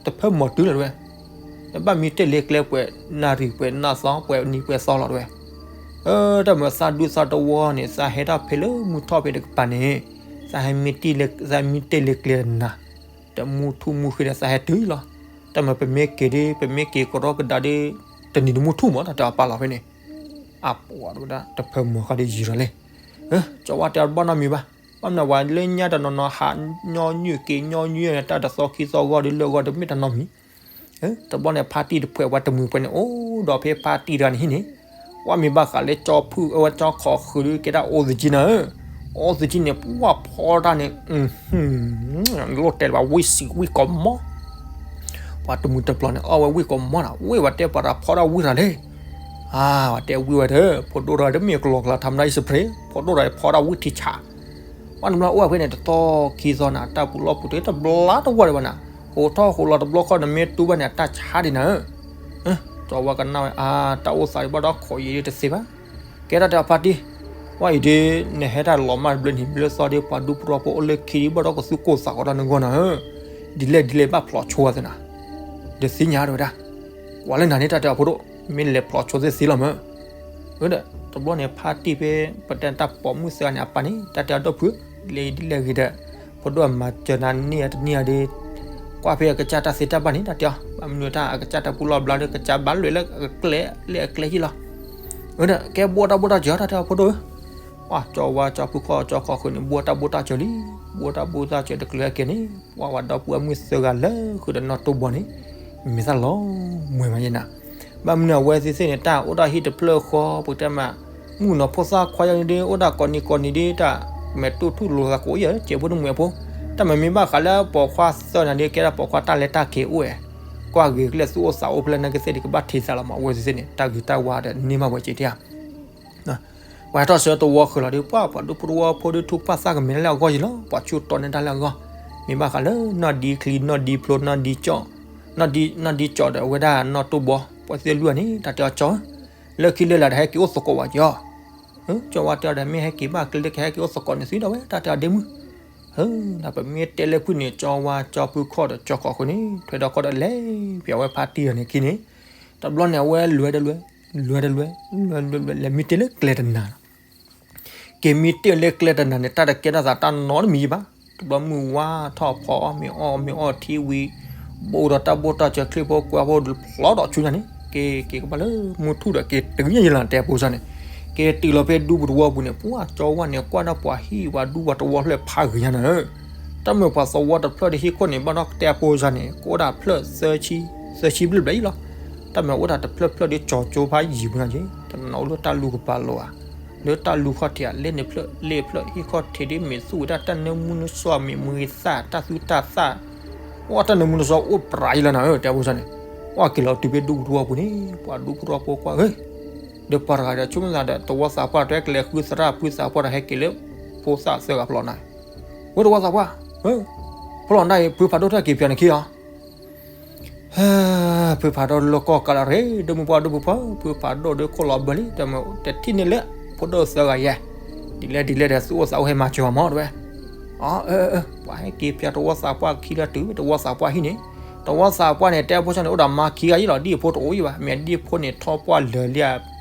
တဖၢမီၤတုၤလီၤတဝဲ, နဘၣ်မံတ့ၢ်လ့ကျဲပှဲၤနၣ်ရံၣ်ပှဲၤနၣ်သီ ပှဲၤနံၤပှဲၤသီလီၤတဝဲ, တၢ်မၤသးဒူသးတဝီန့ၣ် သးဟဲထီၣ်ဖဲလၢမုၢ်ထီၣ်ဖဲတကပၤန့ၣ်, သးဟဲမံတ့ၢ်လ့ကျဲနၤ, တမူထူမူဃ့ဒီးသးဟဲတုၤလီၤ. တၢ်မၤပမ့ၢ်က့ၤဒီး ပမ့ၢ်က့ၤကရီကဒါဒီး တနံၤတမူထူမး တၢ်တဲအီၤပာ်လီၤဖဲန့ၣ်, အပှၤတဝဲဒၣ် တဖၢမီၤဃာ်ဒီးယံၤလီၤလံ. ကၠီဝါတဲအီၤတဘၣ်နီတမံၤဘၣ်. ဘၣ်မနုၤဝဲလၢညါတနီၤနီၤ ဟးညီနုၢ်က့ၤညီနုၢ်န့ၣ် တၢ်တသီခံသီဂီၢ်ဒီးလၢဂီၢ်တမ့ၢ်တၢ်နီတမံၤ, တဘျီန့ၣ် ဖါတံၢ်တဖှဲးဝဲတမှံၤပှဲၤန့ၣ် အိၣ်ဒီးဖဲဖါတံၢ်တဂၤန့ၣ်ဟံၣ်န့ၣ်, ကွၢ်မ့ၢ်ဘၣ်ဃးလၢကၠီဖုၣ်အဝဲကၠီခီၣ်ဃုာ်ဒီးကဲဒၣ်အိၣ်သကံနၤဧၢ, အိၣ်သကံန့ၣ် ပှၢ်ဖီတၢ်န့ၣ် လိၣ်တဲလၢၤဘၣ် ဝံၣ်စံးဝံၣ်ကီးမီၤ ပှၤတမုာ်တပျီၤန့ၣ် အီၣ်ဝဲဝံၣ်ကိးမီၢ်နီၤ, ဝံၣ်ဝဲတဲပှၤတဖီဒၣ်ဝံၣ်တၢ်လဲၣ်. အါ ဝဲတဲဝံၣ်ဝဲဒီး ဖိဒိၣ်တဂၤတမ့ၢ်ကလီကလီ ထါမတၤအံၤစဖရ့း ဖိဒိၣ်တဂၤဖီဒၣ်ဝံၣ်ထံဆး. ဘၣ်နဘျီအိၣ်ဝဲဖဲန့ၣ် တသီခံသီနၤ တၢ်ပူၤလီၢ်ပူၤတ့တဘျါတဝီဒံးဘၣ်နၤ, ဟိးထီၣ်ဟိးလီၤတဘျီဃီနမ့ၢ်တူၢ်ဘၣ်န့ၣ် အတၢ်ဆါဒံးနၤဧၢ. ကၠီဝါကနၣ်ဝဲ အါ တၢ်အိၣ်သးဒံးဘၣ်ဒီးခိးယံာ်ဒံးတသ့ဘၣ်. ကဲတၢ်တဲအီၤဖါတံၢ်, ဝဲအံၤဒ် နဟဲတၢ်လီၤမၢ်တဘျီနံၤဘျီသီဒ် ပှၤဒူဖိတဝီဖိအိၣ်လၢခံဒံးဘၣ်ဒီးကသူၣ်ကိၢ်သးဂီၤတၢ်နဂီၢ်နၤဧၢ, ဒ်လဲၣ်ဒ်လဲၣ်ဘၣ်ဖျိးဆိအီၤသ့နၤ, ဒ်သ့ၣ်ညါတဝဲဒၣ်, ကွၢ်လၢနၤန့ၣ် တၢ်တဲအီၤဖိဒိၣ်, မ့ၢ်လဲၤဖျိးဆိသ့သ့လီၤမၢ်. အၢဒီး တဘျီန့ၣ် ဖါတံၢ်ဖဲ ပတဲတၢ်ပိာ်မုၣ်သၢဂၤန့ၣ် အပၢ်န့ၣ် တၢ်တဲအီၤဒီပုၢ်, လဲၤဒ်လဲၣ်ဂ့ၤဒီး ဖိဒိၣ်အမၤစၢၤနၤန့ၢ်အတန့ၢ်အီၤဒီး ကွၢ်ဖဲအကစၢ်တၢ်သ့တၢ်ဘၣ်န့ၣ် တၢ်တဲအီၤ, ဘၣ်မနုၤတၢ်အကစၢ်တၢ်ပူၤလီၢ်ဘျါဒီး ကစၢ်ဘၣ်လွဲၢ်လၢအကျဲ လၢအကျဲဟံၣ်လီၤ. အၢဒီး ကဲဘှီတၢ်ဘှီတၢ်စၢၤ တၢ်တဲအီၤဖိဒိၣ်ဧၢ, ပှၤကၠီဝါကၠီဖုခီၣ်ကၠီခီၣ်ဃုာ်န့ၣ် ဘှီတၢ်ဘှီတၢ်စၢၤလံ, ဘှီတၢ်ဘှီတၢ်စၢၤတချုးဟဲက့ၤန့ၣ် ပှၤဝဲဒီပုၢ်အမုၣ်သၢဂၤလၢဃုာ်ဒီးနီၢ်တိၢ်ဘီန့ၣ် မ့ၢ်သၣ်လီၤမွဲမးယဲနၤ, ဘၣ်မနုၤအဝဲသ့ၣ်သ့ၣ်န့ၣ် တၢ်အိၣ်ဒၣ်ဟံၣ်တဖျၢၣ်ဃီ ပကတဲမး မုၣ်ကနီၤဖိသၣ်ခွါယါန့ၣ်ဒ် အိၣ်ဒၣ်ကိးနံၤကိးနံၤဒ် တၢ်မဲာ်တူၢ်ထူၣ်လိာ်သးကိးယဲၢ် စဲးဖိတမှဲၤဖိ, တၢ်မၤမ့ၢ်ဘၣ်ဃးလၢပိာ်ခွါသၢနၤဒ် ကဲဒၣ်ပိာ်ခွါတၢ်လဲၤတၢ်က့ၤအိၣ်ဝဲ, ကွၢ်ဂ့ၤကလဲာ်သူၣ်အိၣ်သးအိၣ်ဖဲလဲၣ်နာ်က့သ့ၣ်ဒ် ကဘၣ်ထံးသးလီၤမး အဝဲသ့ၣ်သ့ၣ်န့ၣ် တၢ်ဂ့ၤတၢ်ဝါဒီးန့ၢ်ဘၣ်ဝဲက့ၤတယၤ ပှၤဟဲထီၣ်ဆၢတဝီဃုာ်လီၤဒီး ပှၤ ပှၤဒူဖိတဝီဖိဒ် ထူၣ်ပာ်သၣ်ကမဲာ်လၢအဂီၢ်ယံၤလီၤ, ပှၤဆူၣ်တီန့ၢ်တၢ်လၢအဂီၢ်, မ့ၢ်ဘၣ်ဃးလၢနီၢ်ဒံချံ နီၢ်ဒံဖျိ နီၢ်ဒံကၠီၣ်, နီၢ်ဒံကၠီၣ်ဒီးအဝဲဒၣ်နီၢ်တိၢ်ဘီ ပှၤသ့ၣ်လွံၢ်ဂၤန့ၣ် တၢ်တဲအီၤကၠီၣ်ဧၢ, လၢခံလၢလာ်ဒီးဟဲက့ၤအိၣ်သကိးဝဲက့ၤအီၤ, ကၠီဝါတဲအီၤဒီး မ့ၢ်ဟဲက့ၤဘၣ်ကျဲလၢကဟဲက့ၤအိၣ်သကိးန့ၣ်သ့ဒီးဝဲ တၢ်တဲအီၤဒ့မုၣ်, ဟၢ ဒီးပမ့ၢ်တဲလၢဖုၣ်န့ၣ် ကၠီဝါကၠီဖုခီၣ်ဒီးကၠီခီၣ်ဃုာ်န့ၣ် ထွဲဒီးခီၣ်ဒီးလဲၤ ဖဲအဝဲဖါတံၢ်အီၤန့ၣ်ခံန့ၣ်, တဘျီန့ၣ် အဝဲလဲၤတလဲၤ လဲၤတလဲၤ လဲၤလဲၤလဲၤ လဲၤမံတ့ၢ်လၢကျဲတနၤလီၤ. က့ၤမံတ့ၢ်လၢကျဲတနၤန့ၣ် တၢ်တကဲထီၣ်သးတၢ်နီတမံၤဘၣ်. တဘျီမုၢ်ဝါထီၣ်ဖီအီၣ်မ့ၤအီၣ်မ့ၤအီၣ်ထံဝံၤ ဘိၣ်ဒီးတၢ်ဘိၣ်တၢ်စၢၤချံဖိကွဲဖိဖျိးဒီးဆူညါန့ၣ် က့ၤက့ၤကဘၣ်လၢမုၢ်ထူၣ်ဒီးက့ၤတုၤညါယလီၤတဲဖိစၢ်န့ၣ်, က့ၤတုၤလီၤဖဲဒူပူၤတဝီပူၤန့ၣ် ပှၤကၠီဝါန့ၣ် ကွၢ်ဒၣ်ပှၤဟံၣ်ပှၤဒူပှၤတဝီဖျၢၣ်ဖးဂ့ၤညါန့ၣ်ဧၢ, တၢ်မ့ၢ်ပှၤသဝီတဖျၢၣ်ဒီးဟံၣ်ခိၣ်န့ၣ် ဘၣ်ဒီးတဲဖိစၢ်န့ၣ် ကအိၣ်ဒၣ်ဖျၢၣ်သၢဆံ သၢဆံဘျဲၣ်ဘျဲၣ်အံၤလီၤ. တၢ်မ့ၢ်အိၣ်ဒၣ်တဖျၢၣ်ဖျၢၣ်ဒီးကၠီကၠိဖးယံၤပူၤညါက့ၤ တနီၤအိၣ်လၢတၢ်လူၢ်ကပၤလီၤဧါ, လၢတၢ်လူၢ်ခီၣ်ထံးဧါ လဲန့ၣ်ဖျၢၣ်လဲဖျၢၣ် ဟံၣ်ခီၣ်ထံးဒ်မ့ၢ်သူၣ်ဝဲဒၣ်တၢ်နၢမူနစီမ့ၢ်မုၢ်သၣ်တၢ်သူတၢ်သၣ်, အိၣ်တၢ်နၢမူနစီအိၣ်ပြးယလီၤနၤဧၢ တဲဖိစၢ်န့ၣ်, အိၣ်က့ၤလီၤတုၤဖဲဒူပူၤတဝီပူၤန့ၣ် ပှၤဒူဖိတဝီဖိကွၢ်ဧၢ ဒီးပှၤတဂၤဒီးဆိကမိၣ်သးဒီး တဝီသးပှၢ်တဝဲကလဲၤဃုသရၣ်ဖုသးပှၢ်ဒီးဟဲက့ၤလၢ ဖိသၣ်သၢဂၤဖျိးနၤ, ဝဲတဝီသးပှၢ်, ဖိလီၤနၤအံၤ ဖုဖးဒိၣ်တၢ်က့ၤပၠးနခံအီၤ, ဖုဖးဒိၣ်လၢကီၢ်ကးလီၤရ့ ဒိၣ်မုၢ်ပှၢ်ဒိၣ်ပူၤပှၢ် ဖုဖးဒိၣ်ဒီးခိၣ်လီၤဘၢလံ တမ့ၢ်တထံၣ်န့ၢ်လၢ ဖိဒိၣ်သၢဂၤယဲၢ်, ဒ်လဲၣ်ဒ်လဲၣ်ဒီးသူၣ်အိၣ်သးအိၣ်ဟဲမၤစၢၤအီၤမးတဝဲ, အၢ ပှၤဟဲက့ၤပၠးတဝီသးပှၢ်ခံလၢတုၤ တဝီသးပှၢ်ဟံၣ်န့ၣ်, တဝီသးပှၢ်န့ၣ် တဲဖိစၢ်န့ၣ် အိၣ်ဒီးမါခံဂၤယံၤလီၤ ဒ်အဖိတအိၣ်ယံၤဘၣ် မ့ၢ်ဒ်အဖိန့ၣ်ထီၣ်ပှၢ်လၢာ်လံဧါ,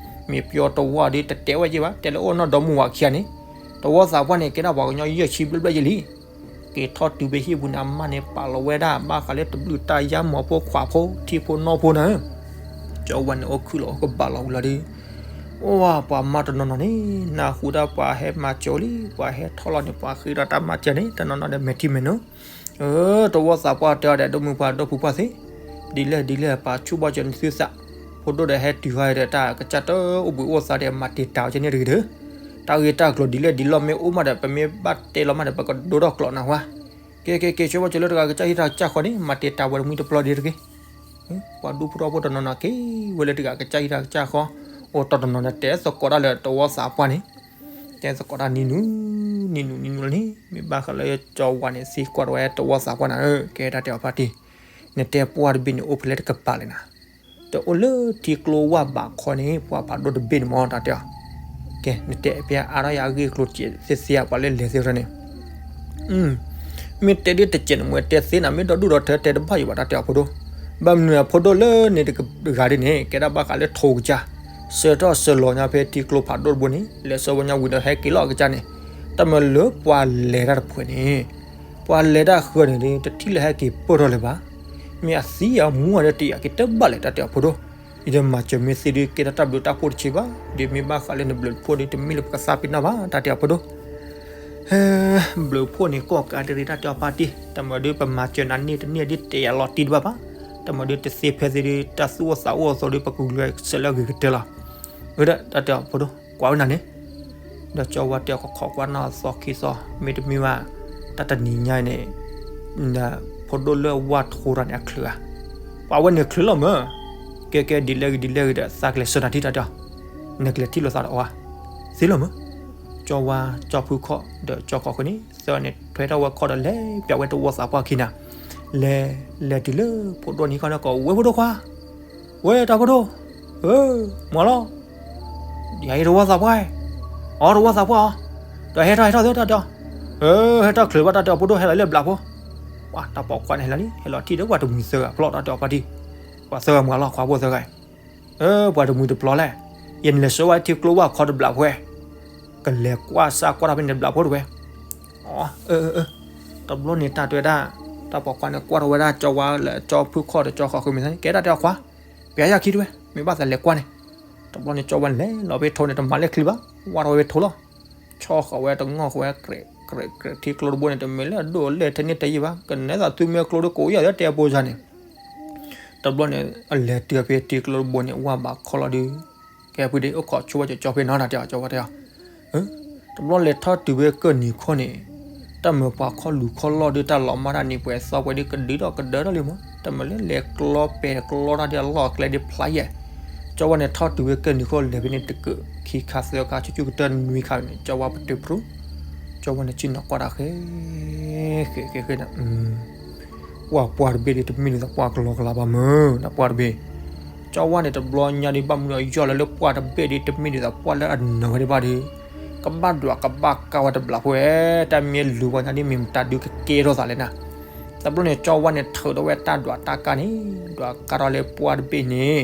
မ့ၢ်ပျီတဝီဒီးတတဲဝဲယံၤဘၣ် တဲလၢအိၣ်နီၢ်ဒီမုၢ်ဝၤခံဂၤန့ၣ်, တဝီသးပှၢ်န့ၣ် ကဲဒၣ်ပှၤကညီယဲၢ်ဆံဘျဲၣ်ဘျဲၣ်ယံၤလံ က့ၤထီၣ်တုၤဖဲဟံၣ်ပူၤန့ၣ် အမါန့ၣ်ပာ်လီၤဝဲဒၣ် ဘၣ်ဃးလၢတဘျုးတၢ်ယါမီၤဖိခွါဖိထံဖိနီၢ်ဖိနၤဧၢ, ကၠီဝါန့ၣ်အိၣ်ခုၣ်လီၤအိၣ်ကဘၣ်လီၤဝံၤလီၤဒီး, အိၣ်ဝဲပှၤမါတနီၤနီၤန့ၣ် နၢ်ဟူဒၣ်ပှၤဟဲမၤစၢၤလံ ပှၤဟဲထီၣ်လီၤန့ၣ် ပှၤဃ့ဒီးတၢ်မၤစၢၤန့ၣ် တနီၤနီၤဒီးမဲာ်ထံမဲာ်နိ တဝီသးပှၢ်တဲအီၤဒီး ဒိၣ်မုၢ်ပှၢ်ဒိၣ်ပူၤပှၢ်သ့ၣ်, ဒ်လဲၣ်ဒ်လဲၣ် ပာ်ဆူၣ်ဘၣ်စၢၤနသုသး, ဖိဒိၣ်ဒီးဟဲတုၤဃီဒီး တၢ်ကစၢ်တအိၣ်ဘှံးအိၣ်သါဒီး မၤတံာ်တာ်အီၤကန့ၣ်တဂ့ၤဒီး, တၢ်ဂ့ၢ်တၢ်ကျိၤဒ်လဲၣ်ဒ်လဲၣ်မ့ၢ်အိၣ်မးဒီး ပမ့ၢ်ဘၣ်တဲလီၤမးဒီး ပကဒိထီၣ်ကျိးနၤဝဲ, ကဲကဲကဲ ဆၢဘၣ်စၢၤလၢတဂၤကစၢ်ဟံၣ်တၢ်ကစၢ်ဃီန့ၣ် မၤတံာ်တာ်ဝဲတမှံတပျီဒ်တဂ့ၤ ပှၤဒူဖိထီဖိတနီၤနီၤက့ၤဝဲလၢတဂၤကစၢ်ဟံၣ်တၢ်ကစၢ်ဃီ, အိၣ်တနီၤနီၤဒီးတဲသကိးတၢ်လၢတဝီသးပှၢ်န့ၣ်, တဲသကိးတၢ်နံၤနုၤ, နံၤနုၤနံၤနုၤလၢန့ၣ် မ့ၢ်ဘၣ်ဃးလၢကၠီဝါန့ၣ် သံကွၢ်တဝဲတဝီသးပှၢ်နၤဧၢ, ကဲတၢ်တဲအီၤဖါတံၢ်, နတဲပှၢ်တဘ့ၣ်န့ၣ် အိၣ်ဖဲလဲၣ်တကပၤလဲၣ်နၤ, တအိၣ်လၢထံကျိဝၢ်ဘးခီန့ၣ် ပှၤဖးဒိၣ်တဘ့ၣ်န့ၣ်မ့ၢ်တၢ်တဲအီၤ, ကဲ နတဲဖဲအါထီၣ်ယၤအဂ့ၢ်အကျိၤစဲးသ့သ့ဧါ ပှၤလၢလဲၤသ့ၣ်တဖၣ်န့ၣ် မ့ၢ်တဲဒ်တစဲးန့ၣ် မ့ၢ်တဲသ့နၤ မ့ၢ်ဒီဒူၣ်ဒီထၢတဲတဘၣ်ယံၤဘၣ် တၢ်တဲအီၤဖိဒိၣ်, ဘၣ်မနုၤအဖိဒိၣ်လၢန့ၣ်တဂၤဒ်န့ၣ် ကဲဒၣ်ဘၣ်ဃးလၢထိကစၢ်, ဆှၢထီၣ်ဆှၢလီၤညါဖဲထံကျိဖးဒိၣ်တဘိန့ၣ် လဲၤဆှၢဝဲညါဝံၤဒီးဟဲက့ၤလီၤအကစၢ်န့ၣ်, တၢ်မၤလၢပှၤလဲၤတၢ်တဖုန့ၣ်, ပှၤလဲၤတၢ်ဃၢၤန့ၣ် တထံၣ်လၢဟဲက့ၤပၢၢ်ထီၣ်လၢၤဘၣ်, မ့ၢ်အသံအမူအဒီးတယာ်က့ၤတဘၣ်လဲၣ် တၢ်တဲအီၤဖိဒိၣ်, ယတမၤစၢၤမ့ၢ်သ့ဒ်ကဲထီၣ်တၢ်ဘျုးတၢ်ဖှိၣ်တဆံးဘၣ်, ဒ်မ့ၢ်ဘၣ်ဃးလၢနဘျုးဖှိၣ်ဒ်တမ့ၢ်လၢပကသးပ့ၤနီၣ်ဘၣ် တၢ်တဲအီၤဖိဒိၣ် ဘျုးဖှိၣ်န့ၣ် ကိးကးတရံးတၢ်တဲအီၤဖါတံၢ်, တမၤဒ်ပမၤစၢၤနၤန့ၢ်တန့ၢ်ဒ်တဲယၤလီၤတံၢ်တဘၣ်ဘၣ်, တမၤဒ်တသ့ဖဲသ့ဒ်တၢ်သူၣ်အိၣ်သးအိၣ်အသိးဒ်ပကဂုာ်ကျဲးစၢးလၢအဂ့ၤကတၢၢ်လီၤ. အၢ တၢ်တဲအီၤဖိဒိၣ် ကွၢ်ဝဲနၤန့ၣ်, ဒီးကၠီဝါတဲအီၤကခိးကွၢ်နီၢ်သီခံသီ, မ့တမ့ၢ်ဘၣ် တၢ်တနံၤညါအံၤန့ၣ် ဖိဒိၣ်လၢအဝၢ်ထိတၢ်န့ၣ်အချုးဧါ. ပာ်ဝဲန့ၣ်ချုးလီၤမၢ်. ကဲကဲ ဒ်လဲၣ်ဂ့ၤဒ်လဲၣ်ဂ့ၤဒီး သးကလဲၤဆှၢနၤထံၣ်တၢ်တဲအီၤ, နကလဲၤထံၣ်လိာ်သးဒီးအီၤဧါ. သ့လီၤမၢ်. ကၠီဝါ ကၠီဖုခီၣ် ဒီးကၠီခီၣ်ဃၢၤန့ၣ် သၢဂၤန့ၣ် ထွဲထီၣ်ဝဲခီၣ်ဒီးလဲၤပၠးဝဲတဝီသးပှၢ်ခံနၤ, လဲၤလဲၤတုၤလၢဖိဒိၣ်နံၤခီန့ၣ်ကီး ဝဲဖိဒိၣ်ခွါ, ဝဲတၢ်ဖိဒိၣ်, မၤလီၤ, ယၤအံၤတဝီသးပှၢ်, အီ တဝီသးပှၢ်အီၤ, ဒီးဟဲထီၣ်ဟဲထီၣ်သ့တၢ်တဲအီၤ, ဟဲထီၣ်ချုးဘၣ်တၢ်တဲအီၤ ဖိဒိၣ်ဟဲလီၤလၢဘျးဖိ, ပှၤတၢ်ပိာ်ခွါန့ၣ်ဟဲလီၤလံ ဟဲလီၤထံၣ်ဒီးပှၤတမှံၤသၢဂၤ ဖျီၣ်တၢ်တဲအီၤပှၤထံၣ်, ပှၤသၢဂၤမၤလီၤ ခွါဖိသၢဂၤအံၤ ပှၤတမှံၤတပျီလဲၣ်, ယန့ၣ်လဲၤဆှၢဝဲထံကျိဝၢ်ခီတဘျးဖဲ, ကလဲၤကွၢ်စၢ်ကွၢ်တၢ်ဖဲန့ၣ်တဘျးဖိတဝဲ, အ တဘျီန့ၣ်တၢ်တဲဝဲဒၣ်, တၢ်ပိာ်ခွါန့ၣ်ကွၢ်ထီၣ်ဝဲဒၣ်ကၠီဝါလၢကၠီဖုခီၣ်ဒီးကၠီခီၣ်ဃၢၤမ့ၢ်သၢန့ၣ် ကဲတၢ်တဲအီၤခွါ, ပျးယၤခံတဝဲ မ့ၢ်ဘၣ်သးလဲၤကွၢ်န့ၣ်, တဘျီန့ၣ်ကၠီဝါန့ၣ်လဲၤလီၤဖဲထိန့ၣ် တမၤလၢချံဘၣ်, ဝၢ်ထီၣ်ဝဲဖဲထိလီၤ, ဆီဃီၤဝဲတငီၢ်ဃီၤဝဲ ကြဲးကြဲးထံကျိတဘိန့ၣ် တမ့ၢ်လၢအဒိၣ်အလဲၢ်ထဲန့ၣ်တယံာ်ဘၣ် ကနဲသးသူမ့ၢ်ကျိဒ်ကိးယီၤဒီးတဲအပူၤစၢ်န့ၣ် တဘျီန့ၣ် အလဲၤတုၤဖဲထံကျိတဘိန့ၣ် ဝၢ်ဘးခီလီၤဒုး, ကဲဖုဒ့ အိၣ်ခိးဆိဝဲကၠီဖဲနီၤ တၢ်တဲအီၤကၠီဝဲတဲအီၤ, တဘျီလဲၤထီၣ်တုၤဖဲကၢၢ်နံၤခိၣ်န့ၣ်, တၢ်မၤပှၤခီၣ်လူၤခီၣ်လီၢ်ဒုး တၢ်လီၤမၢ်တၢ်နံၤပှဲၤသီပှဲၤဒုး ကဒုးထီၣ်ကဒၢထီၣ်လံမး တမ့ၢ်လၢလဲၤကျီပဲာ်ကျီတၢ်ဒုးအလီၢ်အကျဲဒုးဖျါယဲၢ်, ကၠီဝဲန့ၣ်ထီၣ်တုၤဖဲကၢၢ်နံၤခိၣ်လဲၤဖဲန့ၣ် တကၢၢ်ခံခါသၢခါ ဆူၣ်ဆူၣ်ကတၢၢ်နွံခါန့ၣ် ကၠီဝဲပတုၤဖရူ, ကၠီဝဲန့ၣ်ဆ့ၣ်နီၤကွၢ်တၢ်ဃဲ ဃဲဃဲဃဲန့ၣ် ပှၢ်ပှၢ်တဘ့ၣ်ဒုး တမ့ၢ်ဒ်သိးပှၢ်ကလီကလီဘၣ်မၢ် ဒီးပှၢ်တဘ့ၣ်, ကၠီဝဲန့ၣ်တဘျီညါဒုး ဘၣ်မနုၤအယီၢ်လၢလၢပှၢ်တဘ့ၣ်ဒုး တမ့ၢ်ဒ်သိးပှၢ်လၢအနၢၤဝဲဒံးဘၣ်ဒုး, ကဘၣ်ဒွးကဘၣ်ကါဝဲတဘျးဖိဝဲ, တၢ်မ့ၢ်လူၤဝဲညါဒုး မ့ၢ်မတၤဒုးကကဲထီၣ်သးလဲၣ်နၤ, တဘျီန့ၣ် ကၠီဝဲန့ၣ်ထုးထီၣ်ဝဲတၢ်ဒွးတၢ်ကါန့ၣ် ဒွးကါထီၣ်လၢပှၢ်တဘ့ၣ်န့ၣ်,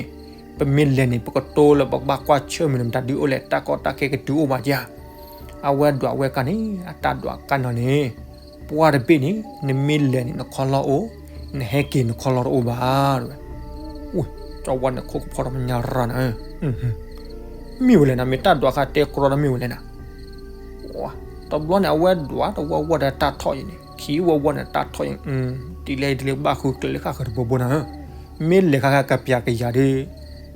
ပမ့ၢ်လဲၤန့ၣ် ပကတိၤလၢပကဘၣ်ကွၢ်ဆၢၣ်မဲာ်န့ၣ် မတၤဒုးအိၣ်လဲၣ် တၢ်ကီတၢ်ခဲကတုၤအိၣ်မးဧါ အဝဲဒွးဝဲကါန့ၣ် အတၢ်ဒွးကါနီၤန့ၣ်, ပှၢ်တဘ့ၣ်န့ၣ် နမ့ၢ်လဲၤန့ၣ် နခီလီၢ်အိၣ်, နဟဲက့ၤနခီလီၢ်တအိၣ်ဘၣ် တဲဝဲ, ကၠီဝဲန့ၣ်ခိၣ်ကဖီထီၣ်မညါရၤနၤ, မ့ၢ်ဝဲလဲၣ်နၤ မ့ၢ်တၢ်ဒွးခါတဲကြီဒီးမ့ၢ်ဝဲလဲၣ်နၤ, တဘျီန့ၣ် အဝဲဒွးတဝီဝီဒီးတၢ်ထီၣ်အံၤန့ၣ် ခံဝီဝီန့ၣ်တၢ်ထီၣ်အံၤ, ဒ်လဲၣ်ဒ်လဲၣ်ဘၣ်ဃုကျဲလၢဃၣ်ဃၢၤတဘိဘိနၤ, မ့ၢ်လဲၤခါခါကပျးကယၤဒုး,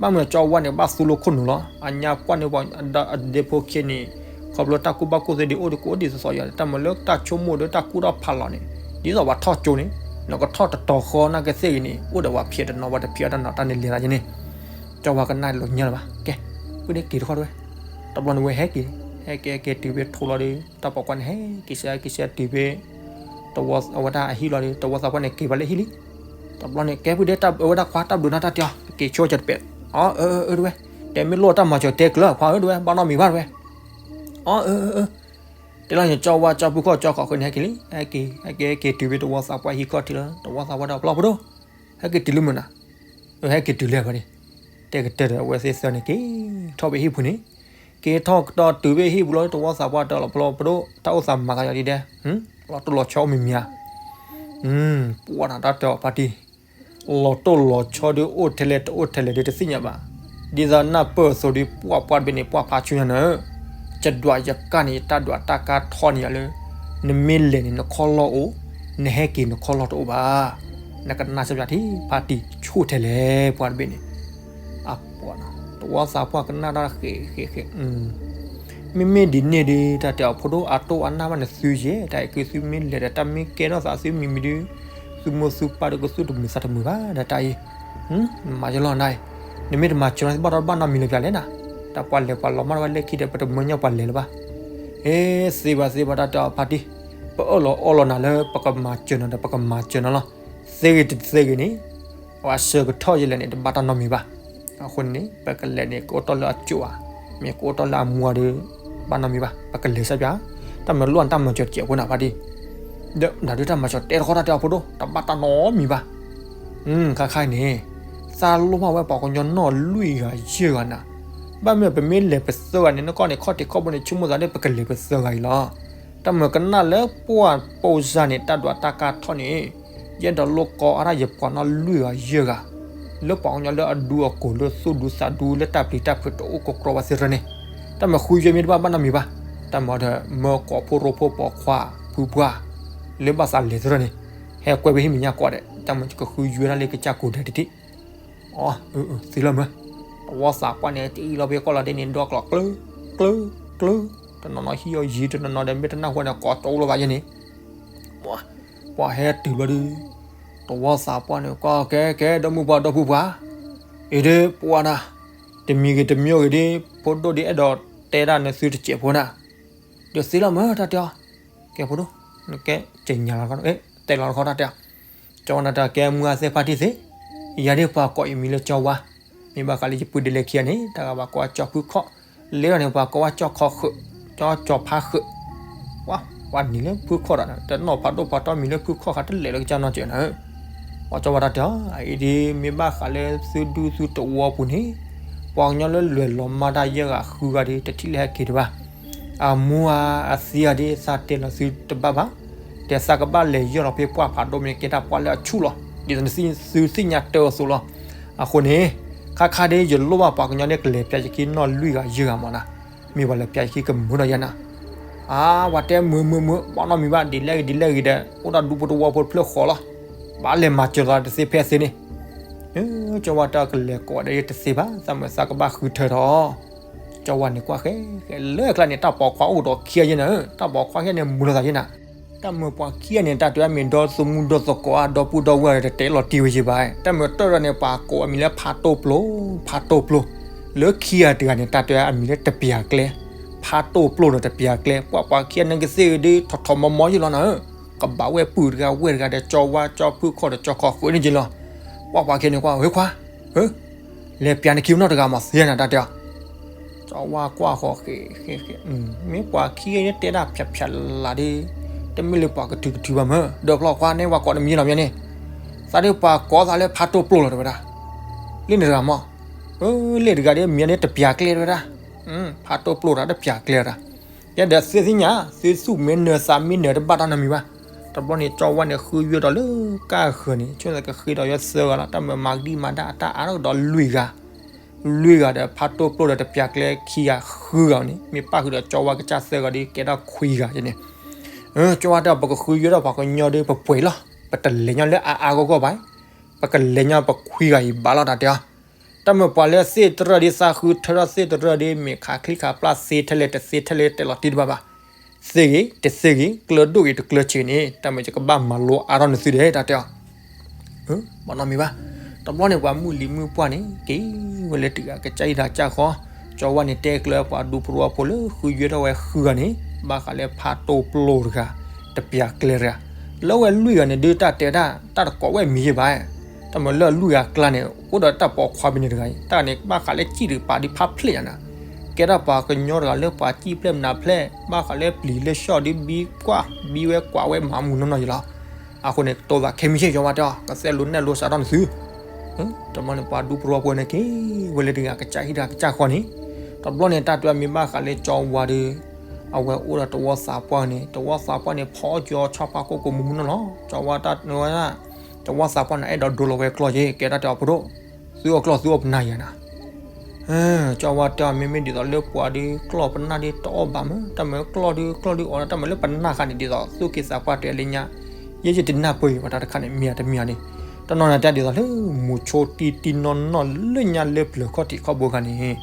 ဘၣ်မနုၤကၠီဝဲန့ၣ် ဘၣ်သူလိာ်ခိၣ်နူာ်လီၤ အညါကွၢ်န့ၢ်ပှၤအဒဲဖိခံန့ၣ်, ခီဖျိတၢ်ကူၣ်ဘၣ်ကူၣ်သ့ဒုးအိၣ်ဒုးကအိၣ်ဒ်သိးသိးယၤ တၢ်မၤလၢတၢ်ဆိကမိၣ်ဒီးတၢ်ကူၣ်ထီၣ်ဖးလီၤန့ၣ်, ဒ်သိးပှၤထီၣ်ကၠိန့ၣ်, နကထီၣ်တတီၤဃီနာ်က့သ့ၣ်ဂ့ၤန့ၣ် အိၣ်ဒီးပှၤဖံးတနီၤ ပှၤတဖံးအီၤတနီၤ တၢ်န့ၣ်လဲၤသးယဲန့ၣ်, ကၠီဝဲကနၣ်လီၤညါလၢၤဘၣ် ကဲ, ဝံၤန့ၣ်က့ၤတခီတဝဲ, တဘျီန့ၣ်ဝဲဟဲက့ၤ, ဟဲက့ၤဟဲက့ၤတုၤဖဲထိလီၤဒီး တၢ်ပိာ်ခွါန့ၣ်ဟဲက့ၤစဲး ဟဲက့ၤစဲးတုၤဖဲ တဝီအဝဲဒၣ်အဟံၣ်လီၤဒီး တဝီသးပှၢ်န့ၣ်က့ၤဘၣ်လၢဟံၣ်လံ, တဘျီန့ၣ် ကဲဖုဒ့ တၢ်အဝဲဒၣ်ခွါတၢ်ဘျုးနီၤတၢ်တဲအီၤ က့ၤဆိကတပဲး, အၢ အၢ တဝဲ, တဲမ့ၢ်လိၣ်တၢ်မၤစၢၤတဲကျၢၤ ခွါဧၢ တဝဲ ဘၣ်နီတမံၤဘၣ်တဝဲ, အၢ အၢ အၢ တဲလီၤန့ၣ် ကၠီဝါကၠီဖုခီၣ်ကၠီခီၣ်ဃၢၤန့ၣ် ဟဲက့ၤလံ, ဟဲက့ၤ ဟဲက့ၤဟဲက့ၤတုၤဖဲတဝီသးပှၢ်ဟံၣ်ခီၣ်ထံးလီၤ တဝီသးပှၢ်ဒီး ဖျီၣ်ဖိဒိၣ်, ဟဲက့ၤတုၤလၢမုၢ်နၤ, ဟဲက့ၤတုၤလၢဖဲန့ၣ်, တဲကတၢၢ်ဒီးအဝဲသ့ၣ်သၢန့ၣ် က့ၤထီၣ်ဖဲဟံၣ်ပူၤန့ၣ်, က့ၤထီၣ်ကတီၢ်တုၤဖဲဟံၣ်ပူၤလီၤ တဝီသးပှၢ်တဲလီၤ ဖျီၣ်ဖိဒိၣ် တၢ်အိၣ်သးမၤကယီၤဒ်ဒဲး, လီၤတိၢ်လီၤဆီအိၣ်မံၤမံၤဧါ, ပှၢ်နၤတၢ်တဲအီၤဖါတံၢ် လီၤတိၢ်လီၤဆီဒုးအိၣ်ထဲလဲၣ်တအိၣ်ထဲလဲၣ်ဒုးတသ့ၣ်ညါဘၣ်, ဒ်သိးနၢ်ပၢၢ်အသိးဒုး ပှၢ်ပှၢ်တဘ့ၣ်န့ၣ် ပှၢ်ဖးဆူညါနၤ, ယဒွးယကါန့ၣ် ယတၢ်ဒွးတၢ်ကါထီၣ်န့ၢ်ယၤလၢ နမ့ၢ်လဲၤန့ၣ် နခီလီၢ်အိၣ်, နဟဲက့ၤနခီလီၢ်တအိၣ်ဘၣ်, နကနၣ်စၢ်ပၠးထံဖါတံၢ်ဆိၣ်ထဲလဲၣ် ပှၢ်တဘ့ၣ်န့ၣ်, အပှၢ်နၤ တဝီသးပှၢ်ကနၣ်တၢ်ဃဲးဃဲးဃဲး မ့မ့ၢ်ဒ်န့ၣ်ဒုး တၢ်တဲအီၤဖိဒိၣ်အတိၢ်အနၢ်ဘၣ်န့ၣ်သုယဲၢ် တၢ်အံၤက့သုမ့ၢ်လဲၤဒီးတၢ်မ့ၢ်ကဲထီၣ်သးသုမံၤမံၤဒုး, သုမိၢ်သုပၢ်ဒုးကသူၣ်တမုာ်သးတမုာ်ဘၣ်ဒီးတၢ်အံၤ, မၤယလီၤနၤအံၤ, နမ့ၢ်တမၤစၢၤနီၤဘၣ်ဒီးဘၣ်နီတမံၤလၢၤပၠးလဲၣ်နၤ, တၢ်ပှၤလဲၤပှၤလီၤမၢ်တဘၣ်လၢခံဒီး ပတမၢညီပှၤလဲၤလၢၤဘၣ်, ဟ့ သ့ဘၣ်သ့ဘၣ်တၢ်တဲအီၤဖါတံၢ်, ပအၢၣ်လီၤအီလီၤနၤလၢပကမၤစၢၤနၤဒီးပကမၤစၢၤနၤလီၤ, သ့ဂ့ၤတသ့ဂ့ၤန့ၣ် ပှၤဆၢကထီၣ်ယလဲၣ်န့ၣ် တဘၣ်တၢ်နီတမံၤဘၣ်. အဃိန့ၣ် ပကလဲၤန့ၣ် ကအိၣ်တီၢ်လၢအစိၣ်ဧါ, မ့ၢ်ကအိၣ်တီၢ်လၢအမူဧါဒီး ဘၣ်နီတမံၤဘၣ်. ပကလဲၤစၢ်ပၠး, တၢ်မၤလိၣ်န့ၣ် တၢ်မၤစၢၤတစဲးဖိန့ၣ်ဖါတံၢ်, ဒီးဒုးတၢ်မၤစၢၤတဲတခီတၢ်တဲအီၤဖိဒိၣ် တဘၣ်တၢ်နီတမံၤဘၣ်. ခါခါအံၤန့ၣ် သးလိၣ်ဘၣ်ဝဲပှၤကညီနီၢ်လွံၢ်ဂၤယဲၢ်ဂၤနၤ, ဘၣ်မ့ၢ်ပမ့ၢ်လဲၤပသၢဂၤန့ၣ် နကီၢ်န့ၣ် ခီၣ်ထံးခီၣ်ဘိန့ၣ် ဆိကမိၣ်သးန့ၣ် ပကလဲၤပသၢဂၤအံၤလီၤ. တၢ်မၤကနၣ်လၢပှၢ်ပိာ်စၢ်န့ၣ် တၢ်ဒွးတၢ်ကါထီၣ်န့ၣ် ယအဲၣ်ဒိးလိၣ်ကီအါထီၣ်ယပှၤနီၢ်လွံၢ်ဂၤယဲၢ်ဂၤ, လၢပှၤကညီလၢအဒူအကိာ်လၢသူၣ်ဒူသးဒူလၢတၢ်ပျံၤတၢ်ဖုးတအိၣ်ကကြီဘၣ်သ့ၣ်တဖၣ်န့ၣ်, တၢ်မၤဃုယွဲမ့ၢ်တဘၣ်ဘၣ်နီတမံၤဘၣ်. တၢ်မၤဒီး မၢကိးဖိရိဖိပိာ်ခွါဖုပှၢ် လၢဘၣ်သးလဲၤသ့ၣ်တဖၣ်န့ၣ်, ဟဲကွဲးဖဲဟံၣ်မဲာ်ညါကိးဂၤဒဲး, တၢ်မၤကဃုယွဲဒၣ်လၢကစၢ်ကိးဂၤဒဲးတထံၣ် အၢ သ့လီၤမၢ်, တဝီသးပှၢ်န့ၣ် တအံၣ်လီၤဖဲကီၢ်လီၤဒဲးန့ၣ် ဒီကျိးကျၢၤ ကျၢၤ ကျၢၤ, တနီၤနီၤဟံၣ်အီၤယံၤ တနီၤနီၤဒီး မ့ၢ်တနၢ်ဟူန့ၣ် ကိးကၠိလီၤဘၣ်ယဲန့ၣ်, ပှၤဟဲတုၤလီၤဒုး, တဝီသးပှၢ်န့ၣ်ကွၢ်ကဲကဲ ဒီမုၢ်ပှၢ်ဒီပုၢ်ပှၢ်, အံၤဒ်ပှၤနၤ, တမံၤဂ့ၤတမံၤဂ့ၤဒ် ဖိဒိၣ်ဒ်အဲၣ်ဒိးတဲဒၣ်နသုတစဲးဖိနၤ, ဒီးသ့လီၤမၢတၢ်တဲအီၤ, ကဲဖိဒိၣ်, နကဲကညးလီၤတခီ, တဲလီၤတခီတၢ်တဲအီၤ, ကၠီဝါနၤတၢ်ကဲမုၢ်အသ့ၣ်ဖါတံၢ်သ့, ယၤဒ်ပှၤကိးယမံၤလၢကၠီဝါ, မ့ၢ်ဘၣ်ဃးလၢယပုၢ်ဒ့လဲၤခံဂၤန့ၣ် တၢ်ဂၤဘၣ်ကိးဝဲကၠီဖုခီၣ်, လၢထီၣ်န့ၣ် ပှၤကိးဝဲကၠီခီဃုာ်, ကၠီကၠီဖါဃုာ် ပှၤနံၤလၢဖုခီၣ်ဒီး တနီၣ်ဖးဒိၣ်ဖးထီမံၤလၢဖုခီၣ်ဃး တလဲၤလၢကစၢ်နီၢ်စၢၤနၤဧၢ, ပှၤကၠီဝါတၢ်တဲအီၤ, အအံၤဒ်မ့ၢ်ဘၣ်ဃးလၢသုဒူသုတဝီပူၤန့ၣ်, ပှၤကညီလၢလွဲၢ်လီၤမၢ်တၢ်ယဲၢ်ဂၤဃုဂၤဒ် တထံၣ်လၢဟဲက့ၤတဘၣ်, အမူအသံဂၤဒ်သးတဲလီၤသုတဘၣ်ဘၣ်, ဒီးသးကဘၣ်လဲၤယီၢ်လီၤဖဲပှၢ်ဖးဒိၣ်မ့ၢ်ကဲတၢ်ပှၢ်လၢအဆူၣ်လီၤ, ဒ်သိးသုသ့ၣ်ညါတၢ်အသိးလီၤ, အဃိန့ၣ်, ခါခါဒ် ယလိၣ်ဘၣ်ပှၤကညီန့ၣ် ကလဲၤပျးယခံနီၢ်လွံၢ်ဂၤယဲၢ်ဂၤမးနၤ, မ့ၢ်ပှၤလဲၤပျးယခံကမုာ်နီၢ်ယဲၢ်နၤ, အါ ပှၤတဲမုာ်မုာ်မုာ် ဘၣ်နီတမံၤဘၣ် ဒ်လဲၣ်ဂ့ၤဒ်လဲၣ်ဂ့ၤဒီး အိၣ်ဒီးဒူဖိတဝီဖိတဖျၢၣ်ဃီလီၤ, ဘၣ်လဲၤမၤစၢၤသးတသ့ဖဲသ့န့ၣ်, ကၠီဝါတဲအီၤ ကလဲၤကိးဒီးယတသ့ဘၣ် သးမုာ်သးကဘၣ်ဃုထၢထီၣ်, ကၠီဝါန့ၣ်ကွၢ်ဃဲဃဲလၢကျါန့ၣ် တၢ်ပိာ်ခွါအိၣ်ဒီးခံဂၤယဲၢ်နၤဧၢ, တၢ်ပိာ်ခွါခံဂၤန့ၣ် မုာ်လိာ်သးယဲၢ်နၤ, တၢ်မုာ်ပှၤခံဂၤန့ၣ် တၢ်တဲအမ့ၢ်ဒီသမူဒီသကိးဧါ ဒီပုၢ်ဒီဝဲၢ်ဒီး တတဲလီၤတံၢ်ဝဲယဲၢ်ဘၣ်, တၢ်မုာ်တၢ်ဒီးန့ၣ် ပှၤကိးအမံၤလၢဖးတိၢ်ပျိ, ဖးတိၢ်ပျိ, လၢခံဂၤတဂၤန့ၣ် တၢ်တဲအမံၤလၢတပျးကျဲ, ဖးတိၢ်ပျိဒီးတပျးကျဲ ပှၤပှၤခံဂၤန့ၣ်ကသ့ၣ်ဂ့ၤဒ် ထီၣ်ထီၣ်မီမီယဲၢ်လီၤနၤဧၢ, ကဘၣ်ဝဲပုၢ်တဂၤဝဲၢ်တဂၤဒီး ကၠီဝါကၠီဖုခီၣ်ဒီးကၠီခီဃုာ်န့ၣ်က့လီၤ, ပှၤပှၤခံဂၤန့ၣ်ကွၢ် ဝဲခွါ, လဲၤပျးနခံနီၢ်တဂၤမးသ့နၤ တၢ်တဲအီၤ ကၠီဝါကွၢ်ဃီၤဃဲဃဲဃဲ, မ့ၢ်ပှၤခံဂၤန့ၣ်တဲဒၣ်ဖျးဖျးလၢ်လၢ်ဒ်, တမ့ၢ်လၢပှၤကထုးကထုးဘၣ်မၢ, ဒီးဖျီၣ်ခွါန့ၣ် ပှၤကိးနမံၤလီၤမ့ၢ်န့ၣ်, သးဒ်ပှၤကိးသးလၢဖးတိၢ်ပျိလီၤတဲဝဲဒၣ်, လၢန့ၣ်တဂၤမး, လၢတဂၤဒ်မံၤန့ၣ်တပျးကျဲတဲဝဲဒၣ်, ဖးတိၢ်ပျိတၢ်တပျးကျဲတၢ်, ယဲဒီးသ့ၣ်ညါ, သုသူၣ်မ့ၢ်နၢၤသးမ့ၢ်နၢၤတဘၣ်တၢ်နီတမံၤဘၣ်, တဘျီန့ၣ် ကၠီဝါန့ၣ်ဃုယွဲဒီးလၢကၢ်ဃၢၤန့ၣ် ဆိကမိၣ်ကဃ့ဒီးယွဲသၢဂၤလီၤ တၢ်မုာ်မၤကဒံမၤဒါအတၢ်အါထီၣ်ကဒီးလွံၢ်ဂၤ လွံၢ်ဂၤဒီးဖးတိၢ်ပျိဒီးတပျးကျဲခံဂၤဃုဂၤန့ၣ် မ့ၢ်ပၣ်ဃုာ်ဒီးကၠီဝါကစၢ်သၢဂၤဒီး ကဲထီၣ်ခွံဂၤန့ၣ်, ကၠီဝါတဲအီၤ ပကဃုယွဲထီၣ်ပှၤကညီဒီးပပှဲၤလီၤ, ပတလဲၤညီလၢအါအါဂီၢ်ဂီၢ်ဘၣ်, ပကလဲၤညီပခွံဂၤအံၤဘၣ်လီၤ တၢ်တဲအီၤ, တၢ်မုာ်ပှၤလၢသ့ၣ်တရၢၣ်ဒီးသးဃုထၢထီၣ်သ့ၣ်တရၢၣ်ဒီး မ့ၢ်ခးချံခးပျၢ်သ့ထဲလဲၣ်တသ့ထဲလဲၣ်တဲလီၤတံၢ်တဘၣ်ဘၣ် သ့ဂ့ၤ တသ့ဂ့ၤ ကျၢၤဒိၣ်ဂ့ၤတကျၢၤဆံးန့ၣ် တၢ်မုာ်ယကဘၣ်မၤလိအါထီၣ်နသုဒဲး တၢ်တဲအီၤ, ဘၣ်နီတမံၤဘၣ်, တဘျီန့ၣ်ပှၤမုၢ်လံၤမုၢ်ပှၢ်န့ၣ် က့ၤဝဲလၢတဂၤကစၢ်ဟံၣ်တၢ်ကစၢ်ဃီ, ကၠီဝါန့ၣ်တဲကျၢၤပှၤဒူဖိတဝီဖိလၢဃုယွဲထီၣ်ဝဲဃုဂၤန့ၣ် ဘၣ်ဃးလၢဖးတိၢ်ပျိတဂၤ, တပျးကျဲတဂၤ, လၢဝဲလွံၢ်ဂၤန့ၣ်ဒုးတၢ်တဲတၢ် တၢ်တကိးဝဲမံၤယဲၢ်ဘၣ် တၢ်မုာ်လၢလွံၢ်ဂၤကျါန့ၣ် အိၣ်ဒီးတၢ်ပိာ်ခွါဖဲန့ၣ်တဂၤအံၤ တၢ်န့ၣ်ဘၣ်ဃးလၢစံၣ်တကပၤဒ်ဖးဖျဲၣ်ညါနၤ, ကဲထီၣ်ပှၤကညီတဂၤလၢပှၤစံၣ်ဖျဲၣ်မနၤဖျဲၣ် ဘၣ်ဃးလၢပျံၤလၢဆှီၣ်ဒ်ဘံကွၢ် ဘံဝဲကွၢ်ဝဲမၤမုာ်နီၢ်နီၢ်ယလီၤ, အဃိန့ၣ် တိသးခဲမုၢ်ဆ့ၣ်ယွၤဝဲတဲအီၤ ကသဲလိနဲၣ်လိစးထီၣ်နသု တဘျီန့ၣ် ပှၤဒူဖိတဝီဖိန့ၣ်က့ၤဝဲလၢတဂၤကစၢ်ဟံၣ်တၢ်ကစၢ်ဃီန့ၣ်, တဘျီန့ၣ် တၢ်တဲမ့ၢ်ဘၣ်ဃးလၢကၠီဝါဒီး အဝဲအိၣ်ဒီးတဝီသးပှၢ်န့ၣ် တဝီသးပှၢ်န့ၣ် ဖီကၠီဆီဖါကိၢ်ကိၢ်မုၢ်မုၢ်နီၢ်နီၢ် ကၠီဝါတၢ်တဲဝဲဒၣ်, တဝီသးပှၢ်န့ၣ် အဲၣ်ဒိးဒိလီၤဝဲကျီၢ်က့ၤ ကဲတၢ်တဲအီၤဖိဒိၣ်, သုအီၣ်ကျီၢ်သုအီၣ်ပနၢ်ယၤနၤ ကၠီဝါတဲအီၤ မ့မ့ၢ်ဒ်သိးလၢပှၤဒီးကျီၢ်ပနၢ်ဒီးတအီၣ်ဘၣ်မး တၢ်မုာ်ကျီၢ်ဒီးကျီၢ်ဒီးအီၣ် တၢ်မုာ်လၢပနၢ်ဃာ်န့ၣ် ဒ်သိးသူၣ်က့သးပှၢ်တဲလၢညါ, ယဲယတနၢ်ပၢၢ်ယံၤဘၣ်တၢ်တခါန့ၣ် မ့ၢ်တမ့ၢ်န့ၣ်, တနီၤနၤတဲဒ်သိးလၢ မိၤဆိတံၢ်တံၢ်နီၢ်နီၢ်လၢညါလၢပျၢၤခီၣ်ထံးခီၣ်ဘိခါန့ၣ်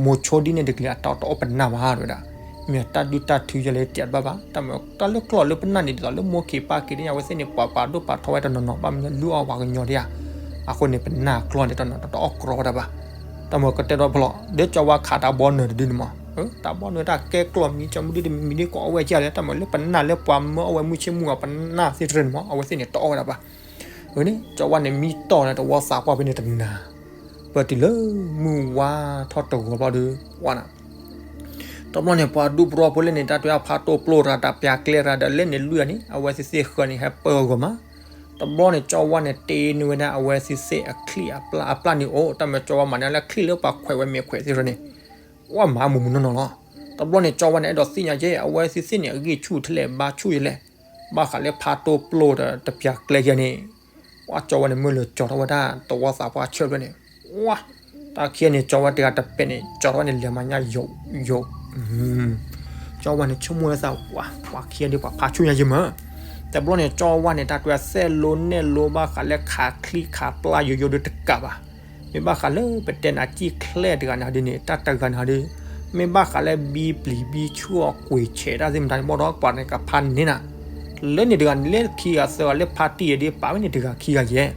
မိၤဆိဒ်န့ၣ်တကလုာ်အတၢ်တအီၣ်ပနၢ်ဘၣ်တဲဝဲဒၣ်, မ့ၢ်တၢ်ဒုၣ်တၢ်ထုယဲလဲၣ်တဘၣ်ဘၣ် တၢ်မုာ်တၢ်လၢကျီၢ်လၢပနၢ်န့ၣ် ဒ်သိးလၢမိၢ်ခံးပၢ်ခံးဒ်ညါ အဝဲသ့ၣ်န့ၣ် ပှၤပာ်ဒိၣ်ပာ်ထီဝဲတနီၤနီၤ ဘၣ်မနုၤလုၢ်အီၣ်ပှၤကညီဒ်ဧါ, အဃိန့ၣ် ပနၢ်ကျီၢ်န့ၣ်တနီၤတအီၣ်ကြီဝဲဒၣ်ဘၣ်, တၢ်မုာ်ကတဲဒီးဖျီၣ် ဒီးကၠီဝါခးတၢ်ဘီနုာ်တဒုန့ၣ်မး, တၢ်ဘီနုာ်တၢ်ကဲကျီၢ်မံၤ ကၠီမုၢ်ဒုတမံၤမံၤဒ်ကိးအီၣ်ဝဲကလဲၣ် တၢ်မုာ်လၢပနၢ်လၢပှၤမၢအီၣ်ဝဲမုၢ်ဆ့ၣ်မုၢ်ဂီၤပနၢ်သ့ၣ်တရၢၣ်န့ၣ်မး အဝဲသ့ၣ်န့ၣ်တအီၣ်ဝဲဒၣ်ဘၣ်, အဃိန့ၣ် ကၠီဝါန့ၣ်မံတီၢ်န့ၣ် တဝီသးပှၢ်ဖဲန့ၣ်တနၤ, ပတုၤလၢမုၢ်ဝါထီၣ်တဂီၤဘျီဒီး ဝါနၤ တဘျီန့ၣ် ပှၤဒူဖိတဝီဖိလၢန့ၣ် တၢ်တဲအဖါတိၢ်ပျိတဂၤ တပျးကျဲတဂၤဒီး လၢန့ၣ်လွံၢ်ဂၤန့ၣ် အဝဲသ့ၣ်သ့ၣ်ဃၢၤန့ၣ် ဟဲပၢအဂီၢ်မး, တဘျီန့ၣ် ကၠီဝါန့ၣ် တ့နုာ်ဝဲဒၣ် အဝဲသ့ၣ်သ့ၣ်အချံၣ်အပျၢ် အပျၢ်န့ၣ်အိၣ် တၢ်မုာ်ကၠီဝါမၤန့ၢ်လၢချံၣ်လၢပှၤခွဲးဝဲမဲာ်ခွဲးသ့ၣ်တဖၣ်န့ၣ် ဝါမၤမုာ်မုာ်နီၢ်နီၢ်လီၤ, တဘျီန့ၣ် ကၠီဝါန့ၣ် အဲၣ်ဒိးသ့ၣ်ညါက့ အဝဲသ့ၣ်သ့ၣ်န့ၣ် အဂံၢ်ဆူၣ်ထဲလဲၣ် ဘါဆူၣ်ယဲလဲၣ်, ဘၣ်ဃးလၢဖါတိၢ်ပျိဒီးတပျးကျဲယဲန့ၣ် ပှၤကၠီဝါန့ၣ် မ့ၢ်လၢကၠီထီၣ်ဝဲဒၣ် တဝီသးပှၢ်ဆၢဖျၢၣ်န့ၣ်, ဝါ, တၢ်ခံဂၤန့ၣ် ကၠီဝါတဂၤတပဲာ်န့ၣ် ကၠီထီၣ်ဝဲန့ၣ် လဲၤမၤညါယိာ်ယိာ်, ကၠီဝါန့ၣ် ဆိကမိၣ်လၢသး ဝါ, ပှၤခံဂၤဒ်ပှၤဖးဆူၣ်ညါယဲမး, တဘျီန့ၣ် ကၠီဝါန့ၣ် တၢ်တဲသဲလိနဲၣ်လိဘၣ်ဃးလၢခးချံခးပျၢ်ယိာ်ယိာ်ဒီးတကးဘၣ်, မ့ၢ်ဘၣ်ဃးလၢပတဲနၤစံၣ်ချဲတဂၤန့ၣ်ဟီဒ်န့ၣ် တၢ်တဂၤန့ၣ်ဟီဒ် မ့ၢ်ဘၣ်ဃးလၢဘံပျံၤဘံဆူၣ်အီၤကွံာ်ဆဲးတၢ်သ့ၣ်မတၤန့ၣ် ဘၣ်ဒီးပှၤန့ၣ်ကဖးန့ၢ်နၤ, လၢန့ၣ်တဂၤန့ၣ် လၢခံဂၤသၢဂၤလၢဖါတံၢ်အံၤဒ် ပာ်ဝဲန့ၣ်တဂၤခံဂၤယဲၢ်,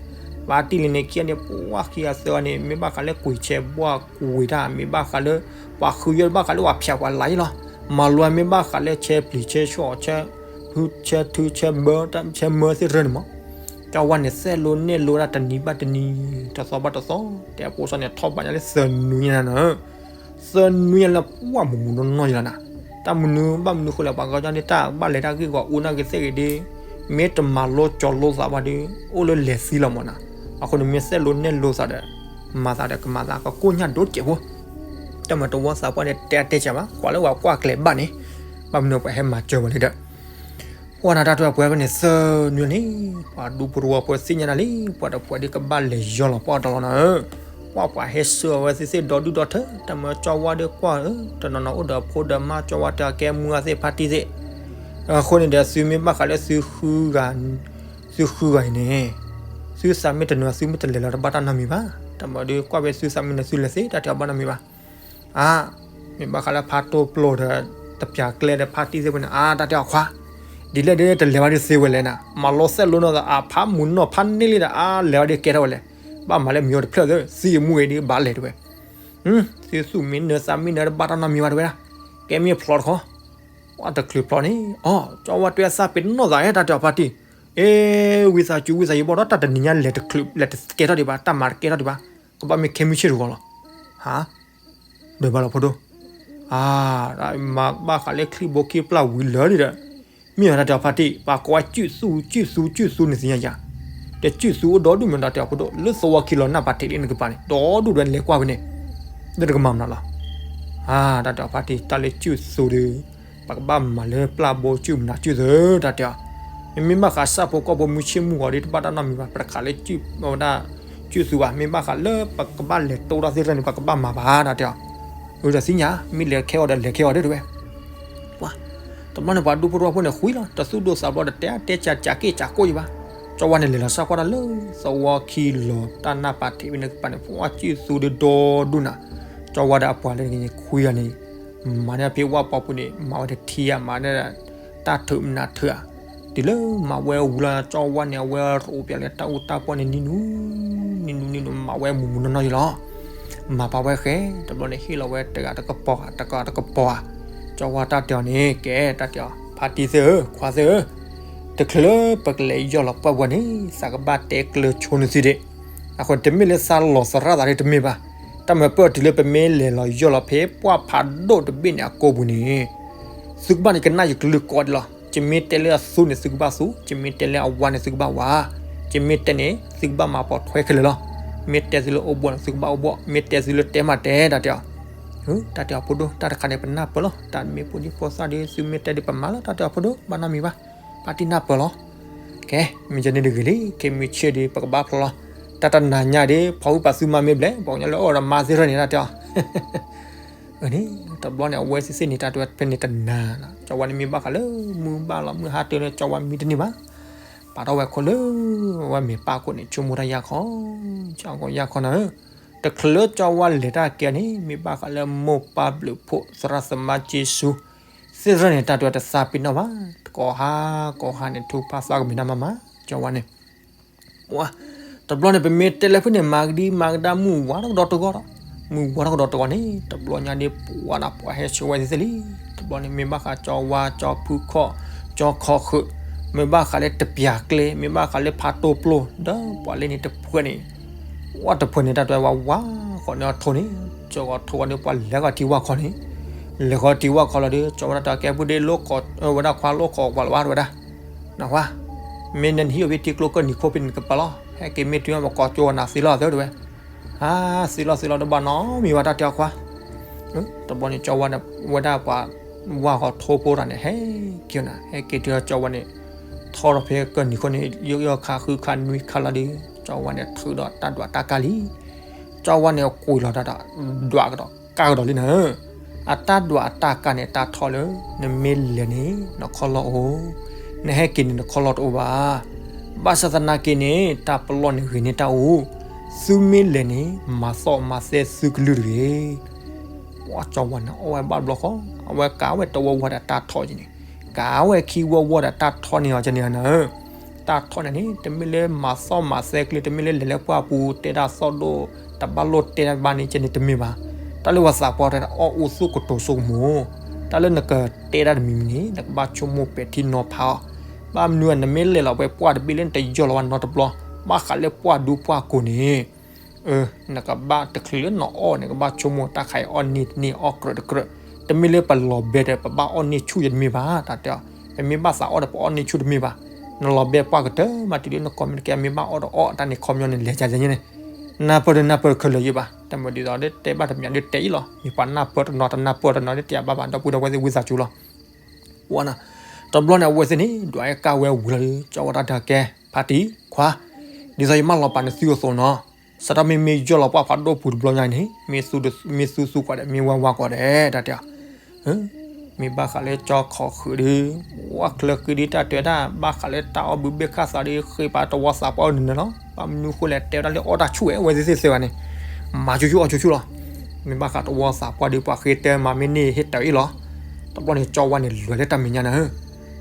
ဖါတံၢ်လံန့ၣ်ခံဂၤန့ၣ် ပှၤခံဂၤသၢဂၤန့ၣ် မ့ၢ်ဘၣ်ဃးလၢကွံာ်ဆဲးဘှၢ်ကွံာ်တၢ် မ့ၢ်ဘၣ်ဃးလၢ ပှၤဃုယီၢ်ဘၣ်ဃးလၢပှၤဖၠးပှၤလၤအံၤလီၤ. မၤလိမ့ၢ်ဘၣ်ဃးလၢဆဲးပျံၤဆဲးဆီၣ် ဆဲးထုဆဲးဘၢ ဆဲးမၢသ့ၣ်တဖၣ်န့ၣ်မး, ကၠီဝါန့ၣ်သဲလိနဲၣ်လိတၢ်တနံၤဘၣ်တနံၤ တသီဘၣ်တသီ, တဲအဖိစီန့ၣ် ထီၣ်ဘၣ်ညါလၢသၢနွံညါန့ၣ် သၢနွံညါလၢပှၢ်မူးမူးနီၢ်နီၢ်ယလီၤနၤ, တၢ်မနုၤဘၣ်မနုၤဃိလဲၣ် ပှၤကညီန့ၣ် တၢ်ဘၣ်လဲၤတၢ်ဂ့ၢ်ဂီၤအူနၢ်ဂ့ၤသ့ၣ်ဂ့ၤဒီး မ့ၢ်တမၤလိကၠီၤလိသးဘၣ်ဒီး အိၣ်လၢလဲၤသံလီၤမးနၤ, အဃိန့ၣ်မ့ၢ်သဲလိနဲၣ်လိသးဒီး မၤသးဒီးကမၤသးကကိၢ်ညၣ်ဒိၣ်တစဲးဖိ, တၢ်မၤတဝီသးပှၢ်န့ၣ် တဲအတဲစၢၤဘၣ် ကွၢ်လၢပှၤကွၢ်ကျဲၤဘၣ်န့ၣ်, ဘၣ်မနုၤပှၤဟဲမၤစၢၤဝဲလံဒီး ပှၢ်နၤတၢ်တဝဲပှဲၤဖဲန့ၣ်သၢနွံန့ၣ်, ပှၤဒူဖိတဝီဖိသ့ၣ်ညါနၤလံ, ပှၤတပှဲၤဒ်ကဘၣ်လဲၤယီၢ်လီၤပှၢ်တလီၤနၤဧၢ, ပှၢ်ပှၤဟဲဆှၢအဝဲသ့ၣ်သ့ၣ်ဒီဒူၣ်ဒီထၢ, တၢ်မၤကၠီဝါဒီးကွၢ်ဧၢ, တနီၤနီၤအိၣ်ဒီးဖိဒီးမါ ကၠီဝါတဲအကဲမုၢ်အသ့ၣ်ဖါတံၢ်သ့ၣ်, အဃိန့ၣ်ဒီး သုမ့ၢ်ဘၣ်ဃးလၢသုဃုဂၤ, သုဃုဂၤအံၤန့ၣ်, သုသးမ့ၢ်တနုၤ သုမ့ၢ်တလဲၤလီၤတဘၣ်တၢ်နီတမံၤဘၣ်, တၢ်မၤဒီးကွၢ်ဖဲသုသးမ့ၢ်နုၤသုလဲၤသ့ တၢ်တဲအီၤဘၣ်နီတမံၤဘၣ် အါ, မ့ၢ်ဘၣ်ဃးလၢဖါတိၢ်ပျိၢ်ဒီး တပျၢ်ကျဲဒီးဖါတံၢ်သ့ၣ်ဖဲန့ၣ် အါ တၢ်တဲအီၤခွါ, ဒ်လဲၣ်ဒ်လဲၣ်တလဲၤဘၣ်ဒ်သ့ဝဲလဲၣ်နၤ, မၤလိသဲလိနီၢ်သးအဖးမုၢ်နီၢ်ဖးန့ၢ်လံဒီး အါ လဲၤဘၣ်ဒ်ကဲထီၣ်ဝဲလဲၣ်, ဘၣ်မၤလၢမံၤအိၣ်တဖျၢၣ်သ့ သံအမူအံၤဒ်ဘၣ်လဲၤတဝဲ, သုသူၣ်မ့ၢ်နၢၤသးမ့ၢ်နၢၤတဘၣ်တၢ်နီတမံၤဘၣ်တဝဲဒၣ်, ကဲမ့ၢ်ဖျိးတခီ, ပှၢ်တချုးဖျိးန့ၣ်, အီ ကၠီဝါတဲသးပ့ၤနီၣ်သးဧၢ တၢ်တဲအီၤဖါတံၢ်, အ့ ဝံသးစူၤဝံသးစူၤဘၣ်ဒီး တၢ်တနံၤညါလဲၤတချုး လဲၤတကဲထီၣ်ဒံးဘၣ် တၢ်မၤတကဲထီၣ်ဒံးဘၣ်, ကဘၣ်မ့ၢ်ခဲမုၢ်ဆ့ၣ်တဂီၤလီၤ, ဟါ ဒၢးဘၣ်လီၤဖိဒိၣ်, အါ, မၤဘၣ်ဃးလၢချံၣ်ဘိခံပျၢ်ဝံၤလၢာ်ဒီး, မ့ၢ်ဝဲဒၣ်တၢ်တဲအီၤဖါတံၢ် ပှၤကိးဝဲစုၣ်သူ စုၣ်သူ စုၣ်သူန့ၣ်သ့ၣ်ညါယၤ, တစုၣ်သူအိၣ်ဒီဒူၣ်မးတၢ်တဲအီၤဖိဒိၣ် လၢသဝီခံလီၤနၢ်ပာ်ထံးလံနကပၤန့ၣ် ဒီဒူၣ်ဒွဲၣ်လဲၤကွၢ်ဖဲန့ၣ်, လၢတကမၤမနုၤလီၤ အါ, တၢ်တဲအီၤဖါတံၢ် တၢ်လၢစုၣ်သူဒီး, ပကဘၣ်မၤလၢပျၢ်ဘိစုၣ်မနုၤစုၣ်သု တၢ်တဲအီၤ, မ့မ့ၢ်ဘၣ်ဃးဆၣ်ဖိကီၢ်ဖိမုၢ်ဆ့ၣ်မုၢ်ဂီၤဒီး တဘၣ်တၢ်နီတမံၤဘၣ် ပတခးလၢစုၣ်ဝဲဒၣ်, စုၣ်သူဘၣ် မ့ၢ်ဘၣ်ဃးလၢပကဘၣ်လဲၤတိၢ်တၢ်သ့ၣ်တဖၣ်န့ၣ် ပကဘၣ်မၤဘၣ် တၢ်တဲအီၤ, အၢ တၢ်သ့ၣ်ညါ မ့ၢ်လဲၤခဲအီၤဒီးလဲၤခဲအီၤဒီးတဝဲ ပှၤ, တဘျီန့ၣ် ပှၤဒူဖိတဝီဖိန့ၣ်ဃံလီၤ တသူၣ်ဒိၣ်သးဘျီဒီး တဲတဲကၢကၢက့ၢ်ကၢကိၢ်ယံၤဘၣ်, ကၠီဝါန့ၣ် လဲၤလီၤစၢ်ကွၢ်တၢ်လၢ သဝီခံလီၤတၢ်နၢ်ပာ်ထံးဖဲန့ၣ်ကပၤန့ၣ် ပှၤစုၣ်သူဒီးဒီဒူၣ်နၤ, ကၠီဝါဒီးအပှၤလၢန့ၣ်ခွံဂၤန့ၣ်, မၤန့ၢ်ဖဲဝၣ်ပီပူၤန့ၣ် မၤဝဲတထံဧါ မၤန့ၢ်, တၢ်ထုးမနုၤထုးဧါ, တုၤလၢမၤဝဲဝံၤလီၤ ကၠီဝါန့ၣ် အဝဲရိးပၠးလၢတၢ်အူတၢ်ပီၢ်န့ၣ် နံၤနူၤ, နံၤနူၤနံၤနူၤ မၤဝဲမူးမူးနီၢ်နီၢ်ယံၤလီၤ မၤပာ်ဝဲဃဲ, တဘျီန့ၣ်ဟ့ၣ်လီၤဝဲတဂၤတကပီၤဧါ တဂၤတကပီၤဧါ, ကၠီဝါတၢ်တဲအီၤန့ၣ် ကဲတၢ်တဲအီၤ ဖါတံၢ်သ့ၣ်ဧၢ ခွါသ့ၣ်ဧၢ, တချုးလၢပကလဲၤယီၢ်လီၤပှၢ်ပူၤန့ၣ် သးကဘၣ်တဲကျၢၤဆိနသုဒံး, အဃိန့ၣ် တမ့ၢ်လၢသးလီၤသရၣ်သးဒ်တမ့ၢ်ဘၣ်, တၢ်မၤပၢၢ်တုၤလၢပမ့ၢ်လဲၤလီၤယီၢ်လီၤဖဲပှၢ်ဖးဒိၣ်တဘ့ၣ်န့ၣ်အကိာ်ပူၤန့ၣ် သုကဘၣ်န့ၣ်ကနၣ်ယကလုၢ်ကိးဒံးလီၤ, ယမ့ၢ်တဲလၢအသူန့ၣ် သုကဘၣ်သူ, ယမ့ၢ်တဲလၢအဝါန့ၣ် သုကဘၣ်ဝါ, ယမ့ၢ်တဲန့ၣ် သုကဘၣ်မၤပိာ်ထွဲခဲလၢာ်လီၤ, မ့ၢ်တဲသုလၢအိၣ်ဘှီၣ်န့ၣ် သုကဘၣ်အိၣ်ဘှီၣ်, မ့ၢ်တဲသုလၢတဲမးတဲ တၢ်တဲအီၤ, တၢ်တဲအီၤဖိဒိၣ် တၢ်တခါန့ၣ် ပနၢ်ပၢၢ်လီၤ, တၢ်မ့ၢ်ဖိဒံဖိသၣ်ဒီး သုမ့ၢ်တဲဒီးပမၤလီၤ တၢ်တဲအီၤဖိဒိၣ် ဘၣ်နီတမံၤဘၣ်, ဖါတံၢ်နၢ်ပၢၢ်လီၤ, ကဲ, မ့ၢ်ကဲန့ၣ်တဂ့ၤလံ ခဲမုၢ်ဆ့ၣ်ဒီး ပကဘၣ်ဖျိးလီၤ, တၢ်တနၤညါဒီး ဖီဝံၣ်ပာ်သုမါမ့ၢ်ဘျဲၣ် ပှၤကညီလၢအအိၣ်ဒီးမါသ့ၣ်တဖၣ်န့ၣ် တၢ်တဲအီၤ အန့ၣ် တဘျီန့ၣ် အဝဲသ့ၣ်သ့ၣ်န့ၣ် တၢ်တဲဝဲဖဲန့ၣ်တနၤလီၤ, ကၠီဝါန့ၣ်မ့ၢ်ဘၣ်ဃးလၢ မုၢ်ဘၣ်လီၤမုၢ်ဟါတၢ်န့ၣ် ကၠီဝါမံတန့ၢ်ဘၣ်, ပာ်ထီၣ်ဝဲခိၣ်လၢ ဝဲမ့ၢ်ပၢ်ခိၣ်န့ၣ် ဆိကမိၣ်တၢ်ယၢ်ခီ, ယၢ်ခီယၢ်ခီနၤဧၢ, တချုးလၢကၠီဝါလဲၤတၢ်ကဲန့ၣ် မ့ၢ်ဘၣ်ဃးလၢမိၢ်ပၢ်ဘျုးဖှိၣ် သရၣ်သမါက့စူ သ့ၣ်တဖၣ်န့ၣ် တၢ်တဲဝဲတသးပ့ၤနီၣ်ဘၣ်, တကိးဟါ ကိးဟါန့ၣ် ထူၣ်ဖးသးကမ့ၢ်တၢ်မၤမး, ကၠီဝါန့ၣ် ဝါ, တဘျီန့ၣ် ပမ့ၢ်တဲလၢဖုန့ၣ် မၤကဒံမၤကဒါမုၢ်ဝါထီၣ်ကဒီးတဂီၢ်ဒီး, မုၢ်ဝါထီၣ်ကဒီးတဂီၢ်န့ၣ် တဘျီညါဒ်ပှၤဒီးပှၤဟဲဆှၢဝဲသ့ၣ်သ့ၣ်လံ, တဘျီန့ၣ် မ့ၢ်ဘၣ်ဃးကၠီဝါ ကၠီဖုခီၣ်, ကၠီခီဃုာ်, မ့ၢ်ဘၣ်ဃးလၢတပျၢ်ကျဲ မ့ၢ်ဘၣ်ဃးလၢဖးတိၢ်ပျိၢ် ဒီးပှၤလၢန့ၣ်တဖုန့ၣ်, ဝါတဖုန့ၣ် တၢ်တဲဝဲဝါဃီန့ၣ်အထိန့ၣ်, ကၠီဂီၤထိဝဲန့ၣ် ပှၤလဲၤဂီၤထံဝါခီန့ၣ်, လဲၤဂီၤထံဝါခီလီၤဒီး ကၠီဝဲဒၣ်တၢ်ကဲပူၤဒ့လိၣ်ကိးဝဲဒၣ်ခွါလိၣ်ကိးပှၤလီၤဘၣ်တဝဲဒၣ် နၢ်ဟူဧါ, မ့ၢ်နနဟံၣ်အိၣ်ဖဲထံကျိကၢၢ်နံၤခိၣ်ဖဲန့ၣ်နကပၤလီၤ, ဟဲက့ၤမ့ၢ်တုၤမ့ၢ်ကိးကၠိနၤသ့လီၤသ့တဝဲ, ဟါ, သ့လီၤသ့လီၤတဘၣ်နီတမံၤဘၣ်တၢ်တဲအီၤခွါ, တဘျီန့ၣ် ကၠီဝဲဒၣ်ပှၤဝါဂီၤထိဖိတၢ်န့ၣ် ဟဲက့ၤနၤ ဟဲက့ၤတုၤဒီးကၠီဝဲန့ၣ်, ထီၣ်ဒီးဖဲကၢၢ်နံၤခိၣ်န့ၣ် ယိယိခါဃုခါနွံခါလီၤဒီး ကၠီဝဲန့ၣ်ထုးဒီးတၢ်ဒွးတၢ်ကါလံ ကၠီဝါန့ၣ်ကွံာ်လီၤတၢ်ဒီး ဒွးကဒီးကါကဒီးလံနၤဧၢ, အတၢ်ဒွးအတၢ်ကါန့ၣ် တၢ်ထီၣ်လၢ နမ့ၢ်လဲၤန့ၣ် နခီၣ်လီၢ်အိၣ်, နဟဲက့ၤန့ၣ် နခီၣ်လီၢ်တအိၣ်ဘၣ်, ဘၣ်ဆၣ်သနာ်က့န့ၣ် တၢ်ပလီၢ်န့ၣ်ဂ့ၤန့ၢ်တၢ်အူ, သုမ့ၢ်လဲၤန့ၣ် မၤသီၣ်မၤသဲသုကလုၢ်တဂ့ၤ ပှၤကၠီဝါန့ၣ် အီၣ်ဝဲဘၣ်တဘျီဃီ, အဝဲကးဝဲတဝီဝါဒီးတၢ်ထီၣ်က့ၤန့ၣ်, ကးဝဲခံဝီဝီဒီးတၢ်ထီၣ်န့ၢ်အီၤကန့ၣ်နၤဧၢ, တၢ်ထီၣ်န့ၣ်န့ၣ် တမ့ၢ်လၢမၤသီၣ်မၤသဲကျဲ တမ့ၢ်လၢလဲၤလၢပှၢ်ပူၤတဲဒၣ်သီၣ်ဒိၣ် တဘၣ်လိၣ်တဲတၢ်ဘၣ်န့ၣ်ကန့ၣ်တမ့ၢ်ဘၣ်. တၢ်လၢပှၤသးပှၢ်တဲအီၣ်အိၣ်သူၣ်ကတိၤဆိကမိၣ်, တၢ်လၢနကတဲဒၣ်တမံၤမံၤန့ၣ် နကဘၣ်ဆိကမိၣ်ပဲာ်ထံနီၤဖးအီၤ, ဘၣ်မနုၤနမ့ၢ်လဲၤလီၤဝဲပှၢ်တဘ့ၣ်လၢ နတယီၢ်လီၤဝဲနီတဘျီ, ဘၣ်ဃးလၢပှၢ်ဒူပှၢ်ကိာ်န့ၣ် နကဘၣ်တချုးလၢနအီၣ်န့ၣ် ကဘၣ်ဆိကမိၣ်တၢ်ခါအံၤအီၣ်န့ၢ်တန့ၢ် အီၣ်ကြၢးတကြၢး, တမ့ၢ်လၢပလီၤဘဲဒီး ပဘၣ်အီၣ်န့ၢ်ဆူၣ်ယတမ့ၢ်ဘၣ်, တၢ်တဲအီၤ, ပမ့ၢ်ဘၣ်သးအီၣ်ဒီး ပအီၣ်န့ၢ်ဆူၣ်တမ့ၢ်ဘၣ်, နလီၤဘဲပှၢ်ကတၢၢ်မးတုၤလၢနကိးမ့ၢ်တကဲ မ့ၢ်ဘၣ်အီၣ်ဒီးအီၣ်တၢ်န့ၣ်ခီပညီန့ၣ် လဲၤကန့ၣ်, နၢ်ပၢၢ်ဒီးနၢ်ပၢၢ်ခဲလၢာ်ယံၤဘၣ်, တၢ်မၤဒ်သိးဒီးတဲဘၣ်တမံၤဒ်တဲအံၤလီၤ, မ့ၢ်ပှၤနၢ်ပၢၢ်တနီၤတနၢ်ပၢၢ်တနီၤဒ်တဲဘၣ်ဘၣ် ဒီပုၢ်ဒီဝဲၢ်သ့ၣ်ဝံသးစူၤလီၤ. ဝဲနၤ, တဘျီန့ၣ် အဝဲသ့ၣ်န့ၣ် ဒွးအဲၣ်ကၢ်ဝဲဝံၤလီၤဒီး ကၠီဝဲတၢ်တၢ်ကဲ ဖါတံၢ်ခွါ, ဒ်သိးယမၢလီၤပာ်နသုအသိးနီၤ, စးထီၣ်မ့မ့ၢ်ယီၢ်လီၤပှၢ်ဖးဒိၣ်ပူၤတဘျီညါအံၤန့ၣ် မ့ၢ်သူသူကွၢ်ဒီး မ့ၢ်ဝါဝါကွၢ်ဒီး တၢ်တဲအီၤ, မ့ၢ်ဘၣ်ဃးလၢကၠီခီၣ်ဃုာ်ဒီး ဝၣ်ချၢဃံဒီးတၢ်တဲဝဲဒၣ် ဘၣ်ဃးလၢတၢ်အီၣ်ဘုးဘ့ၣ်ခၣ်သးဒီး ဃ့ပာ်တဝီသးပှၢ်နုာ်နုာ်လီၤ, ဘၣ်မနုၤဃိလဲၣ် တဲဝဲဒၣ်လၢအီၣ်တၢ်ဆူၣ်ဝဲ အဝဲသ့ၣ်သ့ၣ်သၢဂၤန့ၣ် မၤဆူၣ်ဆူၣ်အီၣ်ဆူၣ်ဆူၣ်လီၤ. မ့ၢ်ဘၣ်ဃးတဝီသးပှၢ်ဒီး ပှၤဃ့တဲမၤမ့ၢ်န့ၢ်ဟ့ၣ်တၢ်အံၤလီၤ. တဘျီန့ၣ် ကၠီဝါန့ၣ် လဲၤလၢတၢ်မဲာ်ညါနၤဧၢ,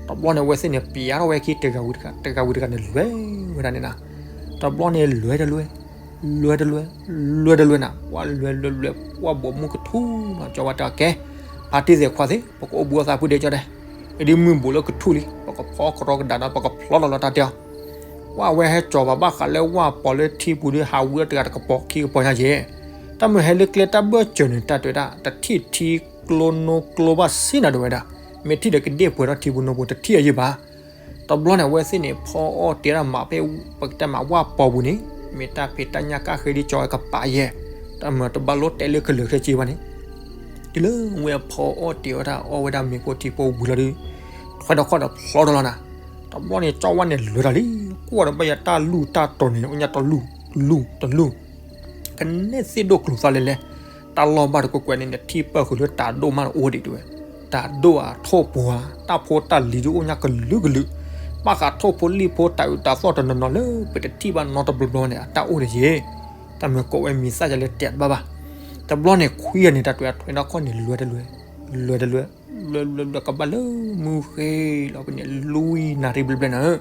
တဘျီန့ၣ် အဝဲသ့ၣ်န့ၣ် ပျးထီၣ်ဝဲခံ တဂၤဝံၤတဂၤ တဂၤဝံၤတဂၤန့ၣ် လဲၤဝဲဒၣ်န့ၣ်နၤ, တဘျီန့ၣ် လဲၤတလဲၤ လဲၤတလဲၤ လဲၤတလဲၤနၤ, ပှၢ်လဲၤလဲၤလဲၤ ပှၢ်ဘိးမုၢ်ကထူၣ်နီၤ, ကၠီဝါတဲအီၤ ကဲ ဖါတံၢ်သ့ၣ်ခွါသ့ၣ် ပကအိၣ်ဘှံးအီၣ်သးဖုဒဲးကၠီဒဲး, အဒုးမုၢ်ဘိးလၢကထူၣ်လံ ပကဖီကရီကဒါဒီး ပကဖျီလီၤလီၤတၢ်တဲအီၤ, ဝဲအဝဲဟဲကၠီၤဘၣ်ဘၣ်ဃးလၢဝၣ်ပီၤလၢထံပူၤဒီး ဟးဝံၤအီၣ်တဂၤတကပီၤခံကပီၤညါယဲၢ်, တၢ်မုၢ်ဟဲလၢကျဲတၢ်ဘၢၣ်စၢၤန့ၣ် တၢ်တဲဝဲဒၣ် တထံၣ်ထံကျိနိကျိဘၣ်စ့နၤဒၣ်ဝဲဒၣ်, မ့ၢ်ထံၣ်ဒီးကဒ့ၣ်ပှဲၤထီၣ်ထံပူၤနိပူၤ တထံၣ်အယံာ်ဘၣ်. တဘျီန့ၣ် အဝဲသ့ၣ်န့ၣ် ဖီအီၣ်တ့ၢ်ဒၣ်မးဖဲ ပကတဲမးဝၣ်ပီၤပူၤန့ၣ် မ့ၢ်တၢ်ဖံးတၢ်ညၣ်ကၢ်ဃ့ဒ်ကၠီဝဲကပာ်ယဲၢ်, တၢ်မုၢ်တဘၣ်လိၣ်တဲလၢကလၢာ်ခဲဆ့ဘၣ်န့ၣ် တုၤလၢဝဲဖီအီၣ်တ့ၢ်ဝဲဒၣ်အီၣ်ဝဲဒၣ်မ့ၤဖိထံဖိဝံၤလီၤဒီး ထွဲဒီးခီၣ်ဒီးဖျီဒီးလီၤနၤ, တဘျီန့ၣ် ကၠီဝါန့ၣ်လဲၤတၢ်လံ, ကွၢ်ဒီးဘၣ်ယၤတၢ်လူၢ်တၢ်တီၤန့ၣ် အိၣ်ညါတလူၢ် တလူၢ် တလူၢ်, ကနဲၣ်သ့ၣ်ဒိၣ်ကျိၤသၣ်လဲၣ်လဲၣ်, တၢ်လီၢ်ဘၣ်တကွဲးကွဲးန့ၣ် နထံၣ်ပၢၢ်ဃုာ်လၢတၤဒိၣ်မးတအိၣ်ဒံးတဲဝဲ, တၤဒိၣ်ဧါ ထိၣ်ဖိဧါ တၢ်ဖိတၢ်လံၤဒုးအိၣ်ညါကလုာ်ကလုာ်, ဘၣ်ဃးထိၣ်ဖိလံၣ်ဖိတၤအုးတၤသီၣ်တနီၤနီၤလၢ ပတထံၣ်ဘၣ်နီတဘျီဘျီန့ၣ် အတၢ်အိၣ်ဒံးယဲၢ်, တၢ်မုၢ်ကိးဝဲမံၤသၣ်ယၤလၢတဲတဘၣ်ဘၣ်, တဘျီန့ၣ်ခွံဂၤန့ၣ် တၢ်တွဲၤထွဲဒီးခီၣ်န့ၣ် လဲၤတလဲၤ လဲၤတလဲၤ လဲၤလဲၤလဲၤ ကဘၣ်လၢမုၢ်ဃ့လီၤဖဲန့ၣ် လွံၢ်နၣ်ရံၣ်ဘျဲၣ်ဘျဲၣ်နၤဧၢ,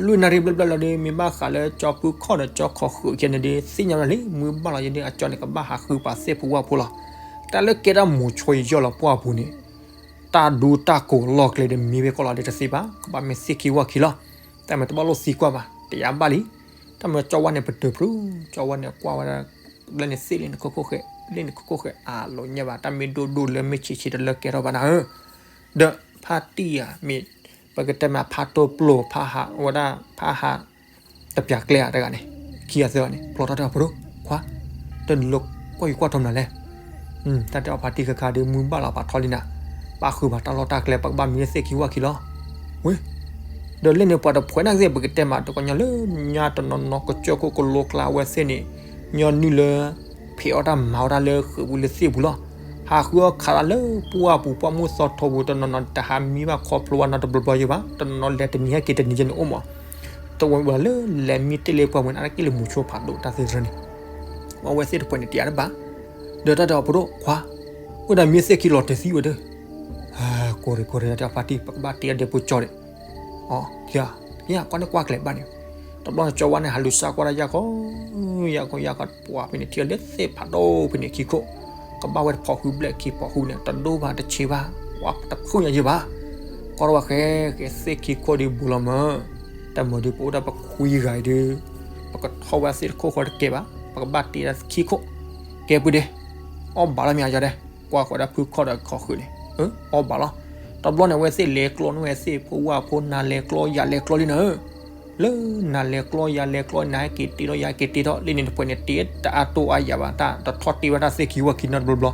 လွံၢ်နၣ်ရံၣ်ဘျဲၣ်ဘျဲၣ်လီၤဒီး မ့ၢ်ဘၣ်ဃးလၢကၠီဖုခီၣ်ဒီးကၠီခီၣ်ဃုာ်ခဲန့ၣ်ဒီး သ့ၣ်ညါဝဲဒၣ်လံ မုၢ်ဘၣ်လီၤယဲဒီး အကၠီန့ၣ် ကဘၣ်ဟးဃုပာ်သ့ၣ်ဖိဝၣ်ဖိလီၤ. တၢ်လၢကဲတၢ်မိၤဆိယီၢ်လီၤပှၢ်ပူၤန့ၣ် တၢ်ဒူတၢ်ကိးလီၢ်ကျဲဒီးမံဝဲကီးလီၤဒီးတသ့ဘၣ်, ကဘၣ်မ့ၢ်သ့ၣ်ခံဝၣ်ခံလီၤ. တၢ်မ့ၢ်တဘၣ်လိၣ်သံကွၢ်ဘၣ် တယၤဘၣ်လံ. တၢ်မ့ၢ်ကၠီဝါန့ၣ်ပတုာ်ဖျိ, ကၠီဝါန့ၣ်ကွၢ်ဝဲဒၣ် လၢန့ၣ်သ့ၣ်လံနခိၣ်ခိၣ်ဃဲ, လံနခိၣ်ခိၣ်ဃဲအလိာ်ညါဘၣ်, တၢ်မ့ၢ်ဒိၣ်ဒိၣ်လၢမ့ၢ်ဆံးဆံးတလၢကဲထီၣ်ဘၣ်နၤဧၢ. ဒီးဖါတံၢ်ဧါ, မ့ၢ်ပကတဲမးဖါတိၢ်ပျိၢ် ဖါဟးဝဲဒၣ် ဖါဟး တပျၢ်ကျဲဧါတဂၤန့ၣ်, ခံဂၤသၢဂၤန့ၣ် ပျီထီၣ်တၢ်ဖိဒိၣ်ခွါ, တလိၣ်ကွၢ်ယူၤကွၢ်ထီမနုၤလဲၣ်. တၢ်တဲအီၤဖါတံၢ်ခါခါဒီး မုၢ်ဘၣ်လီၤပာ်ထီလံနၤ, ဘၣ်ဃုာ်ဘၣ်တၢ်လီၢ်တၢ်ကျဲ ပကဘၣ်မံလၢသ့ၣ်ခံဝၣ်ခံလီၤ. ဝ့ၢ်, ဒီးလၢန့ၣ်ပှၤတဖှဲးနာ်က့သ့ၣ် ပကတဲမးတကညီလၢညါတနီၤနီၤကစၢၢ်ခိၣ်ကလိကျါဝဲသ့ၣ်န့ၣ်, ညီနုၢ်လၢ ဖံးအီၣ်တၢ်မၤအီၣ်တၢ်လၢဃုာ်ပူၤလၢသ့ၣ်ပူၤလီၤ. ဟးဃုအီၣ်ခးတၢ်လၢပှၢ်ပူၤပှၢ်မုၢ်သီထီပူၤတနီၤနီၤ တဟးမံဘၣ်ခီဖျိဘၣ်နီတဘျီဘျီယဲဘၣ်, တနီၤနီၤလဲၤတနံၤဟဲက့ၤတနံၤယဲန့ၣ်အိၣ်မး, တဝဲဝဲလၢလဲၤမံတ့ၢ်လၢပှၢ်ပူၤန့ၣ် အါတက့ၢ်လၢမုၢ်ဆိဖးဒိၣ်တၢ်သ့ၣ်တဖၣ်န့ၣ်, အဝဲသ့ၣ်တဖှဲးန့ၣ်တယၤတဘၣ်, ဒီးတၢ်တဲအီၤဖိဒိၣ်ခွါ, အိၣ်ဒၣ်မံသ့ၣ်ခံလီၤတသံဝဲဒီး, ကိးရ့ၣ်ကိးရ့ၣ်တၢ်ဖါတံၢ် ပကဘၣ်တ့အီၣ်ဒဲးဖိကၠီဒီး အီၤ, ကွၢ်န့ၣ်ကွၢ်ကျဲၤဘၣ်န့ၣ်, တဘျီန့ၣ်ကၠီဝါန့ၣ် ဟးလူၤစါကွၢ်ဒၣ်ယၢ်ခီ, ယၢ်ခီယၢ်ခီ ပှၤဖဲန့ၣ်ထံၣ်အီၤလၢသ့ၣ်ဖးဒိၣ်ဖဲန့ၣ်ခံခိၣ်, ကဘၣ်ဝဲတဖီၣ်ဃုဘျဲၣ်ခံဖီၣ်ဃုန့ၣ် တဒိၣ်ဘၣ်တဆံးဘၣ်, ပှၤတဖုညါယဲဘၣ်, ကွၢ်ထီၣ်ဝဲဃဲဃဲသ့ၣ်ခံခိၣ်ဒီးဘူးလီၤမၢ်, တၢ်မၤဒီးပအိၣ်ဒၣ်ပခွံဂၤအံၤဒီး, ပကထီၣ်ဝဲသ့ၣ်တခိၣ်ဃီတကဲဘၣ်, ပကဘၣ်တ့ဒၣ်ခံခိၣ်, ကဲပုၢ်ဒ့, အီၣ်ဘၣ်လီၤမ့ၢ်အယီၤဒဲး, ကွၢ်ဃီၤဒၣ်ဖုခီၣ်ဒီးခီၣ်ဃုာ်န့ၣ်, အီၣ်ဘၣ်လီၤ, တဘျီန့ၣ်အဝဲသ့ၣ်လဲၤကျီန့ၢ်ဝဲသ့ၣ်ဖိဝၣ်ဖိနၤလဲၤကျီယၤလဲၤကျီလံနၤဧၢ, လၢနၤလဲၤကျီယၤလဲၤကျီနၤဟဲက့ၤတ့ထီၣ်ယၤဟဲက့ၤတ့ထီၣ်လံန့ၣ်တဖှဲးန့ၣ် တ့တအါတိၢ်အါယၤဘၣ် တၢ်တထီၣ်တ့ဝဲတၢ်သ့ၣ်ခံဝၣ်ခံနီတဘျီဘျီ,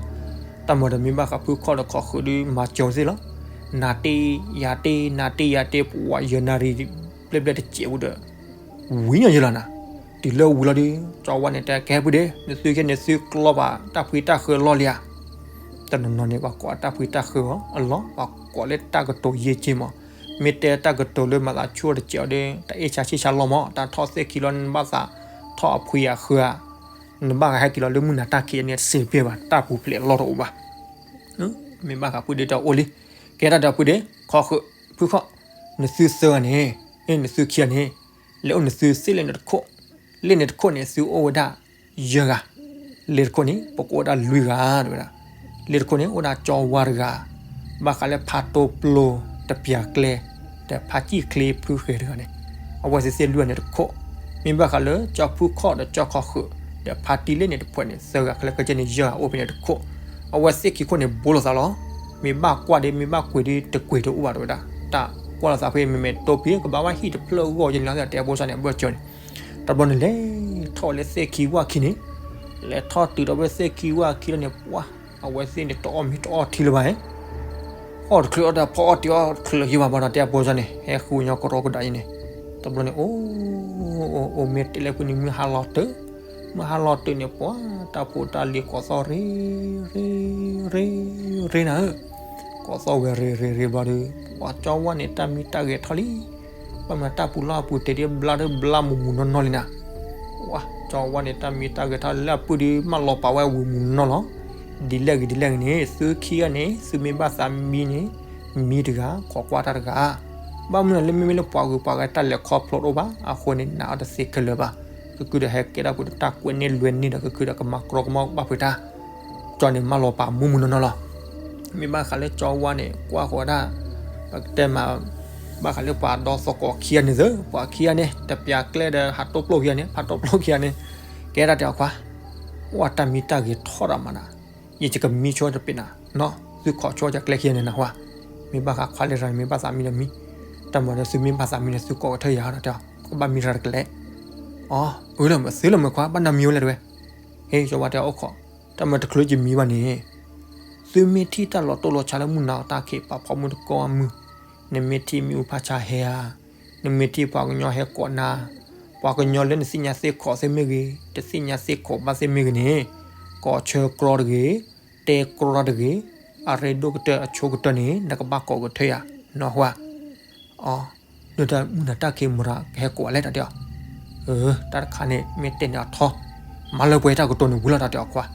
တၢ်မၤဒီးမ့ၢ်ဘၣ်ဃးဖုခီၣ်ဒီးခီၣ်ဃုာ်ဒီးမၤစၢၤသ့ၣ်လီၤ, နၤတ့ယၤတ့ နၤတ့ယၤတ့ ပဝဲယဲၢ်နၣ်ရံၣ်ဘျဲၣ်ဘျဲၣ်တစဲးဝံၤဒီး ဝံၤညီယဲလီၤနၤ, တုၤလၢဝံၤလီၤဒီး ကၠီဝါန့ၣ်တဲကဲပုၢ်ဒ့, နသုခဲန့ၣ်သုကျီဘၣ်တၢ်ဖှံတၢ်ဃၢလီၢ်လံဧါ, တနီၤနီၤန့ၣ် ပှၤကိးတၢ်ဖှံတၢ်ဃၢအီၤအလီၢ် ပှၤကိးလၢတၢ်ကတိၤယဲၢ်က့မး, မ့ၢ်တဲတၢ်ကတိၤလၢမၤသးဆူၣ်တစဲးအီၤဒီး တၢ်အ့ၣ်ဆါဆံၣ်ဆါလီၢ်မး တၢ်ထီၣ်သ့ၣ်ခံလီၤ နဘၣ်သးထီၣ်အဖှံအဃၢဧါ, နဘၣ်ဟဲက့ၤလီၤလၢမုၢ်နၤတၢ်ခံးန့ၣ် တစဲးပျဲဘၣ် တၢ်ပူၤဖျဲးလီၢ်တအိၣ်ဘၣ်, မ့ၢ်ဘၣ်ဃးပုၢ်ဒ့တအိၣ်လံ, ကဲတၢ်ဒီးပုၢ်ဒ့ ခီၣ်ဃုာ် ဖုခီၣ်, နသုသၢဂၤန့ၣ်, နသုခံဂၤန့ၣ်, လဲၤအိၣ်နသုသ့ၣ်လၢန့ၣ်တခိၣ်, လၢန့ၣ်တခိၣ်န့ၣ် သုအိၣ်ဝဲဒၣ်ယဲၢ်ဂၤ, လၢတခိၣ်န့ၣ် ပကအိၣ်ဝဲဒၣ်လွံၢ်ဂၤ တဲဝဲဒၣ်, လၢတခိၣ်န့ၣ် အိၣ်ဒၣ်ကၠီဝါတဂၤ, ဘၣ်ဃးလၢဖးတိပျိတပျၢၤကျဲ, ဒီးဖးစံၣ်ချ့ဖုဃဲၤတဂၤန့ၣ်, အဝဲသ့ၣ်သ့ၣ်လွံၢ်ဂၤန့ၣ်တခိၣ်, မ့ၢ်ဘၣ်ဃးလၢကၠီဖုခီၣ်ဒီးကၠီခီဃုာ်, ဒီးဖးတံၢ်လၢန့ၣ်တဖုန့ၣ် သၢဂၤခဲလၢာ်ခဲဆ့န့ၣ် ယဲၢ်ဂၤအိၣ်ဖဲန့ၣ်တခိၣ်, အဝဲသ့ၣ်ခံခိၣ်န့ၣ် ဘိလိာ်သးလီၤ, မ့ၢ်ဘၣ်ကွၢ်ဒီး မ့ၢ်ဘၣ်ကွံာ်ဒီး တကွံာ်တအိၣ်ဘၣ်တဲဝဲဒၣ်, တၢ်ကွၢ်လိာ်သးဖဲမ့မ့ၢ်တိဖံး ကဘၣ်ဝဲဟံၣ်တဖျၢၣ်အဂီၢ်ကန့ၣ်လီၤ တဲအဘိစၢ်န့ၣ် အဘၢၣ်စၢၤန့ၣ်, တဘျီန့ၣ်လဲၤထီၣ်ဝဲလၢသ့ၣ်ခံဝၣ်ခံန့ၣ်, လဲၤထီၣ်တုၤဒီးဝဲသ့ၣ်ခံဝၣ်ခံလီၤန့ၣ် ပှၤ, အဝဲသ့ၣ်န့ၣ် တအီၣ်မ့ၤတအီထံလၢၤဘၣ်, အီၣ်တချုးအီၣ်တဖီအီၣ်တ့ၢ်အီၣ်တချုးလၢၤယံၤဘၣ်ဘၣ်ဒီး တဲအဘိစၢ်န့ၣ် ဟဲဃုညီကရီကဒါအံၤန့ၣ်, တဘျီန့ၣ် အိၣ်, အိၣ်, အိၣ်မ့ၢ်တဲလဲၣ်ဖုန့ၣ် မုၢ်ဟါလီၤတုၤ, မုၢ်ဟါလီၤတုၤန့ၣ် ပှၤတၢ်ဖိတၢ်လံၤကိးသီၣ်ရ့, ရ့, ရ့, ရ့နၤဧၢ, ကိးသီၣ်ဝဲရ့ရ့ရ့ဘျီဒီး, ပှၤကၠီဝါန့ၣ် တၢ်မံတၢ်ဂဲၤထီၣ်လံ, ဘၣ်မနုၤတၢ်ပူၤလီၢ်အပူၤတဲဒ်ဘျါဒီးဘျါမူးမူးနီၢ်နီၢ်လံနၤ, ပှၤကၠီဝါန့ၣ် တၢ်မံတၢ်ဂဲၤထီၣ်လၢအပုၢ်ဒီး မၢလီၤပာ်ဝဲဝံၤမူးနီၢ်နီၢ်လီၤ, ဒ်လဲၣ်ဂ့ၤဒ်လဲၣ်ဂ့ၤန့ၣ် သုခံဂၤန့ၣ် သုမ့ၢ်ဘၣ်သးမံန့ၣ်, မံတဂၤ ခိးကွၢ်တၢ်တဂၤ, ဘၣ်မနုၤလၢမ့မ့ၢ်လၢပှၤဂုၤပှၤဂၤတၢ်လဲၤခီဖျိတအိၣ်ဘၣ် အဃိန့ၣ် နာ်အီၤတသ့ခဲလၢာ်ဘၣ်, ကကုဒီးဟဲကဲထီၣ်ပူၤဒီးတၢ်ကွဲးန့ၢ်လွဲန့ၢ်ဒီး ကကုဒီးကမၤကြီကမၤဘၣ်ဖုးတၢ်, ကၠီန့ၣ် မၢလီၤပာ်မူးမူးနီၢ်နီၢ်လီၤ. မ့ၢ်ဘၣ်ဃးလၢကၠီဝါန့ၣ် ကွၢ်ဃီၤဝဲဒၣ်, ပကတဲမး, ဘၣ်ဃးလၢပှၤဒီသကိးခံဂၤန့ၣ်သၢ, ပှၤခံဂၤန့ၣ် တပျၢၤကျဲဒီးဟးတိပျိခံဂၤန့ၣ် ဖးတိပျိခံဂၤန့ၣ်, ကဲဒၣ်တဲအီၤခွါ, အိၣ်တၢ်မံတၢ်ဂဲၤထီၣ်ဒၣ်မးနၤ, ယကမံဆိတပ့ၤနၤ, နီၢ်သုခိးဆိယကျဲခံဂၤန့ၣ်နၢ်ဟူဧါ, မ့ၢ်ဘၣ်ဃးခွါလၢရၤန့ၣ် မ့ၢ်ဘၣ်သးမံဒီးမံ, တၢ်မၤဒီးသုမ့ၢ်ဘၣ်သးမံဒီးသုကိးကထၢၣ်ယၤဒီးတဲအီၤ ကဘၣ်မံရၤတကလဲာ်, အီ, အၢလၢမုာ်သ့လၢမုာ်ခွါ ဘၣ်နမံဝဲလဲၣ်တဲဝဲ, ဟ့ၣ် ကၠီဝါတဲအိၣ်ခိး, တၢ်မၤတချုးယမံဘၣ်န့ၣ်, သုမ့ၢ်ထံၣ်တၢ်လီၤတိၢ်လီၤဆါလၢမုၢ်နၤအတၢ်ခံး ပာ်ဖီမုၢ်တကိးမုၢ်, နမ့ၢ်ထံၣ်မ့ၣ်အူဖးဆါဟဲဧါ, နမ့ၢ်ထံၣ်ပှၤကညီဟဲကိးနၤ, ပှၤကညီလၢနသ့ၣ်ညါသ့ၣ်ခိးသ့ၣ်မ့ၢ်ဂ့ၤ, တသ့ၣ်ညါသ့ၣ်ခိးဘၣ်သ့ၣ်မ့ၢ်ဂ့ၤန့ၣ်, ကိးဆၢကြီတဂ့ၤ, တဲကြီတၢ်တဂ့ၤ, အရ့ဒိၣ်ကတၢၢ်အဆိကတၢၢ်န့ၣ် နကဘၣ်ကိးကထၢၣ်ယၤ, နၢ်ဟူဧါ, အီ, ဒီးတၢ်မုၢ်နၤတၢ်ခံးမတၤကဟဲကိးအီၤလဲၣ်တၢ်တဲအီၤ, အၢ, တၢ်တခါန့ၣ် မ့ၢ်တဲန့ၣ်အထီ, မၤလၢပှဲၤတၢ်ကတိၤန့ၣ်ဝံၤလီၤတၢ်တဲအီၤခွါ,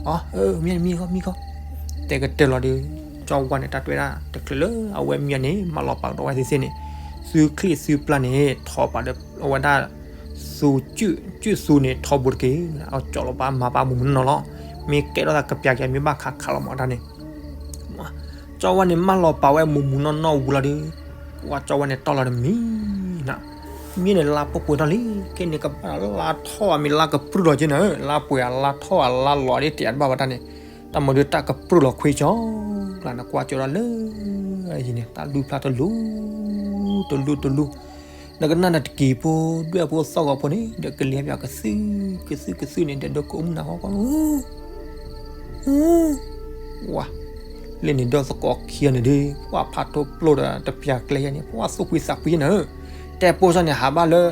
အီ, အၢ, မံမံဂီၢ်မံဂီၢ်, တဲကတၢၢ်လီၤဒီး, ကၠီဝါန့ၣ် တၢ်တဲဝဲဒၣ်တချုးလၢအဝဲမံန့ၣ် မၢလီၤပာ်ကဒီးဝဲသ့ၣ်သ့ၣ်န့ၣ်, သုချံၣ်သုပျၢ်န့ၣ် ထီၣ်ပာ်ဒီးအဝဲဒၣ် သု, ကုၢ်သုန့ၣ်ထီဘိတက့ၢ်, အကၠီလီၤပာ်မၤပာ်မူးမူးနီၢ်နီၢ်လီၤ, မ့ၢ်ကဲထီၣ်သးကပျၢ်က့ၤ မ့ၢ်ဘၣ်ခးခးလီၤမၤတၢ်န့ၣ် ကၠီဝါန့ၣ် မၢလီၤပာ်ဝဲမူးမူးနီၢ်နီၢ်ဝံၤလီၤဒီး, ပှၤကၠီဝါန့ၣ်တီၢ်လီၤဒီးမံနၤ, မံန့ၣ်လါပှဲၤပှဲၤထီၣ်လံ, ခဲန့ၣ်ကဘၣ်လါထီၣ်ဧါ မ့ၢ်လါကပြုၢ်လီၤက့နၤဧၢ, လါပှဲၤဧါ လါထီၣ်ဧါ လါလီၤဒ်တဲတဘၣ်ဝဲတၢ်န့ၣ်, တၢ်မၤဒုးတၢ်ကပြုၢ်လီၤခွံကၠီ, ကျါန့ၣ်ကွၢ်ကၠီဒၣ်လၢ, အံၤန့ၣ် တၢ်ဒူၣ်ဖျါတလူ, တလူတလူ, နကနၣ်နတကံၤဖိ, ဒွဲၣ်ဖိသီၣ်ဂီၤဖိန့ၣ် ဒီးကလံၤပၠးကသု, ကသုကသုန့ၣ် ဒီးဒိကအိၣ်မုၢ်နၤဃီကွၢ် ဝါ, လၢန့ၣ်ဒီသကိးခံဂၤန့ၣ်ဒီး ပှၤဖးတိပျိဒီးတပျၢ်ကျဲယဲန့ၣ် ပှၤသူၣ်ဖှံသးဖှံနၤဧၢ, တဲပိစၢ်န့ၣ် ဟးဘၣ်လၢ,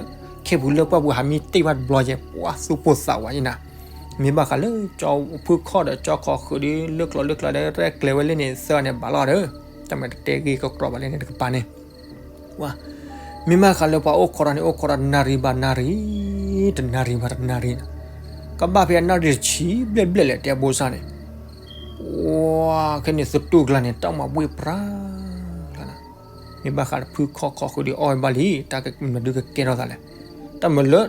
ခ့ပူၤလၢပှၢ်ပူၤဟးမံတ့ၢ်ဘၣ်တဘျီယဲ ပှၤသူၣ်ပိၢ်သးဝးယဲနၤ, မ့ၢ်ဘၣ်ဃးလၢကၠီဖုခီၣ်ဒီးကၠီခီဃုာ်ဒီး လၢကျိၤလၢကျါဒီးရဲၣ်ကျဲၤဝဲလၢန့ၣ် သၢဂၤန့ၣ်ဘၣ်လီၤဒီး, တၢ်မၤတတဲဂ့ၤကကြီဘၣ်လၢန့ၣ်တကပၤန့ၣ် ဝါ, မ့ၢ်ဘၣ်ဃးလၢပှၤအိၣ်ခိးတၢ်န့ၣ် အိၣ်ခိးတၢ်နၣ်ရံၣ်ဘၣ်နၣ်ရံၣ်, တနၣ်ရံၣ်ဘၣ်တနၣ်ရံၣ်နၤ, ကဘၣ်ဖဲအနၣ်ရံၣ်တဆံဘျဲၣ်ဘျဲၣ်လဲၣ် တဲပိစၢ်န့ၣ်, ဝါ, ခဲန့ၣ်သတူၢ်ကျါန့ၣ် တၢ်မၤဘှ့ၣ်ပြၤကျါနၤ, မ့ၢ်ဘၣ်ဃးလၢဖုခီၣ်ခီဃုာ်ဒီးအီၣ်ဝဲဘၣ်လံ တၢ်မၤဒုးကကဲထီၣ်သးလဲၣ်, တၢ်မၤလၢ,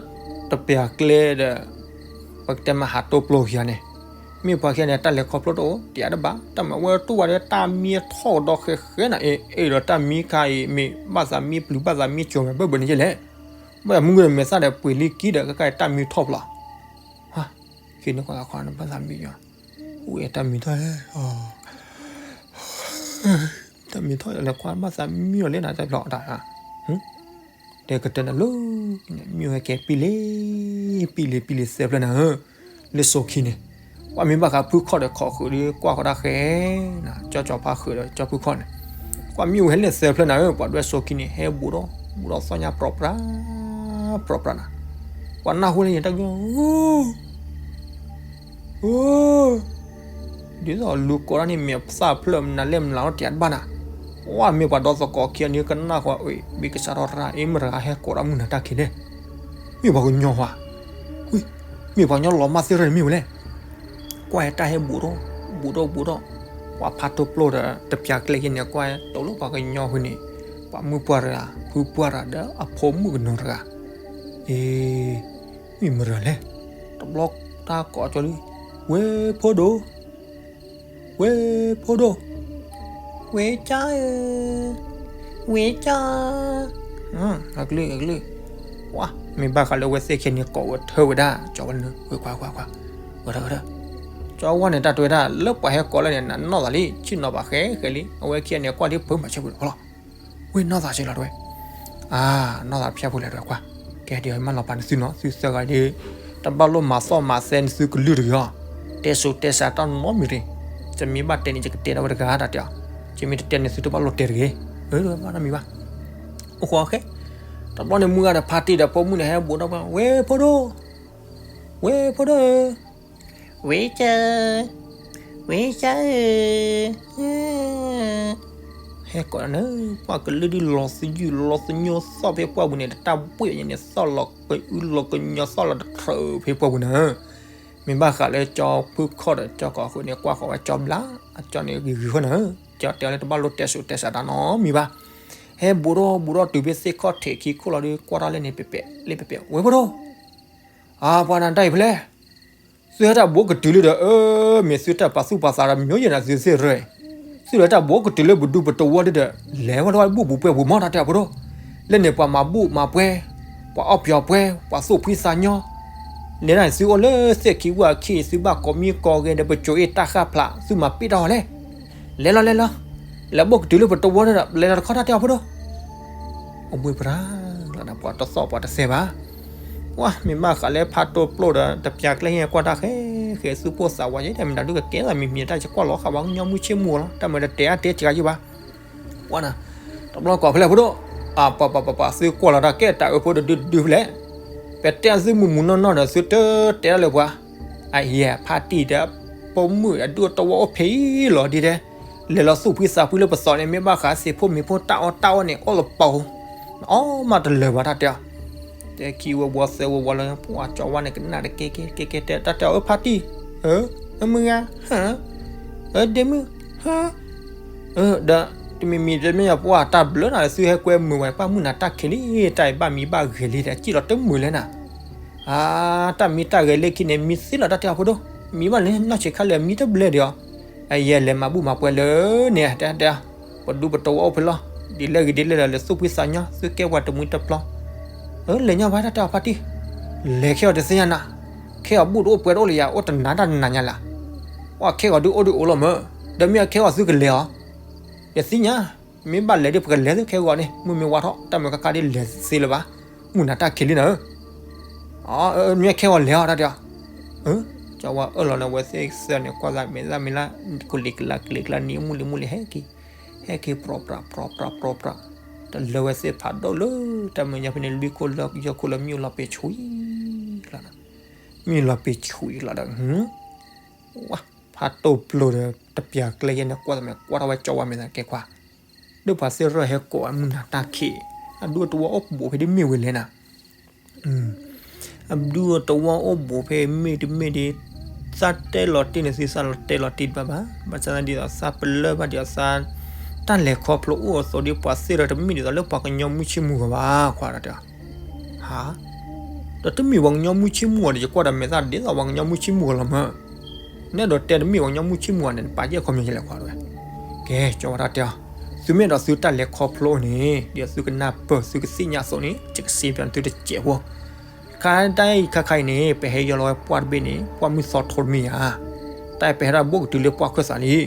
တပျၢ်ကျဲဒီး ပကတဲမ့ၢ်ဟးတိပျိခံဂၤန့ၣ်, မ့ၢ်ပှၤခံဂၤန့ၣ် တၢ်လဲၤခီဖျိတအိၣ် တယၤတဘၣ်, တၢ်မၤဝဲတူၢ်ဝဲဒီးတၢ်မံထီၣ်ကဒီးဃဲဃဲနၤ, အ့ၣ် အ့ၣ်ဒီးတၢ်မံခါအံၤ မ့ၢ်ဘၣ်သးမံပျုၤဘၣ်သးမံကၠိၤမ့ၢ်ဘၣ်ဘၣ်န့ၣ်ယဲလဲၣ်, ဘၣ်ယၤမုၢ်ဂ့ၤမဲာ်သၣ်ဒီးပှ့ၤလံကံဒီး ကကါတၢ်မံထီၣ်ဖျိ, ဟါ, ခံန့ၣ်ကွၢ်ခီနဘၣ်သးမံကၠိၤ, အိၣ်အဲၣ်တၢ်မံထီၣ် တၢ်မံထီၣ်လဲၤကွၢ်ဘၣ်သးမံအီၤလဲၣ်နၤ တၢ်ဖျိတၢ်, တဲကတၢၢ်နၤလၢ, မ့ၢ်ဝဲကဲပံလ့, ပံလ့ပံလ့သၢဖျၢၣ်နၤဧၢ, လၢစိခံန့ၣ်, ကွၢ်မ့ၢ်ဘၣ်ဃးဖုခီၣ်ဒီးခီဃုာ်ဒီးကွၢ်ဃီၤတၢ်ဃဲ, ကၠီကၠီဖါဃုာ်ဒီးကၠီဖုခီၣ်န့ၣ်, ကွၢ်မ့ၢ်ဝဲဟဲလဲၣ်သၢဖျၢၣ်နၤဧၢ, ပှၤဒွဲၣ်စိခံန့ၣ် ဟဲဘူးဒီး, ဘူးဒီးသီၣ်ညါပြီပြး, ပြီပြးနၤ, ပှၤနၢ်ဟူလၢယတၢ်က ဒ်သိးလူၤကိးတၢ်န့ၣ် မ့ၢ်သၣ်ဖျၢၣ်မနုၤလဲၣ်မနုၤလီၤတယၤတဘၣ်နၤ, ပှၤမ့ၢ်ပှၤဒီသကိးခံဂၤန့ၣ် ကနၣ်ဃီၤ အ့ၣ် ဘံၣ်ကစးထီၣ်ရၣ် အ့ၣ် မတၤဂၤဟဲကိးတၢ်မုၢ်နၤတၢ်ခံလဲၣ်, မ့ၢ်ပှၤကညီဧါ, မ့ၢ်ပှၤကညီလီၤမၢ်သ့ၣ်ရၢၣ်န့ၣ်မ့ၢ်ဝဲလဲၣ်, ကွၢ်တၢ်ဟဲဘူးထီၣ်, ဘူးထီၣ်ဘူးထီၣ်, ပှၤဖးတိပျိဒီးတပျၢ်ကျဲခံဂၤန့ၣ် ကွၢ်တိၢ်လၢပှၤကညီဃုာ်န့ၣ်, ပှၤမုၣ်ပှၢ်တဂၤ ဖုပှၢ်တဂၤဒီးအဖိမုၣ်ကနီၤတဂၤ, အ့ မ့ၢ်မတၤလဲၣ်, တဘျီတၢ်ကိးကၠီလံ, ဝ့ၢ်ဖိဒိၣ်, ဝ့ၢ်ဖိဒိၣ်, ဝ့ၢ်ကၠီဧၢ, ဝ့ၢ်ကၠီ, အကလုၢ် အကလုၢ်, ဝါ မ့ၢ်ဘၣ်ဃးလၢအဝဲသ့ၣ်ခံဂၤန့ၣ်ကိးဝဲထၢဝဲဒၣ် ကၠီဝဲန့ၣ် ဝ့ၢ်ခွါခွါခွါ, ဝဲဒၣ်ဝဲဒၣ်, ကၠီဝဲန့ၣ် တၢ်တဲဝဲဒၣ် လၢပှၤဟဲကိးလၢန့ၣ် နနီၢ်သးလံ ဆ့ၣ်နီၤဘၣ်ဃဲဃဲလံ အဝဲခံဂၤန့ၣ်ကွၢ်ဒ်ဖုမၤဆၢပူၤတခီလီၤ, ဝ့ၢ်နီၢ်သးဆ့လီၤတဝဲ အါ နီၢ်သးဖၠၣ်ဖိလဲၣ်တဝဲခွါ, ကဲဒ်အံၤမ့ၢ်လီၤပာ်နသုနီၤ သုသၢဂၤဒ် တဘၣ်လိၣ်မၤသီၣ်မၤသဲနသုကလုၢ်တဂ့ၤအီၤ, တဲစိၤတဲစၤတၢ်နီတမံၤတဂ့ၤ, ယမ့ၢ်ဘၣ်တဲန့ၣ် ယကတဲဒၣ်ဝဲတဂၤတၢ်တဲအီၤ, ယမ့ၢ်တတဲန့ၣ် သုတဘၣ်လိၣ်တဲတဂ့ၤ, ဘၣ်နီတမံၤဘၣ်, အိၣ်ဃီခဲ, တဘျီန့ၣ်မုၢ်ဂၤဒီးဖါတံၢ်ဒီးပိာ်မုၣ်န့ၣ် ဟဲဘူးဒီးပှၤ ဝ့ၢ်ဖိဒိၣ်, ဝ့ၢ်ဖိဒိၣ်ဧၢ, ဝ့ၢ်ကၠီ, ဝ့ၢ်ကၠီဧၢ ဟဲကိးန့ၣ် ပှၤကလုၢ်ဒုးလီၤသယုၢ်လီၤသညိသီၣ်ဖဲပှၢ်ပူၤန့ၣ် တၢ်ဘှ့ၣ်ညါန့ၣ် သီၣ်လီၤကအုလီၤကညီသီၣ်လီၤတထြၢးဖဲပှၢ်ပူၤန့ၣ်, မ့ၢ်ဘၣ်ဃးလၢကၠီဖုခီၣ်ဒီးကၠီကီၤဃုာ်န့ၣ် ကွၢ်ဃီၤဝဲကၠီဘျါ, အကၠီန့ၣ်ဂ့ၤဂ့ၤဃီန့ၣ်, ကၠီတဲအီၤလၢတဘၣ်လိၣ်တဲစိၤတဲစၤတၢ်နီတမံၤဘၣ်, ဟဲဘူးထီၣ်ဘူးထီၣ်တုၤဖဲသ့ၣ်ခီၣ်ထံးခံခိၣ်လီၤဒီး ကွၢ်ထီၣ်လၢန့ၣ် ပဲာ်ပဲာ် လၢပဲာ်ပဲာ် ဝ့ၢ်ဖိဒိၣ်, အါ ပှၤနၤတၢ်အံၤဖဲလဲၣ် သုဟဲတၢ်ဘူးကတုၤလၢဒီး အၢ မ့ၢ်သုတၢ်ပာ်သူၣ်ပာ်သးဒီး မ့ၢ်ယဲနၤသုသ့ၣ်ရၢ, သုလၢတၢ်ဘူးကတုၤလၢပဒူပတဝီဒ်ဒီး လဲၤဝဲလီၤဝဲဘူၣ်ပူၤပှဲၤပူၤမီၢ်တၢ်တဲအီၤဖိဒိၣ်, လၢန့ၣ်ပှၤမၤဘူၣ်မၤပှဲၤ, ပှၤအီၣ်ပျီၤပှဲၤ, ပှၤသူၣ်ဖှံသးညီ, လဲၤဒၣ်န့ၣ် သုအိၣ်လၢသ့ၣ်ခံဝၣ်ခံ သုဘၣ်ကိးမံၤကိးဂဲၤဒီး ပစိၤအ့ၣ်တၢ်ဃၣ်ဖျါ သုမၤပ့ၣ်တၢ်အီၤလဲၣ်, လဲၤလီၤလဲၤလီၤ, လဲၤဘူးကတုၤလၢပတဝီဒ်ဒီး လဲၤလီၤတခီတၢ်တဲအီၤဖိဒိၣ် အဝ့ၢ်ပရၤလီၤဒီး ပှၤတသီၣ်ပှၤတသဲဘၣ်, ပှၤမ့ၢ်ဘၣ်ဃးလၢဖးတိၢ်ပျိၢ်ဒီး တပျၢ်ကျဲဟံၣ်ကွၢ်တၢ်ဃဲဃဲ သူၣ်ပိၢ်သးဝးယဲ တၢ်မ့ၢ်တၢ်ဒုးကကဲသးမံၤမံၤ တၢ်ယကွၢ်လီၤဃာ်ပှၤကညီမုၢ်ဆ့ၣ်မုၢ်ဂီၤလီၤ တၢ်မ့ၢ်တတဲအါတဲစှၤယဲဘၣ်, ပှၤနၤ, တဘျီကိးဖဲလဲၣ်ဖိဒိၣ်, အပှၤပှၤပှၤပှၤ သုကွၢ်လီၤတၢ်ကဲတၢ်အၢဖိတဒုဒုဖဲလဲၣ်, ပတဲသုမုၢ်မုၢ်နီၢ်နီၢ်ဒီး သုတတဲတၢ်လၢပှၤ, အယဲၢ်ဖါတံၢ်ဒီး ပိာ်မုၣ်အဒူၣ်အတဝီအိၣ်ဖဲအံၤလီၤဒ်တဲ လဲၤလီၤသူၣ်ဖှံသးဖှံလၢပသီၣ်န့ၣ် မ့ၢ်ဘၣ်ဃးသ့ၣ်ဖိမ့ၣ်ဖိတၢ်အီၣ်တၢ်အီၣ်န့ၣ် အီၣ်လၢပီၤ, နအီၣ်မးတလၢာ်ဘၣ်တၢ်တဲအီၤ, တဲခံဝဲဘှီသၢဝဲဘှီလၢ ပှၤကၠီဝါန့ၣ် ကနၣ်တကဲကဲကဲကဲတဲ တၢ်တဲအီၤ အၢ ဖါတံၢ်, အၢ အမုၢ်ဂၤ, ဟါ, အၢ ဒ့မုၣ်, ဟါ, ဒီး တမံၤမံၤတမ့ၢ်ယပှၤ တၢ်ဘျုးနၤ သုဟဲကွဲမုာ်ဝဲ ပှၤမုၢ်နၤတၢ်ခံးလံ တၢ်အံၤဘၣ်မံဘၣ်ဂဲၤလံ တၢ်စံၣ်လီၤတမုာ်လဲၣ်နၤ အါ တၢ်မံတၢ်ဂဲၤလၢခံန့ၣ် မံသ့လီၤတၢ်တဲအီၤဖိဒိၣ်, မံဘၣ်လၢနီၢ်ဆံးခါလၢာ် မံတဘျဲၣ်ဒံးအီၤ, အယဲၢ်လဲၤမၤဘူၣ်မၤပှဲၤလၢန့ၣ် တဲတဲ, ပဒူပတဝီအိၣ်ဖဲလီၤ, ဒ်လဲၣ်ဂ့ၤဒ်လဲၣ်ဒီး လဲၤသူၣ်ဖှံသးညီ သုကဲပှၤတမှံတပျီၤ, အၢ လဲၤညီဘၣ်တၢ်တဲအီၤဖါတံၢ်, လဲၤခဲအီၤတသ့ၣ်ညါနၤ, ခဲအီၤဘူၣ်တအိၣ်ပှဲၤတအိၣ်လၢယၤ အိၣ်တနၤတၢ်နၤညါလၢ်, ပှၤခဲဂီၤဒုးအိၣ်ဒုးအိၣ်လီၤမၢ်, ဒီးမ့ၢ်အခဲဂီၤသုကလဲၤအီၤ, ယသ့ၣ်ညါ, မ့ၢ်ဘၣ်လဲၤဒ်ပကလဲၤသုခဲဂီၤန့ၣ် မုၢ်မ့ၢ်ဝါထီၣ် တၢ်မုၢ်ကခါဒ်လဲၤသ့လၢၤဘၣ်, မုၢ်နၤတၢ်ခံးလံနၤဧၢ, အၢ မ့ၢ်ခဲဂီၤလဲၤအီၤတၢ်တဲအီၤ, ကၠီဝါအၢၣ်လီၤန့ၣ် အဝဲသ့ၣ်သၢန့ၣ် ကွၢ်သးမဲာ်သၣ်မံၤလၢ ကလံၤကလၤကလံၤကလၤနံၤအမုၢ်လံၤမုၢ်လံၤဟဲက့ၤ, ဟဲက့ၤပြီပြးပြီပြးပြီပြး, တလၢဝဲသ့ၣ်ဖးဒိၣ်လၢ တၢ်မဲာ်ညါဖဲန့ၣ် လွံၢ်ခိၣ်လၢယဲၢ်ခိၣ်လၢမံလီၤပ့ၤဆှံလီၤ, မံလီၤပ့ၤဆှံလီၤဒီး ပှၤတိၢ်ပျိၢ်ဒီး တပျၢ်ကျဲယဲၢ်န့ၣ် ကွၢ်သးမဲာ်ကွၢ်ထီၣ်ဝဲကၠီဝါမဲာ်သၣ်ကဲခွါ, ဒီးပှၤသ့ၣ်ရၢၢ်ဟဲကိးအမုၢ်နၤတၢ်ခံး, အဒူၣ်အတဝီအိၣ်ဘူးဖဲဒ်မ့ၢ်ဝဲလဲၣ်နၤ အဒူၣ်အတဝီအိၣ်ဘူးဖဲမ့ၢ်တမ့ၢ်ဒ်, သးတဲလီၤတံၢ်န့ၣ် သုသးလီၤတဲလီၤတံၢ်တဘၣ်ဘၣ်, ဘၣ်ဆၣ်သနာ်ဒ်သိးသးပလၢၢ်ဘၣ်ဒ်သိးသး, တၢ်လဲၤခီဖျိအိၣ်အသိးဒီး ပှၤသ့ၣ်ဒီးတမ့ၢ်ဒ်သိးလၢပှၤကညီမုၢ်ဆ့ၣ်မုၢ်ဂီၤဘၣ် ခွါဒီးတဲ, ဟါ, ဒီးတမ့ၢ်ပှၤကညီမုၢ်ဆ့ၣ်မုၢ်ဂီၤဒီး ယကွၢ်ဒီးမဲာ်သၣ်ဒ်သိးပှၤကညီမုၢ်ဆ့ၣ်မုၢ်ဂီၤလီၤမၢ်, နဲဒိးတဲတမ့ၢ်ပှၤကညီမုၢ်ဆ့ၣ်မုၢ်ဂီၤန့ၣ် နပာ်ယဲၢ်ခီပညီယလဲၤခွါဒီး, ကဲ ကၠီဝါတၢ်တဲအီၤ, သုမ့ၢ်အဲၣ်ဒိးသုတၢ်လဲၤခီဖျိန့ၣ် ဒ်သိးသုကနၢ်ပၢၢ်သုကသ့ၣ်ညါအသိးန့ၣ် ယကစ့ပၠးသုတစဲးဖိ ခါတၢ်အံၤခါခါအံၤန့ၣ် ပဟဲယီၤလီၤဝဲပှၢ်တဘ့ၣ်န့ၣ် ပှၢ်မုၢ်သီထိတမ့ၢ်ဧါ, တၢ်အံၤပဟဲဒၣ်ဘူးကတုၤလၢပှၢ်ခၢၣ်သးလံ,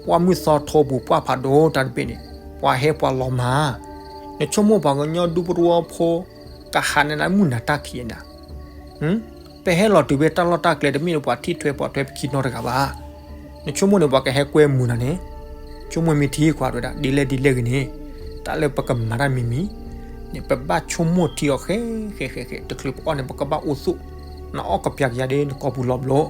ပှၢ်မုၢ်သီထိပူၤပှၢ်ဖးဒိၣ်တၢ်တဘ့ၣ်န့ၣ် ပှၤဟဲပှၤလီၤမၢ်, နဆိကမိၣ်ပှၤကညီဒူဖိတဝီဖိ ကဟးနၤလၢမုၢ်နၤတၢ်ခံးနၤ ပဟဲလီၤတုၤဖဲတၢ်လီၢ်တၢ်ကျဲတမ့ၢ်လၢပှၤထံၣ်ထွဲပှၤထွဲပခံနီတဂၤဘၣ်. နဆိကမိၣ်န့ၣ် ပှၤကဟဲကွဲမုာ်နၤန့ၣ်, ဆိကမိၣ်မ့ၢ်ထံကွၢ်တဝဲဒၣ် ဒ်လဲၣ်ဒ်လဲၣ်ဂ့ၤန့ၣ်, တၢ်လၢပကမၤတၢ်မံၤမံၤန့ၣ် ပဘၣ်ဆိကမိၣ်ထံအီၤဃဲဃဲဃဲဃဲ တချုးပအီၣ်န့ၣ် ပကဘၣ်အိၣ်သူၣ်, နအီၣ်ကပျၢ်ကယၤဒ်နကိာ်ပူၤလီၤ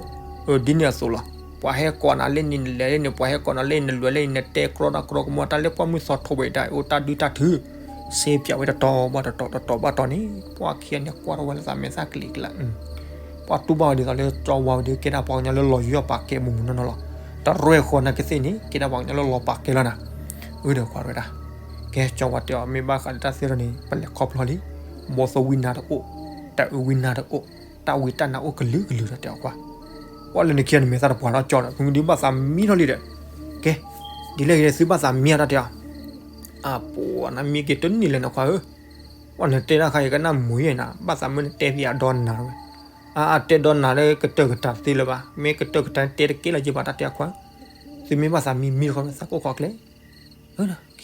ဘျီ, ဒ်န့ၣ်အသိးလီၤ. ပှၤဟဲကိးနၤလၢန့ၣ် နလဲၤလၢန့ၣ်, ပှၤဟဲကိးနၤလၢန့ၣ် နလွဲလၢန့ၣ်, နတဲကြီတၢ်ကြီကမီၤ တၢ်လၢပှၢ်မုၢ်သီထိဝဲဒၣ် အိၣ်တၢ်ဒုတၢ်ထု စ့ပၠးဝဲတတီၤဘၣ်တတီၤ တတီၤဘၣ်တတီၤန့ၣ် ပှၤခံဂၤန့ၣ် ကွၢ်ထီၣ်ဝဲလၢသးမဲာ်သၣ်ကလံၤကလး, ပှၤတူၢ်ဘၣ်ဝဲဒ်သိးလၢ ကၠီဝါဝဲဒၣ် ကဲဒၣ်ပှၤကညီလၢလီၤယီၢ်ပာ်ကဲမုၢ်မုၢ်နီၢ်နီၢ်လီၤ. တရဲၣ်ဃီနာ်က့သ့ၣ်န့ၣ် ကဲဒၣ်ပှၤကညီလၢလီၤပာ်ကဲလီၤနၤ, အၢဒီးကွၢ်ထီၣ်ဝဲဒၣ်, က ကဲ ကၠီဝါတဲအီၤ မ့ၢ်ဘၣ်ဃးဒီးတၢ်သ့ၣ်ထီၣ်န့ၣ် ပလဲၤခီဖျိလံ. ဘီသိဝံနါတအိၣ်, တၢ်အုးဝံနါတအိၣ်, တၢ်ဝံတၢ်နါအိၣ်ကလုာ်ကလုာ်ဒီးတဲအီၤကွၢ်, ပှၤလၢနခံဂၤန့ၣ်မဲာ်သၣ်တပှၢ်ဒီးကၠီဒီး ဖုမုၢ်ဒုဘၣ်သးမံထီၣ်လံဒီး, ကဲ, ဒ်လဲၣ်ဂ့ၤဒီးသုဘၣ်သးမံအတၢ်တဲအီၤ, အပှၤနမံက့ၤတန့ၢ်လဲၣ်နခွါဧၢ, ပှၤနတဲတၢ်ခါအံၤကနၣ်မုာ်ယဲနၤ ဘၣ်သးမုၢ်နတဲဖဲအဒီနၤဝဲ, အတဲဒီနၤလၢကတၢၢ်ကတၢၢ်သ့လၢၤဘၣ်, မ့ၢ်ကတၢၢ်ကတၢၢ်တဲတကဲလၢၤက့ၤဘၣ်တၢ်တဲအခွါ, သုမ့ၢ်ဘၣ်သးမံမံတခီသးကိၢ်ခီၣ်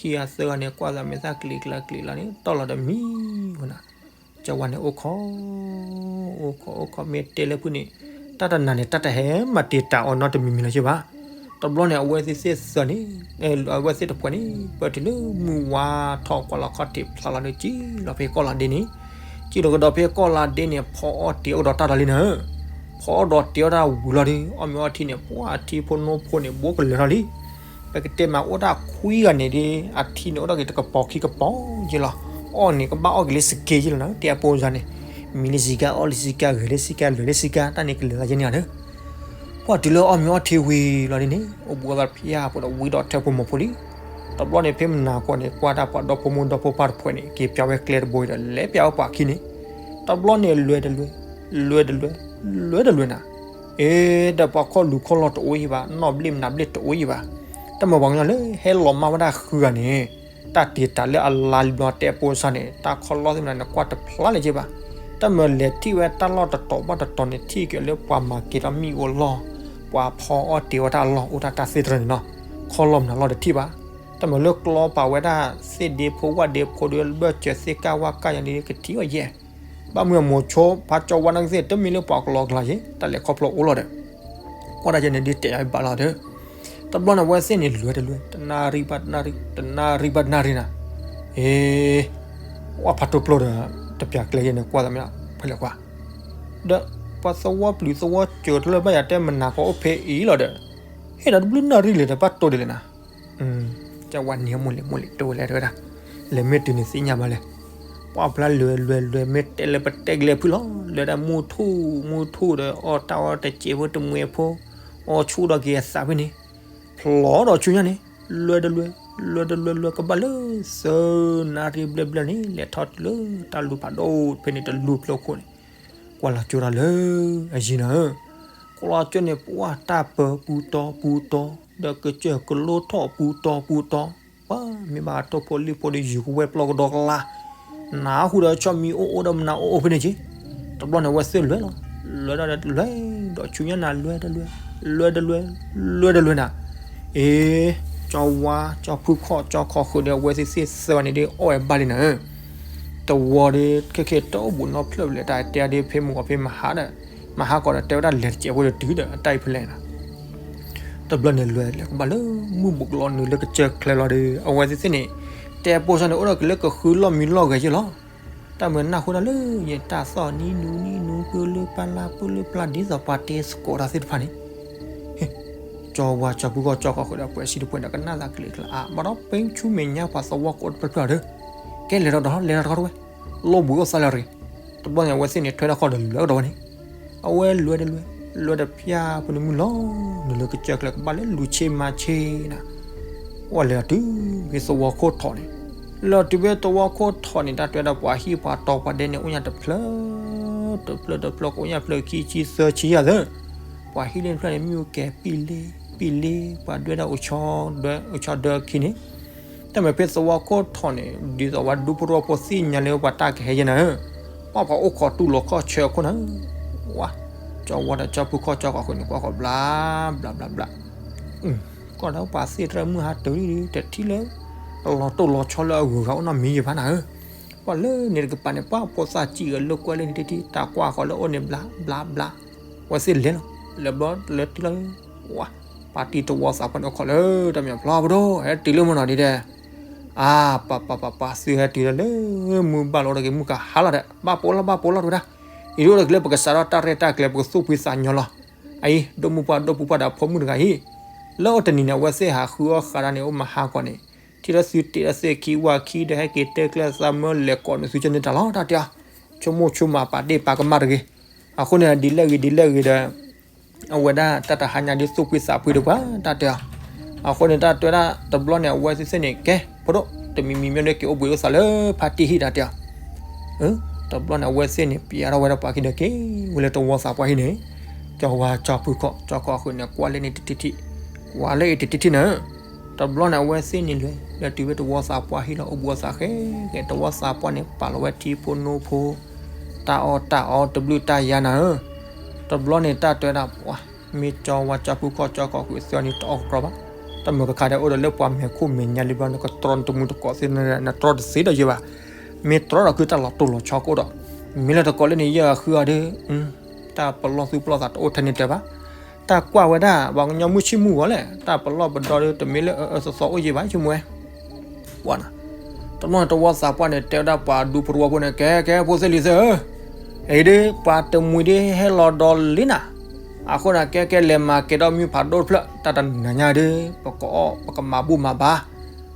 ကျဲ ခံဂၤသၢဂၤန့ၣ် ကွၢ်သးမဲာ်သၣ်ကျ့ၤကျါကျ့ၤလီၤန့ၣ် တီၢ်လီၤဒီးမံဝဲနၤ, ကၠီဝါန့ၣ်အိၣ်ခိး, အိၣ်ခိးအိၣ်ခိးမ့ၢ်တဲလၢဖုန့ၣ်, တၢ်တနၤန့ၣ် တၢ်တဟဲမၤတံာ်တာ်အီၤနီတမံၤမံၤလီၤက့ၤဘၣ်, တဘျီန့ၣ် အဝဲသ့ၣ်သ့ၣ်သၢန့ၣ်, အဝဲသ့ၣ်တဖှဲးန့ၣ် ပၢၢ်တုၤလၢမုၢ်ဝါထီၣ်ကွၢ်လီၤခီၣ်ထံးဖျါလီၤဒီး ကံၣ်လီၤဖဲကီၢ်လီၤဒ့န့ၣ်, ကံၣ်လီၤကဒီးဖဲကီၢ်လီၤဒ့န့ၣ် ဖီအီၣ်တ့ၤအီၣ်ကဒီးတၢ်ဒီးလံနၤ, ဖီအီၣ်ဒီးတ့ၤအီၣ်တၢ်ဝံၤလီၤဒီး အီၣ်မ့ၤအီထံန့ၣ် ပှၤအထံဖိနိဖိန့ၣ် ဘိကလၢာ်ထီၣ်လံ ပကတဲမးအိၣ်ဒၣ်ခွံဂၤန့ၣ်ဒီး အထံန့ၣ်အိၣ်ဒၣ်က့ၤတကပီၤခံကပီၤက့လီၤ, အီၣ်န့ၣ်ကဘၣ်အီၣ်က့ၤလၢစက့က့လီၤနၤ, တဲအပိစါန့ၣ်, မံလၢစံကါ အီၣ်လၢစံကါ ဂဲၤလၢစံကါ လဲၤလၢစံကါ တၢ်န့ၣ်ကလၢာ်လၢယဲန့ၣ်ဒီး, ပှၤတုၤလၢအီၣ်မ့ၤအီထံဝံၤလီၤဒ်န့ၣ် အိၣ်ဘူးအသးဖၠၣ်ဖိဒီးဝံဒီးထၢဖိမိၢ်ဖိလံ, တဘျီန့ၣ် ဖဲမနၤကီၢ်န့ၣ် ကွၢ်တၢ်ပှၤဒီဖိမိၢ်ဒီဖိပၢ်တဖှဲးန့ၣ် က့ၤပၠးဝဲကျဲတဘိဒီး လဲၤပၠးဝဲပှၤခံန့ၣ်, တဘျီန့ၣ်လွဲတလွဲ, လွဲတလွဲ, လွဲတလွဲနၤ, အ့ ဒီးပှၤခီၣ်လူၤခီၣ်လီၢ်တအိၣ်ယံၤဘၣ်, နီၣ်ဘျ့ၣ်မနၤဘျ့ၣ်တအိၣ်ယံၤဘၣ်, တၢ်မၤပှၤကညီလၢဟဲလီၤမၢ်ဝဲဒၣ်ဃုဂၤန့ၣ်, တၢ်တံာ်တာ်လၢအလါလံဘျီတဲအပိစါန့ၣ် တၢ်ခီၣ်လီၢ်သ့ၣ်မနၤန့ၣ် ကွၢ်တဖျါလၢၤက့ဘၣ်, တၢ်မၤလဲၤထံၣ်ဝဲတၢ်လီၢ်တတီၤဘၣ်တတီၤန့ၣ် ထံၣ်က့ၤလၢပှၤမၤက့ၤထီၣ်မ့ၣ်အူလီၢ်, ပှၤဖီအီၣ်တ့ၤဝဲတၢ်လီၢ်အိၣ်တၢ်တၢ်သ့ၣ်တဖၣ်န့ၣ်နီၤ, ခီၣ်လီၢ်မနုၤလီၢ်တထံၣ်ဘၣ်, တၢ်မၤလၢကျီပာ်ဝဲဒၣ်သ့ၣ်ဒ့ဖိဝၣ်ဒ့ဖိဒီး ဘၢၣ်စၢၤသ့ၣ်ကၢ်ဝၣ်ကၢ်ယၤန့ၣ်ကထံၣ်အီၤယဲၢ်, ဘၣ်မုၢ်အမိၤဆိ ဖးကၠီဝါနကသ့ၣ် တမ့ၢ်လၢပှၤကလီကလီယဲၢ် တၢ်လဲၤခီဖျိအိၣ်လီၤဒီး ကွၢ်တၢ်ယဲန့ၣ်ဒ်တဲယၤဘၣ်လီၤဒီး, တဘျီန့ၣ် အဝဲသ့ၣ်န့ၣ်လွဲတလွဲ, တနၣ်ရံၣ်ဘၣ်တနၣ်ရံၣ်, တနၣ်ရံၣ်ဘၣ်တနၣ်ရံၣ်နၤ, အ့, ဝဲဖးတိၢ်ကျိဒီး တပျၢ်ကျဲယဲန့ၣ် ကွၢ်သးမ့ၢ်ဖဲလဲၣ်ကွၢ်, ဒီး ပှၤသဝီပျုၤသဝီစၢၤတလၢဘၣ်ယၤတဲမနၤကီၢ်အိၣ်ဖဲအံၤလီၤဒီး, ဟ့ၣ်ဒီးတဘျုးနၣ်ရံၣ်လဲၣ်ဒီး ဘၣ်တိၢ်ဒ်လဲၣ်နၤ ကဝဲနံၤမိၢ်လံၤမိၢ်လံၤတိၢ်ဝဲလဲၣ်တဲဝဲဒၣ်, လဲၤမ့ၢ်တုၤန့ၣ်သ့ၣ်ညါဘၣ်လဲၣ်, ပှၤဖျါလွဲလွဲလွဲ မ့ၢ်တဲလၢပတဲကလဲၤဖုလီၤ, လွဲဒၣ်မုၢ်ထူၣ်မုၢ်ထူၣ်ဒီး အီၣ်တၢ်အီၣ်တစဲးဖိတမှဲဖိ, အီၣ်ဆူၣ်ဒီးက့ၤအသးဖဲန့ၣ်, ဖျိးဒီးဆူညါန့ၣ်, လွဲတလွဲ, လွဲတလွဲလွဲကဘၣ်လၢ သၢနၣ်ရံၣ်ဘျဲၣ်ဘျဲၣ်န့ၣ် လဲၤထီၣ်တုၤလၢတၢ်လူၤဖးဒိၣ်ဖဲန့ၣ်တလူၤဖျိခိၣ်န့ၣ်, ကွၢ်လီၤကၠိတၢ်လၢအယံၤနၤဧၢ, ကွၢ်လီၤကၠိန့ၣ် ပှၢ်တၢ်ပၢၤပူၤတီပူၤတီ, ဒီးကစၢၢ်ကလိထီၣ်ပူၤတီပူၤတီ, ပှၤမ့ၢ်ဘၣ်တိၢ်ဖိလံၣ်ဖိဒီးယူၤကဝဲၢ်ပျီကဒီကလါ, နၢ်ဟူဒီးဆီမံၤအိၣ်အိၣ်ဒီးမနၤအိၣ်အိၣ်ဖဲန့ၣ်က့, တဘျီန့ၣ် အဝဲသ့ၣ်လွဲလီၤ, လွဲဒၣ်လွဲ, ဒီးဆူညါနၤလွဲတလွဲ, လွဲတလွဲ, လွဲတလွဲနၤ, အ့, ကၠီဝါ ကၠီဖုခီၣ် ကၠီခီၣ်ဃုာ်ဒီး အဝဲသ့ၣ်သ့ၣ်သၢဂၤန့ၣ်ဒ်အီၣ်ဝဲဘၣ်လံနၤဧၢ, တဝီဒီး ခဲခဲတအိၣ်ဘူးနီဖျၢၣ်လဲၤတၢ်တဲဒ်ဖဲမုၢ်ဂီၤဖဲမဟါဒီး, မဟါကီးဒီးတဲဝဲဒၣ်လဲၤတစဲးဖိဒီးတုၤဒီးအတၢ်အံၤဖဲလဲၣ်နၤ တဘျီန့ၣ်လွဲလဲၤကဘၣ်လၢမုၢ်ဘူးကလီနုာ်လၢကစၢၢ်ချၢလီၤဒီး အဝဲသ့ၣ်သ့ၣ်န့ၣ်, တဲပိစါန့ၣ် အိၣ်ဒီးက့ၤလၢကဃုလီၢ်မံလီၢ်ဂဲၤယဲၢ်လီၤ, တၢ်မုၢ်နၢ်ဟူတၢ်လၢယတၢ်သီၣ်နံနူနံနူ ပုၢ်လၢပၢ်လၢပုၢ်လၢပၢ်လၢ ဒ်သိးပှၤတဲသကိးတၢ်သ့ၣ်တဖၣ်န့ၣ်, ကၠီဝါ ကၠီဖုခီၣ် ကၠီခီၣ်ဃုာ်ဒီး ပှဲၤစံတပှဲၤဒီး ကနၣ်သးကလုာ်ကလုာ်အါ ဘၣ်ဒီးပ့ဆူမဲာ်ညါပှၤသဝီကိးတဖျၢၣ်ဖျၢၣ်ဒီး, ကဲလဲၤဒီးဒီး လဲၤဒီးတခီတဝဲ, လီၢ်ဘူးအိၣ်သးလၢအရ့, တဘျီန့ၣ် အဝဲသ့ၣ်န့ၣ် ထွဲထီၣ်ခီၣ်ဒီးလဲၤကဒီးဝဲန့ၣ်, အဝဲလွဲတလွဲ, လွဲတဖၠၣ်ဖိန့ၣ်မုၢ်လီၤ, နုာ်လၢကစၢၢ်ချၢကဘၣ်လၢလူၤဆ့မၤဆ့နၤ ဝဲလဲၤတုၤဖဲသဝီခိၣ်ထိးန့ၣ်, လဲၤတုၤဖဲသဝီခိၣ်ထိးန့ၣ် တၢ်တဲဝဲဒၣ်ပှၤဟံၣ်ပှၤတီပှၤဒဲန့ၣ် အိၣ်ညါတဖျၢၣ်, တဖျၢၣ်တဖျၢၣ်ကအိၣ်ညါဖျၢၣ်ခံဆံသၢဆံယၤသၢ, ပှၤဟံၣ်လၢတဖျၢၣ်န့ၣ် မ့ၣ်အူကဲၤပံၣ်လ့ပံၣ်လ့, ပှၤဒွဲဒၣ်အိၣ်ဆီဒၢခံန့ၣ်, တၢ်မ့ၢ်ဖဲသဝီခိၣ်ထိးန့ၣ် ဒ်သိးပှၤဒူဖိတဝီဖိသ့ၣ်ညါလၢပှၤတၢ်ကဟဲယဲၢ်နၤဧၢ, ပှၤအိၣ်ခိးတူၢ်လိာ်ခီၣ်ဆၢအခိၣ်နၤ, ဝါ, ကၠီဝါဒီးကၠီဖုခီၣ်ကၠီခီၣ်ဃုာ်န့ၣ် ကွၢ်ဃီၤဘျါ, ဘျါဘျါဘျါ ကီၢ်ဒီးပှၤသ့ၣ်တဖၣ်မုၢ်ဟါတုၤလံ တထံၣ်လၢ အလီၤတိၢ်လီၤဆီလၢအဂုၤအဂၤအိၣ်နီတမံၤယဲၢ်ဘၣ်နၤဧၢ, ပှၤလၢန့ၣ်တကပၤန့ၣ် ပှၤဖိသၣ်စံၣ်ဂဲၤလိာ်ကွဲလၢန့ၣ်တထံၣ် တၢ်ကွၢ်ဃီၤလၢအအိၣ်န့ၣ်ဘျါဘျါဘျါ, ဝဲသ့ၣ်လဲၤလီၤ လဲၤဘျီလဲၤတုၤလီၤ, ဝါ, ပှၤတံၤသဝီသးပှၢ်န့ၣ်အိၣ်ခိးလၢတၢ်မဲာ်ဖျီပဒိၣ် ဟဲတုၤလၢမုၢ်နီၤဒ်ဒီး, အါ, ပၤပၤပၤပၤ သုဟဲတုၤလၢလၢမုၢ်ဘၣ်လီၤအိၣ်ဒီးက့ၤမုၢ်ကဟါလီၤဒီး ဘၣ်ပိာ်လီၤဘၣ်ပိာ်လီၤတဝဲဒၣ်, အံၤဒ်အိၣ်ဒီးက့ၤလၢပကစးထီၣ်တၢ်ရဲၣ်တၢ်ကျဲၤ ပကသူၣ်ဖှံသးညီလီၤ, အအံၤ ဒိၣ်မုၢ်ပှၢ်ဒိၣ်ပူၤပှၢ်ဒီးဖိမုၣ်တဂၤအံၤ, လၢအိၣ်တနံၤန့ၣ် အဝဲသ့ၣ်ဟးဃုအီၣ်ဃးတၢ်န့ၣ် အိၣ်မဟါကီးန့ၣ်, ထံၣ်လၢသုတ့လၢသ့ၣ်ခံဝၢ်ခံဒီး ဟဲက့ၤတဲကျဲသးမၢလဲၤကိးနုာ်သုကၢန့ၢ်တၢ်လီၤ တၢ်တဲအီၤ, ဆိကမိၣ်ဆိကမးပာ်ဒ့ၣ်ပာ်ကမၣ်တဂ့ၤ, အဃိန့ၣ် ဒ်လဲၣ်ဂ့ၤဒ်လဲၣ်ဂ့ၤဒီး အဝဲဒၣ်တၢ်တဟါညါဒ်သူၣ်ဖှံသးဖှံတပှၤ တၢ်တဲအီၤ, အဃိန့ၣ် တၢ်တဲဝဲဒၣ်တဘျီန့ၣ် အဝဲသ့ၣ်သ့ၣ်န့ၣ် ကဲ ဖိဒိၣ်, တမံၤမံၤမ့ၢ်န့ၣ်က့ၤအိၣ်ဘှံးအိၣ်သးလၢဖါတံၢ်ဟံၣ်တၢ်တဲအီၤ. တဘျီန့ၣ် အဝဲသ့ၣ်န့ၣ် ပျဲထီၣ်ဝဲဒၣ်ပှၤခံဒီးက့ၤဝဲလၢတဝီသးပှၢ်ဟံၣ်န့ၣ်, ကၠီဝါကၠီဖုခီၣ် ကၠီခီၣ်ဃုာ်န့ၣ် ကွၢ်လၢန့ၣ်တထံၣ်ထံၣ်, ကွၢ်လၢအံၤတထံၣ်ထံၣ်န့ၣ်, တဘျီန့ၣ် အဝဲသ့ၣ်န့ၣ်လဲၤ လဲၤတုၤဝဲတဝီသးပှၢ်ဟံၣ်လီၤ အိၣ်ဘှံးအိၣ်သးဃဲဃဲ တဝီသးပှၢ်န့ၣ် ပာ်လီၤဝဲထံဖိနိဖိ တၢ်အီၣ်တၢ်အီတဘျုးတၢ်ယါနၤဧၢ. တဘျီန့ၣ် တၢ်တဲဝဲဒၣ်ပှၤ မ့ၢ်ကၠီဝါကၠီဖုခီၣ်ကၠီခီၣ်ဃုာ်သ့အီၤန့ၣ် တအီၣ်ကတြီဘၣ်. တၢ်မုာ်ကခါဒဲးအိၣ်ဒီးလၢပှၤမဲာ်ခိၣ်မဲာ်ညါလံဘျီ နကတြီနတမူတကိးသ့ နတြီတသ့ဒီးယဲဘၣ်. မ့ၢ်တြီဒီးခုတၢ်လီၤတိၢ်လီၤဆီကအိၣ်ဒီး, မ့ၢ်လၢတကိးလၢန့ၣ် ယဲၢ်အဃုအီၤဒီး တၢ်ပလီၢ်သူၣ်ပလီၢ်သးတအိၣ်ထဲန့ၣ်တဲဘၣ်. တၢ်ကွၢ်ဝဲဒၣ် ပှၤကညီမုၢ်ဆ့ၣ်မုၢ်ဂီၤလဲၣ် တၢ်ပလီၢ်ပဒီဒီး တမ့ၢ်လၢအအၢအၢသီသီအိၣ်ယဲဘၣ် ဆိကမိၣ်ဝဲ ပှၤနီၤ. တဘျီန့ၣ် တဝီသးပှၢ်န့ၣ် တဲဝဲဒၣ်ပှၤဒူဖိတဝီဖိန့ၣ် ကဲ ကဲ ဖိသ့ၣ်လံၤသ့ၣ်ဧၢ, အံၤဒ် ပှၤတမှံၤဒ်ဟဲလီၤဒီးလံနၤ, အဃိန့ၣ် ကဲ ကဲ လဲၤမၤကဲၤဒီးမ့ၣ်အူဖးဒိၣ်တဖျၢၣ် တၢ်တနၤညါဒ် ပကအီၣ် ပကမၤဘူၣ်မၤဘါ,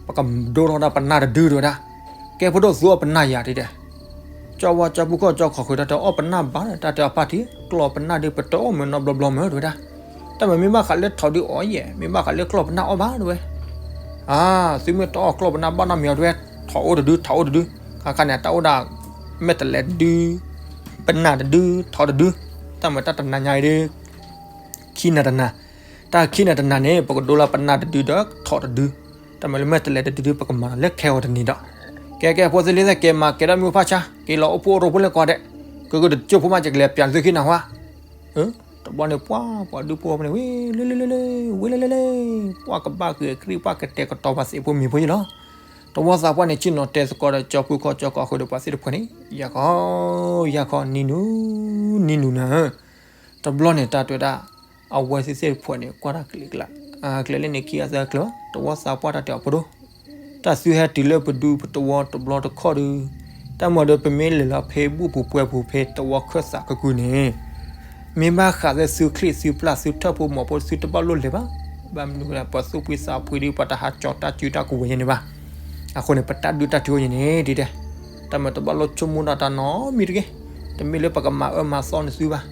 ပကဒိထီၣ်ဒၣ်ပနၢ်တဒု တဲဝဲဒၣ်. ကဲ ဖိဒိၣ် သုအီၣ်ပနၢ်ယၤ တဲဒဲး. ကၠီဝါကၠီဖုခီၣ်ကၠီခီၣ်ဃုာ်ဒီး တအီၣ်ပနၢ်ဘၣ်ဒီး တၢ်တဲအီၤ ဖါတံၢ် ကျီၢ်ပနၢ်ဒ် ပတအီၣ်မ့ၢ်နီတဘျီဘျီမ့ၢ် တဲဝဲဒၣ်. တၢ်မ့ၢ်မ့ၢ်ဘၣ်ဃးလၢထိးဒုအီၣ်ယဲၢ် မ့ၢ်ဘၣ်ဃးလၢကျီၢ်ပနၢ်အီၣ်ဘၣ် တဲဝဲ. အါ သုမ့ၢ်တအီၣ်ကျီၢ်ပနၢ်ဘၣ်နီတမံၤအီၤ တဲဝဲ, ထိးအိၣ်တဒု ထိးအိၣ်တဒု, ခါခါန့ၣ် တၢ်အိၣ်ဒၣ် မဲာ်တလဲးတဒု ပနၢ်တဒု ထိးတဒု, တၢ်မ့ၢ်တၢ်တနၤညါအံၤဒ် ခံနၤတနၤ, တၢ်ခံနၤတနၤန့ၣ် ပကဒိလၢပနၢ်တဒုဒီးထိးတဒု, တၢ်မ့ၢ်လၢမဲာ်တလဲးတဒုဒ် ပကမၤလီၤလၢခဲအံၤတနံၤဒီး, ကဲ ကဲ ဖိသ့ၣ်လံၤသ့ၣ် က့ၤမၤကဲၤဒီးမ့ၣ်အူဖးဆါ, က့ၤလီၤအိၣ်ဖှိၣ်အိၣ်ရိဖှိၣ်လၢကီၢ်ဒဲး, ကကတကၠိၢ်ဖိမး ယကလဲၤပျးသုခံနၤဟါ. တဘျီန့ၣ် ပှၤ ပှၤဒူဖိန့ၣ် ဝ့ၢ်လ့လ့လ့လ့ ဝ့ၢ်လ့လ့လ့, ပှၤကဘၣ်ဂဲၤကရံၣ် ပှၤကတဲာ်ကတီၤပှၤသ့ၣ်ဖိမံၤဖိယဲလီၤ. တဝီသးပှၢ်န့ၣ် ဆ့ၣ်နီၤတဲသကိးဒီး ကၠီဖုခီၣ်ကၠီခီၣ်ဃုာ်ဒီးပှၤသ့ၣ်တဖၣ်န့ၣ် ယၤခီ ယၤခီ နံၤနူၤ နံၤနူၤနၤဧၢ. တဘျီန့ၣ် တၢ်တဲဝဲဒၣ် အဝဲသ့ၣ်သ့ၣ်တဖၣ်န့ၣ် ကွၢ်တၢ်ကျဲၤကျဲၤ, ကျဲၤလၢန့ၣ်ခံဂၤသၢဂၤကျဲၤဘၣ်, တဝီသးပှၢ်တၢ်တဲအီၤ ဖိဒိၣ်, တၢ်သုဟဲတုၤလၢပဒူပတဝီတဘျီတခီၣ်ဒီး, တၢ်မၤဒီးပမ့ၢ်လဲၤလီၤဖဲဘူၣ်ပူၤပှဲၤပူၤဖဲတဝီခၢၣ်သးကကုန့ၣ်, မ့ၢ်ဘၣ်ဃးလၢသုချံၣ်သုပျၢ်သုထၢၣ်ဖိမီၤဖိ သုတဘၣ်လိၣ်လဲၤဘၣ်. ဘၣ်မနုၤလဲၣ် ပသူၣ်ဖှံသးဖှံဒီး ပှၤတဟးကၠီတၢ်စုတၢ်ကဝဲၤယဲန့ၣ်ဘၣ်. အဃိန့ၣ် ပတၢ်ဒုးတၢ်ထုးအိၣ်ယဲန့ၣ် ဒ်တဲ တၢ်မ့ၢ်တဘၣ်လိၣ်ဆိကမိၣ်တၢ်တၢ်နီတမံၤတဂ့ၤ. တမ့ၢ်လၢပကမၤအၢမၤသီနသုဘၣ်.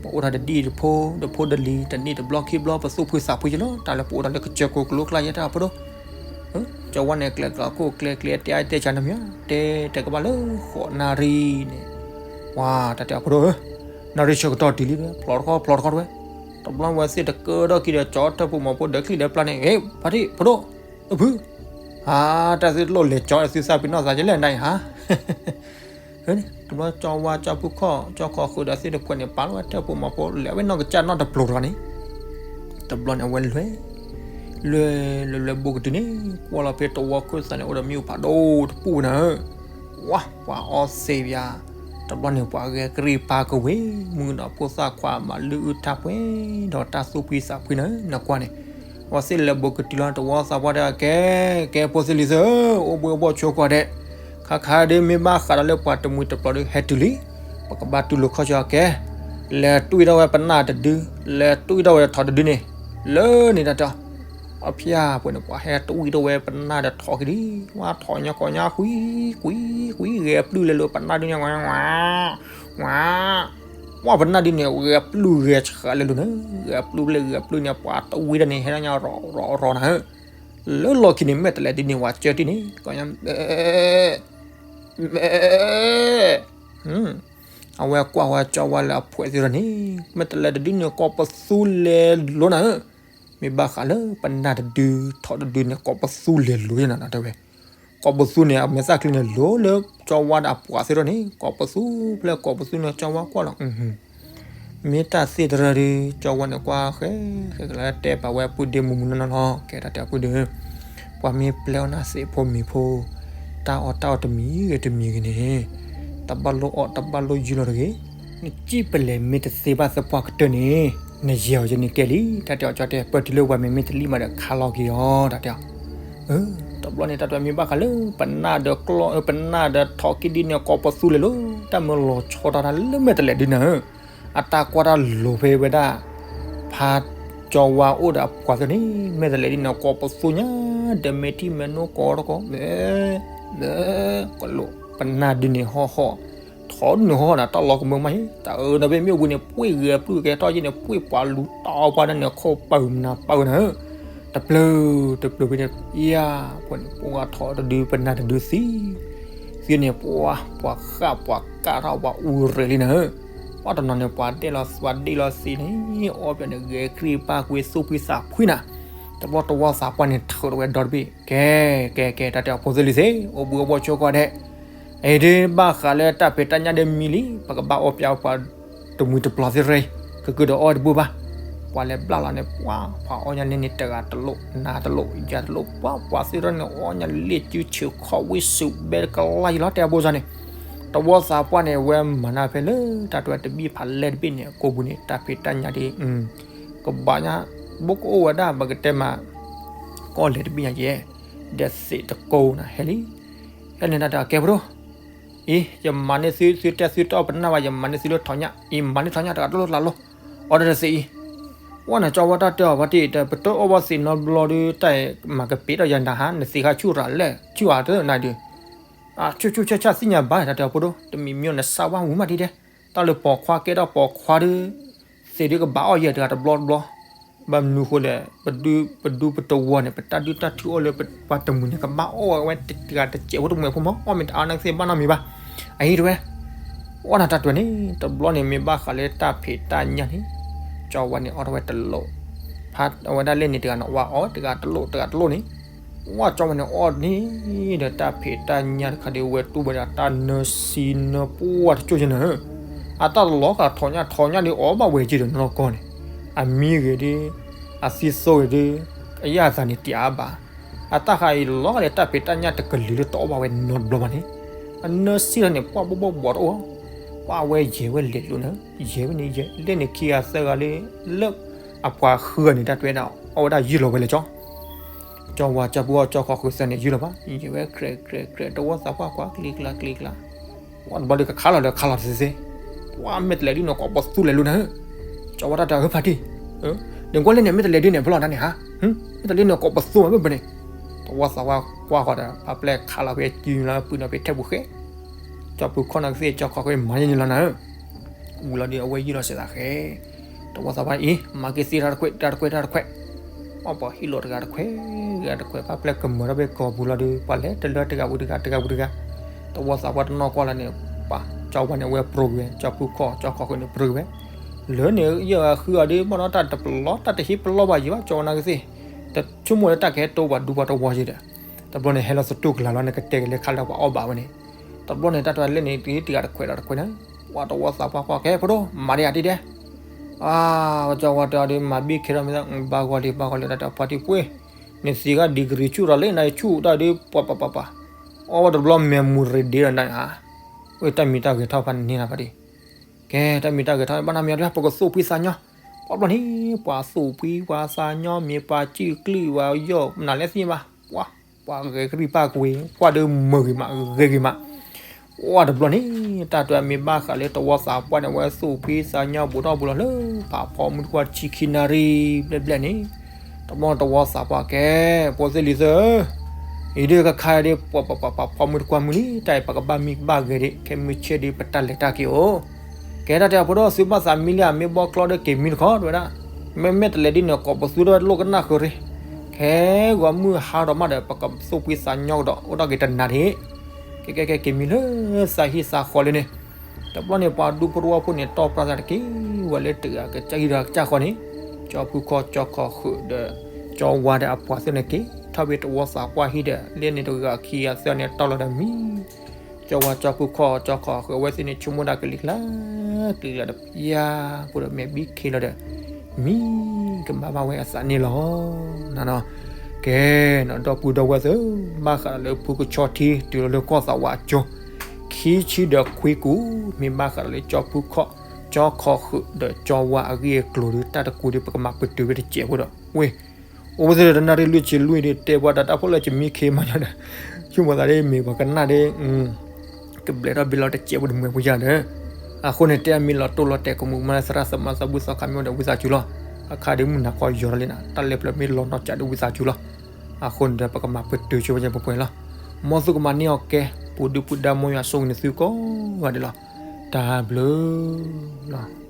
ပအိၣ်တၢ်တဒ်တဖိ တဖိတလံၤ တနံၣ်တဘျီခံဘျီ ပသူၣ်ဖှံသးဖှံယဲလီၤ. တၢ်လၢပအိၣ်တၢ်လၢကစၢၢ်ကိးကျိကျါယဲတၢ်ဖိဒိၣ်. ကၠီဝါန့ၣ် ကျဲၤကျဲၤခိၣ်ကျဲၤကျဲၤတဲအါတဲဆါနမံၤ တဲတဲကဘၣ်လၢဃိးနၣ်ရံၣ်န့ၣ်, ပှၤတၢ်တဲအီၤ ဖိဒိၣ်ဧၢ, နၣ်ရံၣ်ဆၢကတီၢ်တုၤလံ ဖျိးတခီဖျိးတခီတဝဲ. တဘျီဝဲသ့ၣ်တကၢထီၣ်ခံဒီး ကၠီထၢၣ်ဖိမီၤဖိဒီးချံၣ်ဒီးပျၢ်န့ၣ်, ဟ့ၣ် ဖါတံၢ် ဖိဒိၣ် အဖု, အါ တၢ်သုတလိၣ်လဲၤကၠီ သုသၣ်ဖံးနီၣ်သးယဲလဲၣ်နၤအံၤဟါ. တဘျီကၠီဝါကၠီဖုခီၣ် ကၠီခီၣ်ဃုာ်ဒီးသ့ၣ်တဖၣ်န့ၣ် ပာ်လီၤဝဲထၢၣ်ဖိမီၤဖိ လဲၤဝဲနီၢ်ကစၢ်နီတပျိၤတဂၤန့ၣ်, တဘျီန့ၣ် အဝဲလဲၤ လဲၤလဲၤလဲၤဘိးကတုၤန့ၣ် ကွၢ်လီၤဖဲတဝီခၢၣ်သးန့ၣ် အိၣ်ဒီးမ့ၣ်အူဖးဒိၣ်တပူၤနၤဧၢ. ဝါ ပှၤအီၣ်သ့ၣ်ဘၣ်, တဘျီန့ၣ် ပှၤဂဲၤကရံၣ်ပာ်ကဝ့ၤ မုၢ်ဒီးဖိသၣ်ခွါမၤလုၢ်အုၣ်ထါပှဲၤ ဒီးတၢ်သူၣ်ဖှံသးဖှံနၤဧၢ နကွၢ်န့ၣ်. အဝဲသ့ၣ်လဲၤဘိးကတုၤလီၤ တဝီသးပှၢ်တဲ ကဲ ကဲ ဖိသ့ၣ်လံၤသ့ၣ်ဧၢ, အိၣ်ဘှံးအိၣ်ဘှီၣ်ဆိကွၢ်ဒဲး, ခါခါဒ်မ့ၢ်ဘၣ်ဃးဒီးလၢပှၤတမှံၤတပျီၤဒီး ဟဲတုၤလံ, ပကဘၣ်တူၢ်လိာ်ခီၣ်ဆၢကဲ, လဲၤတွံၢ်ထီၣ်ဝဲပနၢ်တဒု, လဲၤတွံၢ်ထီၣ်ဝဲထိးတဒုန့ၣ်, လၢန့ၣ်တၢ်တဲ အဖျါပှဲၤန့ၣ် ပှၤဟဲတွံၢ်ထီၣ်ဝဲပနၢ်ဒီးထိးခံဒံ, ဝါထိးညါကိးညါ ကွံ ကွံ ကွံ ဂဲၤပျုၢ်လဲၤလိာ်ပနၢ်ဒုန့ၣ်, ဝါ ဝါ ပနၢ်ဒုန့ၣ် ဂဲၤပျုၢ်ဂဲၤဆှးလဲၤလိာ်န့ၣ်, ဂဲၤပျုၢ်ဘျဲၣ်ဂဲၤပျုၢ်န့ၣ် ပှၤတွံၢ်ဝဲဒၣ်န့ၣ် ဟဲဒၣ်ညါရီၤရီၤရီၤနၤဧၢ. လၢလီၢ်ခံန့ၣ် မဲာ်တလဲးဒုန့ၣ် ဝဲကၢတံၢ်န့ၣ် ကိးညါ မဲာ် အဝဲကွၢ်ဝဲကၠီဝါလၢအဖှဲးသ့ၣ်ဒီးန့ၣ်, မဲာ်တလဲးတဒုန့ၣ် ကိးပသူလဲၤလိာ်နၤဧၢ. မ့ၢ်ဘၣ်ဃးလၢပနၢ်တဒု ထိးတဒုန့ၣ် ကိးပသူလဲၤလိာ်ယဲနၤ တဲဝဲ. ကိးပသူန့ၣ် အမဲာ်သၣ်ချံန့ၣ် လိၤလၢကၠီဝါဒီးအပှၤသ့ၣ်ဒီးန့ၣ် ကိးပသူဖျဲၣ်ကိးပသူန့ၣ် ကၠီဝါကွၢ်လီၤ. မ့ၢ်တၢ်သ့ၣ်တရၢဒီး ကၠီဝါန့ၣ်ကွၢ်ဃဲ ဃဲကလၢတဲပာ်ဝဲပုၢ်ဒ့မုၢ်မုၢ်နီၢ်နီၢ်လီၤ. ကဲတၢ်တဲအပုၢ်ဒ့ဧၢ, ပှၤမ့ၢ်ပျဲအီၣ်နၤသ့ၣ်ဖိမံၤဖိ တၢ်အီၣ်တၢ်အီတမံၤဂ့ၤတမံၤဂ့ၤန့ၣ်, တဘၣ်လိၣ်အီၣ်တဘၣ်လိၣ်ယုၢ်လီၤတဂ့ၤ. နစံၣ်ပလဲၤမ့ၢ်တသ့ဘၣ်သပှၢ်ကတၢၢ်န့ၣ်, နယဲၢ်အီၤယဲန့ၣ်ကဲလံ. တၢ်တဲအီၤကၠီတဲ ပၢၢ်တုၤလၢပှၤမ့ၢ်မ့ၢ်တလံၣ်မးဒီးခါလီၤက့ၤအီၤ တၢ်တဲအီၤ. တဘျီန့ၣ် တၢ်တဲမ့ၢ်ဘၣ်ဃးလၢ ပနၢ်ဒီးကျီၢ် ပနၢ်ဒီးထိးခံဒုန့ၣ် ကိးပသူလဲၤလိာ်, တၢ်မၢလီၤဆီတၢ်တၢ်လၢမဲာ်တလဲးဒုနၤဧၢ. အတၢ်ကွၢ်တၢ်လိၤဖဲဝဲဒၣ် ဖးကၠီဝါအိၣ်ဒီးအပှၤသ့ၣ်န့ၣ် မဲာ်တလဲးဒုန့ၣ် ကိးပသူညါ ဒီးမဲာ်ထံမဲာ်နိကိးတကိး မဲာ် မဲာ် ကလိာ် ပနၢ်ဒုန့ၣ်ဟီၣ်ဟီၣ် ထိးဒုန့ၣ်ဟီၣ်ဟီၣ်နၤ တၢ်လီၤကမၢမးအံၤ တၢ်အၢနၤဖဲမ့ၣ်အူပူၤန့ၣ် ပှ့ၢ်ဂဲၤပျုၢ်ကဲထီၣ်ယဲၢ်န့ၣ် ပှ့ၢ်ပှၤလူၤတီပှၤဒၣ်န့ၣ် ခိၣ်ပၢၢ်မနၤပၢၢ်နၤဧၢ. တပျုၤတပျုၤဖဲန့ၣ် ယၤ ပှၤန့ၣ် ပှၤထီၣ်တဒု ပနၢ်တဒုသံ သံန့ၣ် ပှၤ ပှၤဃၣ်ပှၤကၣ်ထီၣ်ပှၤအူရ့ၣ်လံနၤဧၢ. ပှၤတနီၤန့ၣ် ပှၤဒ့ၣ်လီၤ ပှၤဒ့ၣ်လီၤသံန့ၣ် အီၣ်ပၠးန့ၣ် ဂဲၤခရံာ်ပၢ်ကွံာ်သူၣ်ဖှံသးဖှံနၤ. တဘျီတဝီသးပှၢ်န့ၣ် ထုးထီၣ်ဝဲဒီတဘ့ၣ် ကဲ ကဲ ကဲ တၢ်တဲအဖိသ့ၣ်လံၤသ့ၣ် အိၣ်ဘှံးအိၣ်ဘှီၣ်ဆိကီၢ်ဒဲး အံၤဒ်ဘၣ်ဃးလၢတၢ်ဖံးတၢ်ညၣ်ဒ်မံလံ ပကဘၣ်အီၣ်ပၠးပှၤတမှံၤတပျီၤသ့ၣ်ရ့ ကကုာ်ဒီးအီၣ်တဘူၣ်ဘၣ်. ပှၤလဲၤဘျၣ်လီၤန့ၣ် ပှၤ ပှၤအီၣ်ညါလ့န့ၣ် တဂၤတလိၣ် နၤတလိၣ် ယၤတလိၣ် ပှၤ ပှၤသ့ၣ်ရ့န့ၣ် အီၣ်ညါလ့စုဆၢခီၣ်ဝံၣ်စူးဘဲကလါယံၤလီၤ တဲအဖိစၢ်န့ၣ်. တဝီသးပှၢ်န့ၣ် ဝဲမၤနၢ်ဖဲလၢတၢ်တဝဲတဘ့ၣ်ဖးလဲၢ်တဘ့ၣ်န့ၣ် အကိာ်ပူၤန့ၣ် တၢ်ဖံးတၢ်ညၣ်ဒ် ကဘၣ်ညါ ဘိကအိၣ်ဝဲဒၣ် ပကတဲမး ကီၢ်လဲၤတဘ့ၣ်ညါယဲၢ် ဒီးသ့ၣ်တကိးနၤဟဲလံ ဟဲန့ၣ်တၢ်တဲကဲဖိဒိၣ် အံၤ ယမၤန့ၢ်သု သုတဲသုတအီၣ်ပနၢ်ဘၣ် ယမၤန့ၢ်သုလၢထီးညၣ် အံၤမၤန့ၢ်ထီးညၣ်တဂၤတလိၣ်တလးလိၤ အီၣ်ဒီးတသ့အံၤ ဝဲန့ၣ် ကၠီဝါတၢ်တဲအီၤ ပှၤတံၢ်တဲ ပတအီၣ်ဘၣ်သ့ၣ်နီတဘျီဒီး တၢ်မၤကပ့ၤထီၣ်ယၤနၤဟါ နသ့ခါဆူၣ်ရၤလဲၣ် ဆူၣ်အါတနၤဒုး ဆူၣ်ဆူၣ်ဆၣ်ဆၣ်သ့ၣ်ညါဘၣ် တၢ်တဲအီၤဖိဒိၣ် တမံၤမံၤနဆၣ်ဝၣ်ဝံၤမးဒ်ဒဲး တၢ်လၢပိာ်ခွါကဲထီၣ်ပိာ်ခွါဒီး သ့ၣ်ဒုးကဘၣ်အီၣ်ယဲၢ်တဂၤတဘျီတဘျီ ဘၣ်မနုၤဃိလဲၣ် ပဒူပတဝီန့ၣ် ပတၢ်ဒုၣ်တၢ်ထုအီၣ်လၢပှၤတမှံၤန့ၣ် ကဘၣ်အီၣ်ဝဲတဂၤတစဲးဖိတမှဲၤဖိမး အီၣ်မ့ၢ်တအါနကသ့ၣ်ဘၣ်နီတမံၤဘၣ်. အအံၤတဝဲ အီၣ်နၤတၢ်တဝဲန့ၣ် တဘျီန့ၣ် မ့ၢ်ဘၣ်ဃးလၢတၢ်ဖံးတၢ်ညၣ်န့ၣ် ကၠီဝါန့ၣ် အီၣ်ထီၣ်ဝဲတလိၣ် ဖးအဝဲဒၣ်လဲၣ်န့ၣ်တဂၤန့ၣ် ဝဲအီၣ်တဂၤတလိၣ်တဂၤတလိၣ်န့ၣ် ဝဲကၠီဝါန့ၣ်အီၣ်န့ၣ်ဒီးတၢ်ဖံးတၢ်ညၣ်တခါဒ်ဝဲတူၢ်ဝဲဒၣ်တၢ်နၢဆံနၢပှၢ်တကၠိၢ်ယဲၢ်န့ၣ် အတၢ်တလီၤဂာ်ထီးညၣ်ထီးညၣ်ဒ်အီၣ်ဘၣ်ဝဲက့ၤဒီးနီၢ်ကီၢ်န့ၣ် အမံဂ့ၤဒ် အသံသိဂ့ၤဒ် အယၣ်အသးန့ၣ်တံာ်အါဘၣ်. အတၢ်ဃးအံၤလီၤဂာ်လၢတၢ်ဖံးတၢ်ညၣ်တကလုာ်လၢတအီၣ်ဘၣ်ဝဲနီတဘျီဘၣ်န့ၣ် အနၢဆံလီၤန့ၣ် ပှၢ်ဘိၣ်ဘိၣ်ဘှီးတအိၣ် ပှၢ်ဝဲယဲၢ်ဝဲလဲၤလိာ်န့ၣ် ယဲၢ်ဝဲန့ၣ်ယဲၢ် လဲၣ်န့ၣ်ခံဂၤသၢဂၤလၢ လၢအပှၤဃုဂၤန့ၣ် တၢ်တဝဲဒၣ် အီၣ်ဝဲဒၣ်ယုၢ်လီၤဝဲလၢကၠီ ကၠီဝါကၠီပူၤအီၣ်ကၠီခီဃုာ်သၢန့ၣ် ယုၢ်လီၤဘၣ် ယဲၢ်ဝဲကြဲးကြဲးကြဲး တဝီသးပှၢ်ကွၢ်ကျံကျါကျံကျါ ပှၢ်တဘျီဒီးကခးလီၤဒီးခးလီၤတသ့သ့ ပှၢ်မ့ၢ်တလဲၤဒ်န့ၣ်ကိးပသူလဲၤလိာ်နၤဧၢ ကၠီဝါတၢ်တဲအၢဖးတံၢ် နကွၢ်လဲၣ်န့ၣ် မ့ၢ်တလဲၤဒ်န့ၣ်ဖဲလီၤတၢ်န့ၣ်ဟါ မ့ၢ်တလဲၤန့ၣ်ကိးပသူမးဘၣ်ဘၣ်န့ၣ် တဝီသးပှၢ်ကွၢ်ဃီဒီး ဖးပျဲၢ်ခးလီၤဖဲကုလီၤဖဲထဲပူၤဃဲ ကၠီပူၤခီၣ်နၤကသ့ၣ် ကၠီခီဃုမၤယဲၢ်န့ၣ်လီၤနၤဧၢ ဝံၤလီၤဒီးအဝဲယုၢ်လီၤစဲးသးဃဲ တဝီသးပှၢ်အံၤ မၤက့ၤသ့တၢ်တခွဲး တၢ်တခွဲး တၢ်တခွဲး ပှၢ်ပှၤဟံၣ်လီၤတဂၤတခွဲး တဂၤတခွဲး ဖးပျဲၢ်ကမၢၤထီၣ်ဖဲကီၢ်ပူၤလီၤဒီး ပှၤလဲၤတလၢတဂၤဝံၤတဂၤ တဂၤဝံၤတဂၤ တဝီသးပှၢ်တနီၢ်ကွၢ်လၢန့ၣ် ပှၤ ကၠီဝါန့ၣ် အဝဲပြိက့ၤဝဲ ကၠီပူၤခီၣ် ကၠီခီဃုန့ၣ် ပြိက့ၤဝဲ လၢန့ၣ် ယဲၢ်ဂၤဃုဂၤဒီး ဘၣ်ဒီးတၢ်တပလီၢ် တၢ်တဟ့ၣ်ပလီၢ်ဘၣ်ယံၤဘၣ် ကၠီဝါနၤကသ့ၣ် တဆိကမိၣ်လၢတၢ်ကဟဲတိပှၤဒူပှၤတဝီယံၤဒီး တဘျီန့ၣ် ဟဲလီၤသတူၢ်ကလာ်လီၤ နကတဲကလဲၤခးလၢပှၤအီၣ်ဘၣ်ဝဲန့ၣ် တဘျီန့ၣ် တၢ်တဝဲလဲၣ်န့ၣ် တဂၤတခွဲးတၢ်တခွဲးန့ၣ် ပှၤတဝီသးပှၢ်ကွၢ်ကဲဖိဒိၣ် မၤဒ်ယၤဒ်ဒဲး အါ ကၠီဝါတဲအီၤဒီး မၤဘံၣ်ခဲထီၣ်မ့ၢ် ဘၣ်ဂီၤလံ ဘၣ်ဂီၤလံ တၢ်တဲပှၤတံၢ်ပှ့ၤ နသံဂၤ degree ဆူၣ်ဒီးလၢနဆူၣ်တၢ်ဒီး ပှၤပှၤပှၤပှၤ အီၣ်ဝဲတဘျီ memory ဒ့ဒီးနၤဧါ ဝဲတၢ်မံၤတၢ်ဂဲၤထီၣ်ဖးန့ၢ်နၤဖးဒံး ကဲ တၢ်မံၤတၢ်ဂဲၤထီၣ် ဘၣ်နၢ်မံၤအီၤဒ် ပကသူၣ်ဖှံသးညီ ပှၤဘျီန့ၣ် ပှၤသူၣ်ဖှံပှၤသးညီ မ့ၢ်ပှၤစုၣ်ကျံၣ်ဝဲယီၣ် နၤလဲၣ်သ့ၣ်ညါဘၣ် ပှၤ ပှၤဂဲၤကရံၣ်ပၢ်ကွံာ် ကွၢ်ဒီးမုာ်ဂ့ၤမး ဂ့ၤဂ့ၤမး အိၣ်တဘျီန့ၣ် တၢ်တဲမ့ၢ်ဘၣ်ဃးလၢတဝီသးပှၢ်န့ၣ် အဝဲသူၣ်ဖှံသးညီဘူးထီၣ်ဘူးလီၤလၢ ဖးဖီမုၢ်တကွၢ်တဆံခံနၣ်ရံၣ်ဘျဲၣ်ဘျဲၣ်န့ၣ် တဘျီတဝီသးပှၢ်ကဲ ဖိသ့ၣ်လံၤသ့ၣ်ဧၢ အံၤဒ်ကခါဒ် ပှၤပှၤပှၤပှၤဖီမုၢ်တကွၢ်မုၢ်လံ တၢ်အံၤပကဘၣ်မံဘၣ်ဂဲၤဒ် ခဲမုၢ်ဆ့ၣ်ဒ်ပတၢ်လဲၤတၢ်က့ၤအိၣ် ကဲတၢ်တဲအဖိဒိၣ် သုဘၣ်သးမံလံဧါ မ့ၢ်ဘီကျီဒီးက့ၤမံတခီ တဲဝဲဒၣ် မ့မ့ၢ်တလဲၤဒ်န့ၣ် ကိးပသူတဝဲလိၣ်ကနၣ်ဃုာ်ရ့ၣ် ခဲဂီၤမုၢ်ဟါဒီးမးဒီး ပကသူၣ်ဖှံသးညီကဒီး အိၣ်ဒၣ်က့ၤတနၤဒ့ၣ် ကဲကဲကဲက့ၤမံလၢသးဟံၣ်သးဃီလံန့ၣ် တဘျီန့ၣ် ပှၤဒူဖိတဝီဖိန့ၣ် တီၢ်ပြၢ်သးတက့ၢ် ဝဲလၢတဂၤကစၢ်ဟံၣ်ဒီးကစၢ်ဃီန့ၣ် ကၠီဖုခီၣ်ကၠီခီၣ်ဃုာ်ဒီး ကၠီဝါဒီးအပှၤသ့ၣ်န့ၣ်က့ၤ ထီၣ်ဖဲတဝီသးပှၢ်ဟံၣ်ဒီး လၢန့ၣ်တဂၤခံဂၤသၢန့ၣ် တီၢ်လီၤဒီးမံ ကၠီဝါကၠီဖုခီၣ်ကၠီခီၣ်ဃုာ် အဝဲသ့ၣ်န့ၣ် ဆိကမိၣ်ဒၣ်ကလံၤကျါ ကလံၤကျါဒီးပျၢ် ပှၤဒီးမဲာ်ဘံခ့လီၤဒီး မံကမၣ်ဘၣ်ဝဲအသးန့ၣ်လီၤ. ကဲ ဒီပုၢ်ဒီဝဲၢ်သ့ၣ်ဧၢ ဘၣ်ဃးဒီးလၢဖုကဆီထံ တုၤလီၤလၢကီၢ်သးဝးအကၠိ ခံဆံဒီးခွံကူာ် မ့ၢ်ဘၣ်ဃးဒီးလၢကၠီဖုခီၣ် ကၠီခီၣ်ဃုာ်ဒီးကၠီဝါအဂ့ၢ်အကျိၤဒီး တၢ်တကူဒီး ပကမၤပတုာ်ဝဲတစဲးဖိဒီး ဝ့ၢ် အိၣ်ဝဲသ့ၣ်ဒီးတနၣ်ရံၣ်လွံၢ်ဆံလွံၢ်ဒီး တဲပှၤတၢ်တၢ်ဖိလၢကမံခ့မးညါဒီး ဆိကမိၣ်သးဒ်မ့ၢ်ပှၤကနၣ်ဒ် ကဘျဲးထီၣ်ဘ့ၣ်လီၤတစဲးဖိတမှဲၤဖိယါဒီး အဃိန့ၣ် တဲအမ့ၢ်လီၤတိၢ်လီၤတဲာ်ကမူးကမၣ်လၢသရၣ်သမါသးဘုၣ်သီခါမ့ၢ်အိၣ်ဒီးဝံသးစူၤလီၤ. အခါဒ်မုၢ်နၤခီယီၤထီၣ်လံနၤ တၢ်လဲၤဖျၢၣ်မ့ၢ်လီၤနီၢ်ကးဒီးဝံသးစူၤလီၤ. အဃိန့ၣ်ဒီး ပကမၤပတုာ်ဆိဝဲပှဲၤပှဲၤလီၤ. မ်သုကမၤန့ၢ်အီၤကဲ ပူၤဒုၣ်ပူၤဒါ မ်ယွၤဆိၣ်ဂ့ၤန့ၢ်သုကိးဂၤဒဲးလီၤ. တၢ်ဘျုးလီၤ.